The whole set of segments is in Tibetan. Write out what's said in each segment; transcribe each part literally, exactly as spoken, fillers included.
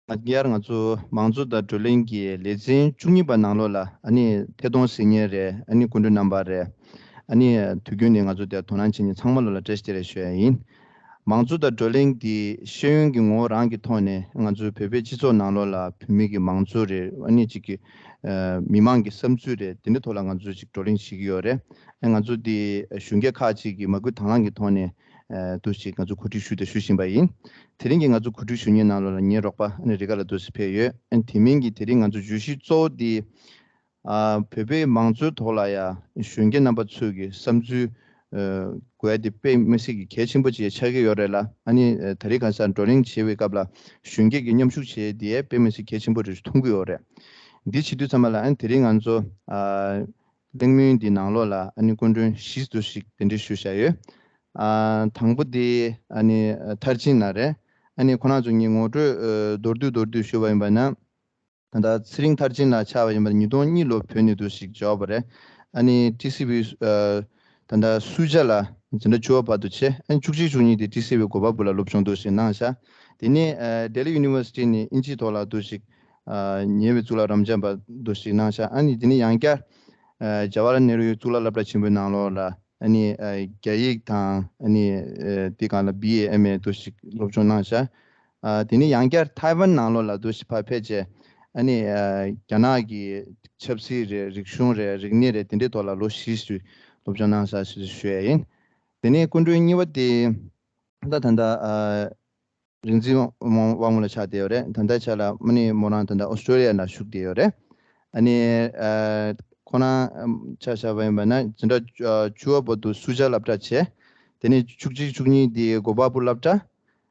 སྔར་ང་ཚོ་མང་གཙོ་དང་བགྲོ་གླེང་གི་ལེ་ཚན་བཅུ་གཉིས་པ་ནང་ལོགས་ལ་ཨ་ནི་ཐད་གཏོང་གཟིགས་མཁན་རེད། ཨ་ནི་སྐུ་མགྲོན་རྣམ་པ་རེད། ཨ་ནི་དུས་རྒྱུན་ནས་ང་ཚོ་དེར་དོ་སྣང་བྱེད་མཁན་ཚང་མ་ལོགས་ལ་བཀྲ་ཤིས་བདེ་ལེགས་ཞུ་ཡ་ཡིན། མང་གཙོ་དང་བགྲོ་གླེང་འདི་ཤེས་ཡོན་གྱི་ངོ་བོ་རང་གི་ཐོག་ནས་ང་ཚོའི་བོད་པའི་སྤྱི་ཚོགས་ནང་ལོགས་ལ་བོད་མི་གི་མང་གཙོ་རེད། ཨ་ནི་གཅིག་གི་ཨ་མི་མང་གི་བསམ་ཚུལ་རེད། དེ་འདྲའི་ཐོག་ལ་ང་ཚོས་ཅིག་བགྲོ་གླེང་བྱེད་ཀྱི་ཡོད་རེད། ཨ་ང་ཚོ་འདི་གཞོན་སྐྱེས་ཁག་ཅིག་གིས་མ་བསྐུལ་དང་བླངས་ཀྱི་ཐོག་ནས་ཨ་འདུག་ཅིག་ང་ཚོ་གོ་སྒྲིག་ཞུས་དང་ཞུ་བཞིན་པ་ཡིན། དེ་རིང་གི་ང་ཚོ་གོ་སྒྲིག་ཞུ་མཁན་ནང་ལོགས་ལ་ངའི་རོགས་པ་ཨ་ནི་རི་ག་ལ་འདུག་སེ་ཕེབས་ཡོད། ཨ་དེ་མིན་གྱི་དེ་རིང་ང་ཚོ་བརྗོད་གཞི་གཙོ་བོ་འདི་ཨ་བོད་པའི་མང་གཙོའི་ཐོག་ལ་ཡ་གཞོན་སྐྱེས་རྣམ་པ་ཚོས་ཀྱི་བསམ་ཚུལ་ཨ་དགོས་ཡ་དེ་དཔེ་མི་སྲིད་ཀྱི་གལ་ཆེན་པོ་ཅིག་ཆགས་ཀྱི་ཡོད་རེད་ལ། ཨ་ནི་ཨ་ད་རེས་ག་ས་བགྲོ་གླེང་བྱེད་པའི་སྐབས་ལ་གཞོན་སྐྱེས་ཀྱི་མཉམ་ཞུགས་བྱེད་ཡ་དེ་དཔེ་མི་སྲིད་གལ་ཆེན་པོ་རེད་མཐོང་གི་ཡོད་རེད། འདི་བྱེད་དུས་ཙམ་པ་ལ་ཨ་ནི་དེ་རིང་ང་ཚོ་ཨ་གླེང་མོལ་འདི་ནང་ལོགས་ལ་ཨ་ནི་སྐུ་མགྲོན་བཞི་འདུག་ཞིག་གདན་འདྲེན་ཞུས་བཞག་ཡོད། ཨ་དང་པོ་དེ་ཨ་ནི་ཨ་མཐར་ཕྱིན་ལགས་རེད། ཨ་ནི་ཁོ་རང་ཚོ་ངས་ངོ་སྤྲོད་ཨ་མདོར་བསྡུས་མདོར་བསྡུས་ཞུས་པ་ཡིན་པ་ན། ད་ལྟ་ཚེ་རིང་མཐར་ཕྱིན་ལགས་ཆགས་པ་ཡིན་པ་ན་ཉིས་སྟོང་གཉིས་ལོ་བོད་ནས་འདུག་ཞིག་འབྱོར་བ་རེད། ཨ་ནི་ཊི་སི་ཝི་ཨ་ད་ལྟ་སུ་ཇཱ་ལ་འཛིན་གྲྭ་བཅུ་པ་བར་དུ་བྱས། ཨ་ནི་བཅུ་གཅིག་བཅུ་གཉིས་དེ་ཊི་སི་ཝི་གོ་པལ་པུར་ལ་སློབ་སྦྱོང་འདུག་ཞིག་གནང་ཤག་དེ་ནས་ཨ་ལྡི་ལི་ཡུ་ནི་ཝར་སི་ཊི་ནས་དབྱིན་ཇིའི་ཐོག་ལ་འདུག་ཞིག་ཨ་ཉེ་བའི་གཙུག་ལག་རབ་འབྱམས་པ་འདུག་ཞིག་གནང་ཤག་ཨ་ནི་དེ་ནས་ཡང་བསྐྱར་ཨ་ཇ་ཝ་ཧར་ལལ་ནེ་རུ་ཡི་གཙུག་ལག་སློབ་གྲྭ་ཆེན་པོའི་ནང་ལོགས་ལ་ཨ་ནི་ཨ་རྒྱ་ཡིག་དང་ཨ་ནི་ཨ་དེ་སྒང་ལ་བི་ཨེ་ཨེམ་ཨེ་འདུག་ཞིག་སློབ་སྦྱོང་གནང་ཤག་ཨ་དེ་ནས་ཡང་བསྐྱར་ཐའེ་ཝན་ནང་ལོགས་ལ་འདུག་ཞིག་ཕར་ཕེབས་བྱས། ཨ་ནི་ཨ་རྒྱ་ནག་གི་ཆབ་སྲིད་རེད། རིག་གཞུང་རེད། རིག་གནས་རེད། དེ་འདྲའི་ཐོག་ལ་ལོ་བཞི་ཞིག་སློབ་སྦྱོང་གནང་ཤག་ཞེས་ཞུ་ཡ་ཡིན། དེ་ནས་སྐུ་མགྲོན་གཉིས་པ་དེ་ད་ད་ལྟ་ཨ་རིག་འཛིན་དབང་དབང་མོ་ལགས་ཆགས་བསྡད་ཡོད་རེད། ད་ལྟའི་ཆ་ལ་ཨ་ནི་མོ་རང་ད་ལྟ་ཨོ་སི་ཀྲོ་ལི་ཡ་ནང་བཞུགས་བསྡད་ཡོད་རེད། ཨ་ནི་ཨ་ཁོ་རང་ཨམ་ཆ་བཞག་པ་ཡིན་པ་ན་འཛིན་གྲྭ་བཅུ་བཅུ་པ་བར་དུ་སུ་ཇཱ་སློབ་གྲྭ་བྱས། དེ་ནས་བཅུ་གཅིག་བཅུ་གཉིས་དེ་གོ་པལ་པུར་སློབ་གྲྭ།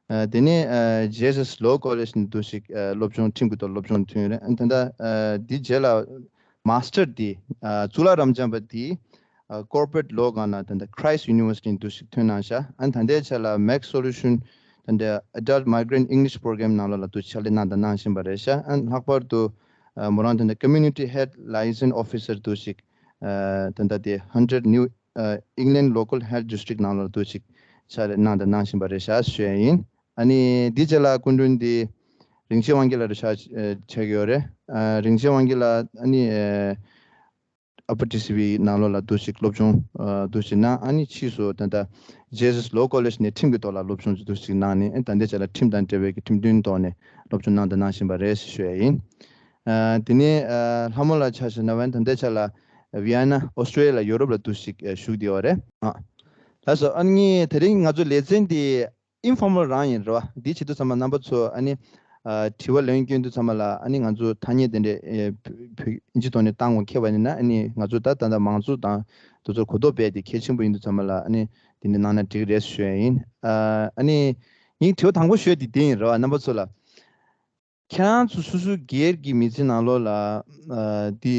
ཨ་དེ་ནས་ཨ་ཇི་ཨེས་ཨེས་ལོ་ཀོ་ལེཇ་ནས་འདུག་ཞིག་ཨ་སློབ་སྦྱོང་ཁྲིམས་ཀྱི་ཐོག་སློབ་སྦྱོང་ཐོན་ཡོད་རེད། ཨ་ད་ལྟ་ཨ་དེའི་རྗེས་ལ་མཱ་སི་ཊར་དེ་ཨ་གཙུག་ལག་རབ་འབྱམས་པ་དེ་ཨ་ཀོར་པོ་རེཊ་ལོ་སྒང་ལ་ད་ལྟ་Christ University་ནས་འདུག་ཞིག་ཐོན་གནང་ཤག་ཨ་ད་ལྟའི་ཆ་ལ་མེག་སོ་ལུ་ཤན་ད་ལྟ་Adult Migrant English Program་ནང་ལོགས་ལ་འདུག་ཕྱག་ལས་གནང་དང་གནང་བཞིན་པ་རེད་ཤག་ཨ་ལྷག་པར་དུ་ཨ་མོ་རང་ད་ལྟ་Community Health Liaison Officer་འདུག་ཞིག་ཨ་ད་ལྟ་དེ་Hundred New ཨ་England Local Health District་ནང་ལོགས་འདུག་ཞིག་ཕྱག་ལས་གནང་དང་གནང་བཞིན་པ་རེད་ཤག་ཞུ་ཡ་ཡིན། ཨ་ནི་འདི་རྗེས་ལ་སྐུ་མགྲོན་འདི་རིན་ཆེན་དབང་རྒྱལ་ལགས་རེད་ཤག་ཨ་ཆགས་ཀྱི་ཡོད་རེད། ཨ་རིན་ཆེན་དབང་རྒྱལ་ལགས་ཨ་ནི་ཨ་ཨ་པར་ཊི་སི་ཝི་ནང་ལོགས་ལ་འདུག་ཞིག་སློབ་སྦྱོང་ཨ་འདུག་ཞིག་གནང་། ཨ་ནི་ཕྱིས་སུ་ད་ལྟ་ཇི་ཨེས་ཨེས་ལོ་ཀོ་ལེཇ་ནས་ཁྲིམས་ཀྱི་ཐོག་ལ་སློབ་སྦྱོང་འདུག་ཞིག་གནང་ནས། ཨ་ད་ལྟའི་ཆ་ལ་ཁྲིམས་དང་འབྲེལ་བའི་གི་ཁྲིམས་དོན་ཐོག་ནས་སློབ་སྦྱོང་གནང་དང་གནང་བཞིན་པ་རེད་ཞེས་ཞུ་ཡ་ཡིན། ཨ་དེ་ནས་ཨ་ལྷ་མོ་ལགས་ཆ་བཞག་ན་ད་ལྟའི་ཆ་ལ་ཝི་ཡེ་ན་ཨོ་སི་ཀྲོ་ལི་ཡ་ཡོ་རོབ་ལ་འདུག་ཞིག་ཨ་བཞུགས་བསྡད་ཡོད་རེད། ཨ་ལགས་སོ། ཨ་ནི་དེ་རིང་ང་ཚོ་ལེ་ཚན་འདི་ཨིན་ཕོར་མལ་རང་ཡིན་རེད་བ། འདི་བྱེད་དུས་ཙམ་པ་རྣམ་པ་ཚོ་ཨ་ནི་ཨ་དྲི་བ་ལན་སྐྱོན་དུས་ཙམ་པ་ལ་ཨ་ནི་ང་ཚོ་ཐ་སྙད་དེ་འདྲས་ཨེ་བོད་བོད་ཨིན་ཇི་ཐོག་ནས་བཏང་དགོས་ཁེལ་བ་ཡིན་ན། ཨ་ནི་ང་ཚོ་ད་ད་ལྟ་མང་གཙོ་དང་དེ་ཚོར་གོ་རྟོགས་སྤེལ་ཏེ་གལ་ཆེན་པོ་ཡིན་དུས་ཙམ་པ་ལ་ཨ་ནི་དེ་འདྲས་གནང་ན་འགྲིག་རེད་ཞུ་ཡ་ཡིན། ཨ་ཨ་ནི་ངའི་དྲི་བ་དང་པོ་ཞུ་ཡ་དེ་འདི་ཡིན་རེད་བ། རྣམ་པ་ཚོ་ལ། ཁྱེད་རང་ཚོ་སོ་སོའི་སྒེར་གྱི་མི་ཚེ་ནང་ལོགས་ལ་ཨ་འདི་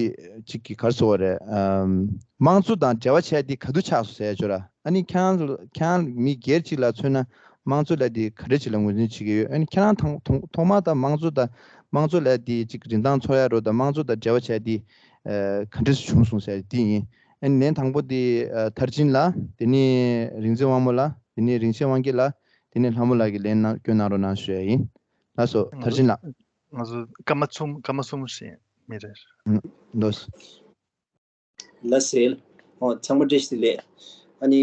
གཅིག་གི་ག་རེ་ཟེར་དགོས་རེད། ཨམ་དམངས་གཙོ་དང་འབྲེལ་བ་བྱས་ཏེ་ག་དུས་ཆགས་སོང་ཟེར་ཡ་ཅིག་ཡོད་ར། ཨ་ནི་ཁྱེད་རང་ཁྱེད་རང་མི་སྒེར་གཅིག་ལ་མཚོན་ན་དམངས་གཙོ་ལབ་དེ་ག་འདྲ་ཅིག་ལ་ངོས་འཛིན་བྱེད་ཀྱི་ཡོད། ཨ་ནི་ཁྱེད་རང་ཐོག་ཐོག་ཐོག་མར་ད་དམངས་གཙོ་ད་དམངས་གཙོ་ལབ་དེ་གཅིག་རིན་ཐང་ཚོར་ཡ་རོ་ད་དམངས་གཙོ་དང་འབྲེལ་བ་བྱས་ཏེ་ཨ་ག་འདྲ་ཞིག་བྱུང་སོང་ཟེར་ཡ་དེ་ཡིན། ཨ་ནི་ལན་དང་པོ་དེ་ཨ་མཐར་ཕྱིན་ལ། དེ་ནས་རིག་འཛིན་དབང་མོ་ལགས། དེ་ནས་རིན་ཆེན་དབང་རྒྱལ་ལགས། དེ་ནས་ལྷ་མོ་ལགས་ཀྱིས་ལན་གནང་སྐྱོན་གནང་རོགས་གནང་ཞུ་ཡ་ཡིན། ལགས་སོ། ང་མཐར་ཚོ་ཕྱིན་ལགས། ང་ཚོ་སྐར་མ་གསུམ་སྐར་མ་གསུམ་ཞིག་མི་རེར། ལགས་སོ། ལགས་སེ། ཨོ་ཚང་མ་བཀྲ་ཤིས་བདེ་ལེགས། ཨ་ནི་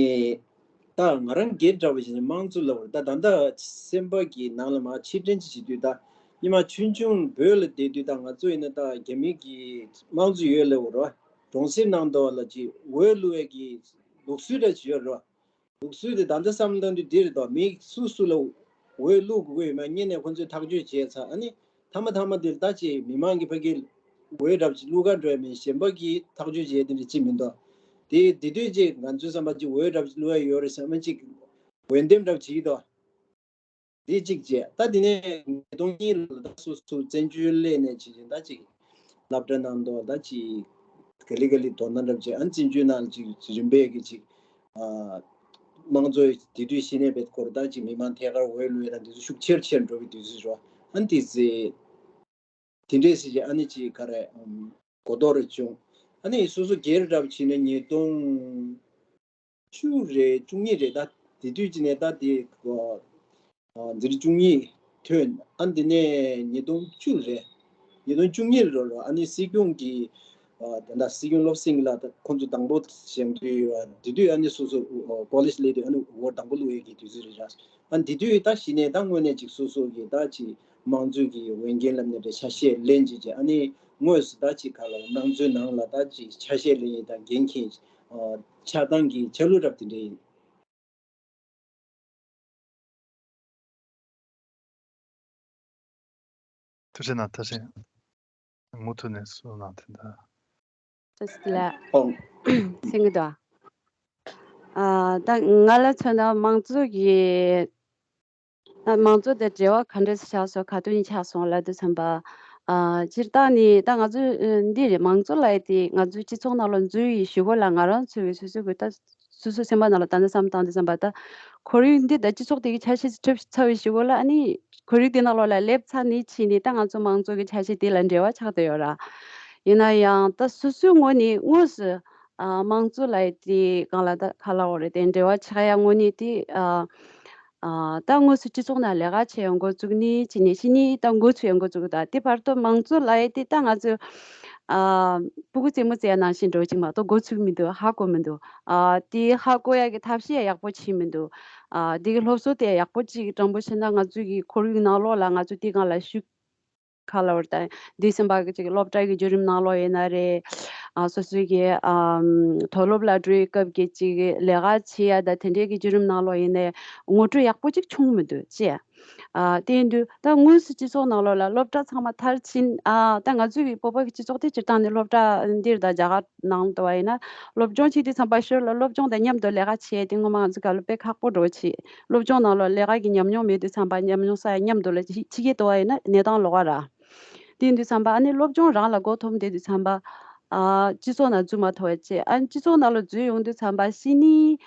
ད་ང་རང་སྒེར་འདྲ་བ་ཞིག་ནས་དམངས་གཙོ་ལབ་པ་རེད། ད་ད་ལྟ་སེམས་པ་གི་ནང་ལ་མར་ཕྱིར་དྲན་ཅིག་བྱེད་དུས་ད་སྔོན་མ་ཆུང་ཆུང་བོད་ལ་བསྡད་དུས་ད་ང་ཚོ་ཡིན་ན་ད་རྒྱ་མི་གི་དམངས་གཙོ་ཡོད་ལབ་པ་རེད། གྲོང་གསེབ་ནང་དུ་ལ་ཅིག་འོས་བླུག་ཡས་ཀྱི་ལུགས་སྲོལ་འདྲ་ཅིག་ཡོད་རེད། ལུགས་སྲོལ་དེ་ད་ལྟ་བསམ་བློ་བཏང་དུས་འདི་རེད་དོ། མི་སུ་སུ་ལ་འོས་བླུག་དགོས་ཡོད་མེད་སྔོན་ནས་ཁོང་ཚོས་ཐག་གཅོད་བྱས་ཚར། ཨ་ནི་མཐའ་མ་མཐའ་མ་དེ་ལ་ད་ཅིག་མི་མང་གི་ཕ་གིར་འོས་འདྲ་ཅིག་བླུག་ག་འགྲོ་ཡ་མིན་གཞན་པ་གིས་ཐག་གཅོད་བྱས་དེ་འདྲ་ཅིག་མི་འདུག་དེ་དེ་དུས་ཅིག་ང་ཚོའི་བསམ་པ་ཅིག་འོས་འདྲ་ཅིག་བླུག་ཡ་ཡོད་རེད་བསམ་ཅིག་འོས་འདེམས་འདྲ་བྱེད་ཀྱི་འདུག་དེ་གཅིག་བྱས། ད་དེ་ནས་ཉིས་སྟོང་གཉིས་ལ་ད་སོ་སོ་བཙན་བྱོལ་སླེབས་ནས་བྱས་ཅིག་ད་ཅིག་སློབ་གྲྭ་ནང་དུ་ད་ཅིག་ག་ལེ་ག་ལེ་དོ་སྣང་འདྲ་བྱས། ཨ་བཙན་བྱོལ་ནང་ཅིག་རིམ་པས་ཀྱི་ཅིག་ཨ་དམངས་གཙོ་དེ་དུས་ཤེས་ནས་བེད་སྐོར་ད་ཅིག་མི་མང་ཐད་ཀར་འོས་བླུག་ཡ་དང་དེ་ཚོ་ཤུགས་ཆེར་ཆེར་འགྲོ་གི་དུས་ཚོད་རོ། ཨ་དེ་ཚེ་དེ་འདྲས་ཟེར་ཅིག་ཨ་ནི་ཅིག་ག་རེ་གོ་རྟོགས་རེ་བྱུང་། ཨ་ནི་སོ་སོ་སྒེར་འདྲ་བྱས་ནས་ཉིས་སྟོང་བཅུ་རེད། བཅུ་གཉིས་རེད། ད་དེ་དུས་ཀྱི་ནས་ད་དེ་ཨ་འཛིན་གྲྭ་བཅུ་གཉིས་ ཐོན། ཨ་འདི་ནས་ཉིས་སྟོང་བཅུ་རེད། ཉིས་སྟོང་བཅུ་གཉིས་ལོ་ལ་ཨ་ནི་སྲིད་སྐྱོང་གི་ཨ་ད་ལྟ་སྲིད་སྐྱོང་བློ་སེང་ལགས་ཁོང་ཚོ་དང་པོ་བཞེངས་དུས་ཨ་དེ་དུས་ཨ་ནི་སོ་སོ་ཨ་ཀོ་ལེཇ་སླེབས་དུས་ཨ་ནི་འོ་དང་པོ་བླུག་ཡས་ཀྱི་དུས་ཚོད་རེད་ར། ཨ་འདི་དུས་ད་གཞི་ནས་ད་དངོས་གནས་ཅིག་སོ་སོ་གི་ད་ཅིག་དམངས་གཙོ་གི་འོས་འགན་ལབ་ནས་རེད་ཆ་ཤས་ལེན་བྱས་བྱས་ཨ་ནི་དངོས་སུ་ད་ཅིག་ག་ལ་དམངས་གཙོའི་ནང་ལ་ད་ཅིག་ཆ་ཤས་ལེན་ཡས་ད་འགན་འཁྱེར་ཨ་ཆགས་སྟངས་ཀྱི་ཆ་ལུགས་རབ་དེ་འདྲ་ཡིན། ཐུགས་རྗེ་གནང་། ཐུགས་རྗེ་གནང་། མུ་མཐུད་ནས་གསུངས་གནང་། དེ་འདྲ། ཐུགས་རྗེ་ལགས། ཨོ། སེང་གེ་དོ། ཨ་ད་ང་ལ་མཚོན་ན་དམངས་གཙོ་གི་ཨ་དམངས་གཙོ་དང་འབྲེལ་བ་ག་འདྲ་ཞིག་ཆགས་སོང་། ག་དུས་ནས་ཆགས་སོང་ལབ་དུས་ཙམ་པ། ཨ་སྤྱིར་བཏང་ནི་ད་ང་ཚོ་ཨ་འདི་རེད། དམངས་གཙོ་ལབ་ཡས་དེ་ང་ཚོའི་སྤྱི་ཚོགས་ནང་ལ་འཛུལ་ཡི་གཞུག་གུ་ལ་ང་རང་ཚོའི་སོ་སོའི་གི་ད་སོ་སོའི་སེམས་པ་ནང་ལ་ད་ནི་བསམ་བཏང་དུས་ཙམ་པ་ད་ཁོར་ཡུག་འདི་ད་སྤྱི་ཚོགས་དེ་གི་ཆ་ཤས་ཤིག་གྲུབ་ཚར་བའི་གཞུག་གུ་ལ་ཨ་ནི་ཁོར་ཡུག་དེ་ནང་ལོགས་ལ་སླེབས་ཚར་ནི་ཕྱིན་ནི་ད་ང་ཚོ་དམངས་གཙོ་གི་ཆ་ཤས་དེ་ལ་འབྲེལ་བ་ཆགས་བསྡད་ཡོད་ར། ཡིན་ན་ཡང་ད་སོ་སོའི་ངོས་ནས་དངོས་སུ་ཨ་དམངས་གཙོ་ལབ་ཡས་དེ་གང་ལ་ད་ག་ལ་འོ་རེད་དེ་འབྲེལ་བ་ཆགས་ཡ་དངོས་གནས་དེ་ཨ། ཨ་ད་དངོས་སུ་སྤྱི་ཚོགས་ནང་ལས་ཀ་བྱེད་ཡོང་འགོ་བཙུགས་ནི་བྱས་ནས་ཕྱི་ནས་ད་འགོ་ཚུགས་ཡོང་འགོ་བཙུགས་ད་དེ་བར་དུ་དམངས་གཙོ་ལབ་ཡས་དེ་ད་ང་ཚོ་ཨ་སྤུ་གུ་རྩེད་མོ་རྩེ་ཡ་ནང་བཞིན་འགྲོ་གཅིག་མ་གཏོགས་འགོ་ཚུགས་མི་འདུག་ཧ་གོ་མི་འདུག་ཨ་དེ་ཧ་གོ་ཡ་གི་ཐབས་ཤེས་ཡག་པོ་བྱེད་མི་འདུག་ཨ་དེ་གི་སློབ་གསོ་དེ་ཡག་པོ་ཅིག་དྲང་པོ་བྱས་ན་ང་ཚོ་གི་ཁོར་ཡུག་ནང་ལོགས་ལ་ང་ཚོ་དེ་སྒང་ལ་ཤུགས་ག་ལ་བར་ད་འདི་སེམས་པ་གི་ཅིག་སློབ་གྲྭ་གི་བརྒྱུད་རིམ་ནང་ལོགས་ཡིན་ན་རེད། ཨ་སོ་སོའི་གི་ཨམ་མཐོ་སློབ་ལ་འགྲོ་ཡི་སྐབས་ཀྱི་ཅིག་ལས་ཀ་བྱེད་ཡ་ད་དེ་འདྲའི་གི་བརྒྱུད་རིམ་ནང་ལོགས་ཡིན་ནའི་ངོ་སྤྲོད་ཡག་པོ་ཅིག་བྱུང་མི་འདུག་ཅེས། ཨ་དེ་ཡིན་དུས་ད་དངོས་སུ་སྤྱི་ཚོགས་ནང་ལོགས་ལ་སློབ་གྲྭ་ཚང་མ་མཐར་ཕྱིན་ཨ་ད་ང་ཚོའི་གི་བོད་པ་གི་སྤྱི་ཚོགས་དེ་སྤྱིར་བཏང་ནས་སློབ་གྲྭ་འདིར་ད་རྒྱ་གར་ནང་དུ་བ་ཡིན་ན་སློབ་སྦྱོང་བྱེད་དུས་ཙམ་པ་ཞོར་ལ་སློབ་སྦྱོང་དང་མཉམ་དུ་ལས་ཀ་བྱེད་དེ་ངོ་མ་ང་ཚོ་ག་ལ་དཔེ་ཁག་པོ་འགྲོ་བྱེད། སློབ་སྦྱོང་ནང་ལོགས་ལས་ཀ་གི་ཉམས་མྱོང་མེད་དུས་ཙམ་པ་ཉམས་མྱོང་བསགས་ཡ་མཉམ་དུ་ལ་ཕྱི་ཕྱི་རྒྱལ་དུ་བ་ཡིན་ན་གནས་སྟངས་ལོགས་ཀ་ར། དེ་ཡིན་དུས་ཙམ་པ་ཨ་ནི་སློབ་སྦྱོང་རང་ལ་མགོ་འཐོམ་བསྡད་དུས་ཙམ་པ། ཨ་སྤྱི་ཚོགས་ནང་འཛུལ་མ་ཐུབ་པ་བྱས་ཨ་ནི་སྤྱི་ཚོགས་ནང་ལ་འཛུལ་ཡོང་དུས་ཙམ་པ་ཕྱི་ནས་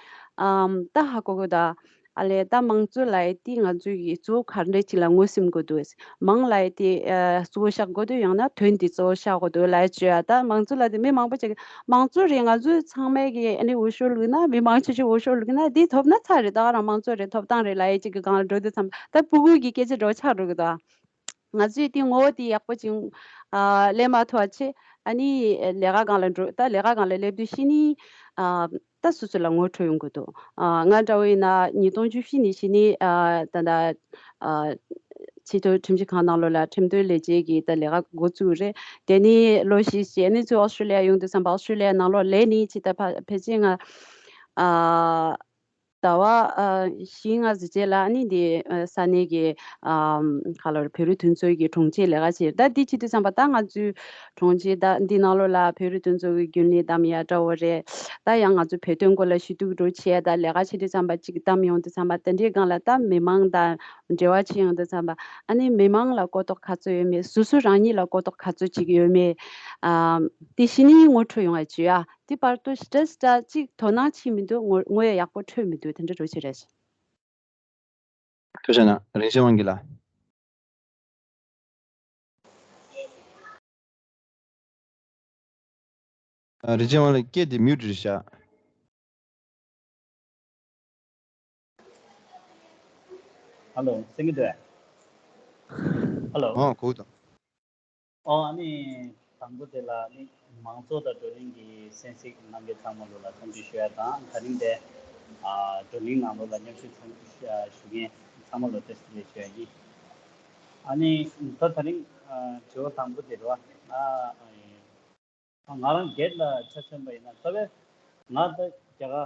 ཨམ་ད་ཧ་གོ་གི་ད། ཨ་ལས་ད་དམངས་གཙོ་ལབ་ཡས་དེ་ང་ཚོའི་གི་གཙོ་བོ་ག་འདྲ་ཅིག་ལ་ངོས་ཟིན་དགོས་འདུག་མང་ལབ་ཡས་དེ་ཨ་གཙོ་བོ་བཞག་དགོས་འདུག་ཡང་ན་དོན་དེ་གཙོ་བོ་བཞག་དགོས་འདུག་ལབ་ཡས་བྱོས་ཨ། ད་དམངས་གཙོ་ལབ་དེ་མི་མང་པོ་ཅིག་དམངས་གཙོ་རེད། ང་ཚོས་ཚང་མས་གི་ཨ་ནི་འོས་ཤོག་བླུགས་ན་མི་མང་ཆེ་ཤོས་འོས་ཤོག་བླུགས་ན་འདི་ཐོབ་ན་ཚར་རེད། ད་ག་རང་དམངས་གཙོ་རེད། ཐོབ་ཐང་རེད་ལབ་ཡས་ཅིག་གི་སྒང་ལ་འགྲོ་དུས་ཙམ་ད་སྤུ་གུ་གི་སྐད་ཆ་འགྲོ་ཆགས་འགྲོ་གི་འདུག་ང་ཚོས་དེ་ངོ་བོ་དེ་ཡག་པོ་ཅིག་ཨ་ལེན་མ་ཐུབ་པ་བྱས་ཨ་ནི་ལས་ཀ་སྒང་ལ་འགྲོ་ད་ལས་ཀ་སྒང་ལ་སླེབས་དུས་ཕྱི་ནས་ཨ་ད་སོ་སོ་ལ་ངོ་འཕྲོད་ཡོང་གི་འདུག་ཨ་ང་འདྲ་བོ་ཡིན་ན་ཉིས་སྟོང་བཅུ་བཞི་ནས་ཕྱི་ནས་ཨ་ད་ད་ཨ་ཆེས་མཐོའི་ཁྲིམས་ཞིབ་ཁང་ནང་ལོགས་ལ་ཁྲིམས་དོན་ལས་བྱེད་ཀྱི་ད་ལས་ཀ་འགོ་བཙུགས་རེད། དེ་ནས་ལོ་བཞི་བྱས་ནས་ཚུར་ཨོ་སི་ཀྲི་ལི་ཡ་ཡོང་དུས་ཙམ་པ་ཨོ་སི་ཀྲི་ལི་ཡ་ནང་ལོགས་ལས་ནས་ཕྱི་ད་ཕ་ཕལ་ཆེར་ང་ཨ། ཟླ་བ་ཨ་བཞི་ལྔ་ཙམ་རྗེས་ལ་ཨ་ནི་འདི་ཨ་ས་གནས་ཀྱི་ཨམ་ག་ལ་བོད་རིགས་དོན་ཚོགས་ཀྱི་དྲུང་ཆེ་ལས་ཀ་བྱས། ད་འདི་བྱེད་དུས་ཙམ་པ་ད་ང་ཚོའི་དྲུང་ཆེ་ད་འདི་ནང་ལོགས་ལ་བོད་རིགས་དོན་ཚོགས་ཀྱི་རྒྱུན་ལས་བདམས་ཡ་འདྲ་བོ་རེད། ད་ཡང་ང་ཚོ་བོད་དོན་སྐོར་ལ་ཞུ་གཏུག་འགྲོ་བྱས་ད་ལས་ཀ་བྱེད་དུས་ཙམ་པ་གཅིག་བདམས་ཡོང་དུས་ཙམ་པ་དེ་འདྲའི་སྒང་ལ་ད་མི་མང་དང་འབྲེལ་བ་བྱེད་ཡོང་དུས་ཙམ་པ་ཨ་ནི་མི་མང་ལ་གོ་རྟོགས་ག་ཚོད་ཡོད་མེད། སོ་སོ་རང་ཉིད་ལ་གོ་རྟོགས་ག་ཚོད་ཅིག་ཡོད་མེད། ཨམ་དེ་གཞི་ནས་ངོ་འཕྲོད་ཡོང་བ་བྱོས་ཨ། དེ་བར་དུ་ཞེ་དྲག་ཞེ་དྲག་ཅིག་དོ་སྣང་བྱེད་མི་འདུག་ངོ་ངོ་ཡ་ཡག་པོ་འཕྲོད་མི་འདུག་དེ་འདྲ་འགྲོ་ཆེ་རེད། ཐུགས་རྗེ་གནང་། རིན་ཆེན་དབང་གིས་ལ། ཨ་རིན་ཆེན་དབང་ལགས་སྐད་དེ་མིའུ་ཊི་རེད་ཤག་ཧ་ལོ། གསན་གྱི་འདུག་གས། ཧ་ལོ། ཨོ་གོ་དང་། ཨོ་ཨ་ནི་དང་པོ་དེ་ལ་ནི་མང་གཙོ་དང་བགྲོ་གླེང་གི་གསན་གཟིགས་གནང་མཁན་ཚང་མ་ལོ་ལ་འཚམས་འདྲི་ཞུ་ཡ་དང་དེ་རིང་དེ་ཨ་བགྲོ་གླེང་ནང་ལོ་ལ་མཉམ་ཞུགས་ཚང་ཞུ་མཁན་ཚང་མ་ལོ་བཀྲ་ཤིས་བདེ་ལེགས་ཞུ་ཡ་ཡིན། ཨ་ནི་ད་དེ་རིང་ཨ་དྲི་བ་དང་པོ་དེ་རེད་བ། ཨ་ཨ་ང་རང་སྒེར་ལ་ཆ་མཚོན་པ་ཡིན་ན་རྩ་བའི་ང་ད་རྒྱ་གར་རྒྱ་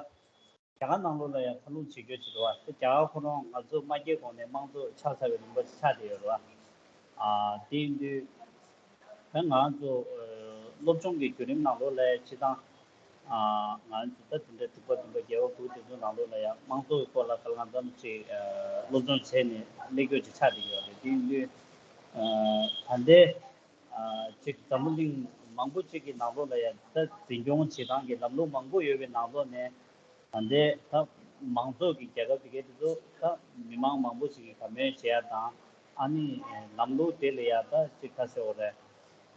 གར་ནང་ལོགས་ལ་ཡང་ཐབས་ལུགས་བྱེད་རྒྱུ་ཅིག་རེད་བ། ད་རྒྱ་གར་ཁོ་རང་ང་ཚོ་དམག་རྒྱལ་གོང་ནས་དམངས་གཙོ་ཆགས་ཚར་བའི་ལུང་པ་ཅིག་ཆགས་བསྡད་ཡོད་རེད་བ། ཨ་དེ་ཡིན་དུས་ད་ང་ཚོ་ཨ་སློབ་སྦྱོང་གི་བརྒྱུད་རིམ་ནང་ལོགས་ལ་ཡང་སྤྱི་བཏང་ཨ་ང་ཚོ་ད་དེ་འདྲ་འབྲུག་པ་བདུན་པ་རྒྱལ་བ་དགུ་དེ་ཚོ་ནང་ལོགས་ལ་ཡང་དམངས་གཙོ་གི་སྐོར་ལ་གང་ལ་གང་འཚམ་ཅིག་ཨ་སློབ་སྦྱོང་བྱས་ནས་སླེབས་རྒྱུ་ཅིག་ཆགས་བསྡད་ཡོད་རེད། དེ་ཡིན་དུས་ཨ་ད་ལྟའི་ཨ་ཅིག་འཛམ་བུ་གླིང་མང་པོ་ཅིག་གི་ནང་ལོགས་ལ་ཡང་ད་འཛིན་སྐྱོང་བྱེད་སྟངས་ཀྱི་ལམ་ལུགས་མང་པོ་ཡོད་པའི་ནང་ལོགས་ནས་ད་ལྟའི་ད་མང་གཙོ་གི་རྒྱལ་ཁབ་དེ་གའི་དེ་ཚོ་ད་མི་མང་མང་པོ་ཞིག་གིས་དགའ་མོས་བྱེད་ཡ་དང་ཨ་ནི་ལམ་ལུགས་དེ་ལ་ཡ་ད་ཅིག་ཁ་ཟེར་བ་རེད།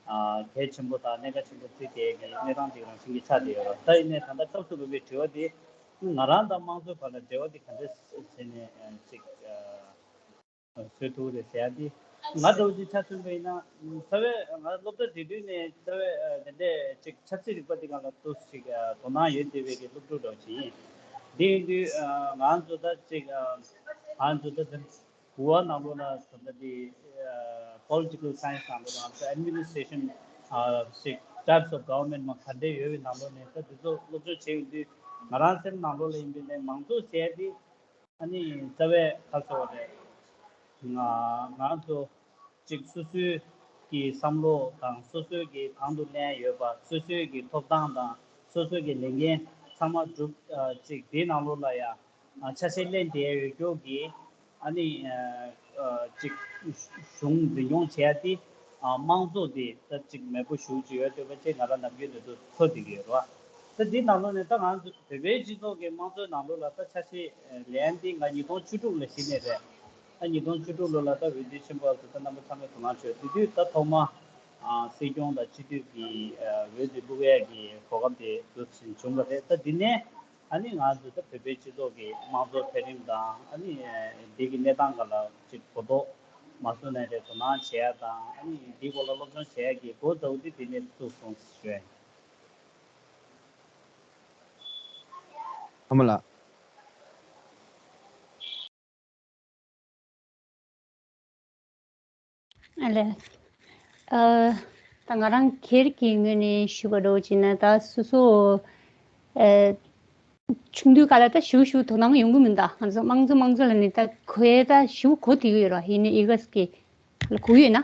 ཨ་གལ་ཆེན་པོ་དང་གནད་འགག་ཆེན་པོ་བརྩིས་ཏེ་གི་གནས་སྟངས་དེ་རང་བཞིན་གྱི་ཆགས་བསྡད་ཡོད་རེད། ད་ཡིན་ནའི་ད་ལྟ་སྐབས་སུ་བབས་པའི་དྲི་བ་དེ་ང་རང་དང་དམངས་གཙོའི་བར་ལ་འབྲེལ་བ་དེ་ག་འདྲས་བྱས་ནས་ཅིག་ཨ། བཟོ་ཐུབ་རེད་ཟེར་ཡ་དེ། ང་འདྲ་བོ་ཅིག་ཆ་མཚོན་པ་ཡིན་ན། རྩ་བའི་ང་སློབ་གྲྭ་དེ་དུས་ནས་རྩ་བའི་དེ་འདྲས་ཅིག་ཆབ་སྲིད་རིག་པ་འདི་སྒང་ལ་ཏོག་ཙམ་ཅིག་དོ་སྣང་ཡོད་བསྡད་པའི་གི་སློབ་ཕྲུག་འདྲ་བོ་ཅིག་ཡིན། དེ་ཡིན་དུས་ང་ཚོ་ད་ཅིག་ང་ཚོ་ད་དེ་གུ་ཝ་ནང་ལོགས་ལ་ད་ལྟ་དེ་political science ནང་ལོགས་ལ་ང་ཚོ་administration ཅིག types of government མ་ག་འདྲས་ཡོད་པའི་ནང་ལོགས་ནས་ད་དེ་ཚོ་སློབ་སྦྱོང་བྱས་ཡོང་དུས། ང་རང་སེམས་ནང་ལོགས་ལ་ཡིན་པའི་ནས་མང་གཙོ་ཟེར་ཡ་དེ། ཨ་ནི་རྩ་བའི་ཁ་ཚོ་རེད། ང་ང་ཚོ་གཅིག་སོ་སོའི་གི་བསམ་བློ་དང་སོ་སོའི་གི་དང་དུ་ལེན་ཡོད་པ། སོ་སོའི་གི་ཐོབ་ཐང་དང་སོ་སོའི་གི་ལས་འགན་ཚང་མ་སྒྲུབ། ཨ་གཅིག་དེའི་ནང་ལོགས་ལ་ཡ་ཨ་ཆ་ཤས་ལེན་བསྡད་ཡོད་རྒྱུ་གི། ཨ་ནི་ཨ་གཅིག་གཞུང་འཛིན་སྐྱོང་བྱས་ཏེ། ཨ་དམངས་གཙོ་དེ་ད་གཅིག་མེད་པོ་ཞེ་པོ་ཅིག་ཡོད་འདུག་པ་ཅིག་ང་རང་ནམ་རྒྱུན་དུ་ཚོར་བསྡད་ཀྱི་ཡོད་རེད་བ། ད་འདི་ནང་ལོགས་ནས་ད་ང་ཚོ་བོད་པའི་སྤྱི་ཚོགས་ཀྱི་དམངས་གཙོའི་ནང་ལོགས་ལ་ད་ཆ་ཤས་ལེན་ཏེ་ང་ཉིས་སྟོང་བཅུ་དྲུག་ལ་གཞི་ནས་རེད། ད་ཉིས་སྟོང་བཅུ་དྲུག་ལོ་ལ་ད་འོས་བསྡུ་ཆེན་པོ་ལ་ད་རྣམ་པ་ཚང་མས་དོ་སྣང་བྱོས། དེ་དུས་ད་ཐོག་མ་ཨ་སྲིད་སྐྱོང་དང་སྤྱི་འཐུས་ཀྱི་ཨ་འོས་བསྡུ་བླུག་ཡས་ཀྱི་གོ་སྐབས་དེ་འདུག་སེ་བྱུང་བ་རེད། ད་འདི་ནས་ཨ་ནི་ང་ཚོ་ད་བོད་པའི་སྤྱི་ཚོགས་ཀྱི་དམངས་གཙོ་འཕེལ་རིམ་དང་། ཨ་ནི་འདི་གི་གནས་སྟངས་སྒང་ལ་ཅིག་གོ་རྟོགས་མ་བཟོ་ནས་རེད། དོ་སྣང་བྱེད་ཡ་དང་། ཨ་ནི་འདིའི་སྐོར་ལ་སློབ་སྦྱོང་བྱེད་ཡ་གི་འགོ་ཚུགས་དེ་དེ་ནས་བཙུགས་སོང་ཞུ་ཡ་ཡིན། ཨ་མ་ལགས། ཨ་ལས། ཨ་ད་ང་རང་སྒེར་གྱི་ངོས་ནས་ཞུ་བ་འདྲ་བོ་བྱས་ན། ད་སོ་སོ་ཨ་ཆུང་དུས་སྐབས་ལ་ད་ཞེ་པོ་ཞེ་པོ་དོ་སྣང་ཡོང་གི་མི་འདུག་ང་ཚོ་དམངས་གཙོ་དམངས་གཙོ་ལབ་ནས་ད་གོ་ཡ་ད་ཞེ་པོ་གོ་བསྡད་ཀྱི་ཡོད་རེད། ཡིན་ནའི་ཨི་ག་ས་གི་གོ་གི་ཡོད་ན།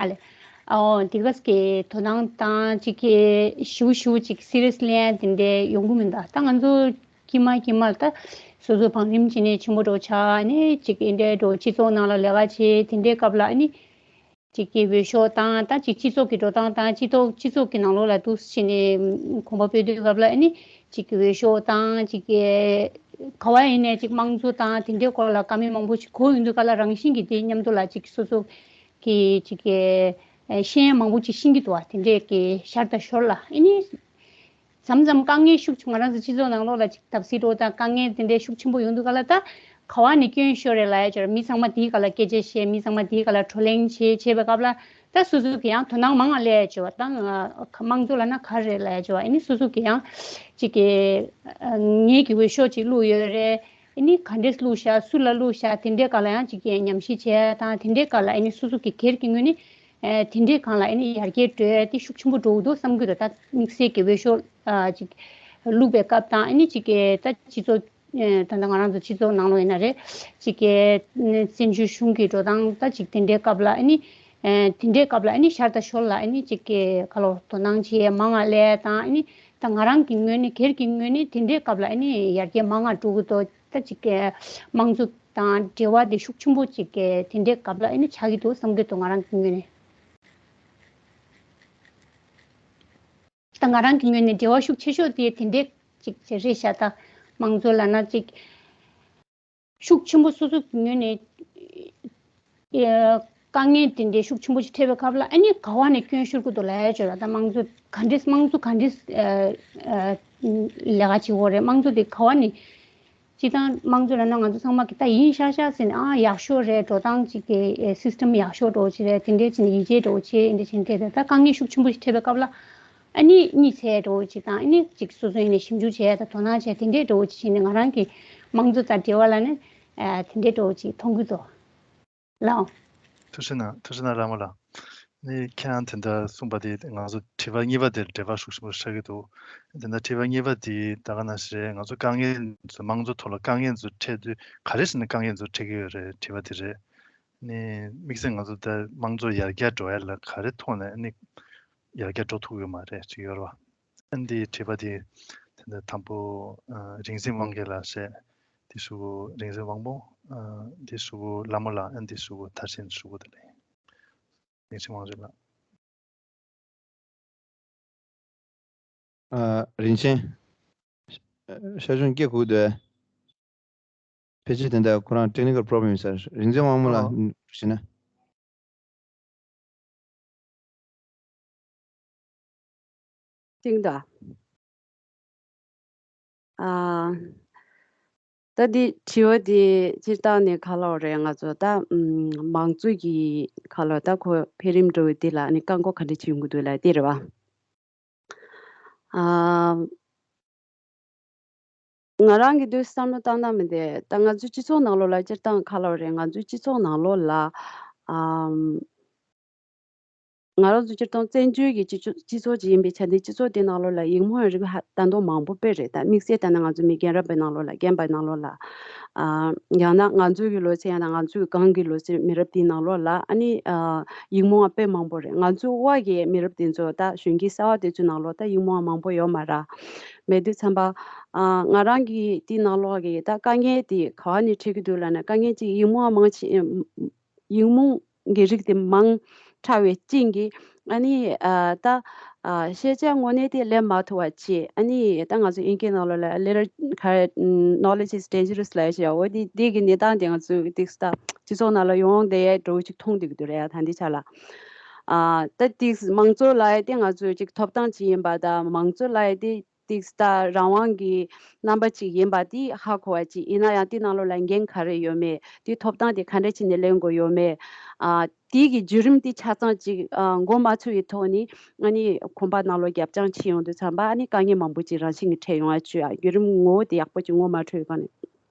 ཨ་ལས། ཨོ་དེ་ག་ས་གི་དོ་སྣང་དང་ཅིག་གི་ཞེ་པོ་ཞེ་པོ་ཅིག་སི་རི་ཡས་ལེན་ཡ་དེ་འདྲ་ཡོང་གི་མི་འདུག་ད་ང་ཚོ་དཀྱིལ་མ་དཀྱིལ་མ་ལ་ད་སོ་སོ་བང་རིམ་བྱས་ནས་ཆེན་པོ་འགྲོ་ཆགས་ནས་ཅིག་གི་འདྲ་འགྲོ། སྤྱི་ཚོགས་ནང་ལ་ལས་ཀ་བྱེད། དེ་འདྲའི་སྐབས་ལ་ཨ་ནི་ཅིག་གི་འོས་ཤོག་བཏང་། ད་ཅིག་སྤྱི་ཚོགས་ཀྱི་འགྲོ་སྟངས་དང་སྤྱི་ཚོགས་སྤྱི་ཚོགས་ཀྱི་ནང་ལོགས་ལ་འདུག་སེ་བྱས་ནས་གོམ་པ་སྤོས་དུས་སྐབས་ལ་ཨ་ནི་ཅིག་གི་འོས་ཤོག་བཏང་། ཅིག་གི་ག་བ་ཡིན་ནའི་ཅིག་དམངས་གཙོ་དང་དེ་འདྲའི་སྐོར་ལ་བཀའ་མོལ་མང་པོ་ཞིག་གོ་ཡོང་དུས་སྐབས་ལ་རང་བཞིན་གྱིས་དེ་མཉམ་དུ་ལ་ཅིག་སོ་སོ་གི་ཅིག་གི་ཤེས་ཡོན་མང་པོ་ཅིག་ཤེས་ཀྱི་འདུག་བ། དེ་འདྲའི་གི་ཞར་དང་ཞོར་ལ་ཨ་ནི། མཚམས་མཚམས་དཀའ་ངལ་ཤུགས་ཆེ། ང་རང་ཚོ་སྤྱི་ཚོགས་ནང་ལོགས་ལ་ཅིག་བརྡབ་གསིག་འགྲོ་དང་དཀའ་ངལ་དེ་འདྲའི་ཤུགས་ཆེན་པོ་ཡོང་དུས་སྐབས་ལ་ད་ག་བ་ནས་སྐྱོན་ཤོར་རེད་ལབ་ཡ་ཅིག་ཡོད་རེད། མི་ཚང་མ་དེའི་སྒང་ལ་སྐད་ཆ་བཤད། མི་ཚང་མ་དེའི་སྒང་ལ་བགྲོ་གླེང་བྱེད་བྱེད་པའི་སྐབས་ལ་ད་སོ་སོ་གི་ཡང་དོ་སྣང་མང་ང་སླེབས་ཡ་ཅིག་ཡོད་རེད། ད་ང་དམངས་གཙོ་ལབ་ན་ག་རེ་རེད་ལབ་ཡ་ཅིག་ཡོད་རེད། ཨ་ནི་སོ་སོ་གི་ཡང་ཅིག་གི་ངེད་ཀྱི་འོས་ཤོག་ཅིག་བླུགས་ཡོད་རེད། ཨ་ནི་ག་འདྲས་བླུགས་ཤག་སུ་ལ་བླུགས་ཤག་དེ་འདྲའི་སྒང་ལ་ཡང་ཅིག་གི་ཉམས་ཞིབ་བྱེད་ཡ་དང་། དེ་འདྲའི་སྒང་ལ་ཨ་ནི་སོ་སོ་གི་སྒེར་གྱི་ངོས་ནས། ཨ་དེ་འདྲའི་སྒང་ལ་ཨ་ནི་ཡར་རྒྱས་འགྲོ་ཡ་དེ་ཤུགས་ཆེན་པོ་འགྲོ་གི་འདུག་བསམ་གྱི་འདུག་ད་དམིགས་བསལ་གྱི་འོས་ཤོག་ཨ་ཅིག་བླུགས་པའི་སྐབས་དང་། ཨ་ནི་ཅིག་གི་ད་སྤྱི་ཚོགས་ཨ་ད་ལྟ་ང་རང་ཚོ་སྤྱི་ཚོགས་ནང་ལོགས་ཡིན་ན་རེད། ཅིག་གི་ཨ་བཙན་བྱོལ་གཞུང་གི་འགྲོ་སྟངས་ད་ཅིག་དེ་འདྲའི་སྐབས་ལ་ཨ་ནི་ཨ་དེ་འདྲའི་སྐབས་ལ་ཨ་ནི་ཞར་དང་ཞོར་ལ་ཨ་ནི་ཅིག་གི་ཁ་ལོ་དོ་སྣང་བྱེད་ཡ་མང་ང་སླེབས་ཡ་དང་། ཨ་ནི་ད་ང་རང་གི་ངོས་ནས་སྒེར་གྱི་ངོས་ནས་དེ་འདྲའི་སྐབས་ལ་ཨ་ནི་ཡར་རྒྱས་མང་ང་འགྲོ་གི་འདུག་ད་ཅིག་གི་དམངས་གཙོ་དང་འབྲེལ་བ་དེ་ཤུགས་ཆེན་པོ་ཅིག་གི་དེ་འདྲའི་སྐབས་ལ་ཨ་ནི་ཆགས་ཀྱི་འདུག་བསམ་གྱི་འདུག་ང་རང་གི་ངོས་ནས། ད་ང་རང་གི་ངོས་ནས་འབྲེལ་བ་ཤུགས་ཆེ་ཤོས་དེ་དེ་འདྲའི་ཅིག་ཅིག་རེད་ཤག་ད་དམངས་གཙོ་ལབ་ན་ཅིག་ཤུགས་ཆེན་པོ་སོ་སོ་གི་ངོས་ནས་ཨེ་དཀའ་ངལ་དེ་འདྲའི་ཤུགས་ཆེན་པོ་ཞིག་འཕྲད་པའི་སྐབས་ལ་ཨ་ནི་ག་བ་ནས་སྐྱོན་ཤོར་གི་འདུག་ལབ་ཡ་ཅིག་ཡོད་རེད། ད་དམངས་གཙོ་ག་འདྲས་དམངས་གཙོ་ག་འདྲས་ཨ་ཨ་ལས་ཀ་བྱེད་དགོས་རེད། དམངས་གཙོ་དེ་ག་བ་ནས། སྤྱིར་བཏང་དམངས་གཙོ་ལབ་ན་ང་ཚོ་ཚང་མ་གི་ད་ཡིན་ཤག་ཤག་ཟེར་ནས། ཨ་ཡག་ཤོས་རེད། འགྲོ་སྟངས་ཅིག་གི་ཨེ་སིས་ཊམ་ཡག་ཤོས་འདྲ་བོ་ཅིག་རེད། དེ་འདྲས་བྱས་ནས་ཡིད་ཆེས་འདྲ་བོ་བྱས། དེ་འདྲས་བྱས་ནས་ད་དཀའ་ངལ་ཤུགས་ཆེན་པོ་ཞིག་འཕྲད་པའི་སྐབས་ལ་ཨ་ནི་གཉིད་སད་འདྲ་བོ་ཅིག་དང་། ཨ་ནི་ཅིག་སོ་སོ་ཡིན་ནས་ཞིབ་འཇུག་བྱས་དང་དོ་སྣང་བྱས། དེ་འདྲས་འདྲ་བོ་ཅིག་བྱས་ནས་ང་རང་གི་དམངས་གཙོ་དང་འབྲེལ་བ་ལ་ནི་ཨ་དེ་འདྲས་འདྲ་བོ་ཅིག་མཐོང་གི་འདུག་ལགས། ཐུགས་རྗེ་གནང་། ཐུགས་རྗེ་གནང་། བླ་མ་ལགས། ནི་ཁྱེད་རང་དེ་འདྲ་གསུངས་པ་དེ་ང་ཚོ་དྲི་བ་གཉིས་པ་དེར་འབྲེལ་བ་ཤུགས་ཆེན་པོ་ཆགས་ཀྱི་འདུག་དེ་འདྲ་དྲི་བ་གཉིས་པ་དེ་ད་ག་ནང་བཞིན་རེད། ང་ཚོ་དཀའ་ངལ་ཚོ་དམངས་གཙོ་ཐོག་ལ་དཀའ་ངལ་ཚོ་འཕྲད་དུས་ག་རེ་བྱས་ནས་དཀའ་ངལ་ཚོ་འཕྲད་ཀྱི་ཡོད་རེད། དྲི་བ་དེ་རེད། ནི་དམིགས་བསལ་ང་ཚོ་ད་དམངས་གཙོ་ཡར་རྒྱས་འགྲོ་ཡ་ལ་ག་རེ་ཐོག་ནས་ནི་ཡར་རྒྱས་འགྲོ་ཐུབ་ཡོད་མ་རེད་ཅིག་ཡོད་རེད་བ། ཨ་ནི་དྲི་བ་དེ་དེ་འདྲ་དང་པོ་ཨ་རིག་འཛིན་དབང་རྒྱལ་ལགས་བཤད། དེ་ཞུ་གོ། རིག་འཛིན་དབང་པོ། ཨ་དེ་ཞུ་གོ། ལྷ་མོ་ལགས། ཨ་ནི་དེ་ཞུ་གོ། མཐར་ཕྱིན་ཞུ་གོ། དེ་ལས་རིག་འཛིན་དབང་རྒྱལ་ལགས། ཨ་རིན་ཆེན། ཤ་ཆུང་སྐད་ཁུག་འདུག་ཕལ་ཆེར་དེ་འདྲ་ཁོ་རང་technical problem ཡིན་ས་རེད། རིག་འཛིན་དབང་མོ་ལ་ཨ་ཞུས་ན། ཅིང་ད། ཨ། ད་འདི་དྲི་བ་འདི་སྤྱིར་བཏང་ནས་ག་ལབ་རེད། ང་ཚོ་ད་ཨམ་མང་གཙོ་གི་ག་ལབ་ད་ཁོ་འཕེལ་རིམ་འགྲོ་བའི་འདི་ལ་ནི་བཀག་འགོག་ག་འདྲ་བྱེད་ཡོང་གི་འདུག་ལབ་དེ་རེད་བ། ཨ། ང་རང་གི་འདུག་བསམ་བློ་བཏང་ན་མི་འདུག་ད་ང་ཚོའི་སྤྱི་ཚོགས་ནང་ལོགས་ལ་སྤྱིར་བཏང་ག་ལབ་རེད། ང་ཚོའི་སྤྱི་ཚོགས་ནང་ལོགས་ལ་ཨམ། ང་རང་ཚོ་སྤྱིར་བཏང་བཙན་བྱོལ་གྱི་སྤྱི་ཚོགས་སྤྱི་ཚོགས་ཅིག་ཡིན་པའི་ཆ་ནས་སྤྱི་ཚོགས་དེ་ནང་ལོགས་ལ་ཡིག་རྨོངས་རིགས་ཧ་ད་དུང་མང་པོ་དཔེ་རེད། ད་དམིགས་བསལ་ལྟར་ན་ང་ཚོ་མི་རྒན་རབས་པའི་ནང་ལོགས་ལ་རྒན་པའི་ནང་ལོགས་ལ། ཨ། ཡང་ན་ང་ཚོའི་གི་ལོ་ཚད་ཡང་ན་ང་ཚོའི་གི་གོང་གི་ལོ་ཚད་མི་རབས་དེའི་ནང་ལོགས་ལ་ཨ་ནི་ཨ། ཡིག་རྨོངས་དཔེ་མང་པོ་རེད། ང་ཚོའི་དབར་གྱི་མི་རབས་དེ་ཚོ་ད་གཞོན་སྐྱེས་གསར་བ་དེ་ཚོའི་ནང་ལོགས་ད་ཡིག་རྨོངས་མང་པོ་ཡོད་མ་རེད། མེད་དུས་ཙམ་པ། ཨ། ང་རང་གི་དེའི་ནང་ལོགས་ཀྱི་ད་དཀའ་ངལ་དེ་ག་བ་ནས་འཕྲད་ཀྱི་འདུག་ལབ་ན། དཀའ་ངལ་གཅིག་ཡིག་རྨོངས་མང་ཆེ་ཡིག་རྨོངས་གི་རིགས་དེ་མང་དྲགས་པའི་རྐྱེན་གྱིས་ཨ་ནི་ཨ་ད་ཨ་ཤེས་བྱ་དངོས་གནས་དེ་སླེབས་མ་ཐུབ་པ་བྱས། ཨ་ནི་ད་ང་ཚོ་དབྱིན་སྐད་ནང་ལོགས་ལ་little ག་རེ་knowledge is dangerous ལབ་ཡ་ཞིག་ཡོད། འོ་དེ་དེ་གི་གནས་སྟངས་དེ་ང་ཚོའི་ཏིག་ས་སྤྱི་ཚོགས་ནང་ལ་ཡོང་བསྡད་ཡ་འདྲ་བོ་ཅིག་མཐོང་བསྡད་ཀྱི་འདུག་རེད་ཡ། ད་འདི་ཆ་ལ་ཨ་ད་ཏིག་ས་མང་གཙོ་ལབ་ཡ་དེ་ང་ཚོའི་ཅིག་ཐོབ་ཐང་ཅིག་ཡིན་པ་དང་། མང་གཙོ་ལབ་ཡ་དེ་ཏིག་ས་རང་དབང་གི་རྣམ་པ་ཅིག་ཡིན་པ་དེ་ཧ་གོ་བ་ཅིག་ཡིན་ན་ཡང་། དེ་ནང་ལོགས་ལ་འགན་ག་རེ་ཡོད་མེད། དེ་ཐོབ་ཐང་དེ་ག་འདྲ་བྱས་ནས་ལེན་དགོས་ཡོད་མེད། ཨ་དེ་གི་བརྒྱུད་རིམ་དེ་ཆ་ཚང་ཅིག་ཨ་མགོ་མ་ཚོས་པའི་ཐོག་ནས་ཨ་ནི་གོམ་པ་ནང་ལོགས་རྒྱབ་རྐྱང་བྱེད་ཡོང་དུས་ཙམ་པ་ཨ་ནི་དཀའ་ངལ་མང་པོ་ཅིག་རང་བཞིན་གྱིས་འཕྲད་ཡོང་བ་བྱོས། ཨ་བརྒྱུད་རིམ་ངོ་བོ་དེ་ཡག་པོ་ཅིག་ངོ་མ་འཕྲོད་པ་ནས།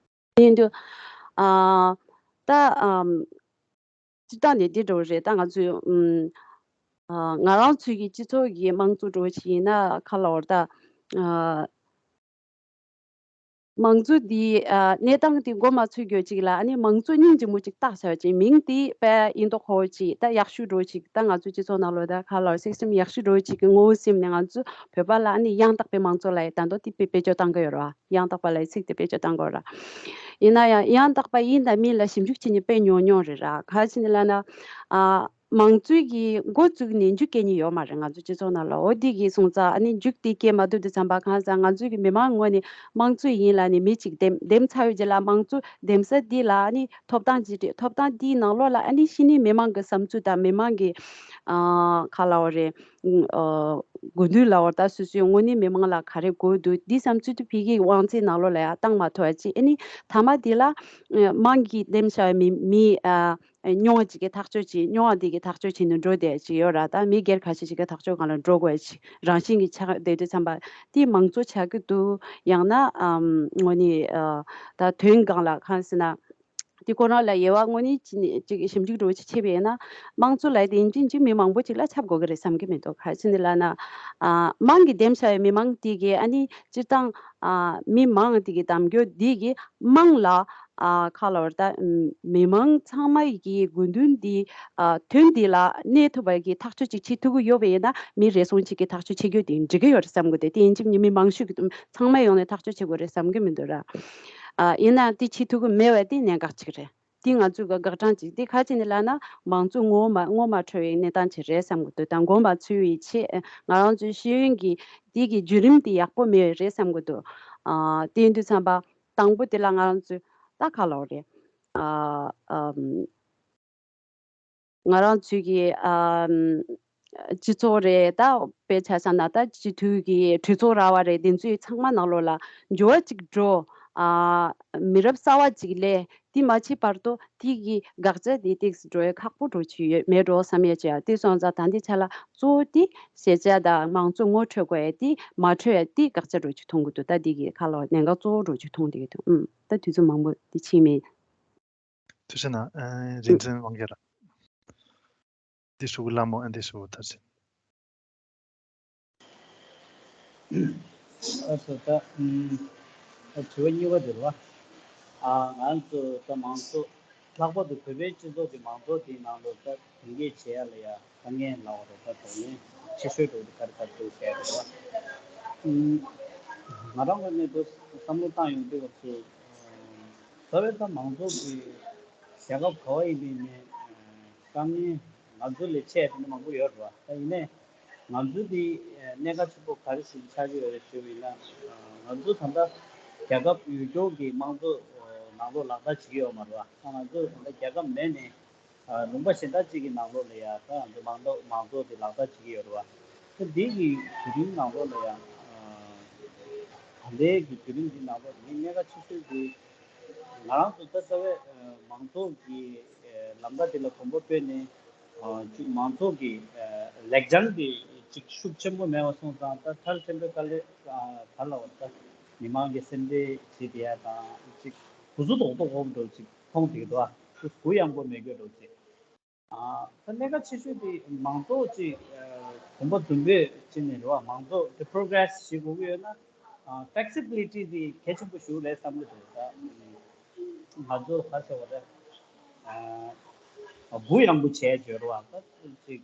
དེ་ཡིན་དུས་ཨ་ད་ཨམ། སྤྱིར་བཏང་ནས་འདི་འདྲ་བོ་རེད། ད་ང་ཚོས་ཨམ། ཨ་ང་རང་ཚོའི་གི་སྤྱི་ཚོགས་ཀྱི་དམངས་གཙོ་འདྲ་བོ་ཞིག་ཡིན་ན་ག་ལབ་དགོས་རེད། ད་ཨ་དམངས་གཙོ་འདི་ཨ་གནས་སྟངས་འདི་མགོ་མ་ཚོས་རྒྱུ་ཅིག་ལ་ཨ་ནི་དམངས་གཙོ་སྙིང་རྗེ་མོ་ཅིག་བཏགས་བྱས་ཅིག་མིང་འདི་དཔེ་ཡིན་མདོག་ཁ་པོ་ཅིག་ད་ཡག་ཤོས་འདྲ་བོ་ཅིག་ད་ང་ཚོའི་སྤྱི་ཚོགས་ནང་ལོགས་ད་ག་ལབ་དགོས་རེད། སིསི་ཊེམ་ཡག་ཤོས་འདྲ་བོ་ཅིག་གི་ངོ་བོ་སེམས་ནས་ང་ཚོ་བོད་པ་ལ་ཨ་ནི་ཡང་དག་པའི་དམངས་གཙོ་ལབ་ཡ་ད་དུང་དེ་དཔེ་བེད་སྤྱོད་བཏང་གི་ཡོད་རེད་བ། ཡང་དག་པ་ལབ་ཡ་ཚིག་དེ་བེད་སྤྱོད་བཏང་གི་ཡོད་རེད། ཡིན་ན་ཡང་ཡང་དག་པ་ཡིན་དང་མིན་ལ་ཞིབ་འཇུག་བྱེད་མཁན་དཔེ་ཉུང་ཉུང་རེད་ར། ག་རེ་བྱས་ནས་ལབ་ན། ཨ་དམངས་གཙོའི་གི་འགོ་བཙུགས་ནས་མཇུག་སྐྱེལ་མཁན་ཡོད་མ་རེད་ང་ཚོ་སྤྱི་ཚོགས་ནང་ལ། འོ་དེ་གི་སོང་ཙང་ཨ་ནི་མཇུག་དེ་སྐྱེལ་མ་ཐུབ་དུས་ཙམ་པ་གང་ཟག་ང་ཚོའི་གི་མི་མང་ངོས་ནས་དམངས་གཙོ་ཡིན་ལབ་ནས་མི་གཅིག་འདེམས་འདེམས་ཚར་བའི་རྗེས་ལ་དམངས་གཙོ་འདེམས་ས་འདི་ལ་ཨ་ནི་ཐོབ་ཐང་ཅིག་སྤྲད། ཐོབ་ཐང་འདིའི་ནང་ལོགས་ལ་ཨ་ནི་ཕྱི་ནས་མི་མང་གི་བསམ་ཚུལ་དང་མི་མང་གི་ཨ་ག་ལབ་དགོས་རེད། ཨ་དགོས་འདུན་ལབ་དགོས་རེད། ད་སོ་སོའི་དངོས་གནས་མི་མང་ལ་ག་རེ་དགོས་འདུག་འདི་བསམ་ཚུལ་དེ་ཕ་གིའི་དབང་ཚད་ནང་ལོགས་ལ་ཡང་བཏང་མ་ཐུབ་པ་ཅིག་ཨ་ནི་མཐའ་མ་དེ་ལ་ཨ་དམངས་ཀྱིས་འདེམས་བྱ་བའི་མི་མི་ཨ་རྙིང་བ་ཅིག་གིས་ཐག་གཅོད་བྱེད། རྙིང་བ་དེ་གིས་ཐག་གཅོད་བྱེད་ནས་འགྲོ་བསྡད་ཅིག་ཡོད་ར། ད་མི་སྒེར་ཁ་ཤས་ཤིག་གིས་ཐག་གཅོད་སྒང་ལ་འགྲོ་དགོས་ཅིག་རང་བཞིན་གྱིས་ཆགས་བསྡད་དུས་ཙམ་པ་དེ་དམངས་གཙོ་ཆགས་ཀྱི་འདུག་ཡང་ན་ཨམ་དངོས་གནས་ཨ་ད་དོན་སྒང་ལ་གང་ཟེར་ན། དེ་ཁོ་རང་ལ་དབྱེ་བ་དངོས་གནས་ཅི་ནས་ཅིག་ཞིབ་འཇུག་འདྲ་བོ་ཅིག་བྱས་པ་ཡིན་ན། དམངས་གཙོ་ལབ་ཡ་དེ་ཡིན་གཅིག་མིན་གཅིག་མི་མང་པོ་ཅིག་ལ་ཁྱབ་དགོས་ཀྱི་རེད་བསམ་གྱི་མི་འདུག་ག་རེ་བྱས་ནས་ལབ་ན། ཨ་དམངས་ཀྱིས་འདེམས་བྱ་བའི་མི་མང་དེ་གིས་ཨ་ནི་སྤྱིར་བཏང་ཨ་མི་མང་དེ་གི་གདམ་རྒྱུ་དེ་གིས་དམངས་ལ་ཨ་ག་ལབ་དགོས་རེད། ད་མི་མང་ཚང་མ་གི་དགོས་འདུན་དེ་ཨ་དོན་དེ་ལ་གནས་ཐུབ་པ་གི་ཐག་གཅོད་ཅིག་བྱེད་ཐུབ་ཀྱི་ཡོད་པ་ཡིན་ན། མི་རེ་ཟུང་ཅིག་གིས་ཐག་གཅོད་བྱེད་རྒྱུ་དེ་འགྲིག་གི་ཡོད་རེད་བསམ་གི་འདུག་དེ་ཡིན་གཅིག་མིན་གཅིག་མི་མང་ཤོས་ཀྱིས་ཚང་མའི་ཡོང་ནས་ཐག་གཅོད་བྱེད་དགོས་རེད་བསམ་གྱི་མི་འདུག་ར། ཨ་ཡིན་ནའང་དེ་བྱེད་ཐུབ་ཀྱི་མེད་པ་དེ་གནད་འགག་ཅིག་རེད། དེ་ང་ཚོས་དགག་དགག་དྲང་ཅིག་དེ་ག་རེ་བྱས་ནས་ལབ་ན། མང་གཙོ་ངོ་མ་ངོ་མ་འཕྲོད་པའི་གནས་སྟངས་ཅིག་རེད་བསམ་གྱི་འདུག་དང་མགོ་མ་ཚོས་པའི་ཆེད་ང་རང་ཚོའི་ཤེས་ཡོན་གྱི་དེ་གི་བརྒྱུད་རིམ་དེ་ཡག་པོ་མེད་པ་རེད་བསམ་གྱི་འདུག་ཨ་དེ་ཡིན་དུས་ཙམ་པ་དང་པོ་དེ་ལ་ང་རང་ཚོས་ད་ག་ལབ་དགོས་རེད། ཨ་ཨམ། ང་རང་ཚོའི་གི་ཨམ། སྤྱི་ཚོགས་རེད། ད་དཔེ་ཆ་བཞག་ན་ད་སྤྱི་འཐུས་ཀྱི་གྲོས་ཚོགས་ར་བ་རེད། དེ་ཚོའི་ཚང་མ་ནང་ལོགས་ལ་འགྱུར་བ་ཅིག་འགྲོ། ཨ་མི་རབས་གསར་བ་ཅིག་སླེབས། དེ་མ་ཕྱིན་བར་དུ་དེ་གི་དགག་བྱ་དེ་ཏོག་ཙམ་འགྲོ་ཡ་ཁག་པོ་འགྲོ་ཆུ་ཡོད་མེད་འགྲོ་བསམ་ཡ་ཅིག་ཡ། དེ་སོང་ཙང་ད་འདི་ཆ་ལ་གཙོ་བོ་དེ་ཤེས་བྱ་དང་དམངས་གཙོ་ངོ་འཕྲོད་དགོས་ཡ་དེ་མ་འཕྲོད་ཡ་དེ་དགག་བྱ་འགྲོ་ཆུ་མཐོང་གི་འདུག་ད་འདི་གི་ཁ་ལོ་གནད་འགག་གཙོ་བོ་འགྲོ་ཆུ་མཐོང་བསྡད་ཀྱི་འདུག་ཨུམ། ད་དུས་ཚོད་མང་པོ་དེ་ཕྱིན་མེད། ཐུགས་རྗེ་གནང་། ཨ་རིག་འཛིན་དབང་རྒྱལ་ལགས། འདི་ཞུ་གི་ལ་མོ། ཨ་འདི་ཞུ་གི་ཐུགས་རྗེ། ཨ་སོ་ད་ཨུམ། ད་དྲི་བ་གཉིས་པ་དེ་རེད་བ། ཨ་ང་ཚོ་ད་མང་གཙོ་ལྷག་པར་དུ་བོད་པའི་སྤྱི་ཚོགས་ཀྱི་མང་གཙོ་དེའི་ནང་ལོགས་ད་དེ་འགེལ་བྱེད་ཡ་ལ་ཡ་དཀའ་ངལ་ལ་བ་རེད། ད་དོགས་ནས་ཆེ་ཤོས་འགྲོ་དེ་ག་རེ་ག་རེ་འདུག་ཟེར་ཡ་རེད་བ། ཨུམ། ང་རང་ངོས་ནས་ད་བསམ་བློ་བཏང་ཡོང་དུས་སྐབས་སུ། རྩ་བའི་ད་མང་གཙོ་གི་རྒྱལ་ཁབ་ག་བ་ཡིན་པའི་ནས་དཀའ་ངལ་ང་ཚོ་ལས་ཆེ་དེ་འདྲ་མང་པོ་ཡོད་རེད་བ། ད་ཡིན་ནའི་ང་ཚོ་འདི་གནད་འགག་ཆེན་པོ་ག་རེ་ཞིག་ཆགས་ཀྱི་ཡོད་རེད་ཞུས་པ་ཡིན་ན། ང་ཚོ་ད་ལྟ་རྒྱལ་ཁབ་ཡུལ་སྐྱོང་གི་དམངས་གཙོ་ནང་ལོགས་ལག་བསྟར་བྱེད་ཀྱི་ཡོད་མ་རེད་བ། ད་ང་ཚོ་ད་ལྟ་རྒྱལ་ཁབ་མེད་ནས་ལུང་པ་གཞན་དག་ཅིག་གི་ནང་ལོགས་ལ་ཡ་ད་ང་ཚོ་མང་གཙོ་མང་གཙོ་དེ་ལག་བསྟར་བྱེད་ཀྱི་ཡོད་རེད་བ། ད་འདི་གི་བརྒྱུད་རིམ་ནང་ལོགས་ལ་ཡ་ད་ལྟའི་གི་བརྒྱུད་རིམ་འདི་ནང་ལོགས་ལ་ངས་གནད་འགག་ཆེ་ཤོས་དེ། ང་རང་ཚོ་ད་རྩ་བའི་མང་ཚོགས་ཀྱི་ལམ་ཁ་འདི་ལ་གོམ་པ་སྤོས་ནས་ཅིག་མང་ཚོགས་ཀྱི་ལེགས་བྱང་འདི་ཅིག་ཤུགས་ཆེན་པོ་མེད་པ་སོང་ཙང་ད་མཐར་ཆེན་པོའི་དཀའ་ལས་ག་ལ་བ་ད་མི་མང་གི་སེམས་ཁྲལ་བྱེད་བསྡད་ཡ་དང་ཅིག་གུ་ཚུགས་རྡོག་རྡོག་འོག་འགྲོ་ཅིག་མཐོང་བསྡད་ཀྱི་འདུག་ཨ། གུ་ཡངས་པོ་མེད་རྒྱུ་འགྲོ་ཅིག་ཨ། ད་གནད་འགག་ཆེ་ཤོས་དེ་མང་ཚོགས་ཀྱི་གོམ་པ་མདུན་སྤོས་བྱས་ནས་རེད་བ། མང་ཚོགས་དེ་པོ་རོ་གེ་རེ་སི་བྱེད་དགོས་ཀྱི་ཡོད་ན། ཨ། ཕེ་ལེག་སི་བི་ལི་ཊི་དེ་གལ་ཆེན་པོ་ཞིག་རེད་བསམ་གྱི་འདུག་ད་ང་ཚོ་ག་ཟེར་བ་རེད། ཨ། གུ་ཡངས་པོ་བྱས་བརྗོད་རེད་བ། ད་ཅིག་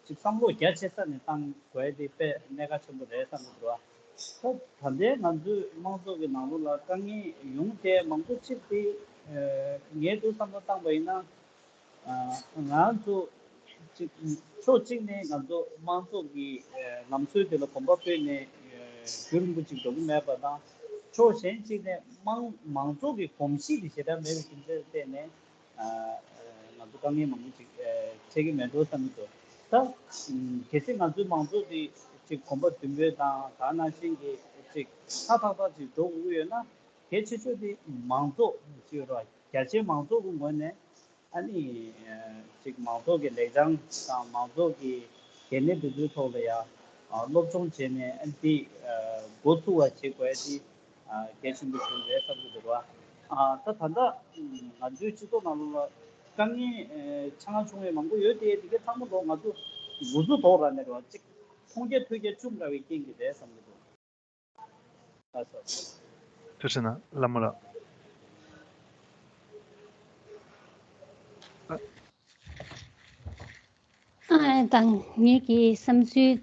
ཅིག་བསམ་བློ་རྒྱ་ཆེ་ས་ནས་བཏང་དགོས་དེ་དཔེ་གནད་འགག་ཆེན་པོ་རེད་བསམ་གྱི་འདུག་ད་ད་ལྟའི་ང་ཚོའི་མང་ཚོགས་ཀྱི་ནང་ལོགས་ལ་དཀའ་ངལ་ཡོང་དེ་མང་པོ་ཅིག་དེ་ངས་འདུག་བསམ་བློ་བཏང་པ་ཡིན་ན། ང་ཚོ་གཅིག་ཕྱོགས་གཅིག་ནས་ང་ཚོ་དམངས་གཙོ་གི་ལམ་སྲོལ་དེ་ལ་གོམ་པ་སྤོས་ནས་རྒྱུན་རིང་པོ་ཅིག་འགྲོ་གི་མེད་པ་དང་། ཕྱོགས་གཞན་གཅིག་ནས་དམངས་མང་ཚོགས་ཀྱི་གོམས་གཤིས་དེ་ཞེ་དྲག་མེད་པའི་རྐྱེན་བྱས་བརྟེན་ནས་ང་ཚོ་དཀའ་ངལ་མང་པོ་ཅིག་འཕྲད་ཀྱི་མེད་འགྲོ་བསམ་གྱི་འདུག་ད་གལ་སྲིད་ང་ཚོའི་མང་ཚོགས་དེ་ཅིག་གོམ་པ་མདུན་སྤོས་དང་དེ་ནང་བཞིན་གྱི་ཅིག་ཧ་ཐག་ཐག་ཅིག་འགྲོ་དགོས་ཀྱི་ཡོད་ན། གལ་ཆེ་ཤོས་དེ་མང་ཚོགས་ཅིག་རེད་བ། རྒྱ་ཆེའི་མང་ཚོགས་ཀྱི་ངོས་ནས་ཨ་ནི་ཅིག་མང་ཚོགས་ཀྱི་ལེགས་བྱང་དང་མང་ཚོགས་ཀྱི་འགན་ལེན་དེ་ཚོའི་ཐོག་ལ་ཡང་སློབ་སྦྱོང་བྱས་ནས་ཨ་ནི་དེ་འགོ་ཚུགས་པ་བྱེད་དགོས་དེ་གལ་ཆེན་པོ་ཞིག་རེད་བསམ་གྱི་འདུག་བ། ད་ད་ལྟ་ང་ཚོའི་སྤྱི་ཚོགས་ནང་ལོགས་ལ་དཀའ་ངལ་ཆེ་ཆུང་ཡང་མང་པོ་ཡོད་དེ། དེ་གའི་ཚང་མ་ལོག་ང་ཚོ་འགོ་ཚུགས་ཐོག་ར་ནས་རེད་བ། ཅིག་མཐོང་རྒྱ་ཐོས་རྒྱ་ཅུང་འདྲ་བའི་རྐྱེན་གྱིས་རེད་བསམ་གྱི་འདུག་ཐུགས་རྗེ་གནང་བླ་མ་ལགས། ཨ། དང་ངེད་ཀྱི་བསམ་ཚུལ།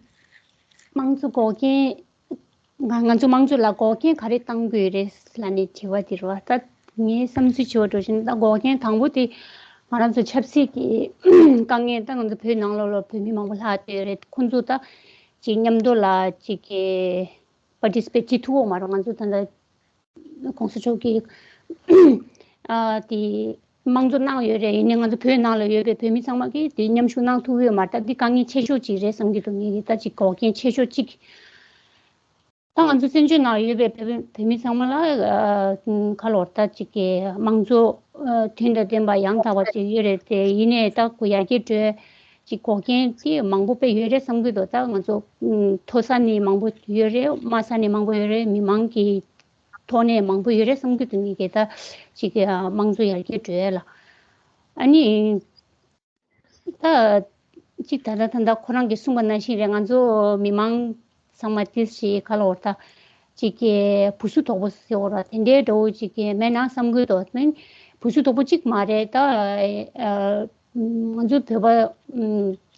དམངས་གཙོ་འགོག་རྐྱེན། ང་ང་ཚོ་དམངས་གཙོ་ལ་འགོག་རྐྱེན་ག་རེ་གཏང་དགོས་རེད་ལབ་ནས་དྲི་བ་དེ་རེད་བ། ད་ངའི་བསམ་ཚུལ་བྱེད་པ་འགྲོ་བཞིན་ད་འགོག་རྐྱེན་དང་པོ་དེ་ང་རང་ཚོ་ཆབ་སྲིད་ཀྱི་དཀའ་ངལ། ད་ང་ཚོ་བོད་ནང་ལོགས་ལ་བོད་མི་མང་པོ་ལྷག་བསྡད་ཡོད་རེད། ཁོང་ཚོ་ད་ཅིག་མཉམ་དུ་ལ་ཅིག་གི་པར་ཊི་སི་པེཊ་བྱེད་ཐུབ་ཀྱི་མ་རེད། ང་ཚོ་ད་ལྟ་གོང་ས་མཆོག་གིས་ཨ་དེ་དམངས་གཙོ་གནང་ཡོད་རེད། ཡིན་ནའི་ང་ཚོ་བོད་ནང་ལ་ཡོད་པའི་བོད་མི་ཚང་མ་གིས་དེ་མཉམ་ཞུགས་གནང་ཐུབ་ཀྱི་ཡོད་མ་རེད། ད་འདི་དཀའ་ངལ་ཆེ་ཤོས་ཅིག་རེད་བསམ་གྱི་འདུག་ངེད་ཀྱི་ད་ཅིག་འགོག་རྐྱེན་ཆེ་ཤོས་ཅིག་ད་ང་ཚོ་བཙན་བྱོལ་ནང་ཡོད་པའི་བོད་བོད་མི་ཚང་མ་ལ་ཨ་ཁ་ལོར་ད་ཅིག་གི་དམངས་གཙོ་ཨ་དོན་དང་ལྡན་པ་ཡང་དག་པ་ཅིག་ཡོད་རེད་དེ། ཡིན་ནའི་ད་ཁོ་ཡར་རྒྱས་འགྲོ་ཅིག་འགོག་རྐྱེན་དེ་མང་པོ་དཔེ་ཡོད་རེད་བསམ་གྱི་འདུག་ད་ང་ཚོ་མཐོ་ས་ནས་མང་པོ་ཡོད་རེད། དམའ་ས་ནས་མང་པོ་ཡོད་རེད། མི་མང་གི་ཐོག་ནས་མང་པོ་ཡོད་རེད་བསམ་གྱི་འདུག་ངེད་ཀྱི་ད་ཅིག་གི་དམངས་གཙོ་ཡར་རྒྱས་འགྲོ་ཡ་ལ། ཨ་ནི་ད་ཅིག་ད་ལྟ་ད་ལྟ་ཁོ་རང་གིས་གསུངས་པ་ནང་བཞིན་རེད། ང་ཚོ་མི་མང་ཚང་མ་ཏིས་ཞིག་ཁ་ལོར་ད་ཅིག་གི་བུ་སུ་དོག་པོ་ཟེར་བ་ར་དེ་འདྲའི་འདྲ་བོ་ཅིག་གི་མེད་ན་བསམ་གྱི་འདུག་ཨ་ནི་བུ་སུ་དོག་པོ་གཅིག་མ་རེད། ད་ཨ་ང་ཚོ་བོད་པ་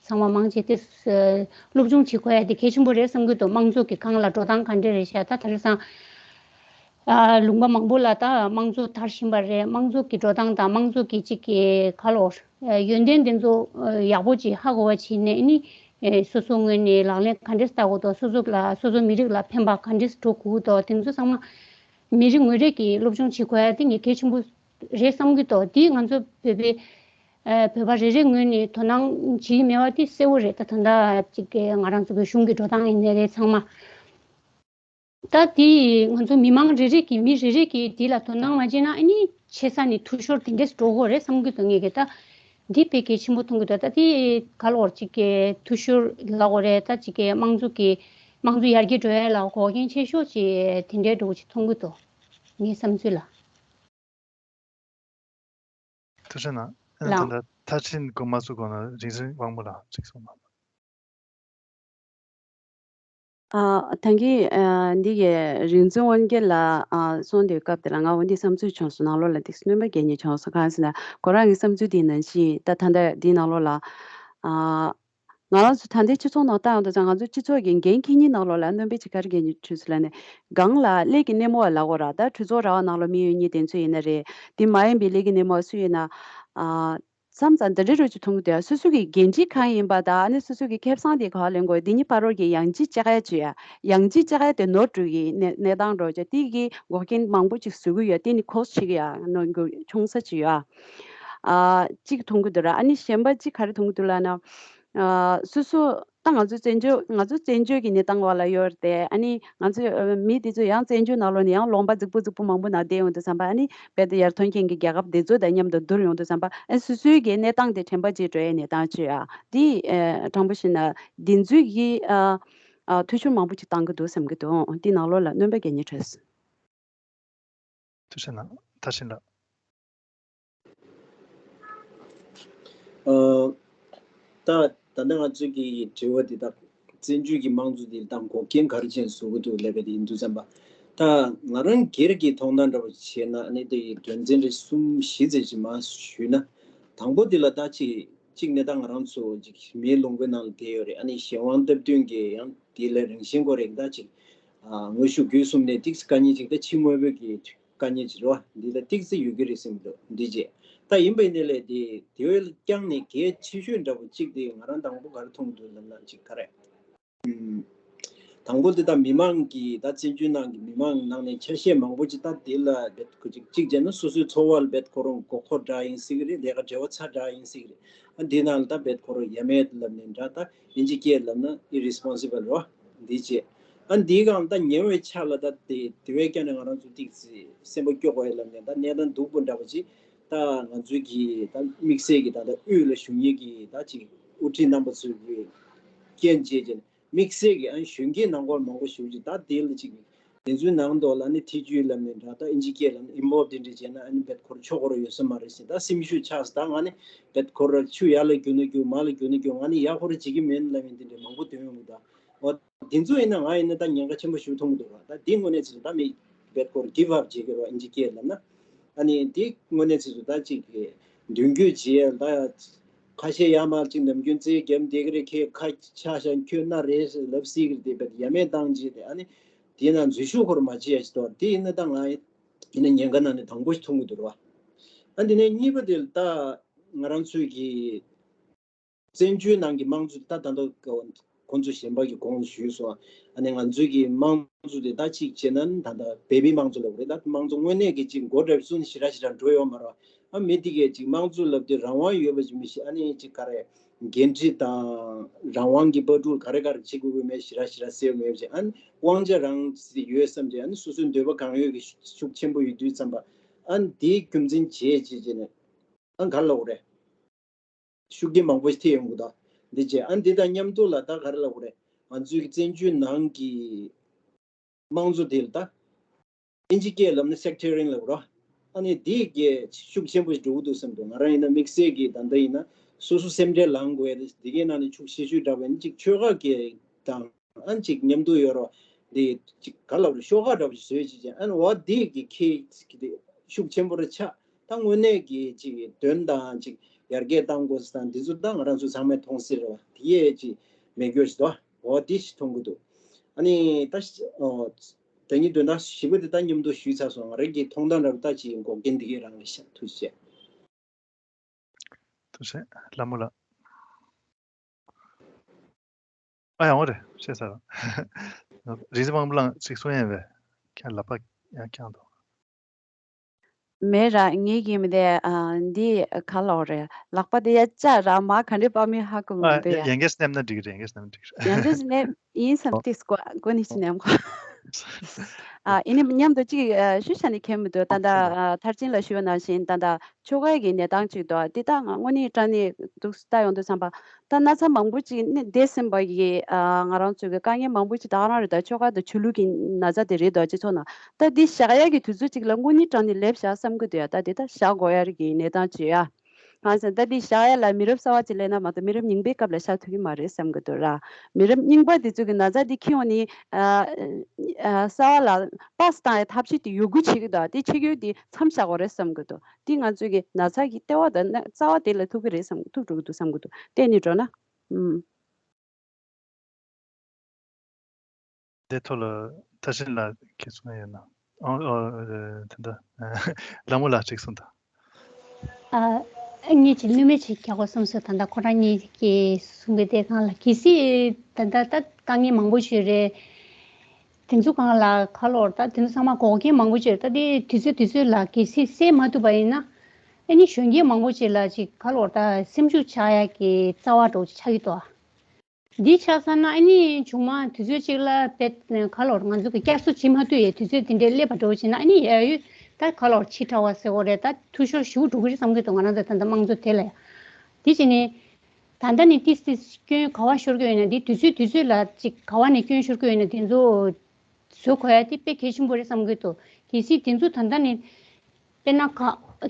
ཚང་མ་མང་ཆེ་དེ་སློབ་སྦྱོང་བྱེད་དགོས་ཡ་དེ་གལ་ཆེན་པོ་རེད་བསམ་གྱི་འདུག་དམངས་གཙོ་གི་སྒང་ལ་འགྲོ་སྟངས་ག་འདྲ་རེད་ཤག་ད་དེང་སང་ཨ་ལུང་པ་མང་པོ་ལ་ད་དམངས་གཙོ་དར་བཞིན་པ་རེད། དམངས་གཙོ་གི་འགྲོ་སྟངས་དང་དམངས་གཙོ་གི་གཅིག་གི་ཁ་ལོ་ཡོན་ཏན་དེ་ཚོ་ཡག་པོ་ཅིག་ཧ་གོ་བ་བྱས་ནས་ནི་སོ་སོ་ངོས་ནས་ལག་ལེན་ག་འདྲས་བསྟར་དགོས་འདུག་སོ་སོ་ལ་སོ་སོ་མི་རིགས་ལ་ཕན་པ་ག་འདྲས་འགྲོ་དགོས་འདུག་དེ་ཚོ་ཚང་མ་མི་རིགས་ངོས་རེ་གི་སློབ་སྦྱོང་བྱེད་དགོས་ཡ་དེ་ངས་གལ་ཆེན་པོ་རེད་བསམ་གྱི་འདུག་འདི་ང་ཚོ་བོད་པའི་ཨ་བོད་པ་རེ་རེ་ངོས་ནས་དོ་སྣང་བྱེད་ཀྱི་མེད་པ་དེ་གསལ་བོ་རེད། ད་ད་ལྟ་ཅིག་གི་ང་རང་ཚོ་གི་གཞུང་གི་འགྲོ་སྟངས་ཡིན་ནའི་རེད་ཚང་མ། ད་དེ་ང་ཚོ་མི་མང་རེ་རེ་གི་མི་རེ་རེ་གི་དེ་ལ་དོ་སྣང་མ་བྱས་ན་ཨ་ནི་ཆེ་ས་ནས་འཐུས་ཤོར་དེ་འདྲས་འགྲོ་གི་རེད་བསམ་གྱི་འདུག་ངས་གི་ད་འདི་དཔེ་གལ་ཆེན་པོ་མཐོང་གི་འདུག་ད་དེ་ག་ལོར་ཅིག་གི་འཐུས་ཤོར་ལབ་དགོས་རེད། ད་ཅིག་གི་དམངས་གཙོ་གི་དམངས་གཙོ་ཡར་རྒྱས་འགྲོ་ཡ་ལ་འགོག་རྐྱེན་ཆེ་ཤོས་ཅིག་དེ་འདྲས་འགྲོ་གི་ཅིག་མཐོང་གི་འདུག་ངའི་བསམ་ཚུལ་ལ། ཐུགས་རྗེ་གནང་། ཨ་ནི་ལགས། ད་ལྟ་མཐར་ཕྱིན་འགོ་མ་ཚུགས་གོང་ལ་རིག་འཛིན་དབང་པོ་ལགས་ཅིག་གསུངས་གནང་། ཨ། ད་གིན་ཨ་འདི་གའི་རིག་འཛིན་དབང་རྒྱལ་ལགས་ཨ་གསུངས་དུས་སྐབས་དེ་ལ་ང་འོ་འདི་བསམ་ཚུལ་བྱུང་སོང་། ནང་ལོགས་ལ་ཏིག་སྣོན་པ་རྒྱག་སྙིང་བྱུང་སོང་། གང་ཟེར་ན་ཁོ་རང་གི་བསམ་ཚུལ་འདི་ནང་བཞིན་ད་ད་ལྟ་འདི་ནང་ལོགས་ལ་ཨ། ང་རང་ཚོ་ད་ལྟའི་སྤྱི་ཚོགས་ནང་ལྟ་ཡོང་དུས་ཙང་ང་ཚོ་སྤྱི་ཚོགས་ཀྱི་འགན་འཁྱེར་མཁན་ནང་ལོགས་ལ་སྣོན་པ་ཅིག་ག་རེ་རྒྱག་སྙིང་བྱུང་སོང་ལབ་ན། སྒང་ལ་ཀླད་ཀྱི་སྣེ་མོ་བ་ལབ་དགོས་ར། ད་གྲོས་ཚོགས་ར་བ་ནང་ལ་མི་ཡོད་མཁན་དེ་ཚོ་ཡིན་ན་རེད། དེ་མ་ཡིན་པའི་ཀླད་ཀྱི་སྣེ་མོ་བ་སུ་ཡིན་ན། ཨ། མཚམས་མཚམས་འདི་འདྲའི་རོལ་ཅིག་མཐོང་གི་འདུག་ཡ། སོ་སོ་གི་འགན་འཁྲི་གང་ཡིན་པ་དང་ཨ་ནི་སོ་སོ་གི་ཁེ་བཟང་དེ་ག་པར་ལེན་དགོས། འདི་གཉིས་བར་རོལ་གྱི་ཡང་ལྗིད་བཅག་ཡ་བྱེད་ཡ། ཡང་ལྗིད་བཅག་ཡ་དེ་ནོར་འགྲོ་གི་གནས་གནས་སྟངས་འགྲོ་བྱས་དེ་གི་འགོག་རྐྱེན་མང་པོ་ཅིག་བཟོ་གི་ཡོད། དེ་ནི་ཁོ་སི་བྱེད་ཀྱི་ཡ་ནོར་འགྲོ་ཆུང་ས་ཅིག་ཡོད། ཨ། གཅིག་མཐོང་གི་འདུག་ར། ཨ་ནི་གཞན་པ་གཅིག་ག་རེ་མཐོང་གི་འདུག་ལབ་ན། ཨ། སོ་སོ་ ད་ང་ཚོ་བཙན་བྱོལ་ང་ཚོ་བཙན་བྱོལ་གྱི་གནས་སྟངས་བར་ལ་ཡོད་རེད་དེ། ཨ་ནི་ང་ཚོ་ཨ་མི་དེ་ཚོ་ཡང་བཙན་བྱོལ་ནང་ལོགས་ནས་ཡང་ལུང་པ་རྫིག་པོ་རྫིག་པོ་མང་པོ་ནང་བསྡད་ཡོང་དུས་ཙམ་པ། ཨ་ནི་རྦད་དེ་ཡར་ཐོན་མཁན་གྱི་རྒྱལ་ཁབ་དེ་ཚོ་དང་མཉམ་དུ་བསྡུར་ཡོང་དུས་ཙམ་པ། ཨ་སོ་སོའི་གི་གནས་སྟངས་དེ་དྲན་པ་བརྗེད་འགྲོ་ཡའི་གནས་སྟངས་ཅིག་ཡ། དེ་ཨ་དྲང་པོ་བཤད་ན་དེ་ཚོས་གི་ཨ་ཨ་འཐུས་ཤོར་མང་པོ་ཅིག་བཏང་གི་འདུག་བསམ་གི་འདུག་དེ་ནང་ལོགས་ལ་སྣོན་པ་རྒྱག་སྙིང་འདོད། ཐུགས་རྗེ་གནང་། ཐར་ཕྱིན་ལགས། ཨ། ད་ད་ལྟ་ང་ཚོས་ཀྱི་དྲི་བ་འདི་དག་བཙན་བྱོལ་གྱི་དམངས་གཙོ་འདི་ལ་ད་འགོག་རྐྱེན་ག་རེ་བྱས་ནས་བཟོ་གི་འདུག་ལབ་པ་དེ་ཡིན་དུས་ཙམ་པ། ད་ང་རང་སྒེར་གྱི་མཐོང་སྟངས་འདྲ་པོ་བྱས་ན། ཨ་ནི་དེ་ཡི་དོན་ཚན་རེ་གསུམ་བཞི་ཙམ་ཞིག་མར་ཞུས་ན། དང་པོ་འདི་ལ་ད་ཅིག་གཅིག་ནས་ད་ང་རང་ཚོ་ཅིག་མིའི་ལུང་པའི་ནང་ལ་བསྡད་ཡོད་རེད། ཨ་ནི་གཞན་དབང་སྟབས་བསྟུན་གྱི་ཡང་དེ་ལ་རང་བཞིན་སྐོར་རེད། ད་ཅིག་ཨ་དངོས་ཤུགས་བརྒྱུད་གསུམ་ནས་ཏིག་ཙམ་དཀའ་ངལ་ཅིག་ད་ཕྱི་དངོས་པོའི་གི་དཀའ་ངལ་ཅིག་རེད་བ། འདི་ལ་ཏིག་ཙམ་ཡོད་ཀྱི་རེད་བསམ་གྱི་འདུག་འདི་རྗེས་ད་ཡིན་པ་ཡིན་ནའི་ལས་དེ་དེ་བས་ཀྱང་ནས་གལ་ཆེ་ཤོས་འདྲ་པོ་གཅིག་དེ་ང་རང་དང་པོ་ག་རེ་མཐོང་གི་འདུག་ལབ་ན་ཅིག་ག་རེ། ཨུམ། དང་པོ་དེ་ད་མི་མང་གི་ད་བཙན་བྱོལ་ནང་གི་མི་མང་ནང་ནས་ཆ་ཤས་མང་པོ་ཅིག་ད་དེ་ལ་རྦད་ཁོ་ཅིག་གཅིག་བྱས་ན་སོ་སོའི་འཚོ་བ་ལ་རྦད་ཁོ་རང་མགོ་འཁོར་འདྲ་ཡིན་སྲིད་ཀྱི་རེད། ལས་ཀ་བྲེལ་བ་ཚ་འདྲ་ཡིན་སྲིད་ཀྱི་རེད། ཨ་འདི་ནང་ལ་ད་རྦད་ཁོ་རང་ཡ་མེད་ལབ་ནས་འདྲ། ད་ཨིན་ཇི་སྐད་ལབ་ན་ཨི་རི་སི་པོན་སི་བལ་རེད་བ། འདི་བྱས། ཨ་འདིའི་སྒང་ད་ཉེ་བའི་ཆར་ལ་ད་དེ་དེ་བས་ཀྱང་ནས་ང་རང་ཚོ་ཏིག་ཙི་སེམས་པ་སྐྱོ་དགོས་ཡ་ལབ་ནས་ད་གནས་སྟངས་སྡུག་པོ་འདྲ་པོ་ཅིག་ད་ང་ཚོའི་གི་ད་དམིགས་བསལ་གྱི་ད་ད་དབུས་ལ་བཞུགས་མཁན་གྱི་ད་ཅིག་དབུ་ཁྲིད་རྣམ་པ་ཚོའི་གི་རྐྱེན་བྱས་བྱས་ནས་དམིགས་བསལ་གྱི་ཨ་གཞོན་སྐྱེས་ནང་སྐོར་མང་པོ་ཞིག་ཅིག་ད་དེ་ལ་ཅིག་དེ་ཚོའི་ནང་དུ་ལ་ནི་ཐེ་ཇུས་ལབ་ནས་འདྲ། ད་ཨིན་ཇི་སྐད་ལབ་ན་ཨིན་བོལབ་དེ་འདྲ་བྱས་ན་ཨ་ནི་རྦད་ཁོ་རང་ཆོག་གི་རང་ཡོད་ས་མ་རེད་ཟེར། ད་སེམས་ཤུགས་ཆག་ས། ད་ང་ནི་རྦད་ཁོ་རང་ཆུ་ཡར་ལ་རྒྱུག་ན་རྒྱུག་མར་ལ་རྒྱུག་ན་རྒྱུག་ང་ནི་ཡག་ཁོ་རང་བྱེད་ཀྱི་མིན་ལབ་མཁན་དེ་འདྲ་མང་པོ་ཐོན་ཡོང་གི་འདུག་འོ་དེ་ཚོ་ཡིན་ན་ང་ཡིན་ན་ད་ཉེན་ཁ་ཆེན་པོ་ཞིག་མཐོང་གི་འདུག་ར། ད་དེ་དངོས་གནས་ཚིག་ད་མི་རྦད་ཁོ་རང་གིབ་ཨབ་བྱེད་ཀྱི་རེད་བ། ཨིན་ཇི་སྐད་ལབ་ན། ཨ་ནི་དེ་དངོས་གནས་ཚིག་ད་ཅིག་མདུན་སྐྱོད་བྱེད་ད། ཁ་ཤས་ཡར་མར་ཅིག་ནམ་རྒྱུན་རྩེད་རྒྱབ་བསྡད་ཀྱི་རེད། ཁྱེད་ཁ་ཆག་ཤག་ཁྱོད་ན་རེད་ལབ་སྲིད་ཀྱི་རེད། དེ་བས་ཡ་མེད་བཏང་བྱས་ཏེ་ཨ་ནི་དེ་ན་འཛུལ་ཞུགས་ཁོ་རང་མ་བྱེད་ཡ་ཞིག་འདུག་དེ་ཡིན་ན་ད་ང་ཡིན་ན་ཉེན་ཁ་ནང་ནས་དང་པོ་ཞིག་མཐོང་གི་འདུག་ར། ཨ་དེ་ནས་གཉིས་པ་དེ་ད་ང་རང་ཚོའི་གི་བཙན་བྱོལ་ནང་གི་དམངས་གཙོ་ད་ད་ལྟ་ཁོང་ཚོ་གཞན་པ་གི་གོང་ལ་ཞུས་སོང་། ཨ་ནི་ང་ཚོའི་གི་དམངས་གཙོ་དེ་ད་གཅིག་བྱས་ན་ད་ལྟ་བོད་པའི་དམངས་གཙོ་ལབ་རེད། ད་དམངས་གཙོ་དངོས་གནས་ཀྱི་གཅིག་མགོ་འདྲ་བཙུགས་ཞེ་དྲག་ཞེ་དྲག་འགྲོ་ཡོད་མ་རེད། ཨ་མི་དེ་གས་གཅིག་དམངས་གཙོ་ལབ་དུས་རང་དབང་ཡོད་པ་ཅིག་མི་ཤེས། ཨ་ནི་གཅིག་ག་རེ་འགན་འཁྲི་དང་རང་དབང་གི་པར་འགྲུལ་ག་རེ་ག་རེ་བྱེད་དགོས་ཀྱི་མེད་ཞེ་དྲག་ཞེ་དྲག་གསལ་མེད་པ་ཅིག་ཨ་ནི་དབང་ཆ་རང་ཡོད་བསམ་བྱས། ཨ་ནི་སོ་སོའི་འདོད་པ་གང་ཡོད་ཀྱི་ཤུགས་ཆེན་པོ་ཡོད་དུས་ཙམ་པ་ཨ་ནི་དེའི་རྒྱུ་མཚན་བྱས་བྱས་བྱས་ནས་ཨ་ནི་ག་རེ་ལབ་དགོས་རེད། ཤུགས་རྐྱེན་མང་པོ་ཞིག་ཐེབས་ཡོང་གི་འདུག་འདི་བྱས་ཨ་འདི་དང་མཉམ་དུ་ལ་ད་ག་རེ་ལབ་དགོས་རེད། ང་ཚོའི་གི་བཙན་བྱོལ་ནང་གི་དམངས་གཙོ་དེ་ལ་ད་ཨིན་ཇི་སྐད་ལབ་ན་སེག་ཊེ་རི་ཡན་ལབ་རོ། ཨ་ནི་དེ་གི་ཤུགས་ཆེན་པོ་ཞིག་འགྲོ་གི་འདུག་བསམ་འདུག་ང་རང་ཡིན་ན་དམིགས་བསལ་གྱི་ད་ལྟ་ཡིན་ན་སོ་སོ་སེམས་ཁྲལ་ལངས་དགོས་ཡ་དེ་དེ་གའི་ནང་ནས་ཤུགས་ཆེ་ཤོས་འདྲ་བ་ཡིན་ཅིག་ཆོལ་ཁ་གི་དང་། ཨ་ནི་ཅིག་མཉམ་དུ་ཡོད་རོགས། འདི་ཅིག་ག་ལབ་རེད། ཤོག་ཁག་འདྲ་པོ་ཞིག་བཟོས་ཅིག་ཅིག་ཨ་ནི་འོ་འདི་གི་ཁྱེད་ཀྱི་ཤུགས་ཆེན་པོ་རེ་ཆགས། ད་དངོས་གནས་ཀྱི་ཅིག་དོན་དང་ཅིག་ཡར་རྒྱས་གཏང་དགོས་ས་དང་འདི་ཚོ་ད་ང་རང་ཚོ་ཚང་མས་མཐོང་སྲིད་རེད་བ། དེ་ཡས་ཅིག་མེད་རྒྱུ་ཞིག་འདུག་འོ་འདི་ཞིག་མཐོང་གི་འདུག་ཨ་ནི་ད་ཨོ་ད་ནི་དོན་དག་བཞི་པོ་འདི་ད་མཉམ་དུ་ཞུས་ཚར་སོང་། ང་རང་གི་མཐོང་སྟངས་འདྲ་པོ་ད་ཅིག་འགོག་རྐྱེན་འདི་གས་རང་རེད་ཤག་ཐུགས་རྗེ་ཆེ། ཐུགས་རྗེ་ཆེ་ལྷ་མོ་ལགས། ཨ་ཡང་འོ་རེད་བཤད་ཚར། རིག་འཛིན་དབང་པོ་ལགས་ཅིག་གསུང་ཡས་མེད། ཁྱེད་ལག་པ་ཡང་བརྐྱངས་འདུག་མེད་ར་ངེད་ཀྱིས་མི་དེ་ཨ་འདི་ག་ལོག་རེད། ལག་པ་དེ་ཡ་བཅག་ར་མ་ག་འདྲེ་པ་མི་ཧ་གོ་མི་འདུག་ཡ། ཡན་གེ་སྣེམ་ན་འགྲིག་རེད། ཡན་གེ་སྣེམ་ན་འགྲིག་རེད། ཡན་གེ་སྣེམ་ཡིན་བསམ་སྟེ་སྐོ་སྐོ་ནི་ཅི་ནེམ་ཁོ། ཨ་ཨི་ནི་མཉམ་དུ་གཅིག་ཨ་ཞུ་བྱ་ནི་མཁན་མི་འདུག་ད་ལྟ་ཨ་མཐར་ཕྱིན་ལ་ཞུ་བ་ནང་བཞིན་ད་ལྟ་ཆོལ་ཁའི་གི་གནས་སྟངས་གཅིག་འདུག་འདི་ད་ང་དངོས་གནས་དྲང་གནས་འདུག་ལྟ་ཡོང་དུས་ཙམ་པ་ད་ན་ཚ་མང་པོ་གཅིག་ནི་འདས་ཟིན་པ་གི་ཨ་ང་རང་ཚོ་གི་དཀའ་ངལ་མང་པོ་གཅིག་ད་ག་རང་རེད། ད་ཆོལ་ཁ་དང་ཆོས་ལུགས་ཀྱི་ན་ཚ་དེ་རེད་དོ་སྤྱི་ཚོགས་ནང་ད་འདི་བཞག་ཡ་གི་དུས་ཚོད་གཅིག་ལ་དངོས་གནས་དྲང་གནས་སླེབས་བཞག་བསམ་གི་འདུག་ཡ། ད་འདི་ད་བཞག་དགོས་ཡ་རེད་གི་གནས་སྟངས་གཅིག་ཡ། ང་ཚོ་ད་འདི་བཞག་ཡ་ལ་མི་རབས་གསར་བ་ཅིག་སླེབས་ན་མ་གཏོགས་མི་རབས་རྙིང་པའི་སྐབས་ལ་བཞག་ཐུབ་ཀྱི་མ་རེད་བསམ་གྱི་འདུག་ར། མི་རབས་རྙིང་པ་འདི་ཚོ་གི་ན་ཚ་འདི་འཁྱེར་ཡོང་ནི་ཨ་ཨ་གསར་བ་ལ་པཱས་བཏང་ཡ་ཐབས་ཤེས་དེ་ཡོད་རྒུ་བྱེད་ཀྱི་འདུག་དེ་བྱེད་རྒྱུ་དེ་མཚམས་བཞག་དགོས་རེད་བསམ་གྱི་འདུག་དེ་ང་ཚོ་གི་ན་ཚ་གི་ལྟེ་བ་དང་ན་རྩ་བ་དེ་ལ་ཐུག་གི་རེད་བསམ་ཐུག་འགྲོ་གི་འདུག་བསམ་གྱི་འདུག་བལྟས་ནས་འགྲོ་ན། ཨུམ། དེ་ཐོག་ལ་ཐར་ཕྱིན་ལགས་ཀྱིས་གསུང་ཡ་ཡོད་ན། ཨོ་ཨོ་ཨེ་དེ་འདྲ་ལྷ་མོ་ལགས་ཅིག་གསུངས་དང་། ཨ་ངས་ཅིག་བསླུ་མེད་ཅིག་རྒྱག་དགོས་བསམ་སོང་། ད་ལྟ་ཁོ་རང་གཉིས་ཀྱིས་གསུངས་པའི་དེ་སྒང་ལ་གལ་སྲིད་ད་ལྟ་ད་དཀའ་ངལ་མང་པོ་ཞིག་རེད། དེ་ཚོ་སྒང་ལ་ག་ལོར་ད་དེ་ཚོ་ཚང་མ་འགོག་རྐྱེན་མང་པོ་ཞིག་རེད། ད་དེ་དུས་ཚོད་དུས་ཚོད་ལ་གལ་སྲིད་སེལ་མ་ཐུབ་པ་ཡིན་ན་ཨ་ནི་གཞོན་སྐྱེས་མང་པོ་ཅིག་ལ་ཅིག་ག་ལོར་ད་སེམས་ཤུགས་ཆག་ཡ་གི་རྩ་བ་འདྲ་པོ་ཅིག་ཆགས་ཀྱི་འདུག་འདི་ཆགས་ས་ན་ཨ་ནི་བྱུང་མ་དུས་ཚོད་གཅིག་ལ་བེད་ག་ལོར་ང་ཚོ་གི་བསྐྱར་གསོ་བྱེད་མ་ཐུབ་ཡས་དུས་ཚོད་འདི་འདྲའི་སླེབས་པ་འགྲོ་བྱས་ན་ཨ་ནི་ཡ་ཡུ་ད་ག་ལོར་ཕྱི་དྲགས་པ་ཟེར་བ་རེད། ད་འཐུས་ཤོར་ཞེ་པོ་འགྲོ་གི་རེད་བསམ་གི་འདུག་ང་རང་ཚོ་ད་ལྟ་དམངས་གཙོ་དེ་ལ་ཡ། དེ་བྱས་ནས་ད་ལྟ་ནས་ཏིས་ཏིས་སྐྱོན་ག་བ་ཤོར་གི་ཡོད་ན་འདི་དུས་ཚོད་དུས་ཚོད་ལ་ཅིག་ག་བ་ནས་སྐྱོན་ཤོར་གི་ཡོད་ན་དེ་ཚོ་བཟོ་དགོས་ཡ་དེ་དཔེ་གལ་ཆེན་པོ་རེད་བསམ་གི་འདུག་གལ་སྲིད་དེ་ཚོ་ད་ལྟ་ནས་དཔེར་ན་ག་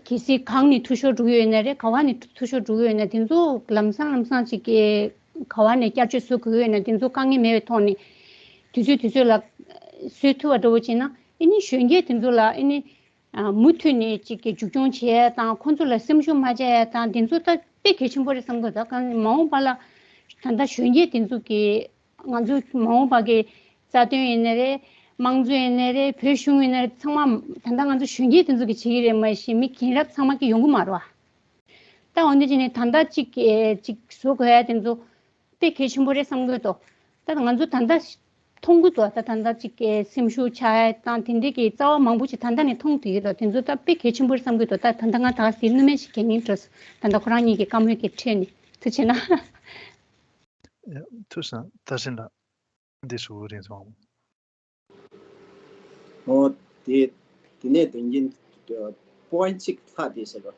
གལ་སྲིད་གང་ནས་འཐུས་ཤོར་འགྲོ་གི་ཡོད་ན་རེད། ག་བ་ནས་འཐུས་ཤོར་འགྲོ་གི་ཡོད་ན་དེ་ཚོ་ལམ་སང་ལམ་སང་ཅིག་གི་ག་བ་ནས་བསྐྱར་བཅོས་བཟོ་དགོས་ཀྱི་ཡོད་ན་དེ་ཚོ་དཀའ་ངལ་མེད་པའི་ཐོག་ནས་དུས་ཚོད་དུས་ཚོད་ལ་བཟོ་ཐུབ་པ་འདྲ་བོ་བྱས་ན་ཨ་ནི་གཞོན་སྐྱེས་དེ་ཚོ་ལ་ཨ་ནི་མུ་མཐུད་ནས་ཅིག་གི་མཇུག་སྐྱོང་བྱེད་ཡ་དང་ཁོང་ཚོ་ལ་སེམས་ཤུགས་མ་ཆག་ཡ་དང་དེ་ཚོ་ད་དཔེ་གལ་ཆེན་པོ་རེད་བསམ་གི་འདུག་ད་གང་མ་འོངས་པ་ལ་ད་ལྟ་གཞོན་སྐྱེས་དེ་ཚོ་གི་ང་ཚོ་མ་འོངས་པ་གི་རྩ་དོན་ཡིན་ནའི་རེད། དམངས་གཙོ་ཡིན་ནའི་རེད། བོད་གཞུང་ཡིན་ནའི་རེད། ཚང་མ་ད་ལྟ་ང་ཚོ་གཞོན་སྐྱེས་དེ་ཚོ་གི་བྱེད་ཀྱི་རེད། མ་གཞི་མི་རྒན་རབས་ཚང་མ་གི་ཡོང་གི་མ་རེད་བ། ད་འོན་ཏེ་བྱས་ནས་ད་ལྟ་གཅིག་གཅིག་བཟོ་དགོས་ཡ་དེ་ཚོ་དཔེ་གལ་ཆེན་པོ་རེད་བསམ་གི་འདུག་ད་ང་ཚོ་ད་ལྟ་མཐོང་གི་འདུག་ད་ད་ལྟ་གཅིག་སེམས་ཤུགས་ཆག་ཡ་དང་དེ་འདྲའི་གི་རྩ་བ་མང་པོ་ཞིག་ད་ལྟ་ནས་མཐོང་ཐུབ་ཀྱི་འདུག་དེ་ཚོ་ད་དཔེ་གལ་ཆེན་པོ་རེད་བསམ་གི་འདུག་ད་ད་ལྟ་ང་ད་ག་དེ་སྣུམ་སྨན་ཞིག་གྱོན་སྙིང་འདོད་སོང་། ད་ལྟ་ཁོ་རང་གཉིས་ཀྱི་བཀའ་མོལ་གྱི་ཁྲོད་ནས་ཐུགས་ཆེ་གནང་། ཡ། ཐུགས་བཟང་། བཀྲ་ཤིས་ལགས། འདི་ཞུ་རིན་སོང་། ཨོ། དེ་དེ་ནས་དོན་རྐྱེན་པོ་ཨིན་གཅིག་ལྷག་དེ་ཟེར་བ།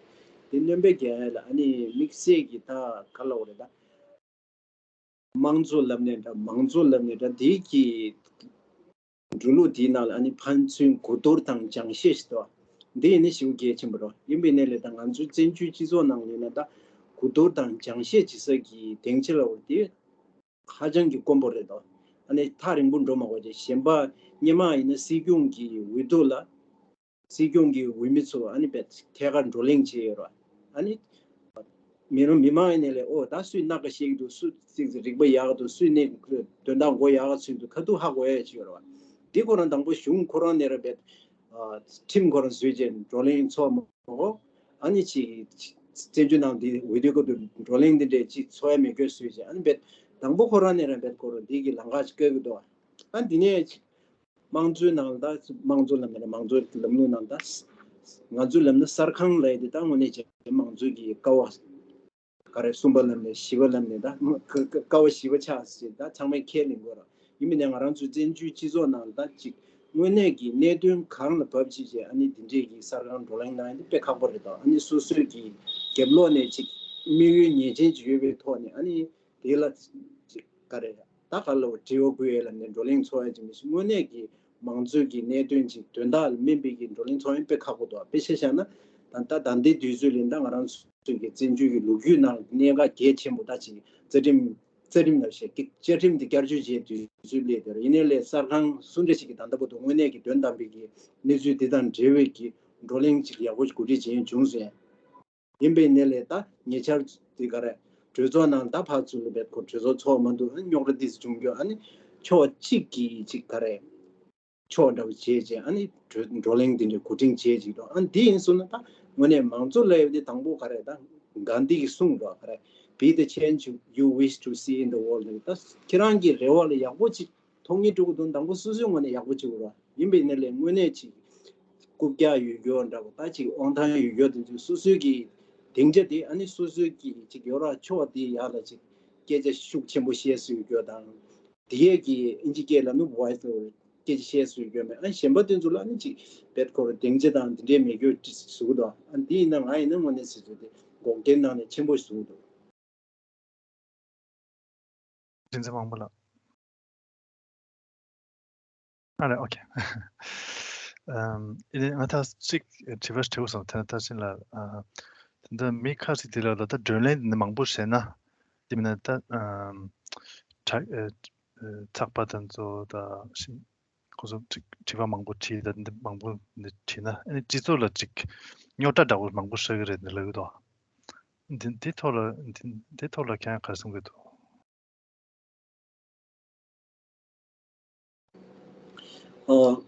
དེ་སྣོན་པའི་རྒྱལ་ལ་ཨ་ནི་དམིགས་བསལ་གྱི་ད་ག་ལ་འོ་རེད་ད། དམངས་གཙོ་ལབ་ནས་འདྲ་མང་གཙོ་ལབ་ནས་འདྲ་དེ་གི་འགྲོ་ལུགས་དེའི་ནང་ལ་ཨ་ནི་ཕན་ཚུན་གོ་བསྡུར་དང་སྦྱང་བཤད་ཞིག་འདུག་འདི་ཡིན་ན་ཞེ་པོ་གལ་ཆེན་པོ་རེད། ཡིན་པའི་ནས་ལས་ད་ང་ཚོའི་བཙན་བྱོལ་སྤྱི་ཚོགས་ནང་ཡིན་ན་ད་གོ་བསྡུར་དང་སྦྱང་བཤད་བྱེད་ས་གི་སྡིངས་ཆ་ལ་འོ་དེ་ཧ་ཅང་གི་དཀོན་པོ་རེད་དོ། ཨ་ནི་ཐག་རིང་པོ་འགྲོ་མ་དགོས་ཅིག་གཞན་པ་སྔོན་མ་ཡིན་ན་སྲིད་སྐྱོང་གི་འོས་བསྡུ་ལ་སྲིད་སྐྱོང་གི་འོས་མི་ཚོ་ཨ་ནི་བས་ཐད་ཀར་བགྲོ་གླེང་བྱས་ཡོད་ར། ཨ་ནི་མི་རང་མི་མང་ཡིན་ནའི་ལས་ཨོ་ད་སུས་སྣ་ཁ་བཤད་ཀྱི་འདུག་སུ་ཙིག་ཙིག་རིག་པ་ཡག་འདུག་སུས་ནས་དོན་དག་མགོ་ཡག་ཚུད་འདུག་ཁ་ཐུག་ཧ་གོ་ཡ་ཅིག་ཡོད་ར། འདི་ཁོ་རང་དང་པོ་གཞུང་ཁོ་རང་ནས་ར་བས་ཁྲིམས་ཁོ་རང་བཟོས་རྗེས་བགྲོ་གླེང་ཚོགས་མ་གོ་ཨ་ནི་ཅིག་བཙན་བྱོལ་ནང་འདི་འོས་བསྡུའི་སྐབས་དུ་བགྲོ་གླེང་འདི་འདྲས་ཅིག་ཚོགས་ཡ་མེད་སྐྱོན་བཟོས་རྗེས་ཨ་ནི་བས་དང་པོ་ཁོ་རང་ནས་ར་བས་ཁོ་རང་འདི་གི་ལམ་ཁ་ཅིག་བཀོད་ཀྱི་འདུག་ཨ་འདི་ནས་དམངས་གཙོའི་ནང་ད་དམངས་གཙོ་ལམ་ནས་དམངས་གཙོའི་ལམ་ལུགས་ནང་ད་ང་ཚོའི་ལམ་ནས་གསར་ཁང་ལབ་ཡས་དེ་ད་དངོས་གནས་ཀྱི་དམངས་གཙོའི་གི་ཀ་བ་ག་རེ་གསུམ་པ་ལམ་ནས་བཞི་པ་ལམ་ནས་ད་ཀ་བ་བཞི་པ་ཆགས་ཟེར་ད་ཚང་མས་ཁས་ལེན་དགོས་ར། ཡིན་མིན་ནས་ང་རང་ཚོའི་བཙན་བྱོལ་སྤྱི་ཚོགས་ནང་ད་ཅིག་དངོས་གནས་ཀྱི་གནད་དོན་གང་ལ་བབ་ཅིག་བྱས་ཨ་ནི་འདི་འདྲས་ཀྱི་གསར་ཁང་བགྲོ་གླེང་གནང་ཡས་དེ་དཔེ་ཁག་པོ་རེད་དོ། ཨ་ནི་སོ་སོའི་གི་རྒྱབ་ལོགས་ནས་ཅིག་དམིགས་ཡུལ་ངེས་ཅན་ཅིག་ཡོད་པའི་ཐོག་ནས་ཨ་ནི། དེ་ལ་ཅིག་ག་རེ་ད་ག་ལ་དྲི་བ་བཀོད་ཡས་ལ་ནས་བགྲོ་གླེང་ཚོགས་ཡས་ཅིག་མི་ཤེས། དངོས་གནས་ཀྱི་མང་གཙོའི་གི་གནད་དོན་ཅིག་དོན་དག་ལ་སྨིན་པའི་གི་བགྲོ་གླེང་ཚོགས་ཡས་དཔེ་ཁག་པོ་འདུག་དཔེ་ཆ་བཞག་ན་ད་ད་ད་ལྟའི་དུས་ཚོད་ལ་ད་ང་རང་ཚོའི་གི་བཙན་བྱོལ་གྱི་ལོ་རྒྱུས་ནང་གནད་འགག་གལ་ཆེན་པོ་ད་ཅིག་རྩ་ཁྲིམས་རྩ་ཁྲིམས་ལ་བཤད་ཀྱི་བཅའ་ཁྲིམས་དེ་བསྐྱར་བཅོས་བྱས་དུས་ཚོད་སླེབས་དེར་ཡིན་ནའི་ལས་གསར་ཁང་སུ་འདྲ་ཞིག་གི་ད་ལྟ་བར་དུ་དངོས་གནས་ཀྱི་དོན་དམ་པའི་གི་གནས་ཚུལ་དེ་དང་འབྲེལ་བའི་གི་བགྲོ་གླེང་ཅིག་ཡག་པོ་ཞིག་གོ་སྒྲིག་བྱེད་ཡས་བྱུང་སོང་ཡ། ཡིན་པའི་ནི་ལས་ད་ཉེ་ཆར་དེ་ག་རེ་གྲོས་ཚོགས་ནང་ད་ཕར་ཚུར་ལ་བེད་ཁོ་གྲོས་ཚོགས་ཚོགས་མ་འདུག་རྙོག་དྲ་དེ་བྱུང་རྒྱུ་ཨ་ནི་ཕྱོགས་གཅིག་གིས་ཅིག་ག་རེ་ཕྱོགས་འདྲ་བོ་བྱས་རྗེས་ཨ་ནི་བགྲོ་བགྲོ་གླེང་དེ་འདྲའི་གོ་སྒྲིག་བྱས་ཅིག་འགྲོ་ཨ་ནི་དེ་ཡིན་སོང་ན་ད་དངོས་གནས་མང་གཙོ་ལབ་ཡོད་དེ་དང་པོ་ག་རེ་ད་གྷན་དྷི་གིས་གསུངས་འགྲོ་ག་རེ་Be the change you wish to see in the world ད་ཁྱེད་རང་གི་རེ་བ་ལ་ཡག་པོ་ཅིག་མཐོང་ངེས་འགྲོ་གི་འདུག་དང་པོ་སོ་སོའི་ངོས་ནས་ཡག་པོ་བྱེད་དགོས་ར། ཡིན་པའི་ནི་ལས་དངོས་གནས་ཅིག་རྐུབ་བཀྱག་ཡོད་རྒྱུ་འདྲ་པོ་ད་ཅིག་དབང་ཐང་ཡོད་རྒྱུ་དེ་ཚོས་སོ་སོའི་གི་སྡིངས་ཆ་དེ་ཨ་ནི་སོ་སོའི་གི་ཅིག་ཡོད་ར་ཕྱོགས་དེ་ཡག་ལ་ཅིག་སྐད་ཆ་ཤུགས་ཆེན་པོ་བཤད་སྲོལ་ཡོད་རྒྱུ་དང་དེ་ཡས་ཀྱི་ཨིན་ཇི་སྐད་ལ་ནི་voice ལ་སྐད་ཆ་བཤད་སྲོལ་ཡོད་རྒྱུ་མེད། ཨ་གཞན་པ་དེ་ཚོ་ལ་ནི་ཅིག་བེད་ཁོ་ར་སྡིངས་ཆ་དང་དེ་འདྲའི་མེད་རྒྱུ་ཅིག་བཟོ་གི་འདུག་ཨ་འདི་ཡིན་ན་ང་ཡིན་ན་དངོས་གནས་སྲིད་ཚོ་དེ་འགོག་རྐྱེན་ནང་ནས་ཆེན་པོ་བཟོ་གི་འདུག་རིན་ཆེན་དབང་པོ་ལགས། ཨ་རེད། ཨོ་ཁེ། ཨམ། ཨེ་ནས་ང་ད་གཅིག་དྲི་བ་དྲི་བ་སོང་དེ་ནས་ད་ཕྱིན་ལ་ཨ། དེ་འདྲ་མི་ཁ་ཤས་དེ་ལ་ལ་ད་བགྲོ་གླེང་དེ་འདྲ་མང་པོ་བྱས་ན་དེ་མིན་ན་ད་ཨམ། ད་ཨ། ཚགས་པར་དེ་ཚོ་ད་ཤིང་ཁོ་ཚོ་དྲི་དྲི་བ་མང་པོ་དྲིས་ད་འདི་མང་པོ་འདི་དྲིས་ན་ཨ་ནི་སྤྱི་ཚོགས་ལ་ཅིག་རྙོག་དྲ་འདྲ་བོ་མང་པོ་ཤར་གི་རེད་འདི་ལབ་གི་འདུག་འདི་འདི་ཐོག་ལ་འདི་འདི་ཐོག་ལ་ཁྱེད་རང་ག་རེ་གསུང་གི་འདུག་ཨོ།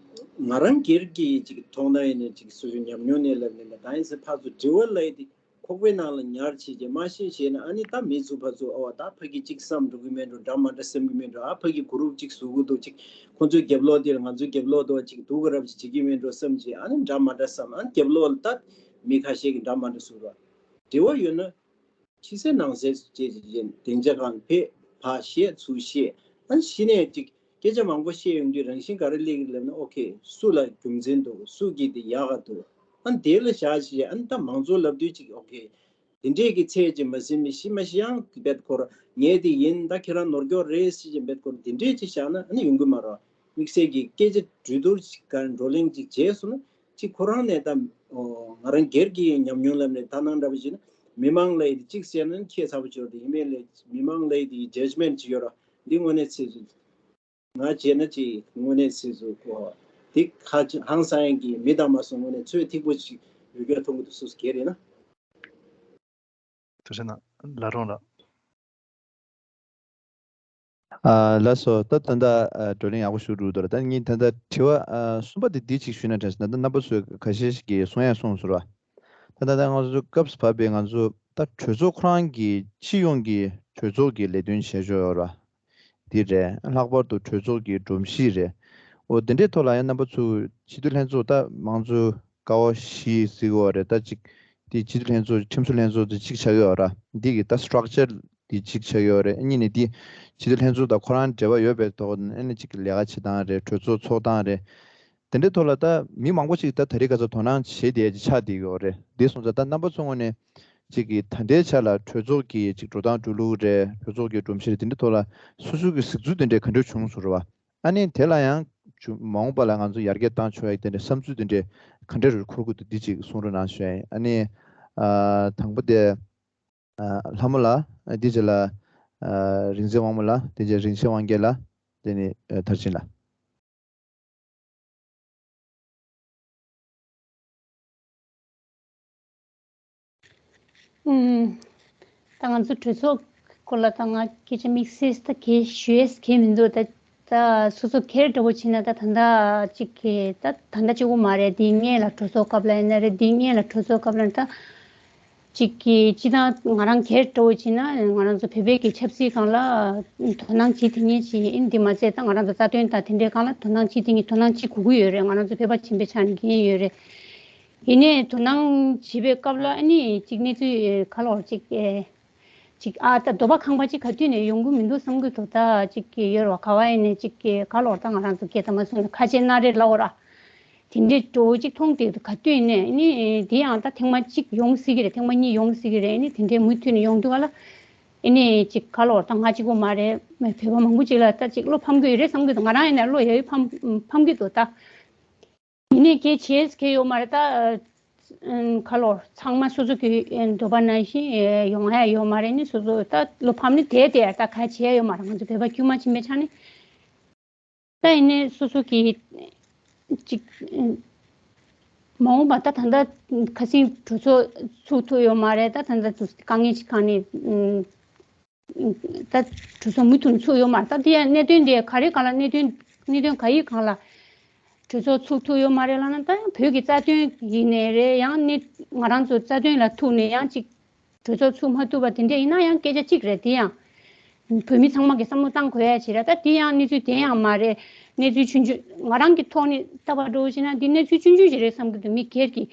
ང་རང་སྒེར་གྱི་ཅིག་མཐོང་སྣང་ཡིན་ནའི་ཅིག་སོ་སོའི་ཉམས་མྱོང་ནས་ལབ་ནས་ད་ཡིན་ཟེར་ཕར་ཚུར་དྲི་བ་ལབ་ཡས་དེ་ཁོག་པའི་ནང་ལ་ཉར་བྱས་རྗེས་མ་བཤད་བྱས་ན་ཨ་ནི་ད་མི་ཚོ་ཕར་ཚུར་ཨོ་ད་ཕ་གི་ཅིག་བསམ་འགྲོ་གི་མེད་འགྲོ་འདྲ་མ་འདྲ་སེམས་གི་མེད་འགྲོ་ཨ་ཕ་གི་གུ་རུབ་ཅིག་བཟོ་གི་འདུག་ཅིག་ཁོ་ཚོའི་རྒྱབ་ལོགས་དེ་ལ་ང་ཚོའི་རྒྱབ་ལོགས་དེ་ཅིག་འདུག་གི་རབ་ཅིག་བྱེད་ཀྱི་མེད་འགྲོ་བསམ་བྱས་ཨ་ནི་འདྲ་མ་འདྲ་བསམ་ཨ་ནི་རྒྱབ་ལོགས་ལ་ད་མི་ཁ་ཤས་ཀྱི་འདྲ་མ་འདྲ་བཟོ་ར་དྲི་བ་ཡོད་ན། ཕྱི་གསལ་ནང་གསལ་བྱས་བྱས་བྱས་སྡིངས་ཆ་སྒང་ཕེབས། ཕར་བཤད་ཚུར་བཤད། ཨ་ནི་གཞི་ནས་ཅིག་སྐད་ཆ་མང་པོ་བཤད་ཡོང་དུས་རང་བཞིན་ག་རེ་སླེབས་ཀྱི་ལབ་ན། ཨོ་ཁེ། སུ་ལ་རྒྱུ་མཚན་འདུག་སུ་གིས་དེ་ཡག་ག་འདུག་ཨ་ནི་དེ་ལ་བཞག་བྱས། ཨ་ནི་ད་མང་ཚོགས་ལབ་དུས་ཅིག་ཨོ་ཁེ། དེ་འདྲས་ཀྱི་ཚད་ཅིག་མ་ཟིན་པའི་ཤི་མ་ཤི་ཡང་རྦད་ཁོ་ར་ངས་དེ་ཡིན། ད་ཁྱེད་རང་ནོར་སྐྱོར་རེད་ཟེར་བྱས་རྦད་ཁོ་ར་དེ་འདྲས་ཅིག་བཞག་ན་ཨ་ནི་ཡོང་གི་མ་རེད། དམིགས་བསལ་གྱི་སྐད་ཆ་གྲོས་བསྡུར་ཅིག་ག་བགྲོ་གླེང་ཅིག་བྱས་སོང་ན། ཅིག་ཁོ་རང་ནས་ད་ང་རང་སྒེར་གྱི་ཉམས་མྱོང་ལབ་ནས། ད་ནང་འདྲ་པོ་བྱས་ན་མི་མང་ལབ་ཡས་དེ་གཅིག་བཤད་ན་ཁྱད་མཚར་པོ་ཅིག་ཡོད་རེད། ཡིན་པས་ལས་མི་མང་ལབ་ཡས་དེ་ཇཇ་མེན་ཅིག་ཡོད་ར། འདི་དངོས་གནས་ཚིག་ང་བྱས་ན་ཅིག་དངོས་གནས་ཚིག་ཟུར་གོ་དེ་ཁ་ཅིག་ཧང་སང་ཡས་ཀྱི་མི་དང་མ་སོང་། དངོས་གནས་ཚོད་ཐིག་པོ་ཅིག་ཡོད་རྒྱུ་མཐོང་གི་འདུག་སུ་སུ་སྒེར་ཡིན་ན། ཐུགས་རྗེ་གནང་། ལགས་རོང་ལགས། ཨ་ལགས་སོ། ད་ད་ལྟ་ཨ་བགྲོ་གླེང་ཡག་པོ་ཞིག་འགྲོ་འདུག་ལ། ད་ངས་ད་ལྟ་དྲི་བ་ཨ་གསུམ་པ་དེ་འདི་གཅིག་ཞུས་ན་དྲན་སོང་། ད་ལྟ་རྣམ་པ་ཚོས་ཁ་ཤས་ཤིག་གིས་གསུང་ཡ་གསུངས་སོང་ར། ད་ད་ལྟ་ང་ཚོ་སྐབས་སུ་བབས་པའི་ང་ཚོ་ད་གྲོས་ཚོགས་ཁོ་རང་གི་སྤྱི་ཡོངས་ཀྱི་གྲོས་ཚོགས་ཀྱི་ལས་དོན་བྱེད་ཕྱོགས་ཡོད་ར། འདི་རེད། ལྷག་པར་དུ་གྲོས་ཚོགས་ཀྱི་སྒྲོམ་གཞི་རེད། འོ་དེ་འདྲའི་ཐོག་ལ་ཡང་རྣམ་པ་ཚོས་སྤྱི་འཐུས་ལྷན་ཚོགས་ད་མང་གཙོ་ཀ་བ་བཞི་ཟེར་གྱི་ཡོད་རེད། ད་ཅིག་དེ་སྤྱི་འཐུས་ལྷན་ཚོགས་ཁྲིམས་བཟོ་ལྷན་ཚོགས་དེ་གཅིག་ཆགས་ཀྱི་ཡོད་ར། འདི་གི་ད་སི་ཊག་ཅར་དེ་གཅིག་ཆགས་ཀྱི་ཡོད་རེད། གཉིས་ནས་དེ་སྤྱི་འཐུས་ལྷན་ཚོགས་དང་ཁོ་རང་འབྲེལ་བ་ཡོད་པའི་ཐོག་ནས་ཨ་ནི་ཅིག་ལས་ཀ་བྱེད་སྟངས་རེད། གྲོས་ཚོགས་ཚོགས་སྟངས་རེད། དེ་འདྲའི་ཐོག་ལ་ད་མི་མང་པོ་ཅིག་ད་དེ་རིང་ཁ་སང་དོ་སྣང་བྱེད་བསྡད་ཀྱི་ཆགས་བསྡད་ཀྱི་ཡོད་རེད། དེ་སོང་ཙང་ད་རྣམ་པ་ཚོའི་ངོས་ནས་ཅིག་གི་ད་ལྟའི་ཆ་ལ་གྲོས་ཚོགས་ཀྱི་ཅིག་འགྲོ་སྟངས་འགྲོ་ལུགས་རེད། གྲོས་ཚོགས་ཀྱི་སྒྲོམ་གཞི་རེད། དེ་འདྲའི་ཐོག་ལ་སོ་སོ་གི་གཟིགས་ཚུལ་དེ་འདྲ་ག་འདྲ་བྱུང་སོང་རེད་བ། ཨ་ནི་དེ་ལ་ཡང་ཅུ་མ་འོངས་པ་ལ་ང་ཚོ་ཡར་རྒྱས་བཏང་ཆོག་ཡ་དེ་འདྲའི་བསམ་ཚུལ་དེ་འདྲ་ག་འདྲ་རེ་འཁོར་གྱི་འདུག་འདི་ཅིག་གསུང་རོགས་གནང་ཞུ་ཡ་ཡིན། ཨ་ནི་ཨ་དང་པོ་དེ་ཨ་ལྷ་མོ་ལགས། ཨ་དེ་རྗེས་ལ་ཨ་རིག་འཛིན་དབང་མོ་ལགས། དེ་རྗེས་རིན་ཆེན་དབང་རྒྱལ་ལགས། དེ་ནས་ཨ་མཐར་ཕྱིན་ལགས། ཨུམ། ད་ང་ཚོ་གྲོས་ཚོགས་སྐོར་ལ་ད་ང་སྐད་ཆ་དམིགས་བསལ་ད་གས་ཞུ་ཡས་གས་མི་འདུག་ད་ད་སོ་སོ་སྒེར་འདྲ་བོ་བྱས་ན་ད་ད་ལྟ་གཅིག་གི་ད་ད་ལྟ་གཅིག་པོ་མ་རེད། དེ་སྔོན་ལ་གྲོས་ཚོགས་སྐབས་ལ་ཡིན་ན་རེད། དེ་སྔོན་ལ་གྲོས་ཚོགས་སྐབས་ལ་ད། གཅིག་གི་སྤྱི་བཏང་ང་རང་སྒེར་འདྲ་བོ་བྱས་ན་ང་རང་ཚོ་བོད་པའི་གི་ཆབ་སྲིད་སྒང་ལ་དོ་སྣང་བྱེད་ཐུབ་མཁན་ཅིག་ཡིན། འདི་མ་ཚད་ད་ང་རང་ཚོ་རྩ་དོན་དང་དེ་འདྲའི་སྒང་ལ་དོ་སྣང་བྱེད་ཐུབ་མཁན་དོ་སྣང་བྱེད་དགོས་ཀྱི་ཡོད་རེད། ང་རང་ཚོ་བོད་པ་ཆེན་པོའི་ཆ་ནས་འགན་ཡོད་རེད། ཡིན་ནའི་དོ་སྣང་བྱེད་པའི་སྐབས་ལ་ཨ་ནི་གཅིག་གནས་ཚུལ་ག་ལོར་གཅིག་ཨེ་གཅིག་ཨ་ད་འདོད་པ་ཁེངས་པ་གཅིག་ག་དུས་ནས་ཡོང་གི་མི་འདུག་བསམ་གྱི་འདུག་ད་གཅིག་གི་ཡོད་རེད་བ། ག་བ་ཡིན་ནའི་གཅིག་གི་ག་ལོར་ད་ང་རང་ཚོ་སྐད་ད་མ་སོང་ན་ཁ་ཆེ་སྣ་རེ་ལབ་ར། དེ་འདྲའི་འགྲོ་གཅིག་མཐོང་དེ་ག་དུས་ནས་ནི་དེ་ཡང་ད་ཐེངས་མ་གཅིག་ཡོང་སྲིད་ཀྱི་རེད། ཐེངས་མ་གཉིས་ཡོང་སྲིད་ཀྱི་རེད། ནི་དེ་འདྲའི་མུ་མཐུད་ནས་ཡོང་དུས་ག་ལ་ཨེ་ནི་གཅིག་ག་ལོར་ད་ང་གཅིག་པོ་མ་རེད། བོད་པ་མང་པོ་གཅིག་ལ་ད་གཅིག་བློ་ཕམ་གྱི་ཡོད་རེད་བསམ་གྱི་འདུག་ང་རང་ཡིན་ན་བློ་ཡ་ཡོད་ཕམ་ཕམ་གྱི་འདུག་ད་ཡིན་ནའི་སྐད་ཆ་བྱེད་ཡས་ཡོད་མ་རེད། ད་ཨ་ག་ལོར་ཚང་མ་སོ་སོ་གི་འདོད་པ་ནང་བཞིན་ཡོང་ཡ་ཡོད་མ་རེད། ནི་སོ་སོ་ད་བློ་ཕམ་ནི་དེ་དེ་ད་ག་བྱེད་ཡ་ཡོད་མ་རེད། ང་ཚོ་བོད་པ་དཀྱུས་མ་ཕྱིན་པའི་ཆ་ནས། ད་ཡིན་ནའི་སོ་སོ་གི་ཅིག་མ་འོངས་པ་ད་ད་ལྟ་ཁ་སང་གྲོས་ཚོགས་ཚུགས་ཐུབ་ཡོད་མ་རེད། ད་ད་ལྟ་དུ་དཀའ་ངལ་ཅིག་གང་ནས་ད་གྲོས་ཚོགས་མུ་མཐུད་ཚུགས་ཡོད་མ་རེད། ད་དེ་ཡང་གནད་དོན་དེ་ག་རེ་གང་ལ་གནད་དོན་གནད་དོན་ག་ཡི་གང་ལ་གྲོས་ཚོགས་ཚུགས་ཐུབ་ཡོད་མ་རེད་ལབ་ན། ད་ཡང་བོད་ཀྱི་རྩ་དོན་ཡིན་ནའི་རེད། ཡང་ནི་ང་རང་ཚོ་རྩ་དོན་ལ་ཐུག་ནས་ཡང་ཅིག་གྲོས་ཚོགས་ཚུགས་མ་ཐུབ་པ་དེ་འདྲ་ཡིན་ན་ཡང་སྐད་ཆ་གཅིག་རེད། དེ་ཡང་བོད་མི་ཚང་མ་གི་བསམ་བློ་བཏང་དགོས་ཡ་ཅིག་རེད། ད་དེ་ཡང་གནས་ཚུལ་དེ་ཡང་མ་རེད། གནས་ཚུལ་ཆུང་ཆུང་ང་རང་གི་ཐོག་ནས་ལྟ་བ་འདྲ་བོ་བྱས་ན་འདི་གནས་ཚུལ་ཆུང་ཆུང་ཞིག་རེད་བསམ་གྱི་འདུག་མི་སྒེར་གྱི་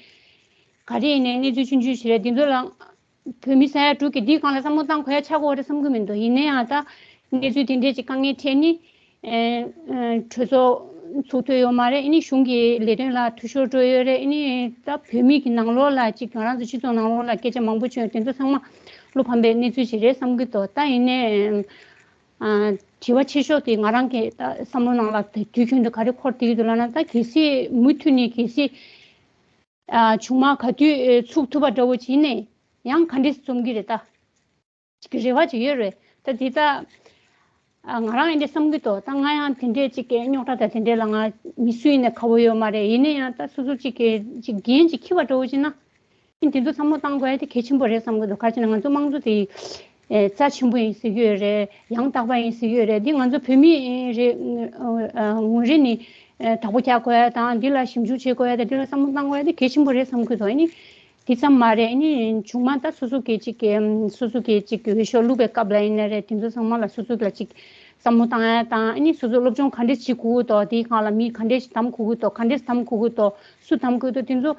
ག་རེ་ཡིན་ནའི་གནས་ཚུལ་ཆུང་ཆུང་ཞིག་རེད། འདི་ཚོ་ལ་བོད་མི་ས་ཡ་དྲུག་གི་འདིའི་སྒང་ལ་བསམ་བློ་བཏང་དགོས་ཡ་ཆགས་ཀྱི་ཡོད་རེད་བསམ་གྱི་མི་འདུག་ཡིན་ན་ཡང་ད་གནས་ཚུལ་དེ་འདྲས་ཅིག་དཀའ་ངལ་འཕྲད་ནི། ཨེ་ཨེ་གྲོས་ཚོགས་ཚུགས་ཐུབ་ཡོད་མ་རེད། ཨ་ནི་གཞུང་གི་ལས་དོན་ལ་འཐུས་ཤོར་འགྲོ་ཡོད་རེད། ཨ་ནི་ད་བོད་མི་གི་ནང་ལོགས་ལ་ཅིག་ང་རང་ཚོ་སྤྱི་ཚོགས་ནང་ལོགས་ལ་སྐད་ཆ་མང་པོ་བྱུང་ཡོད། དེ་ཚོ་ཚང་མ་བློ་ཕམ་པའི་གནས་ཚུལ་ཞིག་རེད་བསམ་གྱི་འདུག་ད་ཡིན་ནའི་ཨ་དྲི་བ་ཆེ་ཤོས་དེ་ང་རང་གི་ད་བསམ་བློ་ནང་ལ་དུས་རྒྱུན་དུ་ག་རེ་འཁོར་བསྡད་ཀྱི་འདུག་ལབ་ན། ད་གལ་སྲིད་མུ་མཐུད་ནས་གལ་སྲིད་ཨ་བྱུང་མ་ག་དུས་ཚུགས་ཐུབ་པ་འདྲ་བོ་བྱས་ནས་ཡང་ག་འདྲས་འཛོམས་ཀྱི་རེད། ད་ཅིག་རེ་བ་ཅིག་ཡོད་རེད། ད་འདི་ད་ཨ་ང་རང་ཡིན་དེ་བསམ་གྱི་འདུག་ད་ང་ཡང་དེ་འདྲས་ཅིག་གི་རྙོག་དྲ་དང་དེ་འདྲས་ལ་ང་མི་སུ་ཡིན་ནས་ཁ་བོ་ཡོད་མ་རེད། ཡིན་ན་ཡང་ད་སོ་སོ་ཅིག་གི་ཅིག་འགན་ཅིག་འཁྱེར་བ་འདྲ་བོ་ཅིག་ན། ཨིན་དེ་ཚོ་བསམ་བློ་བཏང་དགོས་ཡ་དེ་གལ་ཆེན་པོ་རེད་བསམ་གྱི་འདུག་ག་རེ་བྱས་ན་ང་ཚོ་དམངས་གཙོ་དེ་ཨེ་རྩ་ཆེན་པོ་ཡིན་ཟེར་གྱི་ཡོད་རེད། ཡང་དག་པ་ཡིན་ཟེར་གྱི་ཡོད་རེད། འདི་ང་ཚོ་བོད་མི་རེད། ཨ་ངོས་རེ་ནས་ཨེ་བདག་པོ་རྒྱག་དགོས་ཡ་དང་། འདི་ལ་ཞིབ་འཇུག་བྱེད་དགོས་ཡ་དང་། འདི་ལ་བསམ་བློ་བཏང་དགོས་ཡ་དེ་གལ་ཆེན་པོ་རེད་བསམ་གྱི་འདུག་ཨ་ནི་དེ་ཙམ་མ་རེད། ཨ་ནི་བྱུང་མ་ད་སོ་སོ་གི་ཅིག་གི་སོ་སོ་གི་ཅིག་གི་འོས་ཤོག་བླུགས་པའི་སྐབས་ལ་ཡིན་ན་རེད། དེ་ཚོ་ཚང་མ་ལ་སོ་སོ་ལ་ཅིག་བསམ་བློ་བཏང་ཡ་དང་། ཨ་ནི་སོ་སོ་སློབ་སྦྱོང་ག་འདྲས་བྱེད་དགོས་ཀྱི་འདུག་དེའི་སྒང་ལ་མི་ག་འདྲས་ཞིག་གདམ་དགོས་ཀྱི་འདུག་ག་འདྲས་གདམ་དགོས་ཀྱི་འདུག་སུ་གདམ་དགོས་ཀྱི་འདུག་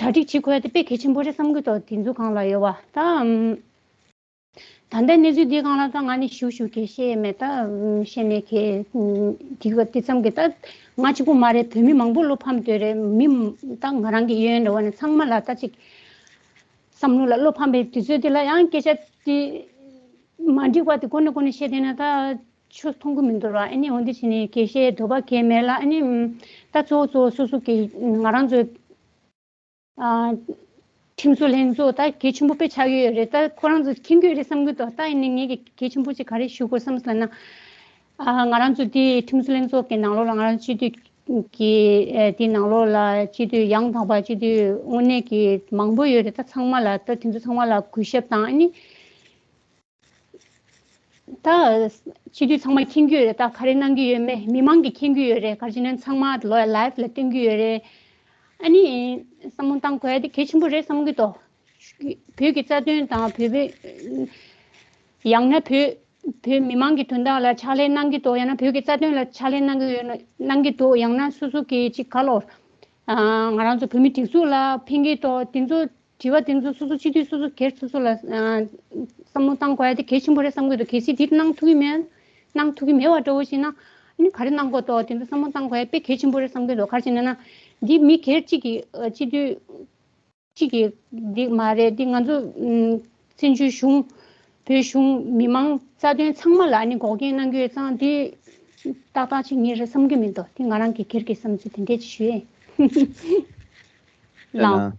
དེ་ཚོ་གྲ་སྒྲིག་བྱེད་དགོས་ཡ་དེ་དཔེ་གལ་ཆེན་པོ་རེད་བསམ་གྱི་འདུག་དེ་ཚོ་སྒང་ལ་ཡོད་པ་ད། ཨམ། ད་ལྟའི་གནས་ཚུལ་འདི་སྒང་ལ་ད་ང་ནི་ཞུ་ཞུ་གི་ཤེས་མེད། ད་ཤེས་ནས་གི་འདི་ག་དེ་ཙམ་གི་ད་ང་གཅིག་པུ་མ་རེད། བོད་མི་མང་པོ་བློ་ཕམ་སྡོད་རེད། མི་ད་ང་རང་གི་གཡས་གཡོན་འདྲ་བོ་ནས་ཚང་མ་ལ་ད་ཅིག་བསམ་བློ་ལ་བློ་ཕམ་པའི་དུས་ཚོད་དེ་ལ་ཡང་སྐད་ཆ་དེ་མ་འགྲིག་པ་དེ་གོ་ནས་གོ་ནས་བཤད་བསྡད་ན་ད་ཆོས་མཐོང་གི་མི་འདུག་ར། ཨ་ནི་འོ་འདི་བྱས་ནས་དགེ་བཤེས་འདོད་པ་གས་མེད་ལ། ཨ་ནི་ད་གཙོ་བོ་གཙོ་བོ་སོ་སོ་གི་ང་རང་ཚོའི་ཨ་ཁྲིམས་བཟོ་ལྷན་ཚོགས་ད་གལ་ཆེན་པོ་དཔེ་ཆགས་ཀྱི་ཡོད་རེད། ད་ཁོ་རང་ཚོ་མཁྱེན་གྱི་ཡོད་རེད་བསམ་གྱི་འདུག་ད་ཡིན་ནའི་ངས་གལ་ཆེན་པོ་ཅིག་ག་རེ་ཞུ་དགོས་བསམ་ཟེར་ན། ཨ་ང་རང་ཚོ་དེ་ཁྲིམས་བཟོ་ལྷན་ཚོགས་ཀྱི་ནང་ལོགས་ལ་ང་རང་སྤྱི་འཐུས་ཀྱི་ཨ་དེ་ནང་ལོགས་ལ་སྤྱི་འཐུས་ཡང་དག་པ་སྤྱི་འཐུས་དངོས་གནས་ཀྱི་མང་པོ་ཡོད་རེད། ད་ཚང་མ་ལ་ད་དེ་ཚོ་ཚང་མ་ལ་གུས་ཞབས་དང་། ཨ་ནི་ད་སྤྱི་འཐུས་ཚང་མ་མཁྱེན་གྱི་ཡོད་རེད། ད་ག་རེ་གནང་གི་ཡོད་མེད་མི་མང་གིས་མཁྱེན་གྱི་ཡོད་རེད། ག་རེ་བྱས་ན་ཚང་མ་ལོ་ལའེབ་ལ་སྟོན་གྱི་ཡོད་རེད། ཨ་ནི་བསམ་བློ་བཏང་དགོས་ཡ་དེ་གལ་ཆེན་པོ་རེད་བསམ་གྱི་འདུག་བོད་ཀྱི་རྩ་དོན་དང་བོད་པའི་ཡང་ན་བོད་བོད་མི་མང་གི་དོན་དག་ལ་ཕྱག་ལས་གནང་གི་འདུག་ཡང་ན་བོད་ཀྱི་རྩ་དོན་ལ་ཕྱག་ལས་གནང་གི་ཡོད་ན་གནང་གི་འདུག་ཡང་ན་སོ་སོ་གི་ཅིག་ག་ལོར་ང་རང་ཚོ་བོད་མི་སྒྲིག་འཛུགས་ལ་ཕན་གྱི་འདུག་དེ་ཚོ་དྲི་བ་དེ་ཚོ་སོ་སོ་སྤྱི་འཐུས་སོ་སོ་སྒེར་སོ་སོ་ལ་ཨ་བསམ་བློ་བཏང་དགོས་ཡ་དེ་གལ་ཆེན་པོ་རེད་བསམ་གྱི་འདུག་གལ་སྲིད་དེ་གནང་ཐུབ་ཀྱི་མེད། གནང་ཐུབ་ཀྱི་མེད་པ་འདྲ་བོ་ཞིག་ན་ཨ་ནི་ག་རེ་གནང་དགོས་འདུག་དེ་ཚོ་བསམ་བློ་བཏང་དགོས་ཡ་དཔེ་གལ་ཆེན་པོ་རེད་བསམ་གྱི་འདུག་ག་རེ་བྱས་ན་ན་འདི་མི་སྒེར་གཅིག་གི་ཨ་སྤྱི་འཐུས་གཅིག་གི་འདི་མ་རེད། འདི་ང་ཚོ་ཨམ་བཙན་བྱོལ་གཞུང་བོད་གཞུང་མི་མང་རྩ་དོན་ཚང་མ་ལ་ཨ་ནི་འགོག་རྐྱེན་གནང་གི་ཡོད་ཙང་འདི་ཏག་ཏག་ཅིག་ངས་རེད་བསམ་གྱི་མི་འདུག་འདི་ང་རང་གི་སྒེར་གྱི་བསམ་ཚུལ་དེ་འདྲས་ཅིག་ཞུ་ཡས། ལགས།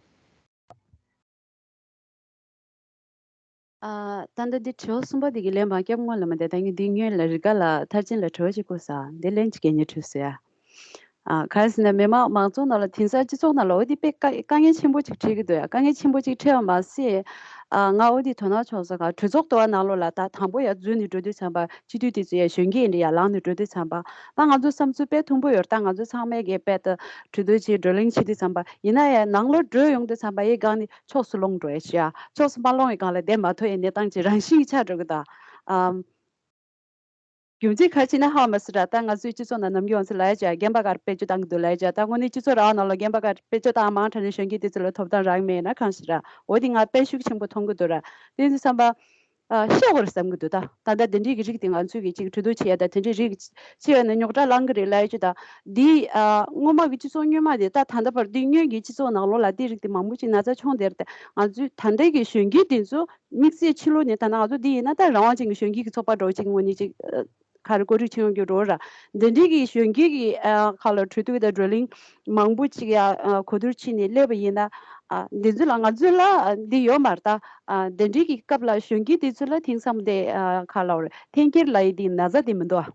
ཨ། ད་ལྟ་འདི་དྲི་བ་གསུམ་པ་འདི་གི་ལན་མ་བརྒྱབ་སྔོན་ལ་མ་བསྡད་ད་ངས་འདི་སྔོན་ལ་རི་ཀ་ལ་མཐར་ཕྱིན་ལ་དྲི་བ་ཞིག་བཀོད་ས་འདི་ལན་གཅིག་གན་ཉེ་དྲིས་སོ་ཡ། ཨ། ག་རེ་ཟེར་ན་མི་མང་མང་ཚོགས་ནང་ལ་དེང་སང་སྤྱི་ཚོགས་ནང་ལ་འོ་འདི་དཔེ་དཀའ་དཀའ་ངལ་ཆེན་པོ་ཅིག་འཕྲད་ཀྱི་འདུག་ཡ། དཀའ་ངལ་ཆེན་པོ་ཅིག་འཕྲད་པ་མ་ཟད། ཨ། ང་འོ་འདི་དོ་སྣང་ཆོག་ས་ག་གྲོས་ཚོགས་འདུ་བ་ནང་ལོགས་ལ་ད་དང་པོ་ཡ་འཛུལ་ནས་འགྲོ་དུས་ཙམ་པ་སྤྱི་འཐུས་དེ་ཚོ་ཡ་གཞོན་སྐྱེས་འདི་ཡ་ལངས་ནས་འགྲོ་དུས་ཙམ་པ་ད་ང་ཚོ་བསམ་ཚུལ་དཔེ་མཐུན་པོ་ཡོད་རེད། ད་ང་ཚོ་ཚང་མས་གི་དཔེ་ད་གྲོས་བསྡུར་བྱས་བགྲོ་གླེང་བྱེད་དུས་ཙམ་པ་ཡིན་ན་ཡང་ནང་ལོགས་འགྲོ་ཡོང་དུས་ཙམ་པ་ཡི་སྒང་ནས་ཕྱོགས་སུ་ལྷུང་འགྲོ་ཡ་ཞིག་ཡ། ཕྱོགས་སུ་མ་ལྷུང་བའི་སྒང་ལ་བསྡད་མ་ཐུབ་ཡའི་གནས་སྟངས་ཅིག་རང་བཞིན་གྱིས་ཆགས་འགྲོ་གི་འདུག་ཨམ། རྒྱུ་མཚན་ག་རེ་ཡིན་ན་ཧ་མ་སི་ར། ད་ང་ཚོའི་སྤྱི་ཚོགས་ནང་ནམ་རྒྱུན་ང་ཚོ་ལ་ཡ་ཅིག་རྒན་པ་གར་དཔེ་བཅུ་བཏང་གི་འདུག་ལ་ཡ་ཅིག་ད་དངོས་གནས་སྤྱི་ཚོགས་རང་ནང་ལ་རྒན་པ་གར་དཔེ་བཅུ་བཏང་མང་དྲགས་ནས་གཞོན་སྐྱེས་དེ་ཚོ་ལ་ཐོབ་ཐང་རག་མེད་ན་གང་ཞིག་ར། འོ་དེ་ང་དཔེ་ཤུགས་ཆེན་པོ་མཐོང་གི་འདུག་ར། དེ་ཡིན་དུས་ཙམ་པ། ཨ། ཤེས་དགོས་རེད་བསམ་གི་འདུག་ད་ད་ལྟ་དེ་འདྲའི་གི་རིགས་དེ་ང་ཚོས་གི་ཅིག་གྲོས་བསྡུར་བྱེད་ཡ་ད་དེ་འདྲའི་རིགས་བྱེད་ཡ་ན་རྙོག་དྲ་ལངས་གི་རེད་ལ་ཡ་ཅིག་ད་འདི། ཨ། སྔོན་མ་གི་སྤྱི་ཚོགས་སྔོན་མ་དེ་ད་ད་ལྟ་བར་དུ་སྔོན་གྱི་སྤྱི་ཚོགས་ནང་ལོགས་ལ་དེ་རིགས་དེ་མང་པོ་ཅིག་ན་ཚ་བྱུང་དེར་ད་ང་ཚོས་ད་ལྟའི་གི་གཞོན་སྐྱེས་དེ་ཚོ། དམིགས་བསལ་ཕྱི་ལོགས་ནས་ད་ང་ཚོ་འདི་ཡིན་ན་ད་རང་དབང་ཅན་གྱི་གཞོན་སྐྱེས་ཀྱི་ཚོགས་པ་འདྲ་བོ་ཅིག་དངོས་གནས་ཅིག་ཨ། ག་རེ་བཀོད་སྒྲིག་བྱེད་ཡོང་རྒྱུ་འགྲོ་ར། འདི་འདྲའི་གི་གཞོན་སྐྱེས་ཀྱི་ཨ། ཁ་ལ་གྲོས་བསྡུར་དང་བགྲོ་གླེང་མང་པོ་ཅིག་ཡ་ཨ། གོ་བསྡུར་བྱས་ནས་སླེབས་པ་ཡིན་ན་ཨ། འདི་ཚོ་ལ་ང་ཚོ་ལ་ཨ། འདི་ཡོད་མ་རེད་ད། ཨ། འདི་འདྲའི་གི་སྐབས་ལ་གཞོན་སྐྱེས་དེ་ཚོ་ལ་དེང་སང་དེ་ཨ། ཁ་ལ་འཐེན་འཁྱེར་ལབ་ཡས་དེ་ན་ཚ་དེ་མི་འདུག་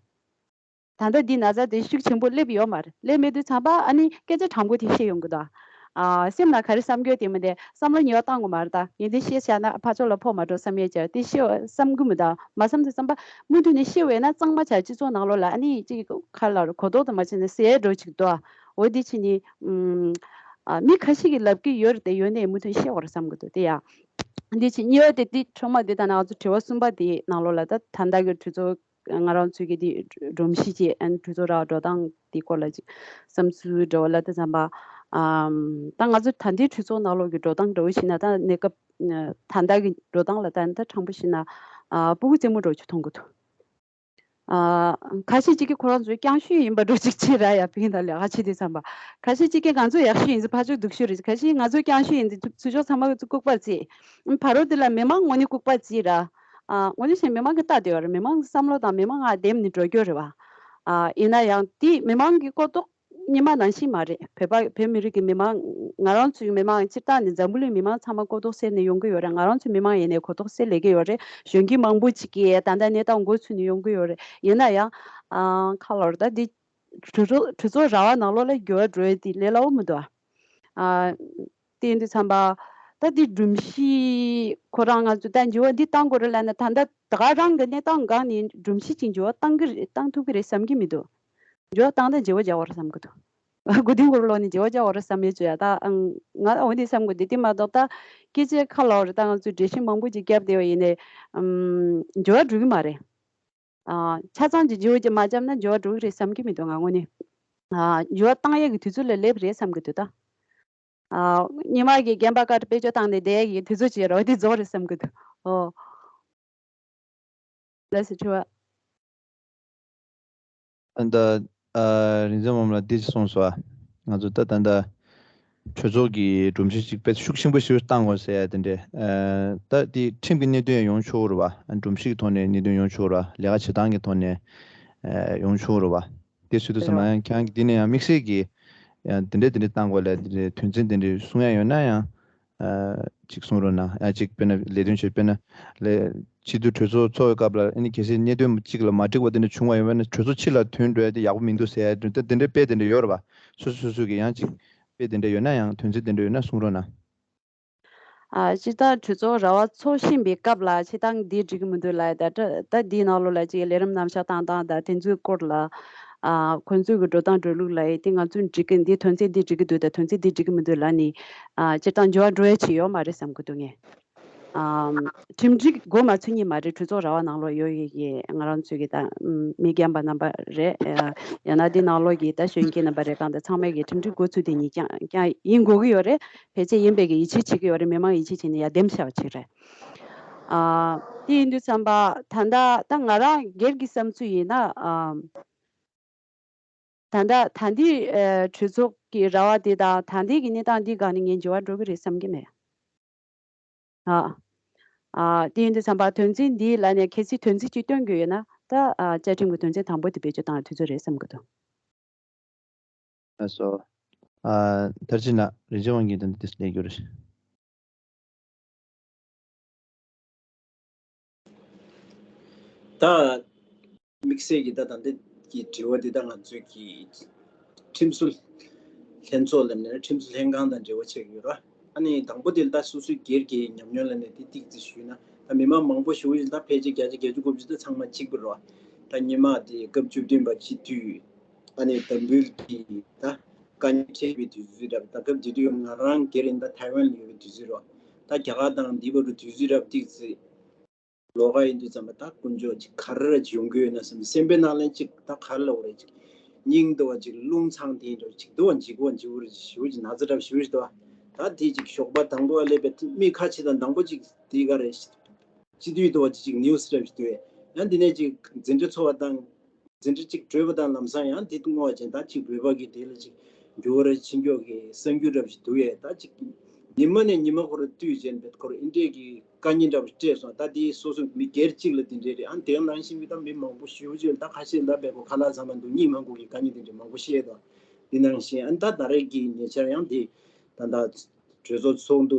ཨ། ད་ལྟ་འདི་ན་ཚ་དེ་ཤུགས་ཆེན་པོ་སླེབས་ཡོད་མ་རེད། སླེབས་མེད་དུས་ཙམ་པ་ཨ་ནི་སྐད་ཆ་དྲང་པོ་དེ་བཤད་ཡོང་གི་འདུག་ཨ། སེམས་ནང་ག་རེ་བསམ་རྒྱུ་དེ་མི་འདི་བསམ་བློ་ཉེ་བ་བཏང་དགོས་མ་རེད་ད། ངས་འདི་བཤད་བཞག་ན་ཕར་ཕྱོགས་ལ་ཕོག་མ་འགྲོ་བསམ་ཡས་ཀྱང་དེ་བཤད་བསམ་གི་མི་འདུག་མ་བསམ་དུས་ཙམ་པ་མུ་མཐུད་ནས་བཤད་བས་ན་གཙང་མ་བྱ་སྤྱི་ཚོགས་ནང་ལོགས་ལ་ཨ་ནི་ཅིག་ག་ལ་རུ་གོ་རྟོགས་དུ་མ་བྱས་ནས་ཟེར་འགྲོ་ཅིག་འདུག་འོ་འདི་ཕྱིན་ནི་ཨ། མི་ཁ་ཤས་ཀྱིས་ལབ་ཀྱི་ཡོད་རེད་དེ་ཡོད་ནའི་མུ་མཐུད་བཤད་དགོས་རེད་བསམ་གི་འདུག་དེ་ཡ། འདི་ཕྱིན་གཉིས་པ་དེ་འདི་ཁྲོམ་མ་འདི་ད་ནང་ང་ཚོ་དྲི་བ་གསུམ་པ་དེའི་ནང་ལོགས་ལ་ད་ད་ལྟ་གི་གྲོས་ཚོགས། ང་རང་ཚོའི་གི་དེ་སྒྲོམ་གཞི་ཅིག་ཨ་ནི་གྲོས་ཚོགས་ར་བ་འགྲོ་སྟངས་དེ་སྐོར་ལ་ཅིག་བསམ་ཚུལ་འདྲ་བོ་ལ་དེ་ཙམ་པ། ཨམ། ད་ང་ཚོ་ད་ལྟའི་གྲོས་ཚོགས་ནང་ལོགས་ཀྱི་འགྲོ་སྟངས་འདྲ་བོ་ཞིག་ན་ད་གནས་སྐབས་ད་ལྟ་གི་འགྲོ་སྟངས་ལ་ད་ད་དྲང་པོ་ཞིག་ན་ཨ། སྤུ་གུ་རྩེད་མོ་འདྲ་བོ་ཅིག་མཐོང་གི་འདུག་ཨ། ཁ་ཤས་ཅིག་གིས་ཁོ་རང་ཚོ་རྐྱང་ཤོས་ཡིན་པ་འདྲ་བོ་ཅིག་བྱེད་ར་ཡ་ཕིང་ད་ལས་ཀ་བྱེད་དུས་ཙམ་པ། ཁ་ཤས་ཅིག་གིས་ང་ཚོ་ཡག་ཤོས་ཡིན་ཟེར་ཕར་ཕྱོགས་སྡུག་ཤོས་རེད། ཁ་ཤས་ང་ཚོ་རྐྱང་ཤོས་ཡིན་ཟེར་ཚུར་ཕྱོགས་ཚང་མ་ཚོ་ལྐུགས་པ་བརྩི། ཕ་རོལ་དེ་ལ་མི་མང་ངོ་ནས་ལྐུགས་པ་བརྩིས་ར། ཨ། དངོས་གནས་བྱས་མི་མང་གི་ལྟ་བསྡད་ཡོད་རེད། མི་མང་གི་བསམ་བློ་དང་མི་མང་ང་བདེམས་ནས་འགྲོ་རྒྱུ་རེད་བ། ཨ། ཡིན་ན་ཡང་དེ་མི་མང་གི་གོ་རྟོགས་སྔོན་མ་ནང་བཞིན་མ་རེད། བོད་པ་བོད་མི་རིགས་ཀྱི་མི་མང་ང་རང་ཚོའི་མི་མང་སྤྱིར་བཏང་ནས་འཛམ་བུ་གླིང་མི་མང་ཚང་མ་གོ་རྟོགས་སད་ནས་ཡོང་གི་ཡོད་རེད། ང་རང་ཚོའི་མི་མང་ཡིན་ནའི་གོ་རྟོགས་སད་སླེབས་ཀྱི་ཡོད་རེད། གཞོན་སྐྱེས་མང་པོ་ཅིག་གིས་ད་ལྟ་གནས་སྟངས་མགོ་ཚོས་ནས་ཡོང་གི་ཡོད་རེད། ཡིན་ན་ཡང་ཨ། ཁ་ལོར་ད་འདི་གྲོས་ཚོགས་གྲོས་ཚོགས་ར་བ་ནང་ལོགས་ལ་འགྱུར་བ་འགྲོ་ཡས་དེ་ལས་སླ་བོ་མི་འདུག་ཨ། ཨ། དེ་ཡིན་དུས་ཙམ་པ། ད་འདི་སྒྲོམ་གཞི་ཁོ་རང་ང་ཚོ་ད་འགྱུར་བ་འདི་གཏང་དགོས་རེད་ལབ་ན་ད་ལྟ་ད་ག་རང་གི་གནས་སྟངས་སྒང་ནས་སྒྲོམ་གཞི་ཅིག་འགྱུར་བ་གཏང་གི་རེད། གཏང་ཐུབ་ཀྱི་རེད་བསམ་གྱི་མི་འདུག་འགྱུར་བ་བཏང་ན་བརྗེ་བོ་རྒྱག་དགོས་རེད་བསམ་གྱི་འདུག་སྒོ་ལྡིང་སྒོར་ལོག་ནས་བརྗེ་བོ་རྒྱག་དགོས་རེད་བསམ་ཡས་བྱོས་ཡ། ད་ང་འོ་འདི་བསམ་གྱི་འདུག་དེ་མ་གཏོགས་ད་སྐད་ཆ་ཁ་ལོག་རེད། ད་ང་ཚོས་འགྲེལ་བཤད་མང་པོ་ཅིག་བརྒྱབ་བསྡད་པ་ཡིན་ནའི་ཨམ། འགྱུར་བ་འགྲོ་གི་མ་རེད། ཨ། ཆ་ཚང་གི་བརྗེ་བོ་ཅིག་མ་བརྒྱབ་ན་འགྱུར་བ་འགྲོ་གི་རེད་བསམ་གྱི་མི་འདུག་ང་དངོས་གནས། ཨ། འགྱུར་བ་བཏང་ཡས་ཀྱི་དུས་ཚོད་ལ་སླེབས་རེད་བསམ་གྱི་འདུག་ད། ཨ། སྔོན་མ་གི་རྒན་པ་ཀར་དཔེ་བཅོ་བཏང་ནས་བསྡད་ཡས་ཀྱི་དུས་ཚོད་ཅིག་ཡོད་རེད་བ། དེ་རྫོགས་རེད་བསམ་གྱི་འདུག་ཨོ། ལགས་སོ། དྲི་བ། ད་ལྟ་ཨ་རིག་འཛིན་འོག་མ་ལགས་འདི་གསུངས་སོང་ཨ། ང་ཚོ་ད་ད་ལྟ་གྲོས་ཚོགས་ཀྱི་སྒྲོམ་གཞི་གཅིག་དཔེ་ཤུགས་ཆེན་པོ་ཞིག་བཏང་དགོས་ཟེར་ཡ་དེ་འདྲས། ཨ་ད་དེ་ཁྲིམས་ཀྱི་གནད་དོན་ཡང་ཡོང་ཆོག་རེད་བ། ཨ་སྒྲོམ་གཞི་གི་ཐོག་ནས་གནད་དོན་ཡོང་ཆོག་རེད་བ། ལས་ཀ་བྱེད་སྟངས་ཀྱི་ཐོག་ནས་ཨ་ཡོང་ཆོག་རེད་བ། དེ་ཟེར་དུས་ཙམ་པ་ཡང་ཁྱེད་རང་གིས་འདི་ནས་ཡང་དམིགས་བསལ་གྱི་ཡང་དེ་འདྲས་དེ་འདྲས་བཏང་དགོས་ལ་དེ་འདྲས་དོན་ཚན་དེ་འདྲས་གསུང་ཡ་ཡོད་ན་ཡང་། ཨ་ཅིག་གསུང་རོགས་གནང་། ཨ་ཅིག་དཔེར་ན་ལས་དོན་བྱེད་དཔེར་ན་ལས་སྤྱི་འཐུས་གྲོས་ཚོགས་ཚོགས་པའི་སྐབས་ལ་ཨ་ནི་གལ་སྲིད་གནད་དོན་གཅིག་ལ་མ་འགྲིག་པ་དེ་འདྲ་བྱུང་བ་ཡོད་པ་ན་གྲོས་ཚོགས་ཕྱི་ལ་ཐོན་འགྲོ་ཡ་དེ་ཡག་པོ་མི་འདུག་ཟེར་ཡ་དེ་འདྲ་དཔེ་དེ་འདྲ་ཡོད་རེད་པ། སོ་སོ་སོ་སོ་གི་ཡང་ཅིག་དཔེ་དེ་འདྲ་ཡོད་ན་ཡང་དོན་ཚན་དེ་འདྲ་ཡོད་ན་གསུང་རོགས་གནང་། ཨ་སྤྱིར་བཏང་གྲོས་ཚོགས་ར་བ་འཚོགས་བཞིན་པའི་སྐབས་ལ་བྱེད་སྟངས་འདི་འགྲིག་གི་མི་འདུག་ལབ་ཡ་ད་ད་འདིའི་ནང་ལོགས་ལ་ཅིག་ལས་རིམ་རྣམ་གཞག་བཏང་སྟངས་དང་དེ་ཚོའི་སྐོར་ལ་ཨ་ཁོང་ཚོའི་གི་འགྲོ་སྟངས་འགྲོ་ལུགས་ལ་ཡི་དེ་ང་ཚོས་འགྲིག་གི་འདི་དོན་ཚན་འདི་འགྲིག་གི་འདུག་དང་དོན་ཚན་འདི་འགྲིག་གི་མི་འདུག་ལབ་ནས་ཨ་སྤྱིར་བཏང་འགྱུར་བ་འགྲོ་ཡ་ཅིག་ཡོད་མ་རེད་བསམ་གི་འདུག་ངས། ཨམ། ཁྲིམས་སྒྲིག་དགོས་མ་ཚོད་ཉིད་མ་རེད། གྲོས་ཚོགས་ར་བ་ནང་ལོགས་ཡོད་ཡོད་ཀྱི་ང་རང་ཚོའི་གི་ད་མི་རྒན་པ་རྣམ་པ་རེད། ཡང་ན་འདི་ནང་ལོགས་ཀྱི་ད་གཞོན་སྐྱེས་རྣམ་པ་རེད། གང་ལྟར་ཚང་མས་གི་ཁྲིམས་སྒྲིག་དགོས་ཚུལ་དེ་ཉིད་ཀྱང་ཀྱང་ཡིན་དགོས་ཀྱི་ཡོད་རེད། ཕལ་ཆེར་ཡིན་པའི་གི་ཡིད་ཆེས་བྱེད་ཀྱི་ཡོད་རེད། མི་མང་ཡིད་ཆེས་བྱས་ནས་ཡར་འདེམས་བྱ་བ་ཅིག་རེད། ཨ། དེ་ཡིན་དུས་ཙམ་པ་ད་ལྟ་ད་ང་རང་སྒེར་གྱི་བསམ་ཚུལ་ཡིན་ན། ཨ། ད་ལྟ་ད་ལྟའི་ཨ་གྲོས་ཚོགས་ཀྱི་ར་བ་དེ་དང་ད་ལྟའི་གི་གནས་སྟངས་འདིའི་སྒང་ནས་ངས་འགྱུར་བ་འགྲོ་གི་རེད་བསམ་གྱི་མེད། ཨ། ཨ། དེ་ཡིན་དུས་ཙམ་པ་དོན་ཚན་འདིའི་ལ་ནས་གལ་སྲིད་དོན་ཚན་གཅིག་བཏོན་དགོས་ཡོད་ན་ད་ཨ་བཅའ་ཁྲིམས་ཀྱི་དོན་ཚན་དང་པོ་དེ་བེད་སྤྱོད་བཏང་ཡ་དུས་ཚོད་རེད་བསམ་གྱི་འདུག་ལགས་སོ། ཨ། མཐར་ཕྱིན་ལ་རིན་ཆེན་དབང་གིས་དོན་དེ་ལས་རྒྱུ་རེད། ད་དམིགས་བསལ་གྱི་ད་ད་ལྟ་གི་དྲི་བ་འདི་ད་ང་ཚོས་ཀྱི་ཁྲིམས་བཟོ་ལྷན་ཚོགས་ལབ་ནས་ཁྲིམས་བཟོ་ལྷན་ཁང་དང་འབྲེལ་བ་བྱེད་ཀྱི་ཡོད་ར། ཨ་ནི་དང་པོ་དེ་ལ་ད་སོ་སོའི་སྒེར་གྱི་ཉམས་མྱོང་ལ་ནས་དེ་ཏིག་ཙི་ཞུས་ན་ད་མི་མང་མང་པོ་ཞུ་ཡིན། ད་ཕལ་ཆེར་བརྒྱ་ཆ་བརྒྱད་ཅུ་དགུ་བཅུ་ད་ཚང་མ་གཅིག་པ་ར། ད་སྔོན་མ་དེ་སྐབས་བཅུ་བདུན་པ་སྤྱི་འཐུས་ཨ་ནི་དམ་འབུལ་གྱི་ད་དཀའ་ངལ་འཕྲད་པའི་དུས་ཚོད་ར། ད་སྐབས་དེ་དུས་ང་རང་སྒེར་ཡིན་ད་ཐའེ་ཝན་ལ་ཡོད་པའི་དུས་ཚོད་ར། ད་རྒྱ་གར་དང་འདི་བར་དུ་དུས་ཚོད་ར་ཏིག་ཙི། ལོགས་ཀ་ཡིན་དུས་ཙམ་པ་ད་དཀོན་མཆོག་ཅིག་ག་རེ་ར་ཅིག་ཡོང་གི་ཡོད་ན་བསམ། སེམས་པའི་ནང་ལན་ཅིག་ད་ག་རེ་ལབ་དགོས་རེད། ཅིག་སྙིང་འདོ་བ་ཅིག་རླུང་ཚང་དེ་འདྲ་ཅིག་འདོ་བ་འཇིགས་པ་འཇིགས་པ་རེད། ཞེ་པོ་ཅིག་ན་ཚ་འདྲ་ཞེ་པོ་ཅིག་འདུག་ད་དེ་ཅིག་ཞོགས་པ་དང་པོ་སླེབས་པའི་མི་ཁ་ཕྱེ་དང་དང་པོ་ཅིག་དེ་ག་རེ་སྤྱི་འཐུས་འདོ་བ་ཅིག་ཅིག་ནིའུ་སི་འདྲ་ཞིག་འདུག་ཡ། ཡང་འདི་ནས་ཅིག་འཛིན་གྲྭ་ཚོགས་པ་དང་། འཛིན་གྲྭ་གཅིག་གྲོལ་བ་དང་ལམ་སང་ཡང་དེ་བསྔོ་བ་ཅན་ད་གཅིག་བོད་པ་གི་དེ་ལ་གཅིག་འགྱུར་བ་རེ་ཕྱིན་མགྱོགས་ཀྱི་གསར་འགྱུར་འདྲ་ཞིག་འདུག་ཡས། ད་གཅིག་ཉི་མ་ནས་ཉི་མ་ཁོ་ར་བསྟུད་ཅན་བེད་ཁོ་ར་ཨིན་འདྲས་ཀྱི་དཀའ་ཉེན་འདྲ་བ་སྤྲད་སོང་། ད་དེ་སོ་སོ་མི་སྒེར་གཅིག་ལ་དེ་འདྲས་རེད། ཨ་དེ་ནང་བཞིན་གྱི་ད་མི་མང་པོ་ཞེ་པོ་ཅིག་ལ་ད་ཁ་ཤས་ད་བེད་ཁོ་ཁ་ལག་ཚང་མ་འདུག་གཉིད་མ་ཁུག་གི་དཀའ་ཉེན་དེ་འདྲས་མང་པོ་བཤད་དོ། དེ་ནང་བཞིན་ཨ་ད་ད་རེས་ཀྱི་ཉེ་ཆར་ཡང་དེ་ད་ད་གྲོས་ཚོགས་ཚོགས་འདུ་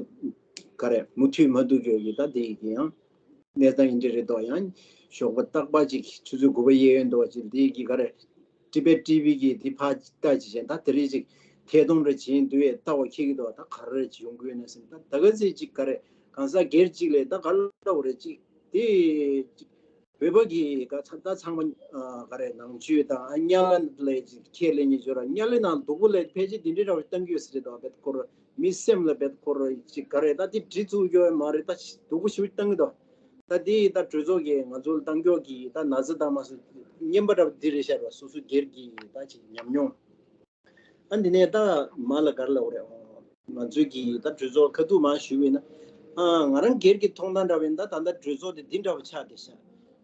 ག་རེ་མུ་མཐུད་མ་འདུག་གི་ད་དེ་ཡང་། གནས་སྟངས་ཡིན་གྱི་རེད་དོ། ཡང་ཞོགས་པ་རྟག་པར་ཅིག་ཆུ་ཚོད་དགུ་པ་གཡས་གཡོན་དུ་བ་ཅིག་འདི་གི་ག་རེ་ཊི་བེཊ་ཊི་ཝི་གི་འདི་ཕར་ལྟ་ཅིག་བྱས་ད་དེ་རིང་ཅིག་ཐད་གཏོང་རེ་བྱེད་འདུག་ཡས་ལྟ་བ་ཁྱེད་ཀྱི་འདུག་ད་ག་རེ་ཅིག་ཡོང་གི་ཡོད་ན་ཟེར། ད་ད་ག་ཚེ་ཅིག་ག་རེ་གང་ཟག་སྒེར་ཅིག་ལས་ད་ག་ལ་འོ་རེ་ཅིག་དེ་ཅིག་བོད་པ་གི་ག་ཚ་ད་ཚང་མ་ག་རེ་ནང་ཆོས་དང་དམྱལ་བ་ལས་ཅིག་ཁས་ལེན་ཉེ་ཆོས་ར་དམྱལ་བའི་ནང་སྡུག་པོ་ལས་ཕལ་ཆེར་འདི་འདྲའི་ར་བ་གཏང་གི་ཡོད་ཟེར་རེད་དོ། བེད་ཁོ་ར་མི་སེམས་ལ་བེད་ཁོ་ར་ཅིག་ག་རེ་ད་དེ་གྲི་བཙུགས་ཡོད་མ་རེད། ད་སྡུག་པོ་ཞེ་པོ་གཏང་གི་འདུག་ད་དེ་ད་གྲོས་ཚོགས་ཀྱིས་ང་ཚོར་གཏང་མགྱོགས་ཀྱི་ད་ན་ཚ་དང་མ་སོ་སྙན་པ་འདྲ་པོ་འདི་རེད་ཤག་ར། སོ་སོ་སྒེར་གྱི་ད་ཅིག་ཉམས་མྱོང་། ཨ་འདི་ནས་ད་མ་ལ་ག་རེ་ལབ་དགོས་རེད། ང་ཚོའི་གི་ད་གྲོས་ཚོགས་ཁ་ཐུག་མ་ཞུས་པ་ཡིན་ན། ཨ་ང་རང་སྒེར་གྱི་མཐོང་སྟངས་འདྲ་པོ་ཡིན་ན་ད་ད་ལྟ་གྲོས་ཚོགས་དེ་འདི་འདྲ་པོ་ཆགས་བསྡད་ཤག་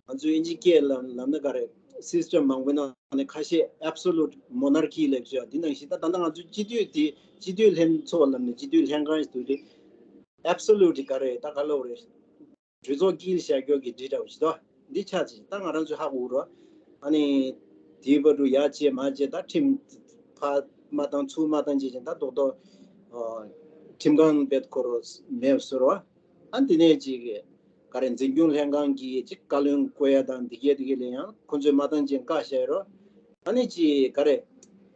ང་ཚོའི་ཨིན་ཇི་སྐད་ལ་ལབ་ན་ག་རེ་སིས་ཊེམ་མང་པོའི་ནང་ནས་ཁ་ཤས་ཨེབ་སོ་ལུཊ་མོ་ནར་ཀི་ལབ་ཤག་འདི་ནང་བཞིན་ད་ད་ལྟ་ང་ཚོའི་སྤྱི་འཐུས་དེ་སྤྱི་འཐུས་ལྷན་ཚོགས་ལབ་ནས་སྤྱི་འཐུས་ལྷན་ཁང་ཞིག་འདུག་སྟེ། ཨེབ་སོ་ལུཊ་ག་རེ་ད་ག་ལབ་དགོས་རེད། གྲོས་ཚོགས་དཀྱིལ་བཞག་རྒྱུ་གི་འདི་འདྲ་བོ་ཞིག་དོ། འདི་ཆགས་ཅིག་ད་ང་རང་ཚོས་ཧ་གོ་རོ། ཨ་ནི་དེའི་བར་དུ་ཡར་བྱས་མར་བྱས་ད་ཁྲིམས་ཕར་མ་བཏང་ཚུར་མ་བཏང་བྱས་ཅིག་ད་རྡོག་རྡོག་ཁྲིམས་ཁང་བེད་ཁོ་རོ་མེད་བཟོ་རོ། ཨ་འདི་ནས་ཅིག་ག་རེ་འཛིན་སྐྱོང་ལྷན་ཁང་གིས་ཅིག་བཀའ་བློན་བསྐོ་ཡ་དང་འདི་གས་འདི་གས་ལ་ཡང་ཁོ་ཚོས་མ་བཏང་ཅིག་བཀག་བཞག་ཡོད་རོ། ཨ་ནི་ཅིག་ག་རེ།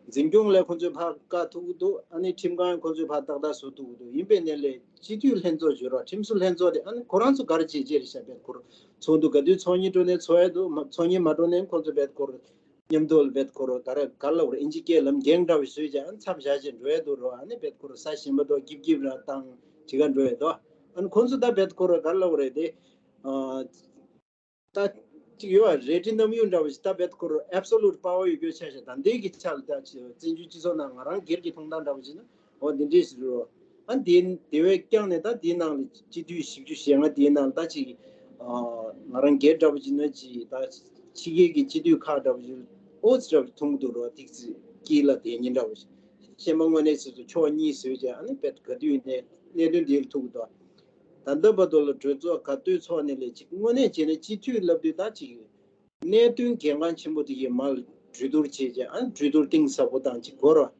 འཛིན་སྐྱོང་ལས་ཁོང་ཚོས་ཕར་བཀག་ཐུབ་ཀྱི་འདུག་ཨ་ནི་ཁྲིམས་ཁང་ཁོང་ཚོས་ཕར་ཏག་ཏག་བཟོ་ཐུབ་ཀྱི་འདུག་ཡིན་པའི་ནས་ལས་སྤྱི་འཐུས་ལྷན་ཚོགས་བརྗོད་རོགས་ཁྲིམས་བཟོ་ལྷན་ཚོགས་དེ་ཨ་ནི་ཁོ་རང་ཚོ་ག་རེ་བྱེད་བྱེད་རེད་ཤག་བེད་ཁོ་རང་ཚོགས་འདུ་ག་དུས་ཚོགས་སྙིང་འགྲོ་ནས་ཚོགས་ཡས་འདུག་མ་ཚོགས་སྙིང་མ་འགྲོ་ནས་ཁོང་ཚོ་བེད་ཁོ་རང་མཉམ་དུ་ལ་བེད་ཁོ་རང་ག་རེ་ག་ལ་བར་ཨིན་ཇི་སྐད་ལམ་འགེངས་འདྲ་བའི་བཟོས་ཀྱང་ཨ་ནི་ཚབ་བཞག་བྱས་འགྲོ་ཡས་འདུག་རོགས་ཨ་ནི་བེད་ཁོ་རང་ས་ཞིམ་པ་འདུག་སྐྱིབ་སྐྱིབ་ར་བཏང་ཅི་ག་འགྲོ་ཡས་འདུག་ཨ་ནི་ཁོང་ཚོ་ད་བེད་ཁོ་རང་ག་ལ་བར་རེད་དེ། ད་ཅིག་ཡོད་པ་རལ་གྲི་གནམ་ཡུག་འདྲ་བ་ཞིག་ད་བེད་ཁོ་རང་ཨེབ་སོ་ལུཊ་པ་ཝར་ཡོད་རྒྱུ་ཆ་ཤས་དང་འདི་གི་ཆ་ལ་ད་ཅིག་བཙན་བྱོལ་སྤྱི་ཚོགས་ནང་ང་རང་སྒེར་གྱི་མཐོང་སྟངས་འདྲ་བ་ཞིག་ན་འོ་འདི་འདྲས་ཞིག་རེད། ཨ་འདི་དེ་བས་ཀྱང་ནས་ད་འདིའི་ནང་ལ་སྤྱི་འཐུས་བཞི་བཅུ་ཞེ་ལྔ་དེའི་ནང་ད་ཅིག་ ང་རང་སྒེར་འདྲ་པོ་ཅིག་ན་ཅིག་ད་ཕྱི་རྒྱལ་གྱི་སྤྱི་འཐུས་ཁག་འདྲ་པོ་ཅིག་ཨོ་ཙི་འདྲ་པོ་མཐོང་གི་འདུག་རོ། ཏིག་ཙི་དཀྱིལ་ལ་དེ་ཉིན་འདྲ་པོ་ཞིག་ཤན་པ་དངོས་གནས་ཟེར་ཚོ་ཕྱོགས་གཉིས་བཟོས་བྱས་ཨ་ནི་དཔེ་ག་དུས་གནད་གནད་དོན་འདི་ལ་ཐུག་གི་འདུག་ད་ལྟ་བར་དུ་ལ་གྲོས་ཚོགས་ག་དུས་ཚོགས་ནས་ལས་ཅིག་དངོས་གནས་བྱས་ན་སྤྱི་འཐུས་ལབ་དུས་ད་ཅིག་གནད་དོན་གལ་འགངས་ཆེན་པོ་དེ་གའི་མར་གྲོས་བསྡུར་བྱས་རྗེས་ཨ་གྲོས་བསྡུར་གཏིང་ཟབ་པོ་དང་ཅིག་དགོས་ར།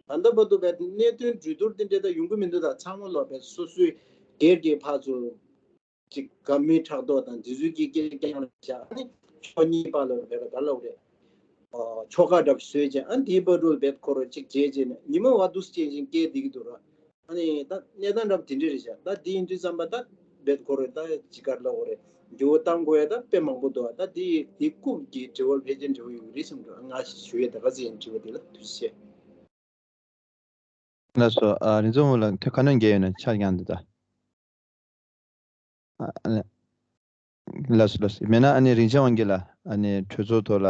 ད་ལྟ་བར་དུ་བས་གནད་དོན་གྲོས་བསྡུར་དེ་འདྲ་ད་ཡོང་གི་མི་འདུག་ད་ཚང་མ་ལོག་པས་སོ་སོའི་སྒེར་གྱི་ཕར་ཚུར་ཅིག་དགའ་མི་ཕྲག་དོག་དང་འདི་ཚོའི་གི་སྐད་རྐྱང་རེད་བཞག་ནི་ཕྱོགས་གཉིས་བར་ལ་བས་ད་ལབ་རེད། ཆོ་ག་འདྲ་བཟོས་རྗེས་ཨ་འདིའི་བར་དུ་བས་ཁོ་ར་ཅིག་བྱས་རྗེས་ནས་ཉི་མ་བ་དུས་ཅན་ཅིག་སྐད་འདི་གི་འདུག་ར། ཨ་ནི་ད་གནས་སྟངས་འདྲ་པོ་དེ་འདྲ་རེད་ཤག་ད་དེ་ཡིན་དུས་ཙམ་པ་ད་རྦད་ཁོ་རེ་ད་ཅི་གར་ལ་འོ་རེད། འགྱུར་བ་གཏང་དགོས་ཡ་ད་དཔེ་མང་པོ་འདུག་ད་དེ་དེ་རྐུབ་ཀྱི་དྲི་བ་ཕལ་ཆེར་འདྲ་པོ་ཡོད་རེད་བསམ་འདུག་ང་ཞུ་ཡ་ད་ག་ཚོད་ཡིན་དྲི་བ་དེ་ལ་ཐུགས་རྗེ་ཆེ། ལགས་སོ། ཨ་རིག་འཛིན་ཝུའུ་ལགས་ཐད་ཁ་སྣོན་རྒྱག་ཡོད་ན་ཆ་རྐྱང་འདི་ད། ཨ་ཨ་ལགས་སོ་ལགས་སོ། མེད་ན་ཨ་ནི་རིན་ཆེན་དབང་རྒྱལ་ལགས་ཨ་ནི་གྲོས་ཚོགས་ཐོག་ལ་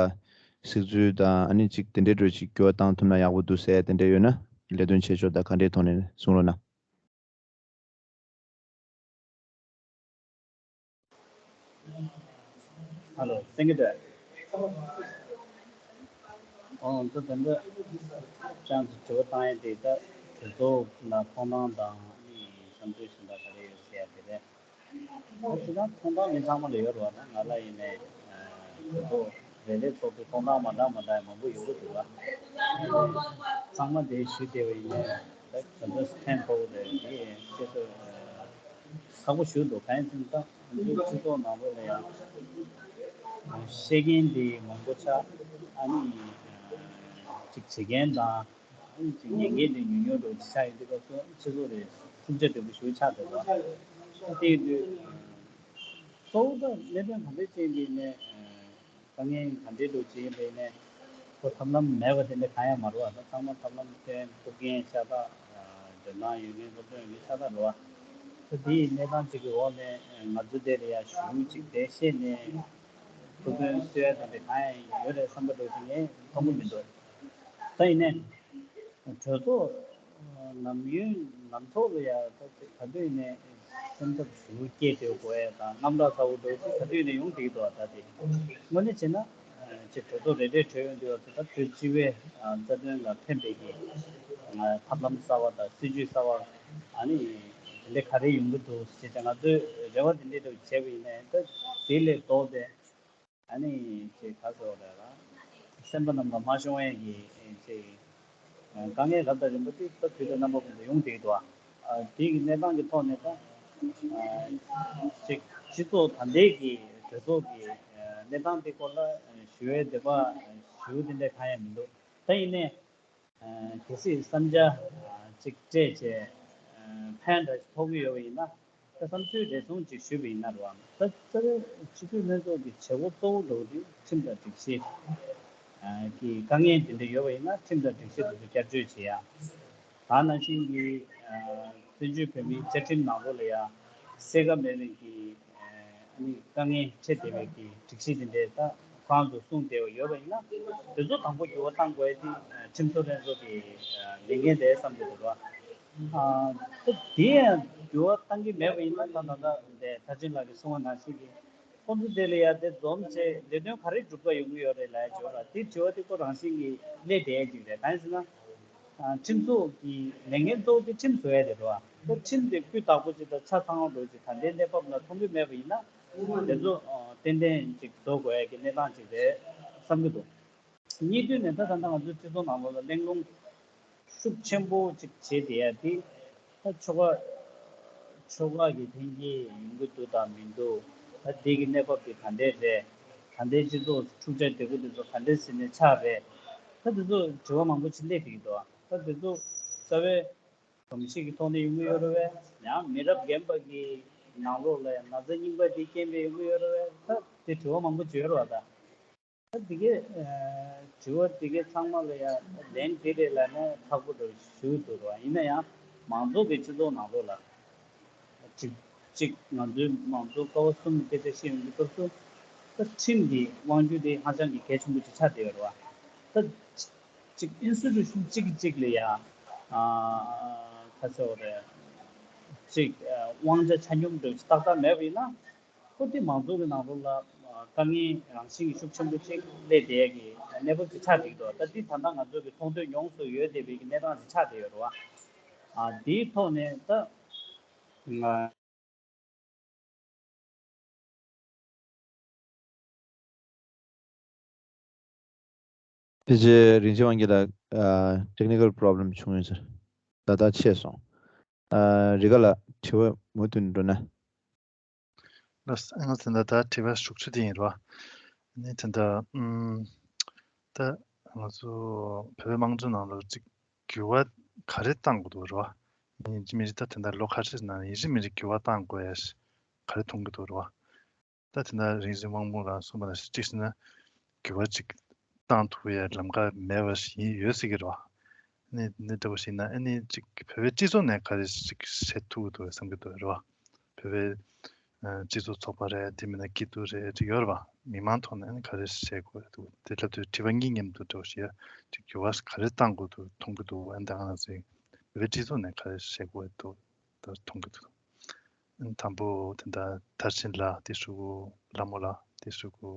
གཟིགས་ཚུལ་དང་ཨ་ནི་ཅིག་དེ་འདྲའི་འགྲོས་ཅིག་འགྱུར་བ་བཏང་ཐུབ་ན་ཡག་པོ་འདུག་ཟེར་དེ་འདྲ་ཡོད་ན་ལས་དོན་ཆེ་ཤོས་དང་ག་འདྲའི་ཐོག་ནས་གསུང་རོགས་གནང་། ཧ་ལོ། གསན་གྱི་འདུག་ཨོ་ད་ད་ལྟ་ཅང་དྲི་བ་བཏང་ཡས་དེ་ད་གྲོས་ཚོགས་ལ་མཐོང་སྣང་དང་ཨ་ནི་བསམ་ཚུལ་གཞན་དག་ག་རེ་ཡོད་ཟེར་ཡ་དེ་རེད། ད་དེ་དང་མཐོང་སྣང་མི་ཚང་མ་ལ་ཡོད་རེད་བ། ད་ང་ལ་ཡིན་ནའི་གྲོས་ཚོགས་རེ་རེ་ཚོགས་དུས་མཐོང་སྣང་མ་འདྲ་མ་འདྲ་མང་པོ་ཡོང་གི་འདུག་བ། ཚང་མ་དེ་ཞུ་བདེ་བ་ཡིན་ནའི་ད་ད་ལྟ་ཐེངས་མཐོ་པོ་དེ་དེ་ཁྱེད་ཚོས་ཁག་པོ་ཞུ་འདུག་གང་ཡིན་ཟེར་ན་ད་ང་ཚོའི་སྤྱི་ཚོགས་ནང་ལོགས་ལ་ཡང་བཤད་མཁན་དེ་མང་པོ་ཆགས། ཨ་ནི་ཅིག་བྱེད་མཁན་དང་ཨ་ནི་ཅིག་ཉན་མཁན་དེ་ཉུང་ཉུང་འདྲ་བོ་ཅིག་ཆགས་ཡོང་དུས་སྐབས་སུ་སྤྱི་ཚོགས་རེ་འཁྲུག་ཆ་དོད་པོ་ཞེ་པོ་ཆགས་འདུག་ག་དེ་ཡིན་དུས་གཙོ་བོ་ད་གནད་དོན་ག་འདྲ་ཅིག་ཡིན་ནའི། དཀའ་ངལ་ག་འདྲའི་འདུག་ཅེས་ལས་ནས་ཁོ་ཐབས་ལམ་མེད་པ་དེ་འདྲ་གང་ཡང་མ་རེད་བ། ད་ཚང་མ་ཐབས་ལམ་བཏོན་ཐུབ་མཁན་ཤ་སྟག་འཇོན་ཐང་ཡོད་མཁན་སློབ་སྟོན་ཡོད་མཁན་ཤ་སྟག་རེད་བ། ད་དེའི་གནས་སྟངས་གཅིག་གི་འོག་ནས་ང་ཚོ་དེ་ལ་ཡང་གཞུང་གཅིག་བསྡད་བཤད་ནས་ཐུགས་ཕན་གསོས་ཡ་དེ་འདྲ་གང་ཡང་ཡོད་རེད་བསམ་པ་འདྲ་ཅིག་ངས་མཐོང་གི་མི་འདུག་ད་ཡིན་ནའི། གྲོས་ཚོགས་ནམ་རྒྱུན་ནམ་ཚོགས་ལ་ཡང་ད་ག་དུས་ནས་སེམས་འཚབ་ཞེ་པོ་སྐྱེས་བསྡད་དགོས་ཡ་དང་རྣམ་དག་ཚ་བོ་འདྲ་ཅིག་ག་དུས་ནས་ཡོང་བསྡད་ཀྱི་འདུག་ད་དེ་དངོས་གནས་བྱས་ན་ཅིག་གྲོས་ཚོགས་རེ་རེ་གྲོལ་ཡོང་དུས་ད་བོད་སྤྱི་པའི་རྩ་དོན་ལ་ཕན་པའི་གི་ཐབས་ལམ་གསར་བ་དང་སྲིད་ཇུས་གསར་བ་ཨ་ནི་དེ་འདྲ་ག་རེ་ཡོང་གི་འདུག་ཟེར་ཏེ་ང་ཚོས་རེ་བ་དེ་འདྲ་འདྲ་བྱས་པ་ཡིན་ནའི་ད་དེ་ལས་ལྡོག་སྟེ། ཨ་ནི་ཅེས་ག་ཟེར་བ་རེད་ལ། སེམས་པ་རྣམས་ལ་མ་ཤོང་ཡས་ཀྱི་ཅེས་དཀའ་ངལ་རབ་དང་རིམ་པ་དེ་ད་དུས་དང་རྣམ་པ་ཀུན་ཏུ་ཡོང་བསྡད་ཀྱི་འདུག་ཨ་དེ་གི་གནས་སྟངས་ཀྱི་ཐོག་ནས་ད་ཅིག་སྤྱི་ཚོགས་ད་ལྟའི་གི་གྲོས་ཚོགས་ཀྱི་གནས་སྟངས་དེ་སྐོར་ལ་ཞུ་བའི་འདོད་པ་ཞུ་དེ་འདྲ་གང་ཡང་མི་འདུག་ད་ཡིན་ནའི། གལ་སྲིད་བསམ་འཆར་གཅིག་སྤྲད་བྱས་ཕན་འདྲ་ཞིག་ཐོགས་ཀྱི་ཡོད་པ་ཡིན་ན་ད་བསམ་ཚུལ་རེ་ཟུང་ཅིག་ཞུས་པ་ཡིན་ན་རེད་བ། ད་རྩ་བའི་སྤྱི་འཐུས་ལྷན་ཚོགས་ཀྱི་བྱེད་སྒོ་གཙོ་བོ་འདྲ་བོ་དེ་ཁྲིམས་དང་སྒྲིག་གཞི་གི་དཀའ་ངལ་དེ་འདྲ་ཡོད་པ་ཡིན་ན་ཁྲིམས་དང་སྒྲིག་གཞི་དེ་ཚོ་བསྐྱར་བཅོས་བྱེད་ཡ། ད་ནང་བཞིན་གྱི་བཙན་བྱོལ་བོད་མིའི་བཅའ་ཁྲིམས་ནང་ལོགས་ལ་ཡ་གསལ་ཁ་མེད་པའི་གི་ཨ་ནི་དཀའ་ངལ་འཕྲད་བསྡད་པའི་གི་སྒྲིག་གཞི་དེ་འདྲའི་ད་གོང་དུ་གསུངས་བསྡད་པ་ཡོད་པ་ཡིན་ན་དེ་ཚོ་དང་པོ་འགྱུར་བ་གཏང་དགོས་ཡ་དེ་ཁྲིམས་བཟོ་ལྷན་ཚོགས་ཀྱི་ལས་འགན་རེད་བསམ་གྱི་འདུག་ར། ད་དེ་ཡང་འགྱུར་བ་གཏང་གི་མེད་པ་ཡིན་ན་ད་ད་ལྟ་འདས་མཐར་ཕྱིན་ལགས་ཀྱིས་གསུངས་པ་ནང་བཞིན་གྱི་ཁོང་ཚོ་དེ་ལ་ཡ་དེ་འཛོམས་བྱས་ལས་དོན་ག་རེ་སྒྲུབ་ཀ་ཡོང་གི་ཡོད་རེད་ལབ་ཡ་བྱས་པ་ལ་དེ་དྲི་བ་དེ་ཁོ་རང་བཞིན་གྱིས་སླེབས་བསྡད་ཡ་ཅིག་རེད། གང་ཡིན་ཟེར་ན། ཁྲིམས་བཟོ་གི་ལས་འགན་གཙོ་བོ་དེ་ཁྲིམས་བཟོ་ཡ་དེ་རེད་བ། ད་ཁྲིམས་དེ་སྤུས་དག་པོ་ཅིག་དང་ཆ་ཚང་བ་འདྲ་ཅིག་ད་ལྟའི་གནས་བབ་ལ་མཐོང་གི་མེད་པ་ཡིན་ན་དེ་ཚོ་ཏན་ཏན་ཅིག་བཟོ་དགོས་ཡ་གི་གནས་སྟངས་ཅིག་རེད་བསམ་གྱི་འདུག་གཉིས་དོན་ནས་ད་ད་ལྟ་ང་ཚོའི་སྤྱི་ཚོགས་ནང་ལོགས་ལ་གླེང་སློང་ཤུགས་ཆེན་པོ་ཅིག་བྱེད་བསྡད་ཡ་དེ་ད་ཆོལ་ཁ་ཆོལ་ཁ་གི་འཐེན་འཁྱེར་ཡོང་གི་འདུག་དང་མི་འདུག་ད་དེ་གི་གནས་བབ་དེ་ག་འདྲས་རེད། ད་ལྟའི་སྤྱི་ཚོགས་འཁྲུག་ཆ་དོད་པོ་དེ་ཚོ་ག་འདྲས་ཟིན་ནས་ཆགས་རེད། ད་དེ་ཚོ་དྲི་བ་མང་པོ་ཅིག་སླེབས་བསྡད་ཀྱི་འདུག་ད་དེ་ཚོ་རྩ་བའི་གོམས་གཤིས་ཀྱི་ཐོག་ནས་ཡོང་གི་ཡོད་རེད་བས། ཡང་མི་རབས་རྒན་པ་གི་ནང་ལོགས་ལ་ཡང་ན་ཚ་རྙིང་པ་དེ་རྐྱེན་པས་ཡོང་གི་ཡོད་རེད་བས། ད་དེ་དྲི་བ་མང་པོ་ཅིག་ཡོད་རེད་བ་ད། ད་དེ་གའི་དྲི་བ་དེ་གའི་ཚང་མ་ལ་ཡང་ལན་དེ་རེད་ལབ་ན་ཁག་པོ་འདྲ་ཞུ་འདུག་རེད་བ། ཡིན་ན་ཡང་མང་ཚོགས་ཀྱི་སྤྱི་ཚོགས་ནང་ལོགས་ལ་གཅིག་གཅིག་ང་ཚོའི་མང་གཙོ་ཀ་བ་གསུམ་གྱི་སྐད་ཆ་བཤད་ཡོང་དུས་སྐབས་སུ་ད་ཁྲིམས་ཀྱི་དབང་སྒྱུར་དེ་ཧ་ཅང་གི་གལ་ཆེན་པོ་ཅིག་ཆགས་བསྡད་ཡོད་རེད་བ། ད་གཅིག་ཨིན་སི་ཊི་ཊུ་ཤན་གཅིག་གིས་གཅིག་ལ་ཡ་ཨ་ཁ་ཚོད་རེད་གཅིག་དབང་ཆ་ཆ་སྙོམས་འདྲ་ཞིག་ཏག་ཏག་མེད་པ་ཡིན་ན་ ཁོ་དེ་མང་ཚོགས་ཀྱི་ནང་ལོགས་ལ་དཀའ་ངལ་རང་བཞིན་གྱི་ཤུགས་ཆེན་པོ་ཅིག་སླེབས་བསྡད་ཀྱི་གནས་བབ་ཅིག་ཆགས་བསྡད་ཀྱི་འདུག་ད་འདི་ད་ལྟ་ང་ཚོ་གི་མཐོང་ཐོས་མྱོང་ཚོར་ཡོད་བསྡད་པའི་གི་གནས་སྟངས་ཅིག་ཆགས་བསྡད་ཡོད་རེད་བ། འདིའི་ཐོག་ནས་ད་ང་ཕལ་ཆེར་རིན་ཆེན་དབང་རྒྱལ་ལགས། ཨ། technical problem བྱུང་ཡོད་ཟེར། ད་ལྟ་ཆད་སོང་། ཨ། རི་ཀ་ལགས་དྲི་བ་མུ་མཐུད་འགྲོ་ན། ལགས་སོ། ང་ཚོ་ད་ལྟ་དྲི་བ་དྲུག་ཅུ་དེ་ཡིན་རོ། ནི་ད་ལྟ་ཨུམ། ད་ང་ཚོ་བོད་པའི་དམངས་གཙོའི་ནང་ལ་ཅིག་འགྱུར་བ་ག་རེ་གཏང་དགོས་འདུག་རོ། ནི་མི་རིགས་ད་ད་ལྟ་ལོ་ཁ་ཤས་ནང་ཡིན་གཅིག་མིན་གཅིག་འགྱུར་བ་གཏང་དགོས་ཡ་ཞིག་ག་རེ་མཐོང་གི་འདུག་རོ། ད་དེ་ན་རིག་འཛིན་དབང་མོ་ལགས་གསུངས་པ་ནང་བཞིན་གཅིག་བྱས་ན་འགྱུར་བ་ཅིག་བཏང་ཐུབ་ཡ་ལམ་ཁ་མེད་པ་ཞིག་ཡིན་ཡོད་སྲིད་ཀྱི་རེད་བ། ནི་ནི་འདྲ་བོ་ཞིག་ན་ཨ་ནི་ཅིག་བོད་པའི་སྤྱི་ཚོགས་ནས་ག་རེ་ཅིག་བྱེད་ཐུབ་ཀྱི་འདུག་བསམ་གྱི་འདུག་རེད་བ། བོད་པའི་ཨ་སྤྱི་ཚོགས་ཚོགས་པ་རེད། དེ་མིན་ན་སྐྱིད་སྡུག་རེད། ཅིག་ཡོད་རེད་བ། མི་མང་ཐོག་ནས་ཨ་ནི་ག་རེ་བྱེད་དགོས་འདུག་དེ་ལྟར་དུ་དྲི་བ་གཉིས་མཉམ་དུ་འདྲ་བོ་ཞིག་ཡ་ཅིག་འགྱུར་བ་ག་རེ་བཏང་དགོས་འདུག་མཐོང་གི་འདུག་ཨ་ནི་ད་ག་ནང་བཞིན་བོད་པའི་སྤྱི་ཚོགས་ནས་ག་རེ་བྱེད་དགོས་འདུག་ད་མཐོང་གི་འདུག་དང་པོ་དེ་འདྲ་མཐར་ཕྱིན་ལ་དེ་ཞུ་གུ་ལ་མོ་ལ་དེ་ཞུ་གུ་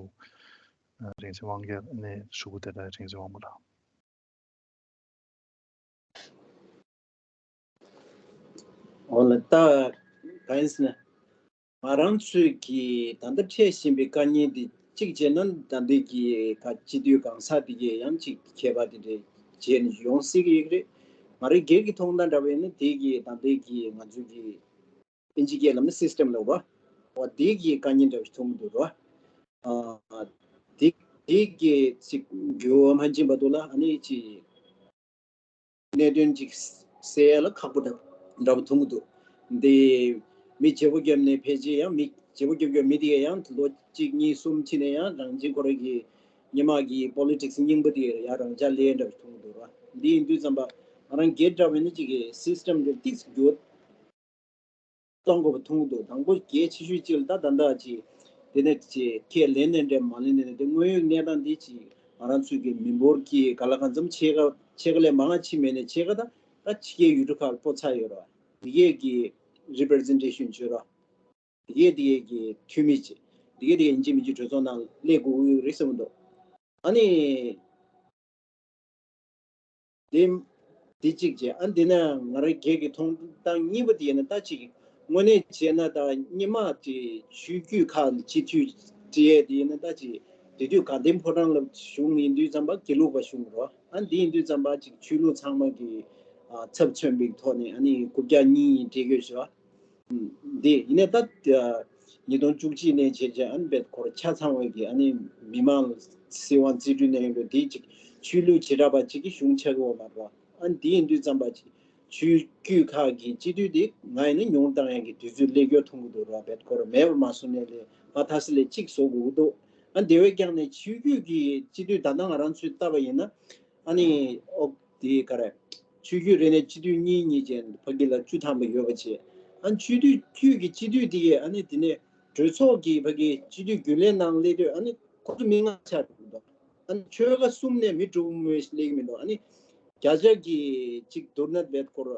རིང་བཞིན་དབང་རྒྱལ་ནས་ཞུ་གུ་དེ་ལ་རིང་བཞིན་དབང་མོ་ལ། འོ་ལ་ད་ག་ཡིན་ཟེར་ན་ང་རང་ཚོས་ཀྱི་ད་ལྟ་འཕྲད་བཞིན་པའི་དཀའ་ངལ་འདི་གཅིག་བྱས་ན་ད་ལྟའི་གི་ག་སྤྱི་འཐུས་གང་ཟག་འདི་གས་ཡང་གཅིག་ཁྱད་པར་དེ་འདྲ་བྱས་ནས་ཡོང་སྲིད་ཀྱི་ཡོད་རེད། ང་རང་སྒེར་གྱི་མཐོང་སྟངས་འདྲ་བ་ཡིན་ན་དེ་གི་ད་ལྟའི་གི་ང་ཚོ་གི་ཨིན་ཇི་སྐད་ལ་ནི་སིས་ཊེམ་ལབ་རོ། འོ་དེ་གི་དཀའ་ངལ་འདྲ་བ་ཞིག་མཐོང་གི་འདུག་རོ། ཨ་དེ་དེ་གི་ཅིག་འགྱུར་བ་མ་ཕྱིན་བར་དུ་ལ་ཨ་ནི་ཅིག་གནད་དོན་ཅིག་སེལ་ཡ་ལ་ཁག་པོ་འདྲ་འདྲ་བོ་མཐོང་གི་འདུག་འདི་མི་བརྗེ་པོ་བརྒྱབ་ནས་ཕལ་ཆེར་ཡང་མི་བརྗེ་པོ་བརྒྱབ་བརྒྱབ་མི་དེ་ཡང་ལོ་གཅིག་གཉིས་གསུམ་ཕྱིན་ནས་ཡང་རང་བཞིན་ཁོ་རང་གི་སྔོན་མ་གི་པོ་ལི་ཊིག་སི་རྙིང་པ་དེ་ཡང་རང་འཇགས་སླེབས་འདྲ་བོ་མཐོང་གི་འདུག་ར། འདི་ཡིན་དུས་ཙམ་པ་ང་རང་སྒེར་འདྲ་བོ་ནི་ཅིག་གི་སིས་ཊེམ་དེ་ཏིག་ཙམ་འགྱུར་བ་གཏོང་དགོས་པ་མཐོང་གི་འདུག་དང་པོ་གལ་ཆེ་ཤོས་གཅིག་ལ་ད་ད་ལྟ་ཅིག་དེ་ནས་ཅིག་ཁས་ལེན་ནས་འདྲ་མ་ལེན་ནས་འདྲ་དངོས་ཡོད་གནས་སྟངས་འདི་ཅིག་ང་རང་ཚོའི་གི་མི་འབོར་གྱི་ག་ལ་གང་འཚམ་ཕྱེད་ཀ་ཕྱེད་ཀ་ལས་མང་ང་ཕྱིན་མེད་ནས་ཕྱེད་ཀ་ད་ད་ཕྱི་རྒྱལ་ཡུལ་གྲུ་ཁག་ལ་སྤོ་ཚར་ཡོད་ར། དེ་གས་ཀྱི་རི་པི་རི་ཛེན་ཊེ་ཤན་བྱོས་ར། དེ་གས་དེ་གས་ཀྱི་འཐུས་མི་ཅིག་དེ་གས་དེ་གས་ཡིན་གཅིག་མིན་གཅིག་གྲོས་ཚོགས་ནང་སླེབས་དགོས་ཀྱི་རེད་བསམ་གྱི་འདུག་ཨ་ནི། དེ་དེ་གཅིག་བྱས། ཨ་འདི་ནས་ང་རང་སྒེར་གྱི་མཐོང་སྟངས་གཉིས་པ་དེ་ཡིན་ན་ད་ཅིག་དངོས་གནས་བྱས་ན་ད་སྔོན་མ་དེ་ཆོས་བརྒྱུད་ཁག་ལ་སྤྱི་འཐུས་བྲིས་ཡས་དེ་ཡིན་ན་ད་ཅིག་དེ་དུས་དགའ་ལྡན་ཕོ་བྲང་ལ་བཞུགས་ཡིན་དུས་ཙམ་པ་དགེ་ལུགས་པ་བཞུགས་རོ། ཨ་འདི་ཡིན་དུས་ཙམ་པ་ཅིག་ཆོས་ལུགས་ཚང་མ་གི་ཨ་ཚབ་མཚོན་པའི་ཐོག་ནས་ཨ་ནི་རྐུབ་བཀྱག་གཉིས་སྤྲད་དགོས་ཞེས་པ། འདི་ཡིན་ནའི་ད་ཉིས་སྟོང་བཅུ་གཅིག་ནས་བྱས་རྗེས་ཨ་ནི་བེད་ཁོར་ཆ་ཚང་བའི་གི་ཨ་ནི་མི་མང་སྲིད་དབང་རྩིས་སྤྲོད་གནང་ཡོད་འདི་ཅིག་ཆོས་ལུགས་བྱེ་བྲག་པ་ཅིག་གི་གཞུང་ཆགས་ཀྱི་ཡོད་མ་རེད་བ། ཨ་ནི་འདི་ཡིན་དུས་ཙམ་པ་ཅིག་ཆོས་བརྒྱུད་ཁག་གི་སྤྱི་འཐུས་འདི་ང་ཡིན་ན་ཉུང་བཏང་ཡག་གི་དུས་ཚོད་སླེབས་ཡོད་མཐོང་གི་འདུག་ར། བེད་ཁོར་མེད་པ་མ་བཟོ་ནས་ལས་ང་ཐ་སི་ལས་གཅིག་བཟོ་དགོས་ཀྱི་འདུག་ཨ་འདི་བས་ཀྱང་ནས་ཆོས་བརྒྱུད་ཀྱི་སྤྱི་འཐུས་ད་ལྟ་ང་རང་ཚོས་ལྟ་བ་ཡིན་ན་ཨ་ནི་ཨོ། དེ་ག་རེ། ཆོས་བརྒྱུད་རེ་ནས་སྤྱི་འཐུས་གཉིས་གཉིས་ཅན་ཕ་གི་ལ་བཅུ་ཐམ་པ་ཡོད་པ་བྱས། ཨ་ཆོས་བརྒྱུད་བརྒྱུད་ཀྱི་སྤྱི་འཐུས་དེ་གས་ཨ་ནི་དེ་ནས་གྲོས་ཚོགས་ཀྱི་ཕ་གི་སྤྱི་འཐུས་རྒྱུན་ལས་ནང་སླེབས་དུས་ཨ་ནི་ཁོ་ཚོ་མི་ལྔ་ཆགས་འདུག་ཨ་ནི་ཆོལ་ཁ་གསུམ་ནས་མི་དྲུག་མོས་སླེབས་ཀྱི་མི་འདུག་ཨ་ནི་བརྒྱ་ཆ་གི་གཅིག་བསྡུར་ན་བེད་ཁོ་ར་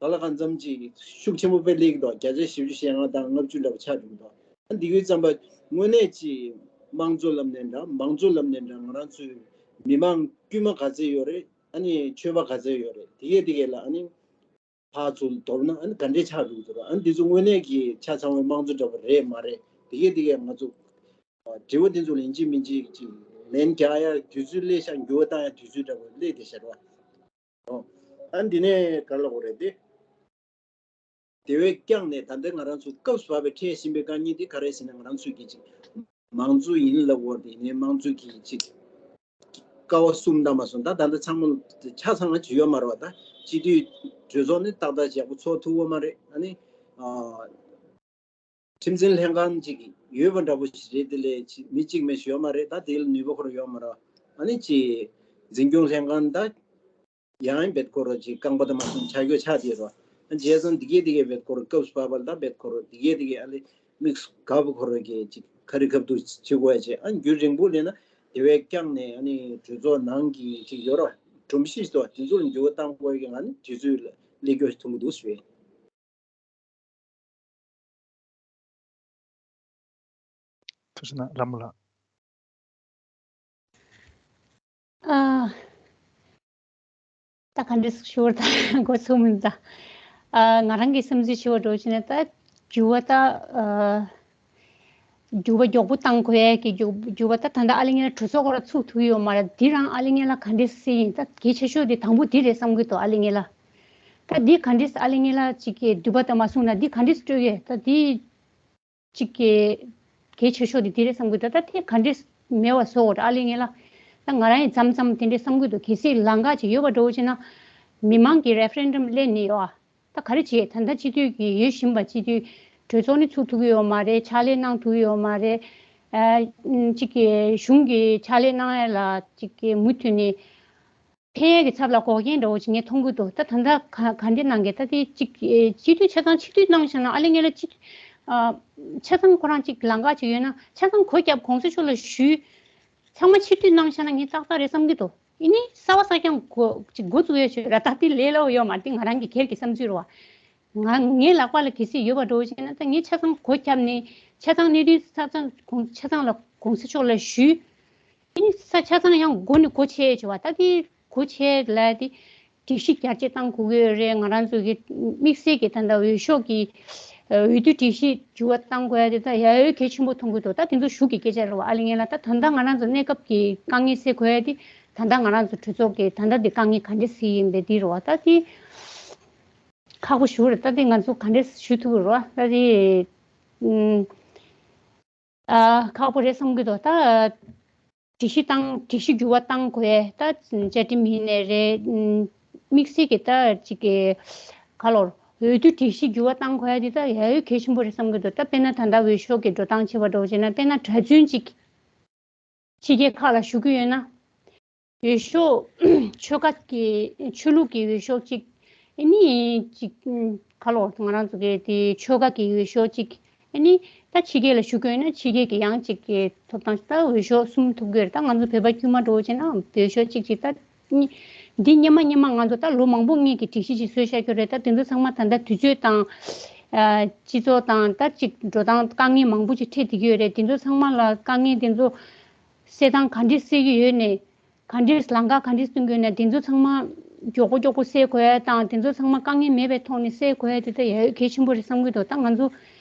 ག་ལ་གང་འཚམ་གཅིག་ཤུགས་ཆེན་པོ་དཔེ་སླེབས་ཀྱི་འདུག་བརྒྱ་ཆ་བཞི་བཅུ་ཞེ་ལྔ་དང་ལྔ་བཅུ་འདྲ་པོ་ཆགས་འདུག་ཨ་འདི་ཡོད་ཙམ་པ་དངོས་གནས་ཀྱི་དམངས་གཙོ་ལབ་ནས་འདྲ་མང་གཙོ་ལབ་ནས་འདྲ་ང་རང་ཚོའི་མི་མང་དཀྱུས་མ་ག་ཚད་ཡོད་རེད། ཨ་ནི་ཆོས་པ་ག་ཚད་ཡོད་རེད། དེ་གས་དེ་གས་ལ་ཨ་ནི་ཕར་ཚུར་དོར་ན་ཨ་ནི་ག་འདྲས་ཆགས་འགྲོ་གི་འདུག་ཨ་ནི་འདི་ཚོ་དངོས་གནས་ཀྱི་ཆ་ཚང་བའི་དམངས་གཙོ་འདྲ་པོ་རེད་མ་རེད། དེ་གས་དེ་གས་ང་ཚོ་དྲི་བ་འདི་ཚོ་ལ་ཡིན་གཅིག་མིན་གཅིག་ཅིག་ལན་རྒྱག་ཡ་དུས་ཚོད་སླེབས་ཤག་འགྱུར་བ་བཏང་ཡ་དུས་ཚོད་འདྲ་པོ་སླེབས་བསྡད་ཤག་རེད་བ། ཨ་འདི་ནས་ག་རེ་ལབ་དགོས་རེད་དེ། དེ་བས་ཀྱང་ནས་ད་ལྟ་ང་རང་ཚོ་སྐབས་སུ་བབས་པའི་འཕྲད་བཞིན་པའི་དཀའ་ངལ་དེ་ག་རེ་ཟེར་ན་ང་རང་ཚོས་ཀྱི་ཅིག་མང་གཙོ་ཡིན་ལབ་དགོས་རེད་དེ་ནས་དམངས་གཙོ་གི་ཅིག་ཀ་བ་གསུམ་དང་མ་སོང་ད་ད་ལྟ་ཚང་མ་ཆ་ཚང་ང་ཅིག་ཡོད་མ་རེད་བ། ད་སྤྱི་འཐུས་གྲོས་ཚོགས་ནི་ཏག་ཏག་ཡག་པོ་ཚོགས་ཐུབ་ཡོད་མ་རེད། ཨ་ནི་ཨ། ཁྲིམས་འཛིན་ལྷན་ཁང་ཅིག་ཡོད་པ་འདྲ་པོ་ཞིག་རེད། དེ་ལས་ཅིག་མི་གཅིག་མིན་ཞིག་ཡོད་མ་རེད། ད་དེ་ལ་ནུས་པ་ཁོ་རང་ཡོད་མ་རེད། ཨ་ནི་ཅིག་འཛིན་སྐྱོང་ལྷན་ཁང་ད་ཡང་བེད་ཁོ་རང་ཅིག་རྐང་པ་ད་མ་སོང་ཆ་རྒྱུ་ཆགས་བསྡད་རོ། ཨ་བྱས་ཙང་འདི་གས་འདི་གས་བེད་ཁོ་རང་སྐབས་སུ་བབས་པ་ད་བེད་ཁོ་རང་འདི་གས་འདི་གས་ཨ་ལེ་དམིགས་སུ་དགའ་བོ་ཁོ་རང་གིས་ཅིག་ཁ་རི་ཁ་ཐུག་བྱེད་དགོས་ཡ་བྱས། ཨ་རྒྱུན་རིང་པོ་ལས་ན་དེ་བས་ཀྱང་ནས་ཨ་ནི་གྲོས་ཚོགས་ནང་གི་ཅིག་ཡོད་རོ། སྒྲོམ་གཞི་ཞིག་ཏུ་དེ་ཚོར་འགྱུར་བ་བཏང་དགོས་ཀྱི་ང་ནི་དུས་ཚོད་ལ་སླེབས་རྒྱུ་ཞིག་མཐོང་གི་འདུག་ཟེར། ཐུགས་རྗེ་གནང་ལྷ་མོ་ལགས། ཨ། ད་ག་འདྲས་ཞུ་བར་ད་འགོ་ཚུགས་མིན་ད། ཨ། ང་རང་གི་བསམ་ཚུལ་ཞུ་བ་འགྲོ་བྱས་ན་ད་འགྱུར་བ་ད། ཨ། འགྱུར་བ་མགྱོགས་པོ་བཏང་དགོས་ཡ་གི་འགྱུར་འགྱུར་བ་ད་ད་ལྟ་ཨ་ལེ་ངན་ལ་གྲོས་ཚོགས་སྐོར་ཚུགས་ཐུབ་ཡོད་མ་རེད། འདི་རང་ཨ་ལེ་ངན་ལ་ག་འདྲས་སེ་ཡིན་ད་གལ་ཆེ་ཤོས་དེ་དང་པོ་འདི་རེད་བསམ་གི་འདུག་ཨ་ལེ་ངན་ལ། ད་འདི་ག་འདྲས་ཨ་ལེ་ངན་ལ་ཅིག་གི་འདུས་པ་ད་མ་སོང་ན་འདི་ག་འདྲས་སྤྲོད་ཡོད་ད་འདི། གཅིག་གི་གལ་ཆེ་ཤོས་དེ་དེ་རེད་བསམ་གི་འདུག་ད་ལྟ་དེ་ག་འདྲས་མེད་པ་བཟོ་འོ་ཨ་ལེ་ངན་ལ། ད་ང་རང་ཡང་མཚམས་མཚམས་དེ་འདྲས་བསམ་གི་འདུག་གལ་སྲིད་ལམ་ཁ་ཅིག་ཡོད་པ་འགྲོ་བྱས་ན། མི་མང་གི་རེ་ཕ་རེན་ཌམ་སླེབས་ནས་ཡོད་ཨ། ད་ག་རེ་བྱེད་ད་ལྟ་སྤྱི་འཐུས་ཀྱི་ཡོད་བཞིན་པ་སྤྱི་འཐུས་གྲོས་ཚོགས་ནི་ཚུགས་ཐུབ་ཀྱི་ཡོད་མ་རེད། ཕྱག་ལས་གནང་ཐུབ་ཀྱི་ཡོད་མ་རེད། ཨ། གཅིག་གི་གཞུང་གི་ཕྱག་ལས་གནང་ཡ་ལ་གཅིག་གི་མུ་མཐུད་ནས། ཕན་ཡོན་གྱི་ཚབ་ལ་འགོག་རྐྱེན་འདྲ་བོ་ཅིག་ངས་མཐོང་གི་འདུག་ད་ད་ལྟ་ག་ག་འདྲ་གནང་གི་ད་དེ་གཅིག་སྤྱི་འཐུས་ཆ་ཚང་ཆིག་སྒྲིལ་གནང་བཞག་ན་ཨ་ལེ་ངན་ལ་སྤྱི་འཐུས་ཆ་ཚང་ཁོ་རང་གཅིག་ལམ་ཁ་ཅིག་ཡོད་ན་ཆ་ཚང་སྒོ་བརྒྱབ་གོང་ས་མཆོག་ལ་ཞུས། ཚང་མ་ཆིག་སྒྲིལ་གནང་བཞག་ན་ངས་ཏག་ཏག་རེད་བསམ་གི་འདུག་ཡིན་ནའི་གསར་པ་གསར་རྐྱང་འགོ་ཅིག་འགོ་བཙུགས་ཡ་ཆོད་ར་ད་དེ་ལས་སླ་བོ་ཡོད་མ་རེད། དེ་ང་རང་གི་སྒེར་གྱི་བསམ་ཚུལ་རེད་བ། ང་ངའི་ལག་པ་ལ་གལ་སྲིད་ཡོད་པ་འགྲོ་བྱས་ན་ད་ངས་ཆ་ཚང་སྒོ་བརྒྱབ་ནས་ཆ་ཚང་གནད་དོན་ཆ་ཚང་གོང་ཆ་ཚང་ལ་གོང་ས་མཆོག་ལ་ཞུས། ཨ་ནི་ས་ཆ་ཚང་ཡང་སྒོ་ནས་སྒོ་ཕྱེ་བྱས་པ་ད་དེ་སྒོ་ཕྱེ་ལ་དེ་སྒྲིག་གཞི་རྒྱ་སྐྱེད་བཏང་དགོས་ཀྱི་ཡོད་རེད། ང་རང་ཚོ་གི་དམིགས་བསལ་གྱི་ད་ལྟ་འོས་ཤོག་གི་འོས་བསྡུ་སྒྲིག་གཞི་འགྱུར་བ་བཏང་དགོས་ཡ་དེ་ད་ཡ་ཡོད་གལ་ཆེན་པོ་མཐོང་གི་འདུག་ད་དེ་ཚོ་གཞུག་གི་སྐད་ཆ་རེད་བ་ཨ་ལེ་ངན་ལ། ད་ད་ལྟ་ང་རང་ཚོ་གནས་སྐབས་ཀྱི་དཀའ་ངལ་སེལ་དགོས་ཡ་དེ་ད་ལྟ་ང་རང་ཚོ་གྲོས་ཚོགས་ཀྱི་ད་ལྟ་དེ་དཀའ་ངལ་ག་འདྲ་སེལ་ཡིན་པའི་དེ་རེད་བ། ད་དེ་ཁག་པོ་ཞེ་པོ་རེད། ད་དེ་ང་ཚོ་ག་འདྲ་ཞུ་ཐུབ་ཀྱི་རེད་བ། ད་དེ་ཨ་ཁག་པོ་རེད་བསམ་གྱི་འདུག་ད། སྒྲིག་གཞི་བཏང་སྒྲིག་གཞི་འགྱུར་བ་བཏང་དགོས་ད་བཅའ་ཁྲིམས་ཡིན་ནའི་རེད། དམིགས་བསལ་གྱི་ད་ཅིག་གི་ག་ལོར་འོས་བསྡུ་སྒྲིག་གཞི་འགྱུར་བ་བཏང་དགོས་ཡ་དེ་ད་ཡ་ཡོད་གལ་ཆེན་པོ་རེད་བསམ་གྱི་འདུག་ད་དཔེར་ན་ད་ལྟ་འོས་ཤོག་གི་འགྲོ་སྟངས་བྱེད་པ་འདྲ་བོ་བྱས་ན་དཔེར་ན་གྲྭ་བཙུན་ཅིག་ཕྱི་རྒྱལ་ཁག་ལ་བཞུགས་ཀྱི་ཡོད་ན། འོས་ཤོག་ཆོལ་ཁ་གི་ཆོས་ལུགས་ཀྱི་འོས་ཤོག་ཅིག་ཨ་ནི་ཅིག་ག་ལོར་ང་རང་ཚོ་གི་དེ་ཆོལ་ཁ་གི་འོས་ཤོག་ཅིག་ཨ་ནི་ད་ཕྱི་རྒྱལ་ལ་བཞུགས་དགོས་ན་ཕྱི་རྒྱལ་གྱི་ཡང་ཅིག་གི་ཐོབ་ཐང་ད་འོས་ཤོག་གསུམ་ཐོབ་དགོས་རེད། ད་ང་ཚོ་བོད་པ་དཀྱུས་མ་འགྲོ་བྱས་ན་འོས་ཤོག་ཅིག་ཅིག་ད་འདི་སྔོན་མ་སྔོན་མ་ང་ཚོ་ད་ལོ་མང་པོ་སྔོན་གྱི་སྒྲིག་གཞི་ཅིག་བཟོས་བཞག་རྒྱུ་རེད། ད་དེ་ཚོ་ཚང་མ་ད་ལྟ་དུས་ཚོད་དང་སྤྱི་ཚོགས་དང་ད་ཅིག་འགྲོ་སྟངས་དཀའ་ངལ་མང་པོ་ཅིག་འཕྲད་བསྡད་ཀྱི་ཡོད་རེད། དེ་ཚོ་ཚང་མ་ལ་དཀའ་ངལ་དེ་ཚོ་སེལ་སྟངས་ག་འདྲས་སེལ་གྱི་ཡོད་ནས། ག་འདྲས་ལམ་ཁ་ག་འདྲས་སྟོན་དགོས་ན་དེ་ཚོ་ཚང་མ་མགྱོགས་པོ་མགྱོགས་པོ་སེལ་དགོས་ཡ་དང་དེ་ཚོ་ཚང་མ་དཀའ་ངལ་མེད་པའི་ཐོག་ནས་སེལ་དགོས་ཡ་དེ་ད་ཡ་ཡོད་གལ་ཆེན་པོ་རེད་བསམ་གྱི་འདུག་ད་ང་ཚོ་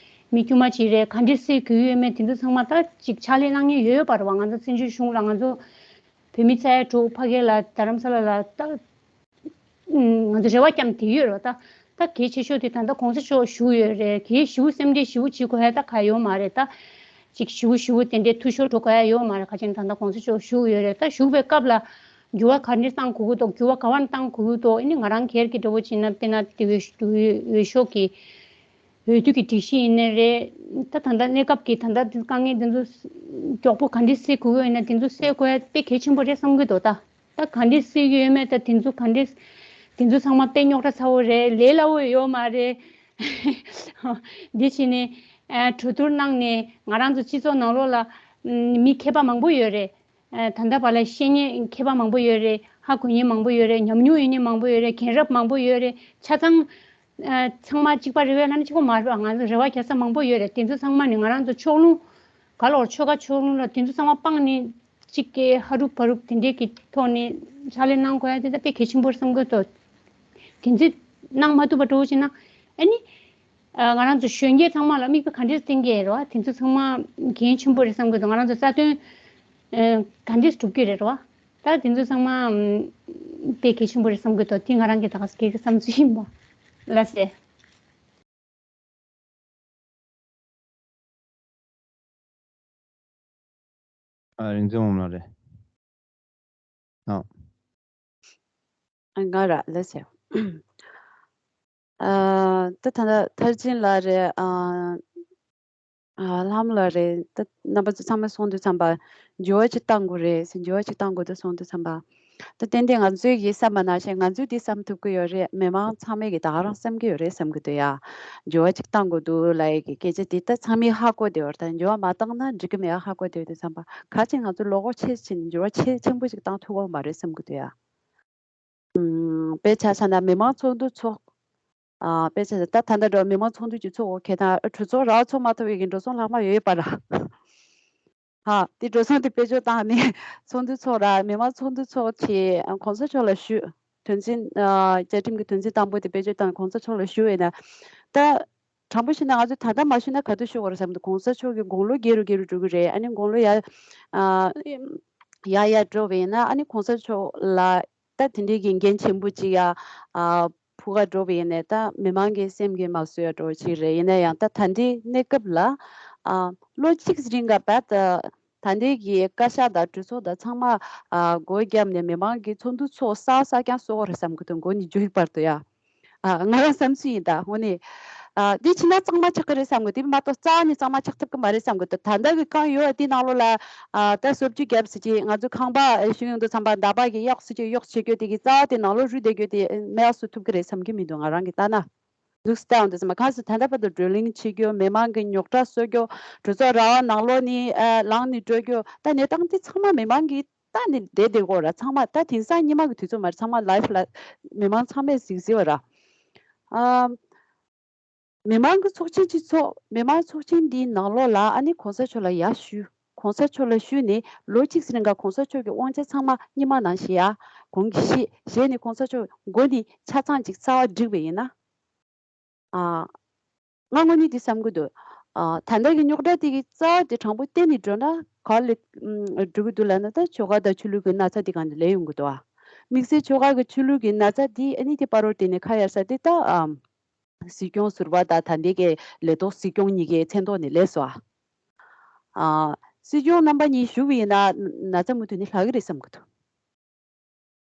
མི་དཀྱུས་མ་ཅིག་རེད། ག་འདྲས་སེལ་དགོས་ཡོད་མེད་དེ་ཚོ་ཚང་མ་ད་ཅིག་ཕྱག་ལས་གནང་མཁན་ཡོད་པ་རེད་བ། ང་ཚོ་བཙན་བྱོལ་གཞུང་ལ་ང་ཚོ་བོད་མི་ཚ་ཡ་དྲུག་ཕ་གི་ལ་རྡ་རམ་ས་ལ་ལ་ད། ང་ཚོ་རེ་བ་བརྒྱབ་བསྡད་ཡོད་རེད་བ། ད་ད་གལ་ཆེ་ཤོས་དེ་ད་ལྟ་གོང་ས་མཆོག་བཞུགས་ཡོད་རེད། གལ་ཞེ་པོ་སེམས་ཁྲལ་ཞེ་པོ་བྱེད་དགོས་ཡ་ད་ག་ཡོད་མ་རེད། ད་ཅིག་ཞེ་པོ་ཞེ་པོ་དེ་འདྲའི་འཐུས་ཤོར་འགྲོ་དགོས་ཡ་ཡོད་མ་རེད། ག་ཅིག་ད་ལྟ་གོང་ས་མཆོག་བཞུགས་ཡོད་རེད། ད་བཞུགས་པའི་སྐབས་ལ་འགྱུར་བ་ག་འདྲ་བཏང་དགོས་ཀྱི་འདུག་འགྱུར་བ་ག་བ་ནས་བཏང་དགོས་ཀྱི་འདུག་ཨ་ནི་ང་རང་སྒེར་གྱི་འདྲ་བོ་བྱས་ན་དཔེར་ན་དེ་འོས་འོས་ཤོག་གི་འོས་བསྡུ་གི་སྒྲིག་གཞི་ཡིན་ནའི་རེད། ད་ད་ལྟ་གནས་སྐབས་ཀྱི་ད་ལྟ་དཀའ་ངལ་འདི་ཚོ་མགྱོགས་པོ་ག་འདྲ་སེལ་དགོས་ཀྱི་ཡོད་ན་དེ་ཚོ་སེལ་དགོས་ཡ་དཔེ་གལ་ཆེན་པོ་རེད་བསམ་གྱི་འདུག་ད། ད་ག་འདྲས་སེལ་གྱི་ཡོད་མེད་ད་དེ་ཚོ་ག་འདྲས་དེ་ཚོ་ཚང་མ་དཔེ་རྙོག་དྲ་ཚ་བོ་རེད། ལས་སླ་བོ་ཡོད་མ་རེད། འདི་བྱས་ནས་ཨ་གྲོས་བསྡུར་གནང་ནས་ང་རང་ཚོ་སྤྱི་ཚོགས་ནང་ལོགས་ལ་ཨམ་མི་མཁས་པ་མང་པོ་ཡོད་རེད། ཨ་ད་ལྟ་བར་ལ་ཤེས་མཁན་མཁས་པ་མང་པོ་ཡོད་རེད། ཧ་གོ་མཁན་མང་པོ་ཡོད་རེད། ཉམས་མྱོང་ཡོད་མཁན་མང་པོ་ཡོད་རེད། མཁྱེན་རབ་མང་པོ་ཡོད་རེད། ཆ་ཚང་ཨ་ཚང་མ་གཅིག་པ་རེད་པས་ལབ་ན་གཅིག་པ་མ་རེད་པ། ང་ཚོ་རེ་བ་རྒྱག་ས་མང་པོ་ཡོད་རེད། དེ་ཚོ་ཚང་མ་ནི་ང་རང་ཚོ་ཕྱོགས་ལྷུང་ག་ལོར་ཆོལ་ཁ་ཕྱོགས་ལྷུང་ལ་དེ་ཚོ་ཚང་མ་སྤངས་ནས། གཅིག་གིས་ཧ་རུབ་བ་རུབ་དེ་འདྲས་ཀྱི་ཐོག་ནས་ཕྱག་ལས་གནང་དགོས་ཡ་དེ་ད་དཔེ་གལ་ཆེན་པོ་རེད་བསམ་གྱི་འདུག་དེ་ཚོ་གནང་མ་ཐུབ་པ་འདྲ་བོ་ཞིག་ན་ཨ་ནི་ང་རང་ཚོ་གཞོན་སྐྱེས་ཚང་མ་ལ་མིག་དཔེ་ག་འདྲས་བསྟན་གྱི་ཡོད་རེད་བ། དེ་ཚོ་ཚང་མ་གལ་ཆེན་པོ་རེད་བསམ་གྱི་འདུག་ང་རང་ཚོ་རྩ་དོན་ག་འདྲས་སྒྲུབ་ཀྱི་རེད་བ། ད་དེ་ཚོ་ཚང་མ་དཔེ་གལ་ཆེན་པོ་རེད་བསམ་གྱི་འདུག་དེ་ང་རང་གི་ད་ག་སེ་གི་བསམ་ཚུལ་ཡིན་པ་ལ་ཟེར། ཨ་རིག་འཛིན་འོང་ལ་རེད། ཨ། ང་ར་ལ་ཟེར། ཨ་ད་ད་ད་མཐར་ཕྱིན་ལ་རེད། ཨ་ཨ་ལྷམ་ལ་རེད། ད་རྣམ་པ་ཚོ་ཚང་མས་གསུངས་དུས་ཙམ་པ་འགྱུར་བ་ཅིག་གཏང་དགོས་རེད་ཟེར། འགྱུར་བ་ཅིག་གཏང་དགོས་འདུག་གསུངས་དུས་ཙམ་པ། ད་ཏན་ཏན་ང་ཚོས་ཀྱིས་བསམ་པ་ནང་བཞིན་ང་ཚོས་འདི་བསམ་ཐུབ་ཀྱི་ཡོད་རེད། མི་མང་ཚང་མས་ཀྱིས་ད་ག་རང་བསམ་གྱི་ཡོད་རེད་བསམ་གྱི་འདུག་ཡ། འགྱུར་བ་ཅིག་གཏང་དགོས་འདུག་ལབ་ཡ་གི་སྐད་ཆ་འདི་ད་ཚང་མས་ཧ་གོ་བསྡད་ཡོད་རེད། ད་འགྱུར་བ་མ་བཏང་ན་འགྲིག་གི་མེད་ཧ་གོ་བསྡད་ཡོད་དུས་ཙམ་པ་ག་ཅིག་ང་ཚོ་བློ་ཁོག་ཆེ་ཕྱིན་འགྱུར་བ་ཆེ་ཆེན་པོ་ཅིག་བཏང་ཐུབ་ཀྱི་ཡོད་མ་རེད་བསམ་གྱི་འདུག་ཡ། ཨམ། དཔེ་ཆ་བཞག་ན་མི་མང་ཚོགས་འདུ་ཚོགས། ཨ། དཔེ་ཆ་ད་ད་ལྟ་འགྲོ་མི་མང་ཚོགས་འདུ་ཅིག་ཚོགས་འོ་ཁེ་དང་གྲོས་ཚོགས་ར་ཚོགས་མ་ཐུབ་པའི་གི་འགྲོ་སོང་ལྷག་མ་ཡོད་པ་ར། ཧ། དེ་འགྲོ་སོང་དེ་བེད་སྤྱོད་བཏང་ནས་ཚོགས་འདུ་ཚོགས་ར། མི་མང་ཚོགས་འདུ་ཚོགས་བྱས་གོང་ས་མཆོག་ལ་ཞུས། དོན་ཚན་ཨ་བཅའ་ཁྲིམས་ཀྱི་དོན་ཚན་དང་པོ་དེ་བེད་སྤྱོད་བཏང་ནས་གོང་ས་མཆོག་ལ་ཞུས་པས་ན། ད་དྲང་པོ་བཤད་ན་ང་ཚོ་ད་ལྟ་མ་ཞུས་ན་ག་དུས་ཞུ་དགོས་རེད་བསམ་འདུག་གོང་ས་མཆོག་གི་དགུང་ལོ་རྒས་རུ་རྒས་རུ་འགྲོ་གི་རེད། ཨ་ནི་དགུང་ལོ་ཡར་ཨ་ཡར་ཡར་འགྲོ་བས་ན། ཨ་ནི་གོང་ས་མཆོག་ལ་ད་དེ་འདྲའི་གི་འགན་ཆེན་པོ་ཅིག་ཡ་ཨ་ཕུག་ག་འགྲོ་བས་ཡིན་ནའི་ད་མི་མང་གི་སེམས་ཀྱི་མ་བཟོད་ཡ་འགྲོ་བ་ཅིག་རེད། ཡིན་ན་ཡང་ད་ད་འདྲའི་གནས་སྐབས་ལ་ཨ་ལོ་གཅིག་རིང་ག་བད་ད་ད་ལྟའི་གི་བཀའ་ཤག་དང་གྲོས་ཚོགས་དང་ཚང་མ་ཨ་སྒོ་བརྒྱབ་ནས་མི་མང་གི་ཚོགས་འདུ་ཚོགས་བསགས་བསགས་ཀྱང་གསོ་བ་རེད་བསམ་གི་འདུག་མགོ་ནས་མཇུག་བར་དུ་ཡ། ཨ་ང་རང་བསམ་ཚུལ་ཡིན་ད། དངོས་གནས་ཨ་འདི་ཕྱིན་ན་གཙང་མ་ཆགས་ཀྱི་རེད་བསམ་གི། དེ་མ་གཏོགས་རྩ་བ་ནས་གཙང་མ་ཆགས་ཐུབ་ཀྱི་མ་རེད་བསམ་གི་འདུག་ད་ལྟ་གི་གང་ཡོད་དེ་ནང་ལོགས་ལ་ཨ་ད་སོབ་ཅུ་བརྒྱབ་ཟེར་གྱི། ང་ཚོ་ཁང་པ་ཨ་ཞུ་ཡོང་དུས་ཙམ་པ་མདའ་པ་གི་གཡོག་ཟེར་གྱི་གཡོག་བྱེད་རྒྱུ་དེ་གི་རྩ་བ་དེ་ནང་ལོགས་རུལ་བསྡད་རྒྱུ་དེ་མེད་པ་བཟོ་ཐུབ་ཀྱི་རེད་བསམ་གྱི་མི་འདུག་ང་རང་གི་ལྟ་ན། འདུག་སེ་བལྟ་ཡོང་དུས་ཙམ་པ་གང་ཟེར་ད་ལྟ་བར་དུ་བགྲོ་གླེང་བྱེད་རྒྱུ། མི་མང་གི་རྙོག་དྲ་བཟོ་རྒྱུ། གྲོས་ཚོགས་ར་བ་ནང་ལོགས་ནས་ཨ་ལངས་ནས་འགྲོ་རྒྱུ། ད་གནས་སྟངས་དེ་ཚང་མ་མི་མང་གིས་ལྟ་ནས་བསྡད་བསྡད་ཀྱི་ཡོད་ར། ཚང་མ་ད་དེང་སང་སྔོན་མ་གི་དུས་ཚོད་མ་རེད། ཚང་མ་ལའིབ་ལ་མི་མང་ཚང་མས་གཟིགས་གཟིགས་པ་ར། ཨ་མི་མང་གི་ཚོགས་ཆེན་གཅིག་ཚོགས། མི་མང་ཚོགས་ཆེན་འདིའི་ནང་ལོགས་ལ་ཨ་ནི་གོང་ས་མཆོག་ལ་ཡར་ཞུས། གོང་ས་མཆོག་ལ་ཞུས་ནས་ལོ་གཅིག་ཙམ་རིང་ག་གོང་ས་མཆོག་གི་དབང་ཆ་ཚང་མ་སྔོན་མ་ནང་བཞིན་ཡར་གོང་གི་བཞེས་བཞེས་ནས་གོང་ས་མཆོག་མགོ་ནས་ཆ་ཚང་ཅིག་རྩ་བ་བསྒྲིགས་པ་ཡིན་ན། ཨ་ང་དངོས་གནས་འདི་བསམ་གྱི་འདུག་ཨ་ད་ལྟ་གི་རྙོག་དྲ་དེ་གི་རྩ་བ་དེ་དྲང་པོ་བསྟན་ནས་འགྲོ་ན་ག་ལེ་ཨམ་འགྲོ་གི་འདུག་ལབ་ན། ད་ཆོལ་ཁ་དང་ཆོས་ལུགས་ཀྱི་ན་ཚ་དེ་ག་ནས་སླེབས་ཡོང་གི་འདུག་ཨ་དམིགས་བསལ་ཆོལ་ཁ་གི་ཆོས་ལུགས་ཀྱི་ན་ཚ་དེ་ཨ་ནི་དེ་བར་དུ་བརྟེན་ནས་ཁ་གཡར་ས་དེ་ད་ཨམ་སྲིད་སྐྱོང་ཟུར་པ་དང་ད་ལྟའི་གི་ལས་ཐོག་སྲིད་སྐྱོང་གཉིས་ཀའི་མཚན་ཐོག་ནས་སླེབས་སོང་ཨ། ཨ་སྲིད་སྐྱོང་རྣམ་པ་གཉིས་བཞུགས་པ་ཡིན་ན་ན་ཚ་མུ་མཐུད་ནས་ལྷག་གི་རེད་བསམ་གྱི་འདུག་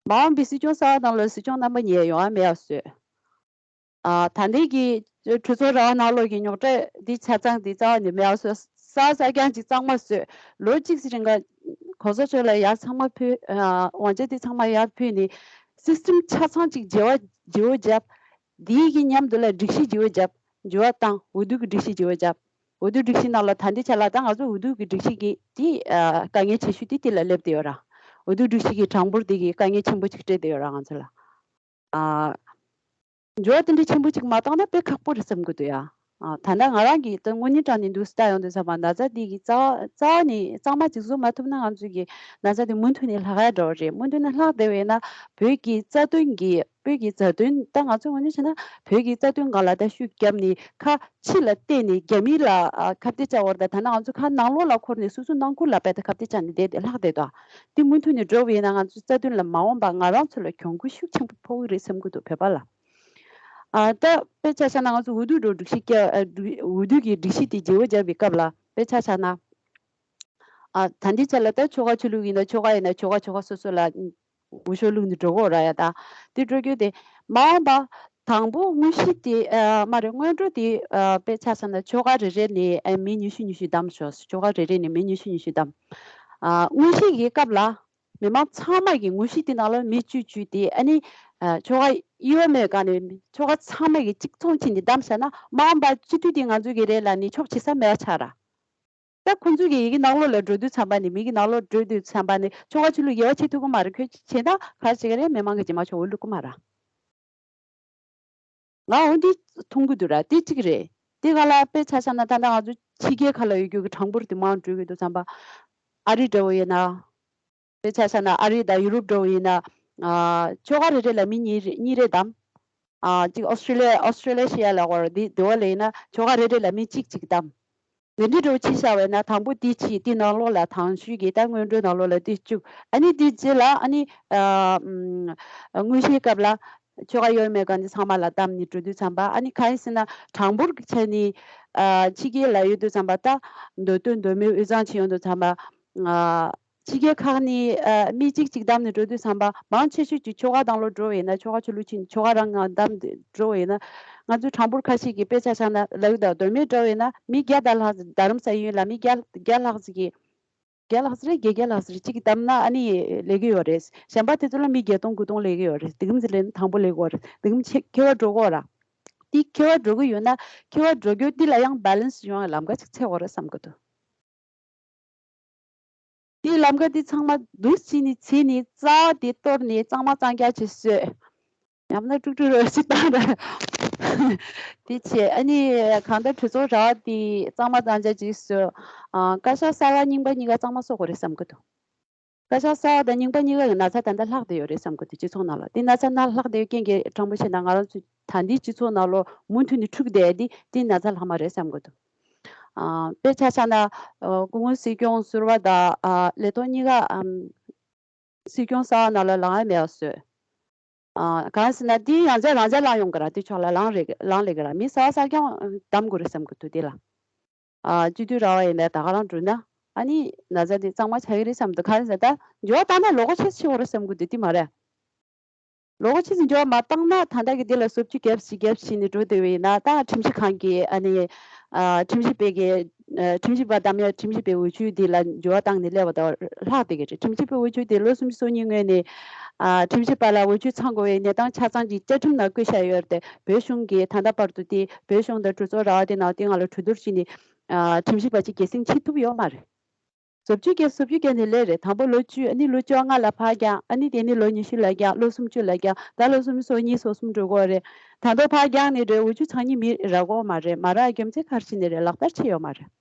མ་འོངས་པའི་སྲིད་སྐྱོང་གསར་པ་ནང་ལ་སྲིད་སྐྱོང་རྣམ་པ་གཉིས་ཡོང་བ་མེད་པ་བཟོས། ཨ་ད་ལྟའི་གི་གྲོས་ཚོགས་ར་བ་ནང་ལོགས་ཀྱི་རྙོག་དྲ་འདི་ཆ་ཚང་འདི་རྩ་བ་ནས་མེད་པ་བཟོས། ས་ས་རྐྱང་ཅིག་གཙང་མ་བཟོས། ལོ་གཅིག་ཙམ་རིང་ག་གོང་ས་མཆོག་ལ་ཡར་ཚང་མ་ཕུལ། ཨ་དབང་ཆ་འདི་ཚང་མ་ཡར་ཕུལ་ནས་སིས་ཊེམ་ཆ་ཚང་ཅིག་བརྗེ་བ་བརྗེ་བོ་བརྒྱབ། འདིའི་གི་མཉམ་དུ་ལ་སྒྲིག་གཞི་བརྗེ་བོ་བརྒྱབ། འགྱུར་བ་བཏང་། འོས་བསྡུ་གི་སྒྲིག་གཞི་བརྗེ་བོ་བརྒྱབ། འོས་བསྡུ་སྒྲིག་གཞི་ནང་ལ་ད་ལྟའི་ཆ་ལ་ད་ང་ཚོ་འོས་བསྡུ་གི་སྒྲིག་གཞི་གི་དེ་ཨ་དཀའ་ངལ་ཆེ་ཤོས་དེ་དེ་ལ་སླེབས་བསྡད་ཡོད་ར། འོས་བསྡུ་སྒྲིག་གཞི་གི་གྲངས་འབོར་དེ་གི་དཀའ་ངལ་ཆེན་པོ་ཅིག་སྤྲད་བསྡད་ཡོད་ར་ང་ཚོ་ལ། ཨ་འགྱུར་བ་དེ་འདྲ་ཆེན་པོ་ཅིག་མ་བཏང་ན་དཔེ་ཁག་པོ་རེད་བསམ་གི་འདུག་ཡ། ཨ་ད་ལྟ་ང་རང་གིས་ད་དངོས་གནས་དྲང་གནས་འདུག་སེ་ལྟ་ཡོང་དུས་ཙམ་པ་ན་ཚ་འདི་གི་རྩ་བ་རྩ་བ་ནས་གཙང་མ་ཅིག་བཟོ་མ་ཐུབ་ན་ང་ཚོ་གི་ན་ཚ་དེ་མུ་མཐུད་ནས་ལྷག་ཡ་འགྲོ་བ་རེད། མུ་མཐུད་ནས་ལྷག་བསྡད་པ་ཡིན་ན་བོད་ཀྱི་རྩ་དོན་གྱི་བོད་ཀྱི་རྩ་དོན་ད་ང་ཚོ་དངོས་གནས་བྱས་ན་བོད་ཀྱི་རྩ་དོན་སྒང་ལ་ད་ཤུགས་བརྒྱབ་ནས་ཁ་ཕྱི་ལ་བལྟས་ནས་རྒྱ་མི་ལ་ཨ་ཁ་གཏད་བཅག་པ་རེད། ད་ད་ནང་ང་ཚོ་ཁ་ནང་ལོགས་ལ་འཁོར་ནས་སོ་སོ་ནང་ཁུལ་ལ་དཔེ་ད་ཁ་གཏད་བཅག་ནས་བསྡད་དེ་ལྷག་བསྡད་དོ། དེ་མུ་མཐུད་ནས་འགྲོ་བ་ཡིན་ན་ང་ཚོའི་རྩ་དོན་ལ་མ་འོངས་པ་ང་རང་ཚོ་ལ་གྱོང་གུན་ཤུགས་ཆེན་པོ་ཕོག་གི་རེད་བསམ་གི་འདུག་བོད་པ་ལ། ཨ་ད་དཔེ་ཆ་བཞག་ན་ང་ཚོ་འོས་བསྡུ་འགྲོ་སྒྲིག་གཞི་བཀལ་ཨ་འོས་བསྡུ་གི་སྒྲིག་གཞི་དེ་བརྗེ་བོ་བརྒྱབ་པའི་སྐབས་ལ་དཔེ་ཆ་བཞག་ན། ཨ་ད་འདི་ཆ་ལ་ད་ཆོལ་ཁ་ཆོས་ལུགས་ཡིན་ན་ཆོལ་ཁ་ཡིན་ན་ཆོལ་ཁ་ཆོལ་ཁ་སོ་སོ་ལ་འོས་ཤོག་བླུགས་ནས་འགྲོ་གི་ཡོད་ར་ཡ། ད་དེ་འགྲོ་རྒྱུ་དེ་མ་འོངས་པ་དང་པོ་དངོས་གཞི་དེ་ཨ་མ་རེད། སྔོན་འགྲོ་དེ་ཨ་དཔེ་ཆ་བཞག་ན་ཆོལ་ཁ་རེ་རེ་ནས་ཨ་མི་ཉི་ཤུ་ཉི་ཤུ་བདམས་ཤོག་ཆོལ་ཁ་རེ་རེ་ནས་མི་ཉི་ཤུ་ཉི་ཤུ་བདམས། ཨ་དངོས་གཞི་གི་སྐབས་ལ་མི་མང་ཚང་མ་གི་དངོས་གཞི་དེ་ནང་ལ་མི་བཅུ་བཅུ་དེ་ཨ་ནི་ཨ་ཆོལ་ཁ་གཡོ་མེད་ག་ནས་ཆོལ་ཁ་ཚང་མ་གི་གཅིག་མཚུངས་བྱས་ནས་བདམས་བཞག་ན་མ་འོངས་པ་སྤྱི་འཐུས་དེ་ང་ཚོ་གི་རེད་ལབ་ནས་ཆོག་བྱེད་ས་མེད་པ་ཆགས་ར། ད་ཁོང་ཚོ་གིས་ཡི་གེ་ནང་ལོགས་ལ་འགྲོ་དུས་ཙམ་པ་ནས་མི་གི་ནང་ལོགས་འགྲོ་དུས་ཙམ་པ་ནས་ཆོལ་ཁ་ཆོས་ལུགས་དབྱེ་བ་ཕྱེ་ཐུབ་ཀྱི་མ་རེད། ཁོས་བྱས་ན་ག་རེ་བྱེད་ཀྱི་རེད། མི་མང་གི་རྗེས་མ་ཆོག་འོས་བླུག་གི་མ་རེད། ང་འོ་འདི་མཐོང་གི་འདུག་ར། དེ་གཅིག་རེད། དེ་ག་ལ་དཔེ་ཆ་བཞག་ན་ད་ལྟ་ང་ཚོ་ཕྱི་རྒྱལ་ཁག་ལ་ཡོད་རྒྱུ་གི་གྲངས་འབོར་དེ་མང་འགྲོ་གི་འདུག་བསམ་པ། ཨ་རི་འདྲ་བོ་ཡིན་ན། དཔེ་ཆ་བཞག་ན་ཨ་རི་དང་ཡུ་རོབ་འདྲ་བོ་ཡིན་ན། ཨ་ཆོལ་ཁ་རེ་རེ་ལ་མི་གཉིས་རེ་གཉིས་རེ་བདམས། ཨ་གཅིག་ཨོ་སི་ཀྲི་ལི་ཡ་ཨོ་སི་ཀྲི་ལི་ཤི་ཡ་ལ་གོ་ར་འདི་འདི་བ་ལ་ཡིན་ན་ཆོལ་ཁ་རེ་རེ་ལ་མི་གཅིག་གཅིག་བདམས། འདི་འདྲའི་འགྲོ་ཕྱི་བཞག་པས་ན་དང་པོ་འདི་ཕྱི་འདི་ནང་ལོགས་ལ་དང་ཤོས་ཀྱི་ད་སྔོན་འགྲོའི་ནང་ལོགས་ལ་འདི་བཅུག་ཨ་ནི་འདི་རྗེས་ལ་ཨ་ནི་ཨ་ཨམ་དངོས་གཞིའི་སྐབས་ལ་ཆོལ་ཁ་གཡོ་མེད་ག་འདི་ཚང་མ་ལ་བདམས་ནས་འགྲོ་དུས་ཙམ་པ་ཨ་ནི་གང་ཡིན་ཟེར་ན་གྲངས་འབོར་གྱི་ཆ་ནས་ཨ་ཕྱི་རྒྱལ་ལ་ཡོད་དུས་ཙམ་པ་ད་མདོ་སྟོད་མདོ་སྨད་དབུས་གཙང་ཆེ་ཡོང་དུས་ཙམ་པ་ཨ་ཕྱི་རྒྱལ་ཁག་ནས་ཨ་མི་གཅིག་གཅིག་བདམས་ནས་འགྲོ་དུས་ཙམ་པ་མང་ཆེ་ཤོས་ཀྱི་ཆོལ་ཁ་དང་ལོ་འགྲོ་བས་ན་ཆོལ་ཁ་ཆོས་ལུགས་ཆེན་ཆོལ་ཁ་རང་ང་བདམས་ཏེ་འགྲོ་བས་ན་ང་ཚོའི་གྲངས་འབོར་ཁ་ཤས་ཀྱི་དཔེ་ཆ་བཞག་ན་ལ་ཡུལ་དང་མདོ་སྨད་འདྲ་བས་ན་མི་བརྒྱ་དང་ལྷག་རྡ་རམ་ས་ཡུལ་ལ་མི་བརྒྱ་བརྒྱ་ལྷག་ཅིག་གིས་བརྒྱ་ལྷག་ཙམ་རེད། བརྒྱད་བརྒྱ་ལྷག་ཙམ་རེད་ཅིག་གིས་བདམས་ན་ཨ་ནི་ལས་ཀྱི་ཡོད་རེད། གཞན་པ་དེ་ཚོ་ལ་མི་བརྒྱད་སྟོང་དགུ་སྟོང་ལས་ཀྱི་ཡོད་རེད། དེ་གམ་ཟི་ལེན་དང་པོ་ལས་ཀྱི་ཡོད་རེད། དེ་གམ་ཆེ་ཁེ་བ་འགྲོ་གི་ཡོད་ར། དེ་ཁེ་བ་འགྲོ་གི་ཡོད་ན་ཁེ་བ་འགྲོ་རྒྱུ་འདི་ལ་ཡང་བྷེ་ལེན་སི་ཡོང་བའི་ལམ་ཁ་ཅིག་འཚོལ་དགོས་རེད་བསམ་གི་འདུག་དེའི་ལམ་ཁ་དེ་ཚང་མ་འདུག་སེ་བྱས་ནས་འཚོལ་ནས་རྩ་བ་དེ་གཏོར་ནས་གཙང་མ་གཙང་རྐྱང་བྱས་བཟོས། ཉམས་ན་དཀྲུག་དཀྲུག་རོགས་ཞིག་བཏང་ར། དེ་བྱས་ཨ་ནི་གང་ལྟར་གྲོས་ཚོགས་ར་བ་དེ་གཙང་མ་གཙང་ཆ་ཅིག་བཟོས། ཨ་བཀའ་ཤག་གསར་པ་རྙིང་པ་གཉིས་ཀ་གཙང་མ་བཟོ་དགོས་རེད་བསམ་གྱི་འདུག་བཀའ་ཤག་གསར་པ་དང་རྙིང་པ་གཉིས་ཀ་གི་ན་ཚ་ད་ལྟ་ལྷག་བསྡད་ཡོད་རེད་བསམ་གྱི་འདུག་སྤྱི་ཚོགས་ནང་ལ་དེ་ན་ཚ་ནང་ལྷག་བསྡད་ཡོད་རྐྱེན་གྱིས་དྲང་པོ་བཤད་ན་ང་རང་ཚོ་ད་ལྟའི་སྤྱི་ཚོགས་ནང་ལོ་མུ་མཐུད་ནས་འཁྲུག་བསྡད་དེ་དེ་ན་ཚ་ལྷག་མ་རེད་བསམ་གྱི་འདུག་ཨ་དཔེ་ཆ་བཞག་ན་ཨ་སྐུ་ངོ་སྲིད་སྐྱོང་ཟུར་པ་དང་ཨ་ལས་ཐོག་གཉིས་ཀ་ཨམ་སྲིད་སྐྱོང་གསར་པ་ནང་ལ་ལངས་ཡ་མེད་པ་བཟོས། ཨ་གང་ཟེར་ན་དེ་ཡང་རྩེ་རང་རྩེ་ལངས་ཡོང་གི་ར་དེ་ཕྱོགས་ལ་ལངས་རེ་ལངས་ལེ་གི་ར་མི་གསར་པ་གསར་རྐྱང་གདམ་དགོས་རེད་བསམ་གི་འདུག་དེ་ལ། ཨ་སྤྱི་འཐུས་ར་བ་ཡིན་ནའི་ད་ག་རང་འགྲོ་ན་ཨ་ནི་ན་ཚ་དེ་གཙང་མ་ཆགས་ཀྱི་རེད་བསམ་གི་འདུག་གང་ཟེར་ན་ད་འགྱུར་བ་བཏང་ན་ལོ་ག་ཚོད་ཕྱིན་དགོས་རེད་བསམ་གི་འདུག་དེ་མ་རེད། ལོ་ག་ཚོད་ཅིག་འགྱུར་བ་མ་བཏང་ན་ད་ལྟ་གི་དེ་ལ་བཟོ་བཅོས་རྒྱབ་ཞིག་རྒྱབ་ཞིག་ནས་འགྲོ་བསྡད་པ་ཡིན་ན་ད་ཁྲིམས་ཞིབ་ཁང་གིས་ཨ་ནི་ཨ་ཁྲིམས་ཞིབ་པའི་གི་ཨ་ཁྲིམས་ཞིབ་པ་དམ་ཡ་ཁྲིམས་ཞིབ་པའི་འོས་ཆོས་དེ་ལ་འགྱུར་བ་བཏང་ནས་སླེབས་པ་དང་ལྷག་བསྡད་ཀྱི་རེད། ཁྲིམས་ཞིབ་པའི་འོས་ཆོས་དེ་ལོ་སུམ་ཅུ་སོ་གཉིས་སྔོན་ནས་ཨ་ཁྲིམས་ཞིབ་པ་ལ་འོས་ཆོས་ཚང་དགོས་པའི་གནས་སྟངས་ཆ་ཚང་གི་བཅའ་ཁྲིམས་ནང་བཀོད་བཞག་ཡོད་རེད་དེ་བོད་གཞུང་གིས་ད་ལྟ་བར་དུ་དེ་བོད་གཞུང་དང་གྲོས་ཚོགས་ར་བ་དེ་ནང་དེ་སྔ་ལ་གྲོས་བསྡུར་བྱས་ནས་ཨ་ཁྲིམས་ཞིབ་པ་གཅིག་སྒེར་སེང་ཕྱིན་ཐུབ་ཡོད་མ་རེད། བཟོ་བཅོས་བརྒྱབ་བཟོ་བཅོས་བརྒྱབ་ནས་སླེབས་རེད། དང་པོ་ལོ་བཅུ་ཨ་ནི་ལོ་བཅོ་ལྔ་ལ་ཕར་བརྒྱངས་ཨ་ནི་དེ་ནི་ལོ་ཉི་ཤུ་ལ་བརྒྱངས་ལོ་སུམ་ཅུ་ལ་བརྒྱངས་ད་ལོ་སུམ་ཅུ་སོ་གཉིས་སོ་གསུམ་འགྲོ་གི་རེད། ད་དུང་ཕར་བརྒྱངས་ནས་རེད་འོས་ཆོས་ཚང་གི་མི་རག་གི་མ་རེད། མ་རག་རྒྱུ་མཚན་ག་རེ་བྱས་ནས་རེད། ལག་བསྟར་བྱས་ཡོད་མ་རེད།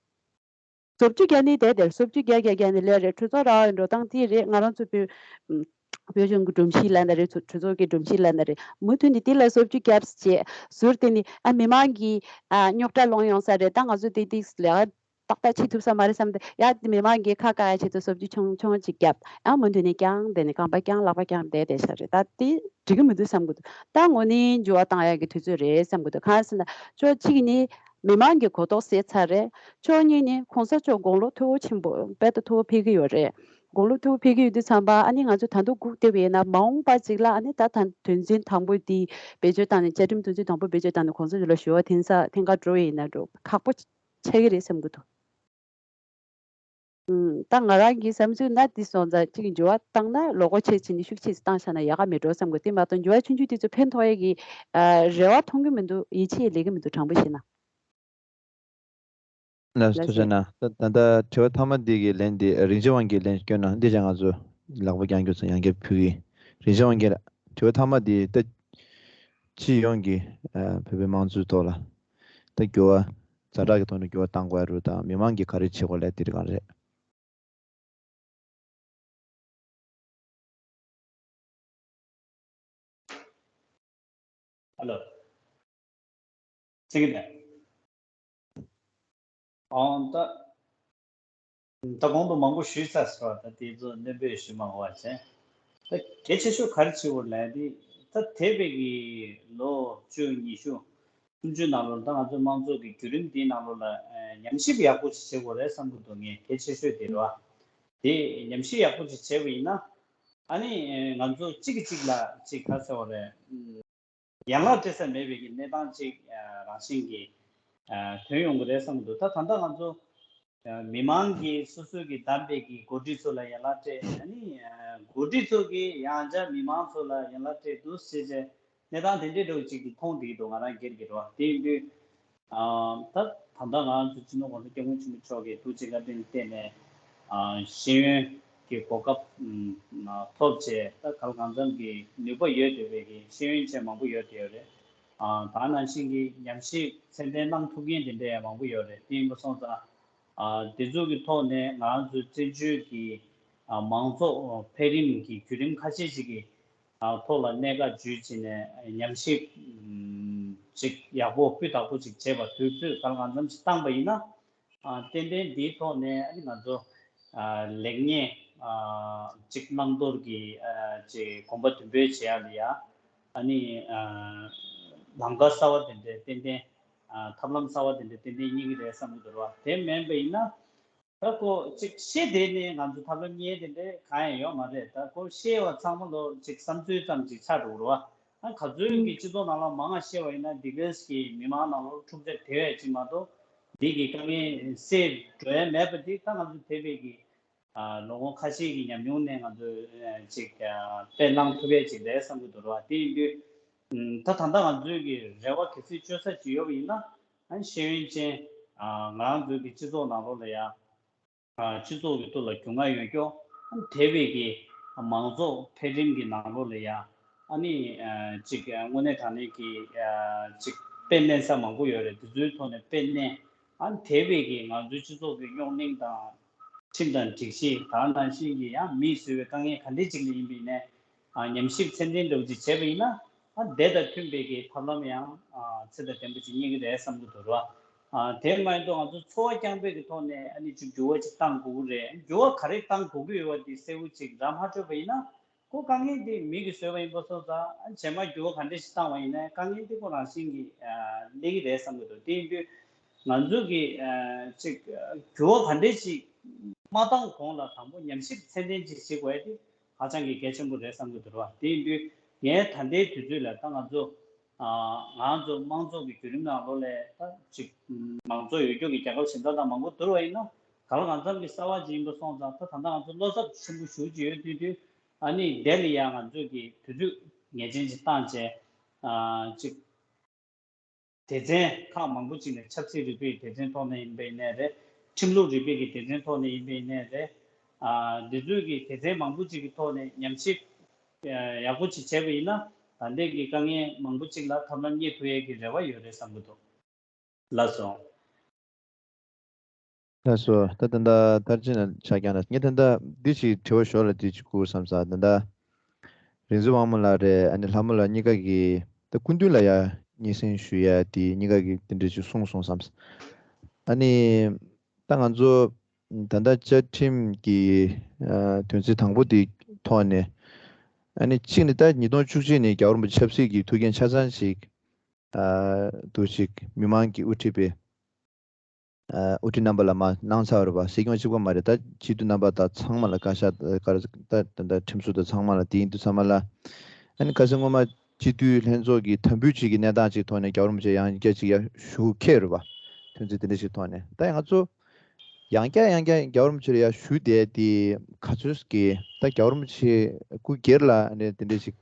བཟོ་བཅོས་བརྒྱབ་ནས་བསྡད་དེ་བཟོ་བཅོས་བརྒྱབ་བརྒྱབ་བརྒྱབ་ནས་སླེབས་རེད། གྲོས་ཚོགས་ར་བའི་འགྲོ་སྟངས་དེ་རེད། ང་རང་ཚོ་བོད་བོད་གཞུང་གི་སྒྲོམ་གཞི་ལབ་ན་རེད། གྲོས་ཚོགས་ཀྱི་སྒྲོམ་གཞི་ལབ་ན་རེད། མུ་མཐུད་ནས་དེ་ལ་བཟོ་བཅོས་བརྒྱབ་བྱས་ཟུར་དེ་ནི་ཨ་མི་མང་གི་ཨ་རྙོག་དྲ་སློང་ཡོང་ས་རེད། ད་ང་ཚོ་དེ་དེ་ལས་ཏག་ཏག་བྱེད་ཐུབ་ས་མ་རེད་བསམ་སྟེ་ཡ་མི་མང་གིས་ཁ་བཀག་ཡ་ཆེད་དུ་བཟོ་བཅོས་ཆུང་ཆུང་ཅིག་བརྒྱབ། ཡང་མུ་མཐུད་ནས་རྐྱང་དེ་ནས་རྐང་པ་རྐྱང་ལག་པ་རྐྱང་བསྡད་བསྡད་ཤག་རེད། ད་དེ་འགྲིག་གི་མི་འདུག་བསམ་གི་འདུག་ད་དངོས་གནས་འགྱུར་བ་བཏང་ཡ་གི་དུས་ཚོད་རེད་བསམ་གི་འདུག་གང་ཟེར་ན་ཕྱོགས་གཅིག་ནས་མི་མང་གི་གོ་རྟོགས་སད་ཚར་རེད། ཕྱོགས་གཉིས་ནས་གོང་ས་མཆོག་དགུང་ལོ་མཐོ་པོ་ཆེན་པོ་དཔལ་དུ་མཐོ་པོ་ཕེབས་ཀྱི་ཡོད་རེད། དགུང་ལོ་མཐོ་པོ་ཕེབས་ཀྱི་ཡོད་དུས་ཙམ་པ་ཨ་ནི་ང་ཚོ་ད་དུང་སྒུག་བསྡད་པ་ཡིན་ན་མ་འོངས་པ་ཅིག་ལ་ཨ་ནི་ད་ད་དོན་ཚན་དང་པོ་དེ་བེད་སྤྱོད་བཏང་ནས་བཅའ་ཁྲིམས་དོན་ཚན་དང་པོ་བེད་སྤྱོད་བཏང་ནས་གོང་ས་མཆོག་ལ་ཞུ་བ་འཐེན་ས་འཐེན་ག་འགྲོ་བ་ཡིན་ན་འགྲོ་ཁག་པོ་ཆགས་ཀྱི་རེད་བསམ་གི་འདུག་ཨུམ། ད་ང་རང་གི་བསམ་ཚུལ་ན་འདི་སོང་ཙང་གཅིག་འགྱུར་བ་བཏང་ན་ལོ་འཁོར་ཆེ་ཕྱིན་ནས་ཤུགས་ཆེ་ཙམ་བཏང་བཞག་ན་ཡག་ག་མེད་འགྲོ་བསམ་གི། དེ་མ་གཏོགས་འགྱུར་བ་ཆུང་ཆུང་དེ་ཚོ་ཕན་ཐོགས་ཡས་ཀྱི་ཨ་རེ་བ་མཐོང་གི་མི་འདུག་ཡིད་ཆེས་ལས་ཀྱི་མི་འདུག་དྲང་པོ་བཤད་ན། ལགས་སོ། ཐུགས་རྗེ་གནང་། ད་ད་ལྟ་དྲི་བ་མཐའ་མ་འདི་གི་ལན་འདི་རིན་ཆེན་དབང་གིས་ལན་སྐྱོན་གནང་། འདི་ཅང་ང་ཚོ་ལག་པ་བརྐྱང་རྒྱུ་ཚོ་ཡང་བསྐྱར་ཕུལ་གི། རིན་ཆེན་དབང་གིས་ལགས། དྲི་བ་མཐའ་མ་འདི་ད་སྤྱི་ཡོངས་ཀྱི་ཨ་བོད་པའི་དམངས་གཙོའི་ཐོག་ལ་ད་འགྱུར་བ་ཛ་དྲག་གི་ཐོག་ནས་འགྱུར་བ་བཏང་དགོས་ཡ་རེད། ད་མི་མང་གིས་ག་རེ་བྱེད་དགོས་ལབ་དེ་རིགས་གང་རེད། ཧ་ལོ། ཚིག་གི་ཨང་ད། ད་གོང་དུ་མང་པོ་ཞུས་ཚར་སོང་། ད་དེ་ཚོ་སྣོན་པོས་ཞུ་མ་དགོས་པ་བྱས། ད་གལ་ཆེ་ཤོས་ག་རེ་བྱེད་དགོས་ལབ་དེ་ད་འདས་པའི་གི་ལོ་བཅུ་ཉི་ཤུ་སུམ་ཅུ་ནང་ལོགས་ད་ང་ཚོའི་དམངས་གཙོ་གི་བརྒྱུད་རིམ་དེའི་ནང་ལོགས་ལ་ཨ་ཉམས་ཞིབ་ཡག་པོ་ཞིག་བྱེད་དགོས་རེད་བསམ་གྱི་འདུག་ངས་གལ་ཆེ་ཤོས་དེ་རེད་བ། དེ་ཉམས་ཞིབ་ཡག་པོ་ཞིག་བྱས་པ་ཡིན་ན་ཨ་ནི་ང་ཚོ་གཅིག་གིས་གཅིག་ལ་གཅིག་ག་ཟེར་བ་རེད། ཡན་ལག་སྤྲད་ས་མེད་པའི་གི་གནས་སྟངས་ཅིག་ཨ་རང་བཞིན་གྱིས་ཨ་ཐོན་ཡོང་གི་རེད་བསམ་གྱི་འདུག་ད་ད་ལྟ་ང་ཚོ་ཨ་མི་མང་གིས་སོ་སོའི་གི་བདམས་པའི་གི་འགོ་ཁྲིད་ཚོ་ལ་ཡན་ལག་སྤྲད། ཨ་ནི་ཨ་འགོ་ཁྲིད་ཚོ་གིས་ཡང་བསྐྱར་མི་མང་ཚོ་ལ་ཡན་ལག་སྤྲད་འདུག་ཟེར་བྱས་གནས་སྟངས་དེ་འདྲའི་འདྲ་བོ་ཅིག་གི་མཐོང་བསྡད་ཀྱི་འདུག་ང་རང་སྒེར་གྱི་རེད་བ། དེ་ཡིན་དུས། ཨ་ད་ད་ལྟ་ང་ཚོ་སྤྱི་ནོར་༸གོང་ས་༸སྐྱབས་མགོན་ཆེན་པོ་མཆོག་གིས་ཐུགས་རྗེ་བཀའ་དྲིན་བརྟེན་ནས་ཨ་ཤེས་ཡོན་གྱི་གོ་སྐབས་ཨ་ཐོབ་བྱས་ད་གང་ལ་གང་འཚམ་གྱི་ནུས་པ་ཡོད་བསྡད་པའི་གི་ཤེས་ཡོན་ཅན་མང་པོ་ཡོད་བསྡད་ཡོད་རེད། ཨ་ད་ནང་བཞིན་གྱི་ཉམས་ཞིབ་ཚད་ལྡན་གནང་ཐུབ་མཁན་དེ་འདྲ་ཡང་མང་པོ་ཡོད་རེད། དེ་ཡིན་པ་སོང་ཙང་ཨ་དེ་ཚོ་གི་ཐོག་ནས་ང་ཚོའི་བཙན་བྱོལ་གྱི་ཨ་མང་གཙོ་འཕེལ་རིམ་གྱི་བརྒྱུད་རིམ་ཁ་ཤས་ཤིག་གི་ཨ་ཐོག་ལ་གནད་འགག་བརྗོད་བྱས་ནས་ཉམས་ཞིབ་ཨམ་ཅིག་ཡག་པོ་སྤུས་དག་པོ་ཅིག་བྱས་པ་དུས་ཚོད་གང་ལ་གང་འཚམ་ཞིག་བཏང་པ་ཡིན་ན། ཨ་ཏན་ཏན་འདིའི་ཐོག་ནས་ཨ་ནི་ང་ཚོ་ཨ་ལེགས་ཉེས་ཨ་ཅིག་བླང་དོར་གྱི་ཨ་ཅིག་གོམ་པ་མདུན་སྤོས་བྱེད་ཡ་ལ་ཡ་ཨ་ནི་ཨ་ལམ་ཁ་གསར་བ་དེ་འདྲའི་ཏན་ཏན་ཨ་ཐབས་ལམ་གསར་བ་དེ་འདྲའི་ཏན་ཏན་རྙེད་ཀྱི་རེད་བསམ་གྱི་འདུག་ར། དེ་མིན་པ་ཡིན་ན། ད་ཁོ་ཅིག་ཤེས་བསྡད་ནས་ང་ཚོ་ཐབས་ལམ་རྙེད་དེ་འདྲ་གང་ཡང་ཡོད་མ་རེད། ད་ཁོ་ཤེས་པ་ཚང་མ་ལོ་ཅིག་བསམ་ཚུལ་ཙམ་ཅིག་ཆགས་འགྲོ་གི་རེད་བ། ཨ་ག་ཚོད་ཀྱི་སྤྱི་ཚོགས་ནང་ལ་མང་ང་ཤེས་པ་ཡིན་ན་འདི་གས་ཀྱི་མི་མང་ནང་ལོ་འཁྲུག་ཆ་དེ་བས་ཅིག་མ་གཏོགས་འདི་གི་དཀའ་ངལ་སེལ་འགྲོ་ཡ་མེད་པ་འདི་ད་ང་ཚོ་འདས་པའི་གི་ཨ་ལོ་ངོ་ཁ་ཤས་ཀྱི་ཉམས་མྱོང་ནས་ང་ཚོས་ཨ་ཅིག་ཨ་དཔེ་བླངས་ཐུབ་ཡ་ཅིག་རེད་བསམ་གྱི་འདུག་ར། དེ་ཡིན་དུས་ཨ་ད་ད་ལྟ་ང་ཚོའི་གི་རེ་བ་གལ་སྲིད་བཅོལ་ས་ཅིག་ཡོད་པ་ཡིན་ན། ཨ་ཤེས་ཡོན་ཅན་ཨ་ང་རང་ཚོའི་གི་སྤྱི་ཚོགས་ནང་ལོགས་ལ་ཡ་ཨ་སྤྱི་ཚོགས་ཀྱི་ཐོག་ལ་རྒྱུས་མངའ་ཡོད་རྒྱུ། ཨ་འདས་པའི་གི་མང་ཚོགས་འཕེལ་རིམ་གྱི་ནང་ལོགས་ལ་ཡ་ཨ་ནི་ཨ་ཅིག་ཨ་དངོས་གནས་དྲང་གནས་ཀྱི་ཨ་ཅིག་ དཔེ་མནན་ས་མང་པོ་ཡོད་རེད། དེ་ཚོའི་ཐོག་ནས་དཔེ་མནན། ཨ་དེ་བས་ཀྱི་ང་ཚོའི་སྤྱི་ཚོགས་ཀྱི་རྙོག་གླེང་དང་ཁྲིམས་དང་སྒྲིག་གཞི་དེ་ནང་བཞིན་གྱི་ཡང་མིས་བཟོས་པའི་དཀའ་ངལ་ག་འདྲས་ཅིག་ལ་ཡིན་པ་ཡིན་ནའི་ཨ་ཉམས་ཞིབ་ཚད་ལྡན་འདྲ་བོ་ཅིག་བྱས་པ་ཡིན་ན། ཨ་དེ་དང་མཐུན་པའི་གི་ཐབས་ལམ་ཡང་ཨ་ཚད་དང་ལྡན་པ་ཅིག་རྙེད་ཀྱི་རེད་བསམ་གྱི་འདུག་ར། ཨ་དེ་མ་ཡིན་དུ་ང་ཚོ་འཚོ་བ་རྐྱང་པའི་གི་ཐོག་ནས་ཨ་ནི་ཅིག་འགྱུར་བ་ཅིག་གཏང་དགོས་ཀྱི་རེད། འགྱུར་བ་ག་རེ་གཏང་དགོས་ཀྱི་ཡོད་པ་དེ་གསལ་པོ་ཅིག་ར་མ་འཕྲོད་པ་ཡིན་ན། ཁོ་དཀའ་ངལ་དེ་མི་གིས་བཟོས་པ་ཡིན་པ་སོང་ཙང་། རྗེས་མ་འགྱུར་བ་ག་འདྲ་ཞིག་བཏང་བ་ཡིན་ནའི་དཀའ་ངལ་དེ་ཁོ་རང་བཞིན་གྱིས་ཨ་སླེབས་ཀྱི་རེད་བསམ་གྱི་འདུག་དེ་ཡིན་དུས་ང་ཚོ་གིས་ཨ་ཅིག་འགྱུར་བ་ག་འདྲ་ཞིག་མ་བཏང་གོང་ལ་དང་པོ་ཉམས་ཞིབ་ཚད་ལྡན་ཅིག་བྱེད་དགོས་ཡ་དེ་ཧ་ཅང་གི་གལ་ཆེན་པོ་རེད་བསམ་གྱི་འདུག་ར། དེ་ཡིན་དུས་ངས་ད་ལྟའི་དུས་ཚོད་ལ་ད་ང་ཚོ་ཨ་ང་ཚོ་དམངས་གཙོ་གི་བརྒྱུད་རིམ་ནང་ལོགས་ལ་ད་ཅིག་མང་གཙོ་ཡོད་རྒྱུ་གི་རྒྱལ་ཁབ་གཞན་དག་དང་མང་པོ་བསྡུར་བ་ཡིན་ན། གང་ལ་གང་འཚམ་གྱི་གསར་བ་ཅིག་ཡིན་པ་སོང་ཙང་། ད་ད་ལྟ་ང་ཚོ་བློ་འཚབ་ཆེན་པོ་ཞེ་པོ་ཅིག་ཡོད་དུས་དུས། ཨ་ནི་དེ་ལ་ཡང་ང་ཚོས་ཀྱི་དུས་ཚོད་ངེས་ཅན་ཅིག་བཏང་བྱས། ཨ་ཅིག་སྡེ་ཚན་ཁག་མང་པོ་ཅིག་ནས་ཆབ་སྲིད་རིག་པའི་སྡེ་ཚན་ཐོག་ནས་ཡིན་པ་ཡིན་ནའི་རེད། ཁྲིམས་ལུགས་རིག་པའི་གི་སྡེ་ཚན་ཐོག་ནས་ཡིན་པ་ཡིན་ནའི་རེད། ཨ་འདི་ཚོའི་གི་སྡེ་ཚན་མང་པོ་ཅིག་གི་ཐོག་ནས་ཉམས་ཞིབ་ཨ་ཡག་པོ་ཅིག་བྱས་པ་ཡིན་ན། ད་ལྟའི་གི་དཀའ་ངལ་མང་པོ་ཅིག་ལ་ཐབས་ལམ་རྙེད་ཐུབ་ཡས་ཀྱི་རེ་བ་ཡོད་རེད་བསམ་གྱི་འདུག་ལགས་སོ། ལགས་སོ། ད་ད་ལྟ་མཐར་ཕྱིན་ལ་ཆ་བཞག་ན། ངས་ད་ལྟ་འདི་ཞིག་དྲི་བ་ཞོར་ལ་འདི་ཞིག་བསྐུར་བསམ་ས། ད་ལྟ་རིག་འཛིན་དབང་མོ་ལགས་རེད། ཨ་ནི་ལྷ་མོ་ལགས་གཉིས་ཀ་གིས་ད་སྐུ་མདུན་ལ་ཡ་སྙན་སེང་ཞུ་ཡ་དེ་གཉིས་ཀ་གིས་དེ་འདྲ་ཞིག་གསུངས་སོང་བསམ། ཨ་ནི་ད་ང་ཚོ་ད་ལྟ་བཅའ་ཁྲིམས་ཀྱི་ཨ་དོན་ཚན་དང་པོ་དེའི་ཐོག་ནས། ཨ་ནི་གཅིག་ནི་ད་ཉིས་སྟོང་བཅུ་གཅིག་ནས་རྒྱལ་བ་རིན་པོ་ཆེ་ཆབ་སྲིད་ཀྱི་ཐུགས་འགན་ཆ་ཚང་ཞིག་ཨ་འདུག་ཅིག་མི་མང་གི་དབུ་ཁྲིད་པའི་ཨ་དབུ་ཁྲིད་རྣམ་པ་ལ་མར་གནང་ཚར་བ་རེད་པ། སྲིད་སྐྱོང་གཅིག་པོ་མ་རེད། ད་སྤྱི་འཐུས་རྣམ་པ་དང་ཚང་མ་ལ་བཀའ་ཤག་ད་ད་ད་ཁྲིམས་བཟོ་དང་ཚང་མ་ལ། དེ་ཡིན་དུས་ཚང་མ་ལ། ཨ་ནི་ཁ་སང་སྔོན་མ་སྤྱི་འཐུས་ལྷན་ཚོགས་ཀྱི་དམ་འབུལ་ཅིག་གི་གནས་སྟངས་ཅིག་ཐོག་ནས་རྒྱལ་བ་རིན་པོ་ཆེ་ཡང་བསྐྱར་ཅིག་ཡར་ཞུ་ཁེལ་རེད་པ། དོན་ཚན་དེ་འདྲ་ཞིག་ཐོག་ནས། ད་ཡང་ང་ཚོ་ཡང་བསྐྱར་ཡང་བསྐྱར་རྒྱལ་བ་རིན་པོ་ཆེ་ལ་ཡར་ཞུ་བསྡད་དེ་ག་ཚོད་ཀྱི། ད་རྒྱལ་བ་རིན་པོ་ཆེ་སྐུ་སྒེར་ལ་ཨ་ནི་དེ་འདྲ་ཞིག་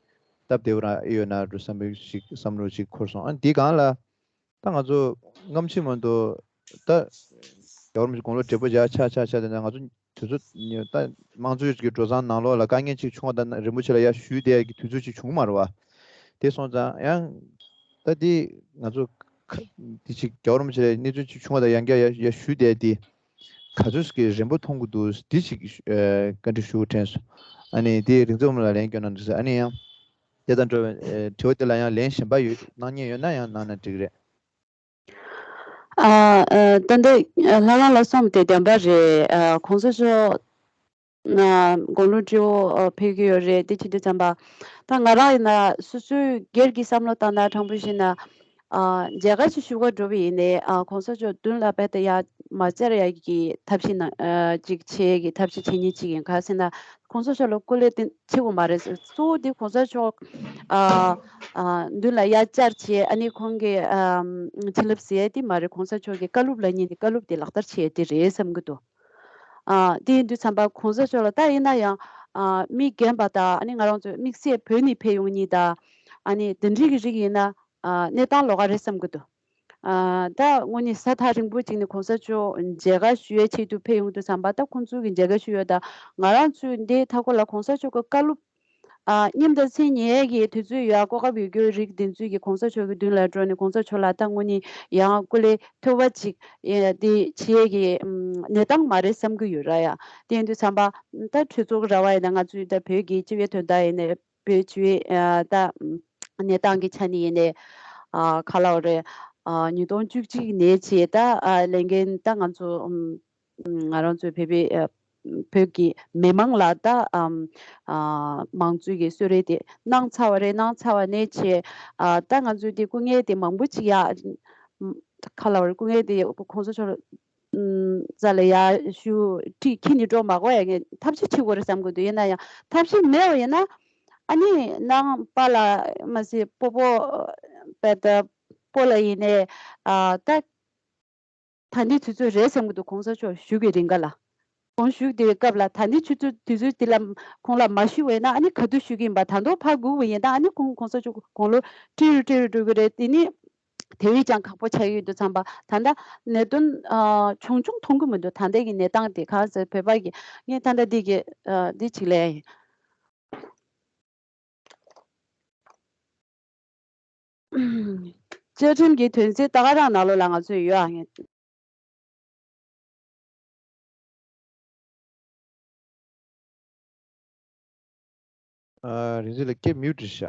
སྟབས་བདེ་པོ་རང་ཨེ་ཡོད་ན་འགྲོ་བསམ་པའི་ཞིག་བསམ་བློ་ཞིག་འཁོར་སོང་། ཨ་ནི་དེའི་སྒང་ལ་ད་ང་ཚོ་སྔ་ཕྱི་མ་གཏོགས་ད་རྒྱལ་བ་རིན་པོ་ཆེ་དགུང་ལོ་བགྲེས་པོ་བྱས་ཆགས་ཆགས་ཆགས་དེ་ན། ང་ཚོ་དུས་ཚོད་ད་དམངས་གཙོའི་གི་འགྲོ་སྟངས་ནང་ལོགས་ལ་དཀའ་ངལ་ཅིག་བྱུང་བ་དང་། རིན་པོ་ཆེ་ལ་ཡར་ཞུས་བསྡད་ཀྱི་དུས་ཚོད་ཅིག་བྱུང་མ་རེད་པ། དེ་སོང་ཙང་ཡང་ད་དེ་ང་ཚོ་ཁ་དེ་ཅིག་རྒྱལ་བ་རིན་པོ་ཆེ་ལ་གནས་ཚུལ་ཅིག་བྱུང་བ་དང་ཡང་བསྐྱར་ཡར་ཡར་ཞུས་བསྡད་དེ་ག་ཚོད་ཀྱི་རན་པོ་མཐོང་གི་འདུག་འདི་ཅིག་ཨ་བཀའ་འདྲི་ཞུ་དྲན་སོང་། ཨ་ནི་དེ་རིག་འཛིན་དབང་མོ་ལགས་ལན་སྐྱོན་གནང་འདུག་ཟེར། ཨ་ནི་ཡང་དེ་དང་འདྲ་བའི་ཨ་དྲི་བ་དེ་ལ་ཡང་ལན་གཞན་པ་ཡོད་གནང་མཁན་ཡོད་ན་ཡང་གནང་ན་འགྲིག་གི་རེད། ཨ་ཨ་ད་ལྟ་ལྷ་ཁང་ལ་སོང་དེ་བདེན་པ་རེད། ཨ་གོང་ས་མཆོག་ན་དགུང་ལོ་བགྲེས་པོ་ཨ་ཕེབས་ཀྱི་ཡོད་རེད། དེ་བྱེད་དུས་ཙམ་པ་ད་ང་རང་ཡིན་ན་སོ་སོའི་སྒེར་གྱི་བསམ་བློ་བཏང་ན། དྲང་པོ་བཤད་ན་ཨ་མཇལ་ཁ་ཅིག་ཞུ་ག་འགྲོ་བ་ཡིན་ནའི་ཨ་གོང་ས་མཆོག་མདུན་ལ་རྦད་དེ་ཡར་མ་བཅར་ཡ་གི་ཐབས་ཤེས་ན་ཨ་ཅིག་བྱེད་ཀྱི་ཐབས་ཤེས་བྱེད་མཁན་ཅིག་ཡིན། ག་རེ་ཟེར་ན། གོང་ས་མཆོག་ལ་སྐུ་ལས་བཏང་ཆེ་བོ་མ་རེད། གཙོ་བོ་དེ་གོང་ས་མཆོག་ཨ་ཨ་མདུན་ལ་ཡར་བཅར་བྱས། ཨ་ནི་ཁོང་གི་ཨམ་བྱིན་རླབས་ཟེར་ཡ་དེ་མ་རེད། གོང་ས་མཆོག་གི་བཀའ་སློབ་ལབ་མཁན་དེ། བཀའ་སློབ་དེ་ལག་བསྟར་བྱེད་ཡ་དེ་རེད་བསམ་གྱི་འདུག་ཨ་དེ་ཡིན་དུས་ཙམ་པ་གོང་ས་མཆོག་ལ་ད་ཡིན་ན་ཡང་ཨ་མི་རྒན་པ་དང་། ཨ་ནི་ང་རང་ཚོ་དམིགས་བསལ་བོད་ནས་ཕེབས་ཡོང་མཁན་དང་། ཨ་ནི་དེ་འདྲའི་གི་རིགས་ཡིན་ན་ཨ་གནས་སྟངས་ལོགས་ཀ་རེད་བསམ་གྱི་འདུག་ཨ་ད་དངོས་གནས་ས་ཐག་རིང་པོ་ཅིག་ནས་གོང་ས་མཆོག་མཇལ་ཁ་ཞུ་ཡའི་ཆེད་དུ་ཕེབས་ཡོང་དུས་ཙམ་པ། ད་ཁོང་ཚོ་གི་མཇལ་ཁ་ཞུ་ཡ་དང་། ང་རང་ཚོའི་འདིའི་མཐའ་འཁོར་ལ་གོང་ས་མཆོག་གི་བཀའ་སློབ་ཨ་སྙན་དང་མཚན་ཉན་ཡས་ཀྱི་དུས་ཚོད་ཡོད། གོ་སྐབས་ཡོད་རྒྱུ་རིགས་དེ་ཚོས་ཀྱི་གོང་ས་མཆོག་གི་མདུན་ལ་འགྲོ་ནས་གོང་ས་མཆོག་ལ་ད་དངོས་གནས་ཡང་སྐུ་ལས་ཐོབ་པ་ཅིག་ཨེ་དེ་བྱེད་ཡས་ཀྱི་ཨམ་གནས་སྟངས་མ་རེད་བསམ་གྱི་ཡོད་ར་ཡ། དེ་ཡིན་དུས་ཙམ་པ་ད་གྲོས་ཚོགས་ཀྱི་ར་བ་ཡིན་ན། ང་ཚོའི་ད་བོད་ཀྱི་སྤྱི་པའི་དོན་དག་ཡིན་ནའི། བོད་སྤྱི་པའི་ཨ་ད་གནས་སྟངས་ཀྱི་ཆ་ནས་ཡིན་ནའི་ཨ་ག་ལབ་དགོས་རེད། ཨ་ཉིས་སྟོང་བཅུ་གཅིག་ནས་བྱས་ད་ཨ་ལས་འགན་ད་ང་ཚོ་ཨམ་ང་རང་ཚོའི་བོད་པའི་ཨ་བོད་ཀྱི་མི་མང་ལ་ད་ཨམ་ཨ་མང་གཙོའི་གི་གསོལ་རས་དེ་གནང་ཚར་བ་རེད། གནང་ཚར་བ་ནས་བྱས་ཨ་ད་ང་ཚོའི་དེ་སྐུ་ངལ་དེ་མང་པོ་ཅིག་ཡ་ག་ལབ་དགོས་རེད། སྐུ་ངལ་དེ་གོང་ས་མཆོག་ཨམ་རྩ་ལ་ཡར་ཞུ་ཁྲིད་ཁྱེར་ནས་འགྲོ་མ་དགོས་ཡ་ངས་ཐབས་ཤེས་བྱེད་དགོས་རེད་བསམ་གྱི་འདུག་ཡིན་ན་ཡང་ཐབས་ཤེས་མེད་པ་ཡིན་ན། ཨ་ནི་ནང་པ་ལ་མ་ཟད་སྤོ་བོ་པད་སྤོ་ལགས་ཡིན་ནའི་ཨ་ད་ད་ལྟའི་དུས་ཚོད་རེད་བསམ་གྱི་འདུག་གོང་ས་མཆོག་བཞུགས་ཀྱི་རིང་ག་ལ། ཁོང་བཞུགས་དེའི་སྐབས་ལ་ད་ལྟའི་དུས་ཚོད་དུས་ཚོད་འདི་ལ་ཁོང་ལ་མ་ཞུས་པ་ཡིན་ན། ཨ་ནི་ག་དུས་ཞུ་གི་ཡིན་པ། ད་དུང་ཕར་སྒུག་པ་ཡིན་ན། ཨ་ནི་ཁོང་གོང་ས་མཆོག་དགུང་ལོ་ཁྲི་རུ་ཁྲི་རུ་འགྲོ་གི་རེད། དེ་ནི་དེ་བས་ཀྱང་ཁག་པོ་ཆགས་ཀྱི་ཡོད་དུས་ཙམ་པ། ད་ལྟ་གནད་དོན་ཨ་ཆུང་ཆུང་མཐོང་གི་མི་འདུག་ད་ལྟའི་གི་གནས་སྟངས་དེ། གང་ཟེར་བོད་པ་གི་ངས་ད་ལྟ་འདི་གི་ཨ་འདི་ཅིག་ལས་ཡིན། བཅའ་ཁྲིམས་ཀྱི་དོན་ཚན་ད་ག་རང་ནང་ལོགས་ལ་ང་ཚོས་ཡོད་ཨ། ཨ། རིག་འཛིན་ལགས་ཁྱེད་མིའུ་ཊི་རེད་ཤག་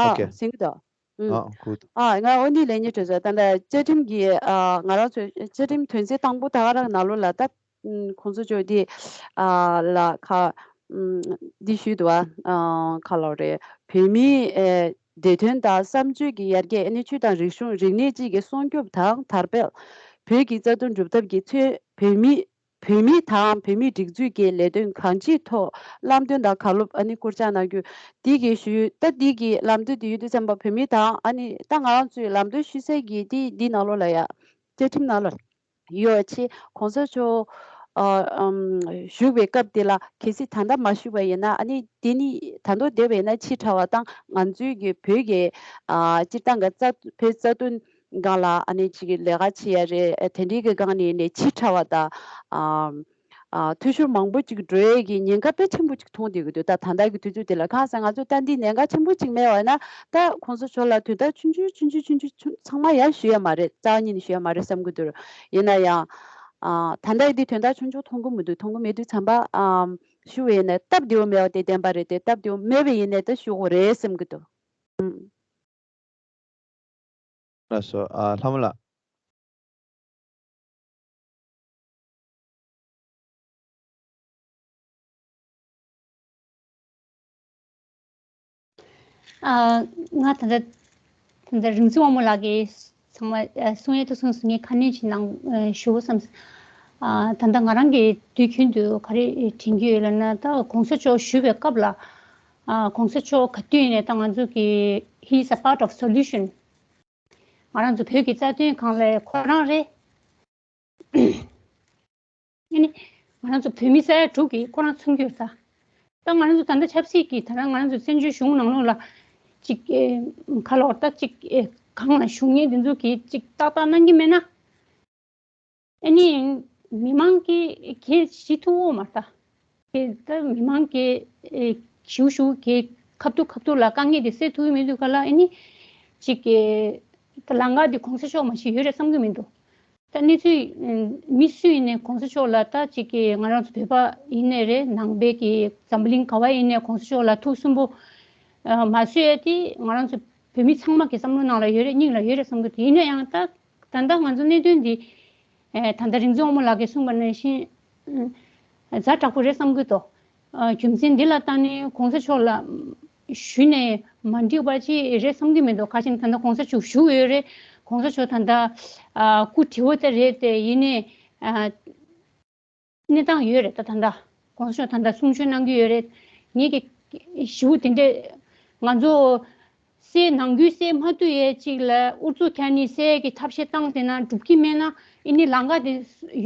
ཨ། ཨོ་ཁེ། གསན་གྱི་འདུག་ཨུམ། ཨ། གུཌ། ཨ། ང་འོ་ནི་ལན་རྙེད་བྲོས་སོང་། ད་ལྟ་བཅའ་ཁྲིམས་ཀྱི་ཨ། ང་རང་ཚོའི་བཅའ་ཁྲིམས་དོན་ཚན་དང་པོ་ད་ག་རང་ནང་ལོགས་ལ་ད་ཨུམ། གོང་ས་མཆོག་འདི་ཨ། ལ་ཁ་ཨུམ། འདི་ཞུས་འདུག་བ། ཨ། ག་ལབ་རེད། བོད་མིའི་ཨེ། བདེ་དོན་དང་བསམ་སྤྱོད་ཀྱི་ཡར་རྒྱས། ཨ་ནི་ཆོས་དང་རིག་གཞུང་རིག་གནས་བཅས་ཀྱི་སྲུང་སྐྱོབ་དང་དར་སྤེལ། བོད་ཀྱི་རྩ་དོན་སྒྲུབ་ཐབས་ཀྱི་ཚེ་བོད་མི། བོད་མི་དང་བོད་མིའི་སྒྲིག་འཛུགས་ཀྱི་ལས་དོན་གང་ཅིའི་ཐོག་ལམ་སྟོན་དང་བཀའ་སློབ་ཨ་ནི་བསྐུར་བྱ་གནང་རྒྱུ། འདི་གི་ཞུ། ད་འདི་གི་ལམ་སྟོན་དེ་ཡོད་དུས་ཙམ་པ་བོད་མི་དང་ཨ་ནི་ད་ང་རང་ཚོའི་ལམ་སྟོན་ཞུ་སའི་གི་འདི་འདི་ནང་ལོགས་ལ་ཡ། བཅའ་ཁྲིམས་ནང་ལ་ཡོད་ཅེས་གོང་ས་མཆོག་ཨ། ཨམ། བཞུགས་པའི་སྐབས་དེ་ལ་གལ་སྲིད་ད་ལྟ་མ་བཞུགས་པ་ཡིན་ན། ཨ་ནི་དེ་ནི་ད་དུང་བསྡད་པ་ཡིན་ན་ཕྱི་དྲགས་པ་དང་། ང་ཚོའི་གི་བོད་ཀྱི་ཨ། སྤྱིར་བཏང་གི་རྩ། བོད་རྩ་དོན་སྒང་ལ་ཨ་ནི་ཅིག་ལས་ཀ་བྱེད་ཡ་རེད། དེ་འདྲའི་གི་སྒང་ནས་ནས་ཕྱི་དྲགས་པ་དང་། ཨ། ཨ། འཐུས་ཤོར་མང་པོ་ཅིག་འགྲོ་ཡས་ཀྱི་ཉེན་ཁ་དཔེ་ཆེན་པོ་ཅིག་མཐོང་བསྡད་ཀྱི་འདུག་ད་ད་ལྟ་གི་དུས་ཚོད་དེ་ལ། གང་ཟེར་ང་ཚོ་ད་འདི་ཉེན་ཁ་ཆེན་པོ་ཅིག་མེད་པ་ན། ད་གོང་ས་མཆོག་ལ་དོན་དག་ཆུང་ཆུང་ཆུང་ཆུང་ཆུང་ཆུང་ཚང་མ་ཡང་ཞུ་ཡ་མ་རེད། རྩ་བ་ཉིད་ནས་ཞུ་ཡ་མ་རེད་བསམ་གྱི་འདུག་ཡིན་ན་ཡང་། ཨ། ད་ལྟ་འདི་དོན་དག་ཆུང་ཆུང་མཐོང་གི་མི་འདུག་མཐོང་གི་མེད་དུས་ཙམ་པ། ཨ། ཞུ་བ་ཡིན་ན་སྟབས་བདེ་བོ་མེད་པ་དེ་བདེན་པ་རེད་དེ། སྟབས་བདེ་བོ་མེད་པ་ཡིན་ན་ད་ཞུ་དགོས་རེད་བསམ་གྱི་འདུག་ཨུམ། ལགས་སོ། ཨ། ལྷ་མོ་ལགས། ཨ། ང་ད་ལྟ་ད་ལྟ་རིག་འཛིན་དབང་མོ་ལགས་ཀྱིས་ཚང་མ་ཨ། གསུང་ཡས་ཐུགས་གསུངས་སོང་། ངས་ཁ་སྣོན་ཅིག་གནང་ཨ། ཞུ་བསམ། ཨ། ད་ལྟ་ང་རང་གིས་དུས་རྒྱུན་དུ་ག་རེ་དྲན་གྱི་ཡོད་ལབ་ན། ད་གོང་ས་མཆོག་བཞུགས་པའི་སྐབས་ལ། ཨ། གོང་ས་མཆོག་ག་དུས་ཡིན་ནའི་ད་ང་ཚོ་གི he's a part of solution. ང་རང་ཚོ་བོད་ཀྱི་རྩ་དོན་སྒང་ལ་ཁོ་རང་རེད། ཨ་ནི་ང་རང་ཚོ་བོད་མི་ས་ཡ་དྲུག་གིས་ཁོ་རང་མཚོན་གྱི་ཡོད་ས། ད་ང་རང་ཚོ་ད་ལྟ་ཆབ་སྲིད་ཀྱི། ད་ལྟ་ང་རང་ཚོ་བཙན་བྱོལ་གཞུང་ནང་ལོགས་ལ་ཅིག་ཨེ། ག་ལབ་དགོས་རེད། ད་ཅིག་ཨེ། སྒང་ལ་བཞུགས་མཁན་དེ་ཚོ་གིས་ཅིག་ཏག་ཏག་གནང་གི་མེད་ན། ཨ་ནི་མི་མང་གིས་གལ་ཞིག་ཐུག་འོ་མ་ད། དེ་ད་མི་མང་གིས་ཨེ། ཞུ་ཞུ་གི་ཁ་ཐུག་ཁ་ཐུག་ལ་དཀའ་ངལ་དེ་སེལ་ཐུབ་ཀྱི་མི་འདུག་ག་ལ། ཨ་ནི་ཅིག་གི་ད་ལམ་ཁ་དེ་གོང་ས་མཆོག་མ་ཞིག་ཡོད་རེད་བསམ་གྱི་མི་འདུག་ད་གནས་ཚུལ་མི་སུ་ཡིན་ནའི་གོང་ས་མཆོག་ལ། ད་ཅིག་གི་ང་རང་ཚོ་བོད་པ་ཡིན་ནའི་རེད། ནང་པའི་གི་འཛམ་བུ་གླིང་ག་བ་ཡིན་ནའི་གོང་ས་མཆོག་ལ་ཐུགས་སུན་པོ་མ་བཟོ་ཡ་དེ་ང་རང་ཚོ་བོད་མི་ཚང་མ་གི་བསམ་བློ་ནང་ལ་ཡོད་རེད། སྙིང་ལ་ཡོད་རེད་བསམ་གི་འདུག་ཡིན་ན་ཡང་ད་ད་ལྟ་ང་ཚོ་གནད་དོན་འདི། ཨེ། ད་ལྟ་རིག་འཛིན་དབང་མོ་ལགས་ཀྱིས་གསུངས་པ་ནང་བཞིན། ཨ། ཛ་དྲག་པོ་རེད་བསམ་གྱི་འདུག་ཨ། རྒྱུ་མཚན་འདི་ལ་བརྟེན་ནས་གོང་ས་མཆོག་ལ་ཞུས་ནས་མ་འགྲིག་པ་ཅིག་རེད་བསམ་གྱི་མི་འདུག་ག་ཅི་ན་ད་ལྟ་གོང་ས་མཆོག་བཞུགས་ཡོད་རེད། གོང་ས་མཆོག་ད་ལྟ། ཨ། སྐུ་བགྲེས་པོ་དེ་རེད་དེ། ཡིན་ནའི། ཨ། གནས་སྟངས་ཡོད་རེད། ད་ད་ལྟ་གོང་ས་མཆོག་ད་ལྟ་གསུང་ཆོས་གནང་གི་ཡོད་རེད། ངེད་ཀྱི་ཞུ་དེ་འདྲས་ང་ཚོ་སེལ། ནང་ཁུལ་སེལ་མ་ཐུབ་ཡས་ཅིག་ལ་ཨུ་ཚུགས་རྒྱག་ནས་སེལ་གྱི་ཐབས་ཤེས་བཏང་བསྡད་ན་འགྲུབ་ཀྱི་མེད་ན། ཨ་ནི་ལམ་ཁ་དེ་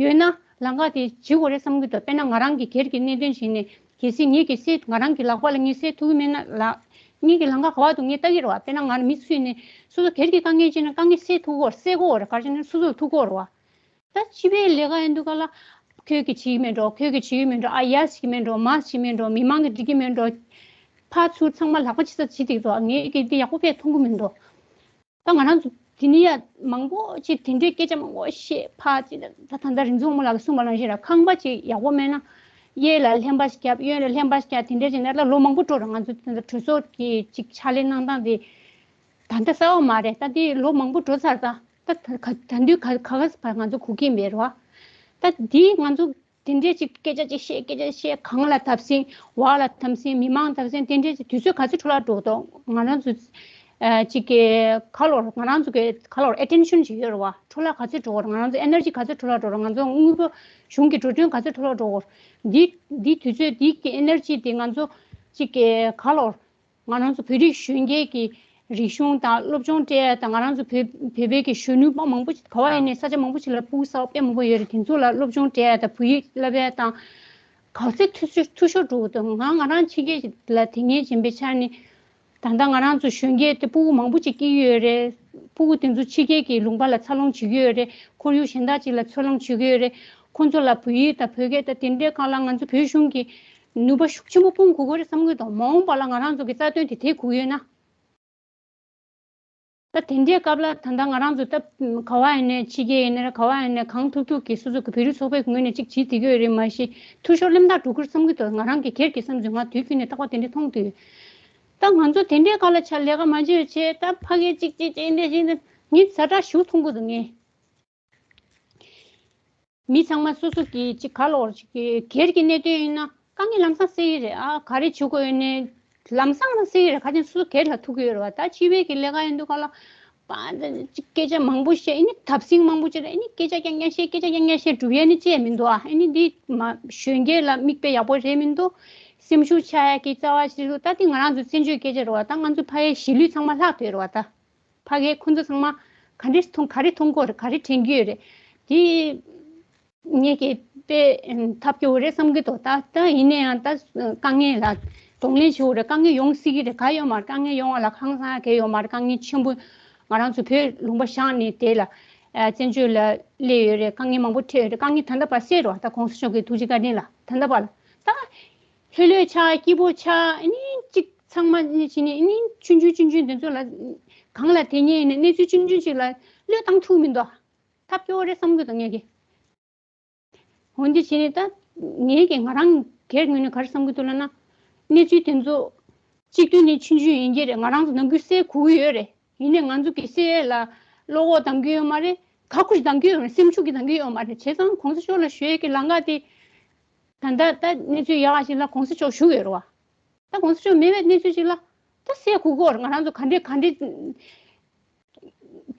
ཡོད་ན་ལམ་ཁ་དེ་བྱེད་དགོས་རེད་བསམ་གྱི་འདུག་དཔེར་ན་ང་རང་གི་སྒེར་གྱི་གནད་དོན་ཞིག་ནས། གལ་སྲིད་ངེད་ཀྱི་སེལ། ང་རང་གི་ལག་པ་ལ་ངས་སེལ་ཐུབ་ཀྱི་མེད་ན་ལ། ངེད་ཀྱི་ལམ་ཁ་ག་བ་འདུག་ངས་ལྟ་གི་རེད་བ། དཔེར་ན་ང་མི་སུ་ཡིན་ནས་སོ་སོ་སྒེར་གྱི་དཀའ་ངལ་ཅིག་ན་དཀའ་ངལ་སེལ་ཐུབ་ཀྱི་ཡོད་རེད། སེལ་དགོས་རེད། ག་རེ་བྱས་ན་སོ་སོ་ལ་ཐུག་གི་ཡོད་རེད་བ། ད་སྤྱི་པའི་ལས་ཀ་ཡིན་དུས་ག་ལ། ཁོས་གི་བྱེད་ཀྱི་མེད་འགྲོ། ཁོས་གི་བྱེད་ཀྱི་མེད་འགྲོ། ཨ་ཡས་བྱེད་ཀྱི་མེད་འགྲོ། མས་བྱེད་ཀྱི་མེད་འགྲོ། མི་མང་གི་འགྲིག་གི་མེད་འགྲོ། ཕར་ཚུར་ཚང་མ་ལག་པ་ཕྱི་ས་བྱེད་འདུག་ཏོ། ངས་གི་འདི་ཡག་པོ་ཕེ་མཐོང་གི་མི་འདུག་ད་ང་རང་ཚོ་འདི་ནི་ཡ་མང་པོ་ཅིག་དེ་འདྲའི་སྐད་ཆ་མང་པོ་བཤད། ཕར་ཅིག་ད་ད་ད་ལྟ་རིག་འཛིན་དབང་མོ་ལགས་ཀྱིས་གསུངས་པ་ནང་བཞིན་ར། ཁང་པ་ཅིག་ཡག་པོ་མེད་ན་གཡས་ལ་ལྷན་པ་ཞིག་བརྒྱབ། གཡོན་ལ་ལྷན་པ་ཞིག་བརྒྱབ། དེ་འདྲ་བྱས་ན་ད་ལོ་མང་པོ་འགྲོ་ར། ང་ཚོ་ད་ལྟ་གྲོས་ཚོགས་ཀྱི་ཅིག་ཕྱག་ལས་གནང་སྟངས་དེ་ད་ལྟ་གསལ་པོ་མ་རེད། ད་འདི་ལོ་མང་པོ་འགྲོ་ཚར། ད་ད་ག་ད་དུང་ག་ག་ག་ཚོད་བར་ང་ཚོ་སྒུག་གིན་པ་རེད་བ། ད་འདི་ང་ཚོ་དེ་འདྲའི་ཅིག་སྐད་ཆ་ཅིག་བཤད། སྐད་ཆ་བཤད། གང་ལ་འཐབ་སིང་། འོག་ལ་འཐབ་སིང་། མི་མང་འཐབ་སིང་། དེ་འདྲའི་ཅིག་དུས་ཚོད་ག་ཚོད་འཕྲོ་བརླག་འགྲོ་འདུག་ང་རང་ཚོ་ཨ་ཅིག་གི་ག་ལོར་ང་རང་ཚོ་གི་ག་ལོར་ཨེ་ཊེན་ཤན་ཅིག་ཡོད་རེད་བ། འཕྲོ་བརླག་ག་ཚོད་འགྲོ་གི་རེད། ང་རང་ཚོ་ཨེ་ནར་ཇི་ག་ཚོད་འཕྲོ་བརླག་འགྲོ་གི་རེད། ང་ཚོ་དངོས་པོ་གཞུང་གི་འགྲོ་གྲོན་ག་ཚོད་འཕྲོ་བརླག་འགྲོ་གི་རེད། འདི་འདི་དུས་ཚོད་འདི་གི་ཨེ་ནར་ཇི་དེ་ང་ཚོ་ཅིག་གི་ག་ལོར། ང་རང་ཚོ་བོད་རིགས་གཞོན་སྐྱེས་ཀྱི་རིག་གཞུང་དང་སློབ་སྦྱོང་སྤྲད་ཡ་དང་། ང་རང་ཚོ་བོད་བོད་པའི་གི་གཞོན་ནུ་མ་མང་པོ་ཞིག་ག་བ་ཡིན་ནའི་ས་ཆ་མང་པོ་ཞིག་ལ་ཕྲུ་གུ་གསར་པ་དཔེ་མང་པོ་ཡོད་རེད། དེ་ཚོ་ལ་སློབ་སྦྱོང་སྤྲད་ཡ་དང་བོད་ཡིག་བསླབ་ཡ་དང་། ག་ཚོད་འཐུས་ཤོར་འཐུས་ཤོར་འགྲོ་གི་འདུག་ང་ང་རང་ཕྱི་རྒྱལ་ལ་དེ་སྔོན་ཕྱིན་པའི་ཆ་ནས་ད་ལྟ་ང་རང་ཚོ་གཞོན་སྐྱེས་དེ་ཕྲུ་གུ་མང་པོ་ཅིག་སྐྱེ་གི་ཡོད་རེད། ཕྲུ་གུ་དེ་ཚོ་ཕྱི་རྒྱལ་གྱི་ལུང་པ་ལ་འཚར་ལོངས་བྱེད་ཀྱི་ཡོད་རེད། ཁོར་ཡུག་གཞན་དག་ཅིག་ལ་འཚར་ལོངས་བྱེད་ཀྱི་ཡོད་རེད། ཁོ་ཚོ་ལ་བོད་ཡིག་དང་བོད་སྐད་དང་དེ་འདྲའི་སྒང་ལ་ང་ཚོ་བོད་གཞུང་གི་ ནུས་པ་ཤུགས་ཆེན་པོ་སྤུངས་དགོས་ཀྱི་རེད་བསམ་གྱི་འདུག་མ་འོངས་པ་ལ་ང་རང་ཚོ་གི་རྩ་དོན་དེ་དེ་དགོས་ཡོད་ན། ད་དེ་འདྲའི་སྐབས་ལ་ད་ལྟ་ང་རང་ཚོ་ད་ག་བ་ཡིན་ནའི་ཕྱི་རྒྱལ་ཡིན་ནའི་ག་བ་ཡིན་ནའི་གང་ཐུབ་ཐུབ་ཀྱིས་སོ་སོ་གི་བོད་རིགས་ཚོགས་པའི་ངོས་ནས་ཅིག་བྱེད་བསྡད་ཀྱི་ཡོད་རེད། མ་གཞི་འཐུས་ཤོར་སླེབས་ཐག་འགྲོ་གི་རེད་བསམ་གྱི་འདུག་ང་རང་གི་སྒེར་གྱི་བསམ་ཚུལ་ང་དུས་རྒྱུན་ནས་རྟག་པར་དེ་འདྲ་མཐོང་བསྡད་ཡོད། ད་ང་ཚོ་དེ་འདྲའི་སྐབས་ལ་ཆ་ལས་ཀ་མ་བྱེད་བྱས་ད་ཕ་གིར་ཅིག་ཅིག་ཅིག་འདྲ་ཞིག་འདྲ་ངས་ཛ་དྲག་ཞེ་པོ་མཐོང་གི་འདུག་ངས། མི་ཚང་མ་སོ་སོ་གི་ཅིག་ག་ལོར་ཅིག་གི་སྒེར་གྱི་གནད་དོན་ཡིན་ན་དཀའ་ངལ་ལམ་སང་སེལ་གྱི་རེད། ཨ་ག་རེ་བྱེད་དགོས་ཡོད་ནའི་ལམ་སང་ལ་སེལ་གྱི་རེད། ག་ཅན་སོ་སོ་སྒེར་ལ་ཐུག་གི་ཡོད་རེད་བ། ད་སྤྱི་པའི་གི་ལས་ཀ་ཡིན་དུས་ག་ལ་པ་ཅིག་སྐད་ཆ་མང་པོ་བཤད་ཨ་ནི་འཐབ་སིང་མང་པོ་བྱེད་ཨ་ནི་སྐད་ཆ་རྐྱང་རྐྱང་བཤད་སྐད་ཆ་རྐྱང་རྐྱང་བཤད་སྒྲུབ་ཡ་ནི་ཅི་ཡང་མི་འདུག་ཨ་ཨ་ནི་འདི་མ་གཞོན་སྐྱེས་ལ་མིག་དཔེ་ཡག་པོ་རེད་མི་འདུག་སེམས་ཤུགས་ཆག་ཡ་གི་རྩ་བ་ཞིག་འདུག་ད་འདི་ང་རང་ཚོ་བཙན་བྱོལ་སྐད་ཆ་རེད་བ། ད་ང་ཚོ་ཕ་ཡའི་གཞིས་ལུས་ཚང་མ་ལྷག་བསྡད་རེད་བ་ད། ཕ་གིར་ཁོ་ཚོ་ཚང་མ་ག་འདྲས་མཐོང་ག་རེ་མཐོང་གི་ཡོད་རེད། ག་རེ་དྲན་གྱི་ཡོད་རེད། དེ་ངས་ཀྱི་དཔེ་ཐབས་སྐྱོ་བོ་རེད་བསམ་གྱི་འདུག་ད་ད་ཡིན་ན་ཡང་ད་དཀའ་ངལ་ལ་གདོང་ལེན་བྱེད་དགོས་རེད། དཀའ་ངལ་ཡོང་སྲིད་ཀྱི་རེད། ག་ཡོད་མ་རེད། དཀའ་ངལ་ཡོང་བ་ལ་ཧང་སང་ག་ཡོད་མ་རེད། དཀའ་ངལ་ཆེན་པོ་ང་རང་ཚོ་བོད་ལུང་པ་བཞག་ནས་དེ་ལ་བཙན་བྱོལ་ལ་སླེབས་ཡོད་རེད། དཀའ་ངལ་མང་པོ་འཕྲད་ཡོད་རེད། དཀའ་ངལ་ད་ལྟ་བར་སེལ་རོགས། ད་གོང་ས་མཆོག་གི་ཐུགས་རྗེ་བཀའ་དྲིན་ལ་ད་ལྟ་བར་ལ་ད་ལྷོད་ལྷོད་ཆགས་སྐྱིད་པོ་ཆགས་ཨ་ནི་གཅིག་ཚང་མ་ནི་བྱས་ནས་ཨ་ནི་ཆུང་ཆུང་ཆུང་ཆུང་དེ་ཚོ་ལ་གང་ལ་དེ་ཉིད་ཡིན་ན་གནས་ཚུལ་ཆུང་ཆུང་ཅིག་ལ་བློས་བཏང་ཐུབ་མི་འདུག་ཐབས་སྐྱོ་བོ་རེད་བསམ་གྱི་འདུག་ངས་ཀྱི། འོན་ཏེ་བྱས་ནས་ད་ངས་ཀྱི་ང་རང་སྒེར་ངོས་ནས་ག་རེ་བསམ་གྱི་འདུག་ལབ་ན། གནས་ཚུལ་དེ་ཚོ་གཅིག་མཐུན་ནི་ཆུང་ཆུང་ཡིན་གྱི་རེད། ང་རང་ཚོ་ནམ་རྒྱུན་སེལ་དགོས་ཀྱི་ཡོད་རེད། ཡིན་ནའི་ང་ཚོ་གི་སེལ་ཡས་ལ་བློ་ཁོག་གདང་གི་ཡོད་མ་རེད། ཁ་ཁུ་ཞིག་གདང་གི་ཡོད་མ་རེད། སེམས་ཤུགས་ཀྱིས་གདང་གི་ཡོད་མ་རེད། བྱས་ཙང་གོང་ས་མཆོག་ལ་ཞུ་ཡས་ཀྱི་ལམ་ཁ་དེ་ད་ལྟ་ད་གནས་ཚུལ་ཡག་ཞིག་ལ་གོང་ས་མཆོག་བཞུགས་ཡོད་རེད་བ། ད་གོང་ས་མཆོག་མེད་པའི་གནས་ཚུལ་ཞིག་ལ་ད་སེལ་དགོས་ཀྱི་ཡོད་རེད། ང་རང་ཚོ་ག་འདྲས་ག་འདྲས་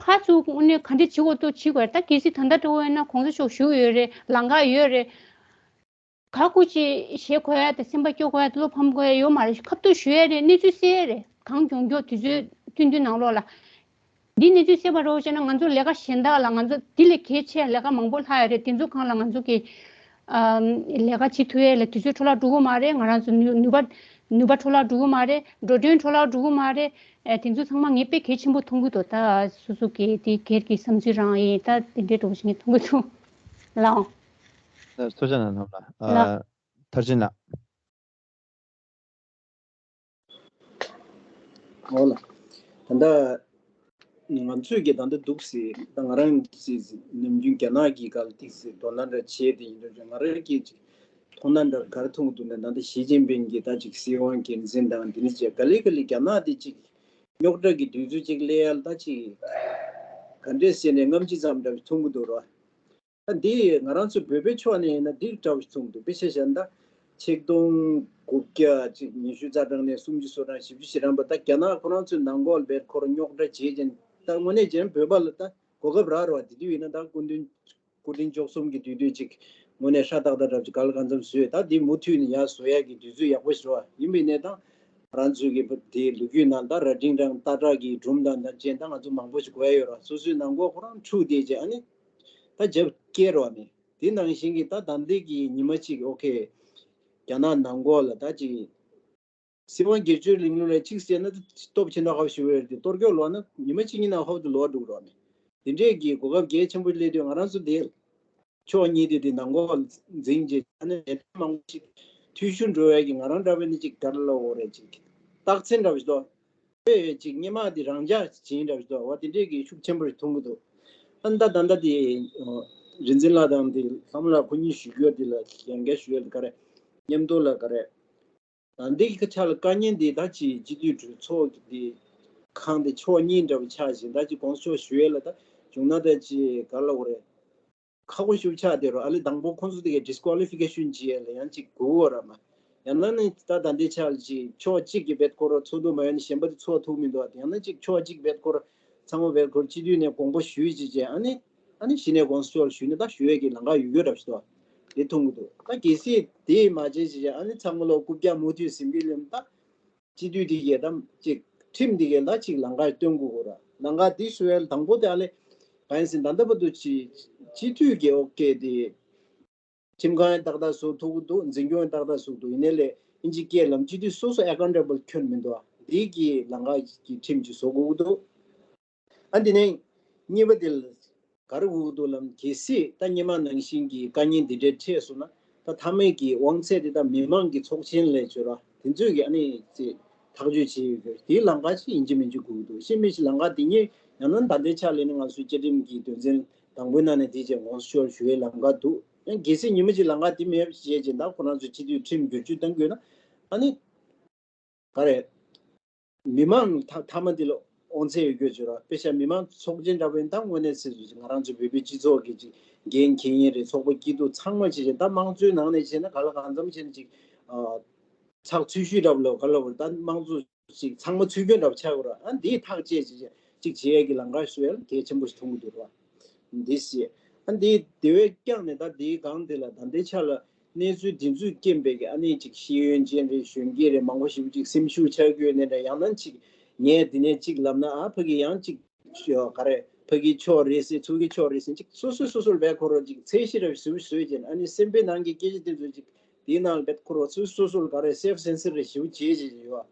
ཕར་ཚུར་དངོས་གནས་ག་འདྲས་བྱེད་དགོས་འདུག་བྱེད་དགོས་རེད། ད་གལ་སྲིད་ད་ལྟ་འགྲོ་བ་ཡིན་ན་གོང་ས་མཆོག་བཞུགས་ཡོད་རེད། ལམ་ཁ་ཡོད་རེད། ག་སྐུ་ཅི་ཞེས་གོ་ཡ་དང་སེམས་པ་སྐྱོ་གོ་ཡ་བློ་ཕམ་གོ་ཡ་ཡོད་མ་རེད། ཁ་ཐུག་ཞུ་ཡ་རེད། གནས་ཚུལ་གསལ་ཡ་རེད། གང་མགྱོགས་མགྱོགས་དུས་ཚོད་ཐུང་ཐུང་ནང་ལོགས་ལ་འདི་གནས་ཚུལ་གསལ་བ་རོགས་བྱས་ན་ང་ཚོ་ལས་ཀ་གཞན་དག་ལ་ང་ཚོ་འདི་ལས་གལ་ཆེ་ལས་ཀ་མང་པོ་ལྷག་ཡ་རེད། དེ་ཚོ་སྒང་ལ་ང་ཚོ་གི་ཨམ་ལས་ཀ་བྱེད་ཐུབ་ཡ་ལ་དུས་ཚོད་འཕྲོ་བརླག་འགྲོ་གི་མ་རེད། ང་རང་ཚོ་ནུས་ནུས་པ་ནུས་པ་འཕྲོ་བརླག་འགྲོ་གི་མ་རེད། འགྲོ་གྲོན་འཕྲོ་བརླག་འགྲོ་གི་མ་རེད། ཨེ་དེ་ཚོ་ཚང་མ་ངས་དཔེ་གལ་ཆེན་པོ་མཐོང་གི་འདུག་ད་སོ་སོ་གི་དེ་སྒེར་གྱི་བསམ་ཚུལ་རང་ཡིན། ད་དེ་འདྲའི་འགྲོ་བཞིན་མཐོང་གི་འདུག་ལགས། ཐུགས་རྗེ་གནང་། ནམ་ལ་ལགས། ཨ་ཐར་ཅིན་ལགས། འོ་ལགས། ད་ལྟ་ང་ཚོས་ཀྱི་ད་ལྟ་འདུག་སེ་ད་ང་རང་སེ་ནམ་རྒྱུན་རྒྱ་ནག་གི་སྐབས་ཏིག་སེ་དོ་སྣང་འདྲ་བྱས་ཏེ་ཡིན་འགྲོ་ང་རང་གིས་ཅིག་མཐོང་སྣང་འདྲ་ག་རེ་མཐོང་གི་འདུག་ན། ད་ལྟ་ཞི་ཅིན་ཕིང་གིས་ད་ཅིག་སྲིད་དབང་སྒེར་འཛིན་དང་དེ་འདྲ་བྱས་ག་ལེ་ག་ལེ་རྒྱ་ནག་དེ་ཅིག་རྙོག་དྲ་གི་དུས་ཚོད་ཅིག་སླེབས་ཡ་ལ་ད་ཅིག་ག་འདྲས་ཟེར་ནས་སྔ་ཕྱི་ཙམ་འདྲ་བ་མཐོང་གི་འདུག་ར། ད་འདི་ང་རང་ཚོ་བོད་པའི་ཕྱོགས་ནས་ཡིན་ན་འདི་འདྲ་བ་ཞིག་མཐོང་གི་འདུག་དཔེ་ཆ་བཞག་ན་ད་ཆིག་སྟོང་དགུ་བརྒྱ་ཅིག་ཉི་ཤུ་རྩ་གྲངས་ནས་སུམ་ཅུ་སོ་གྲངས་བཞི་བཅུ་ཞེ་གྲངས་བར་ད་རྒྱ་ནག་ཁོ་རང་ཚོའི་ནང་ལོགས་ལ་བེད་ཁོ་རང་རྙོག་དྲ་བྱེད་ཅིང་ད་དངོས་གནས་བྱས་ན་བོད་པ་ལ་ད་གོ་སྐབས་རག་རེད་བ། དེ་དུས་ཡིན་ན་ད་སྐུ་མདུན་སྐུ་ཕྲེང་བཅུ་གསུམ་གྱི་དུས་དུས་ཅིག་དངོས་གནས་ཧྲ་ཏག་ཏག་འདྲ་བ་ཅིག་ག་ལ་གང་འཚམ་བཟོས། ད་འདི་མུ་མཐུད་ནས་ཡར་བཟོ་ཡག་གི་དུས་ཚོད་ཡག་པོ་ཞིག་རེད་བ། ཡིན་པའི་ནས་ད་ང་རང་ཚོའི་གི་དེའི་ལོ་རྒྱུས་ནང་ད་རྭ་སྒྲེང་དང་སྟག་བྲག་གི་སྒྲུང་དང་ད་ཅན་ད་ང་ཚོ་མང་པོ་ཞིག་གོ་ཡ་ཡོད་རེད་བ། སོ་སོའི་ནང་ལོགས་ཁོ་རང་འཁྲུག་བསྡད་རྗེས་ཨ་ནི་ད་རྒྱབ་བསྐྱལ་རེད་བ་ནི། དེ་ནང་བཞིན་གྱི་ད་ད་ལྟའི་གི་ཉི་མ་གཅིག་ཨོ་ཁེ་རྒྱ་ནག་ནང་ལོགས་ལ་ད་ཅིག་སྲིད་དབང་སྒེར་གཅོད་ལམ་ལུགས་ལ་གཅིག་བྱས་ན་ད་སྟོབས་ཆེན་ཐོག་ཁ་ཞུ་བའི་དེ་གཏོར་སྐྱོན་ལོག་ན་ཉི་མ་གཅིག་གཉིས་ནང་ཧོབ་ཏེ་ལོག་འགྲོ་གི་རེད་བ་ནི། དེ་འདྲས་ཀྱི་གོ་སྐབས་གལ་ཆེན་པོ་སླེབས་དུས་ང་རང་ཚོ་དེ་ཕྱོགས་གཉིས་དེ་དེ་ནང་ལོགས་འཛིང་རྗེས་ཨ་ནི་ལས་དོན་མང་པོ་ཞིག་འཐུས་ཤོར་འགྲོ་བའི་གི་ང་རང་འདྲ་བའི་ནི་ཅིག་ག་རེ་ལབ་དགོས་རེད། ཅིག་རྟགས་མཚན་འདྲ་བ་ཞིག་འདུག་དཔེ་ཅིག་སྔོན་མ་དེ་རང་འཇགས་བྱེད་འདྲ་བ་ཞིག་འདུག་བ། དེ་འདྲས་ཀྱི་ཤུགས་ཆེན་པོ་ཞིག་མཐོང་གི་འདུག་ཨ་ནི་ད་ད་ལྟ་དེ་རིག་འཛིན་ལགས་དང་དེ་ལྷ་མོ་ལགས་ཁོ་གཉིས་ཞུ་རྒྱུ་དེ་ལ་ཡང་བསྐྱར་ཞུ་ཡ་ལ་ག་རེ་མཉམ་དུ་ལ་ག་རེ། ད་འདི་གི་ཆ་ལ་དཀའ་ཉེན་འདི་ད་ཅི་སྤྱི་འཐུས་གྲོས་ཚོགས་ཀྱི་འདི་ཁང་དེ་ཕྱོགས་གཉིས་འདྲ་བོ་ཆགས་ཤིང་ད་ཅི་གོང་ས་མཆོག་ཞུ་ཡས་ལ་ད་བྱུང་ན་ད་ཅི་ག་ལ་འོ་རེད། ཁག་པོ་ཞིག་ཆགས་བསྡད་རོ། ཨ་ལེ་དང་པོ་ཁོང་ཚོ་དེ་གའི་ཌིས་ཀོ་ལི་ཕི་ཀེ་ཤོན་བྱེད་ཡས་ལ་ཡང་ཅིག་དགོས་འོ་ར་མ། ཡང་ན་ནི་ད་ད་འདི་ཆ་ལ་ཅི་ཕྱོགས་གཅིག་གི་བེད་ཁོ་རོ་ཚོགས་འདུ་མ་ཡོང་ནི་གཞན་པ་དེ་ཚོགས་ཐུབ་མི་འདུག་ཡང་ན་ཅིག་ཕྱོགས་གཅིག་བེད་ཁོ་རོ་ཚང་མ་བེད་ཁོ་རོ་སྤྱི་འཐུས་ནས་དགོངས་པ་ཞུས་ཅི་བྱས་ཨ་ནི། ཨ་ནི་གཞི་ནས་གོང་ས་མཆོག་ལ་ཞུས་ནས་ད་ཞུ་ཡས་ཀྱི་ལམ་ཁ་ཡོད་ཡོད་འདྲ་ཞིག་འདུག་དེ་མཐོང་གི་འདུག་ད་གལ་སྲིད་དེ་མ་བྱས་ཅི་བྱས་ཨ་ནི་ཚང་མ་ལོ་རྐུབ་བཀྱག་མུ་མཐུད་ཟིན་པའི་ལམ་ད་སྤྱི་འཐུས་དེ་གས་ད་ཅིག་ཁྲིམས་དེ་གས་ད་ཅིག་ལམ་ཁ་སྟོན་དགོས་གོ་ར། ལམ་ཁ་དེ་ཞུ་ཡས་དང་པོ་དེ་ཨ་ལེ་གང་ཡིན་ཟིན་ད་ལྟ་བར་དུ་ཅི་སྤྱི་འཐུས་ཀྱི་ཨོ་ཀེ་དེ་ཁྲིམས་ཁང་ཡང་ཏག་ཏག་བཟོ་ཐུབ་ཀྱི་འདུག་འཛིན་སྐྱོང་ཡང་ཏག་ཏག་བཟོ་འདུག་ཡིན་ནའི་ལས་ཨིན་ཇི་སྐད་ལམ་སྤྱི་འཐུས་སོ་སོ་ཨེ་ཀའུན་ཊེ་བལ་ཁྱོན་མི་འདུག་དེ་གི་ལམ་ཁ་གི་ཁྲིམས་ཅིག་བཟོ་དགོས་ཀྱི་འདུག་ཨ་འདི་ནས་གཉིས་པ་དེ་ལ་ག་རེ་དགོས་ཀྱི་འདུག་ལམ་གལ་སྲིད་ད་སྔོན་མ་ནང་བཞིན་གྱི་དཀའ་ཉེན་འདི་འདྲའི་འཕྲད་སོང་ན་ ད་མཐའ་མའི་གི་དབང་ཚད་དེ་ད་མི་མང་གི་ཚོགས་ཆེན་ལས་བྱོས་ར་དེ་ཚོས་གི་ཨ་ནི་ཅིག་ཐག་གཅོད་བྱེད་ཡོད་གི། དེའི་ལམ་ཁ་ཞིག་ཡིན་གཅིག་མིན་གཅིག་དགོས་ཀྱི་འདུག་ཤེས་མི་ཞིག་ལམ་ཁ་དེ་ཉིད་ཡང་ན་ད་ལྟའི་ཆ་ལས་ནི་ང་ཚོའི་བཅའ་ཁྲིམས་ཀྱི་དོན་ཚན་དང་པོའི་ནང་ནས་དེ་བྱས་དགོངས་སུ་ཤོར་ཞུ་བའི་ལམ་ཁ་འདུག་ཡང་གལ་སྲིད་ཉི་མ་གཅིག་ལམ་ཁ་དེ་མེད་པ་བྱས་རྗེས་ད་ཁོ་རང་ཚོས་སྤྱི་འཐུས་ཁྲིམས་བསྒྱུར་བཅོས་གཏང་དགོས་ན་ཨ་ནི། ག་རེ། མི་མང་མཐའ་མཐའ་མ་འདི་ལ་དབང་ཚད་ཡོད་རྒྱུ་བྱོས་ར། དཔེ་བཞག་མི་མང་ཚོགས་ཆེན་འདྲ་བོ་ཡིན་ད་དངོས་གནས་ཟེར་ཚུལ་ང་རང་ཚོ་བོད་པའི་སྤྱི་ཚོགས་ཀྱི་ཅིག་འགན་འཁྱེར་མཁན་རེད། ཚོགས་པ་སྐྱིད་སྡུག་ཚང་མ་བྱེད་བྱེད་ད་དམངས་གཙོའི་ནང་ནས་བྱས་ན་ག་ལ་གང་འཚམ་བྱས་ན་ཅིག་ཨ། ཚགས་ཚུད་ཤོས་འདྲ་བོ་ལ་ག་ལ་བར་ད་དམངས་གཙོ་ཅིག་ཚང་མ་ཚུད་རྒྱུ་འདྲ་བོ་ཆགས་དགོས་ར། ཨ་འདིའི་ཐག་བཅད་བྱེད་བྱེད་ཅིག་བྱེད་ཡས་ཀྱི་ལམ་ཁ་བཟོ་ཡ་ལ་གལ་ཆེན་པོ་ཞིག་མཐོང་གི་འདུག་ར། འདི་ཞེས། ཨ་འདི་དེ་བས་ཀྱང་ནས་ད་དེའི་སྒང་དེ་ལ་ད་ལྟའི་ཆ་ལ་གནས་ཚུལ་འདི་ཚོས་རྐྱེན་པས་ཀྱི་ཨ་ནི་ཅིག་ཤེས་ཡོན་ཅན་རེད་གཞོན་སྐྱེས་རེད་མང་པོ་ཞིག་ཅིག་སེམས་ཤུགས་ཆག་རྒྱུ་ནས་རེད། ཡང་ན་ཅིག་ངས་འདི་ནས་ཅིག་ལབ་ན་ཨ་ཕ་གི་ཡང་ཅིག་ག་རེ་ཕ་གི་ཕྱོགས་རེད་ཟེར་ཚུར་གི་ཕྱོགས་རེད་ཟེར་ཅིག་སོ་སོ་སོ་སོར་བས་ཁོ་རང་ཅིག་ཚད་གཞི་རབ་ཞུ་ཞུས་ཀྱིན་ཨ་ནི་སེམས་པའི་ནང་གི་སྐད་ཆ་དེ་ཚོ་ཅིག་དེའི་ནང་ལ་བས་ཁོ་རང་སོ་སོ་སོ་སོར་ག་རེ་སེལ་ཕི་སེན་སར་རེ་ཞུ་བྱེད་བྱེད་ཀྱི་ཡོད།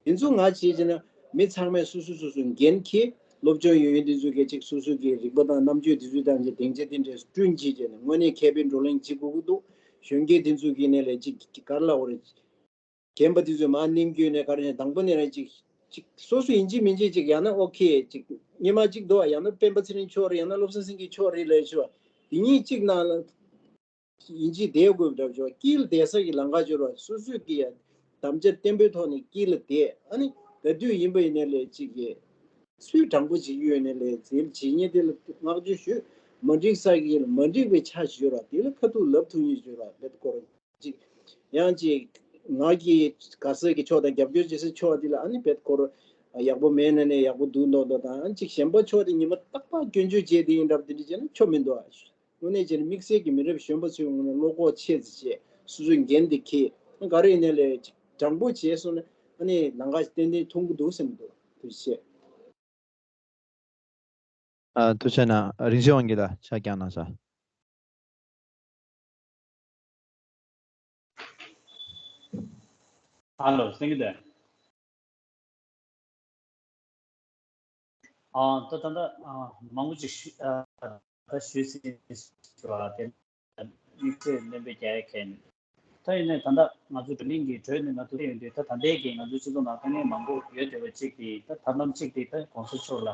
དེ་ཚོ་ང་བྱས་ཀྱི་ན་མི་ཚང་མས་སོ་སོ་སོ་སོ་འགན་འཁྱེར་སློབ་སྦྱོང་ཡོད་ཡོད་དེ་ཚོ་གིས་ཅིག་སོ་སོ་གི་རིག་པ་དང་རྣམ་དཔྱོད་དེ་ཚོ་དང་ཅིག་སྡིངས་ཆ་དེ་འདྲས་བསྐྲུན་བྱས་ཀྱི་ན་དངོས་གནས་མཁས་པའི་བགྲོ་གླེང་བྱེད་དགོས་ཀྱི་འདུག་གཞོན་སྐྱེས་དེ་ཚོ་གི་ནས་ལས་ཅིག་ག་རེ་ལབ་དགོས་རེད། རྒན་པ་དེ་ཚོས་མར་གནོན་སྐྱོན་ནས་ག་རེ་ནས་དང་པོ་ནས་རང་ཅིག་ཅིག་སོ་སོ་ཡིན་གཅིག་མིན་གཅིག་ཅིག་ཡང་ན་ཨོ་ཁེ་ཅིག་སྔོན་མ་ཅིག་འདུག་ཡང་ན་སྤེན་པ་ཚེ་རིང་མཆོག་རེད་ཡང་ན་བློ་བཟང་སེང་གེ་མཆོག་རེད་ལབ་ཤོག་དེ་གཉིས་གཅིག་ནང་ལ། ཡིན་གཅིག་བསྡད་དགོས་པ་འདྲ་བྱུང་དཀྱིལ་བསྡད་ས་ཀྱི་ལམ་ཁ་འབྱོར་བ་སོ་སོས་ཀྱི་ཡ་དམ་བཅའ་བརྟན་པོའི་ཐོག་ནས་དཀྱིལ་ལ་བསྡད་ཨ་ནི་ག་དུས་ཡིན་པ་ཡིན་ནའི་ལས་གཅིག་གི་སུས་དྲང་པོ་བྱེད་ཀྱི་ཡོད་ནའི་ལས་འཛིན་བྱེད་མཁན་དེ་ལ་བསྔགས་བརྗོད་ཞུ། མ་འགྲིག་ས་ཀྱི་མ་འགྲིག་པའི་ཆ་ཞིག་ཡོད་ར་དེ་ལ་ཁ་ཐུག་ལབ་ཐུབ་མཁན་ཞིག་ཡོད་ར་བེད་སྐོར་གཅིག་ཡང་གཅིག་ང་གི་དགའ་ས་གི་ཕྱོགས་དང་རྒྱབ་སྐྱོར་བྱེད་ས་ཕྱོགས་དེ་ལ་ཨ་ནི་བེད་སྐོར་ཡག་པོ་མེད་ན་ནས་ཡག་པོ་འདུག་མདོག་མདོག་དང་ཨ་ནི་གཅིག་གཞན་པ་ཕྱོགས་དེ་ཉི་མ་རྟག་པར་སྐྱོན་བརྗོད་བྱས་དེ་ཡིན་འདྲ་པོ་དེ་འདྲ་བྱས་ན་ཆོ་མི་འདུག་ཨ། དངོས་གནས་བྱས་ན་དམིགས་བསལ་གྱི་མི་རབས་གཞོན་པ་ཚོའི་ངོས་ནས་བློ་ཁོག་ཆེ་ཙམ་བྱས་སོ་སོའི་འགན་དེ་འཁྱེར་ག་རེ་ཡིན་ནའི་ལས་དྲང་པོ་བྱས་སོང་ན་ཨ་ནི་ལམ་ཁ་ཏན་ཏན་མཐོང་གི་འདུག་བསམ་གྱི་འདུག་ཐུགས་རྗེ་ཆེ། ཨ་ཐུགས་རྗེ་གནང་། རིན་ཆེན་དབང་གིས་ལ་ཕྱག་བརྐྱངས་གནང་ས། ཧ་ལོ་སེང་གེ་དེ། ཨ་ད་ད་ད་ཨ་མང་པོ་ཅིག་ཞུ་ཨ་ད་ཞུས་ཟིན་ཞུ་བ་དེ་དམིགས་བསལ་སྣོན་པ་རྒྱག་ཡ་གལ་ད་ཡིན་ནའི་ད་ལྟ་ང་ཚོ་བགྲོ་གླེང་གི་གྲོས་ནས་ང་ཚོ་ཡོང་དུས་ད་ད་ལྟའི་གི་ང་ཚོའི་སྤྱི་ཚོགས་ནང་དཀའ་ངལ་མང་པོ་ཡོད་བསྡད་པ་གཅིག་དེ་ད་ཐབས་ལམ་གཅིག་དེ་ད་གོང་ས་མཆོག་ལ་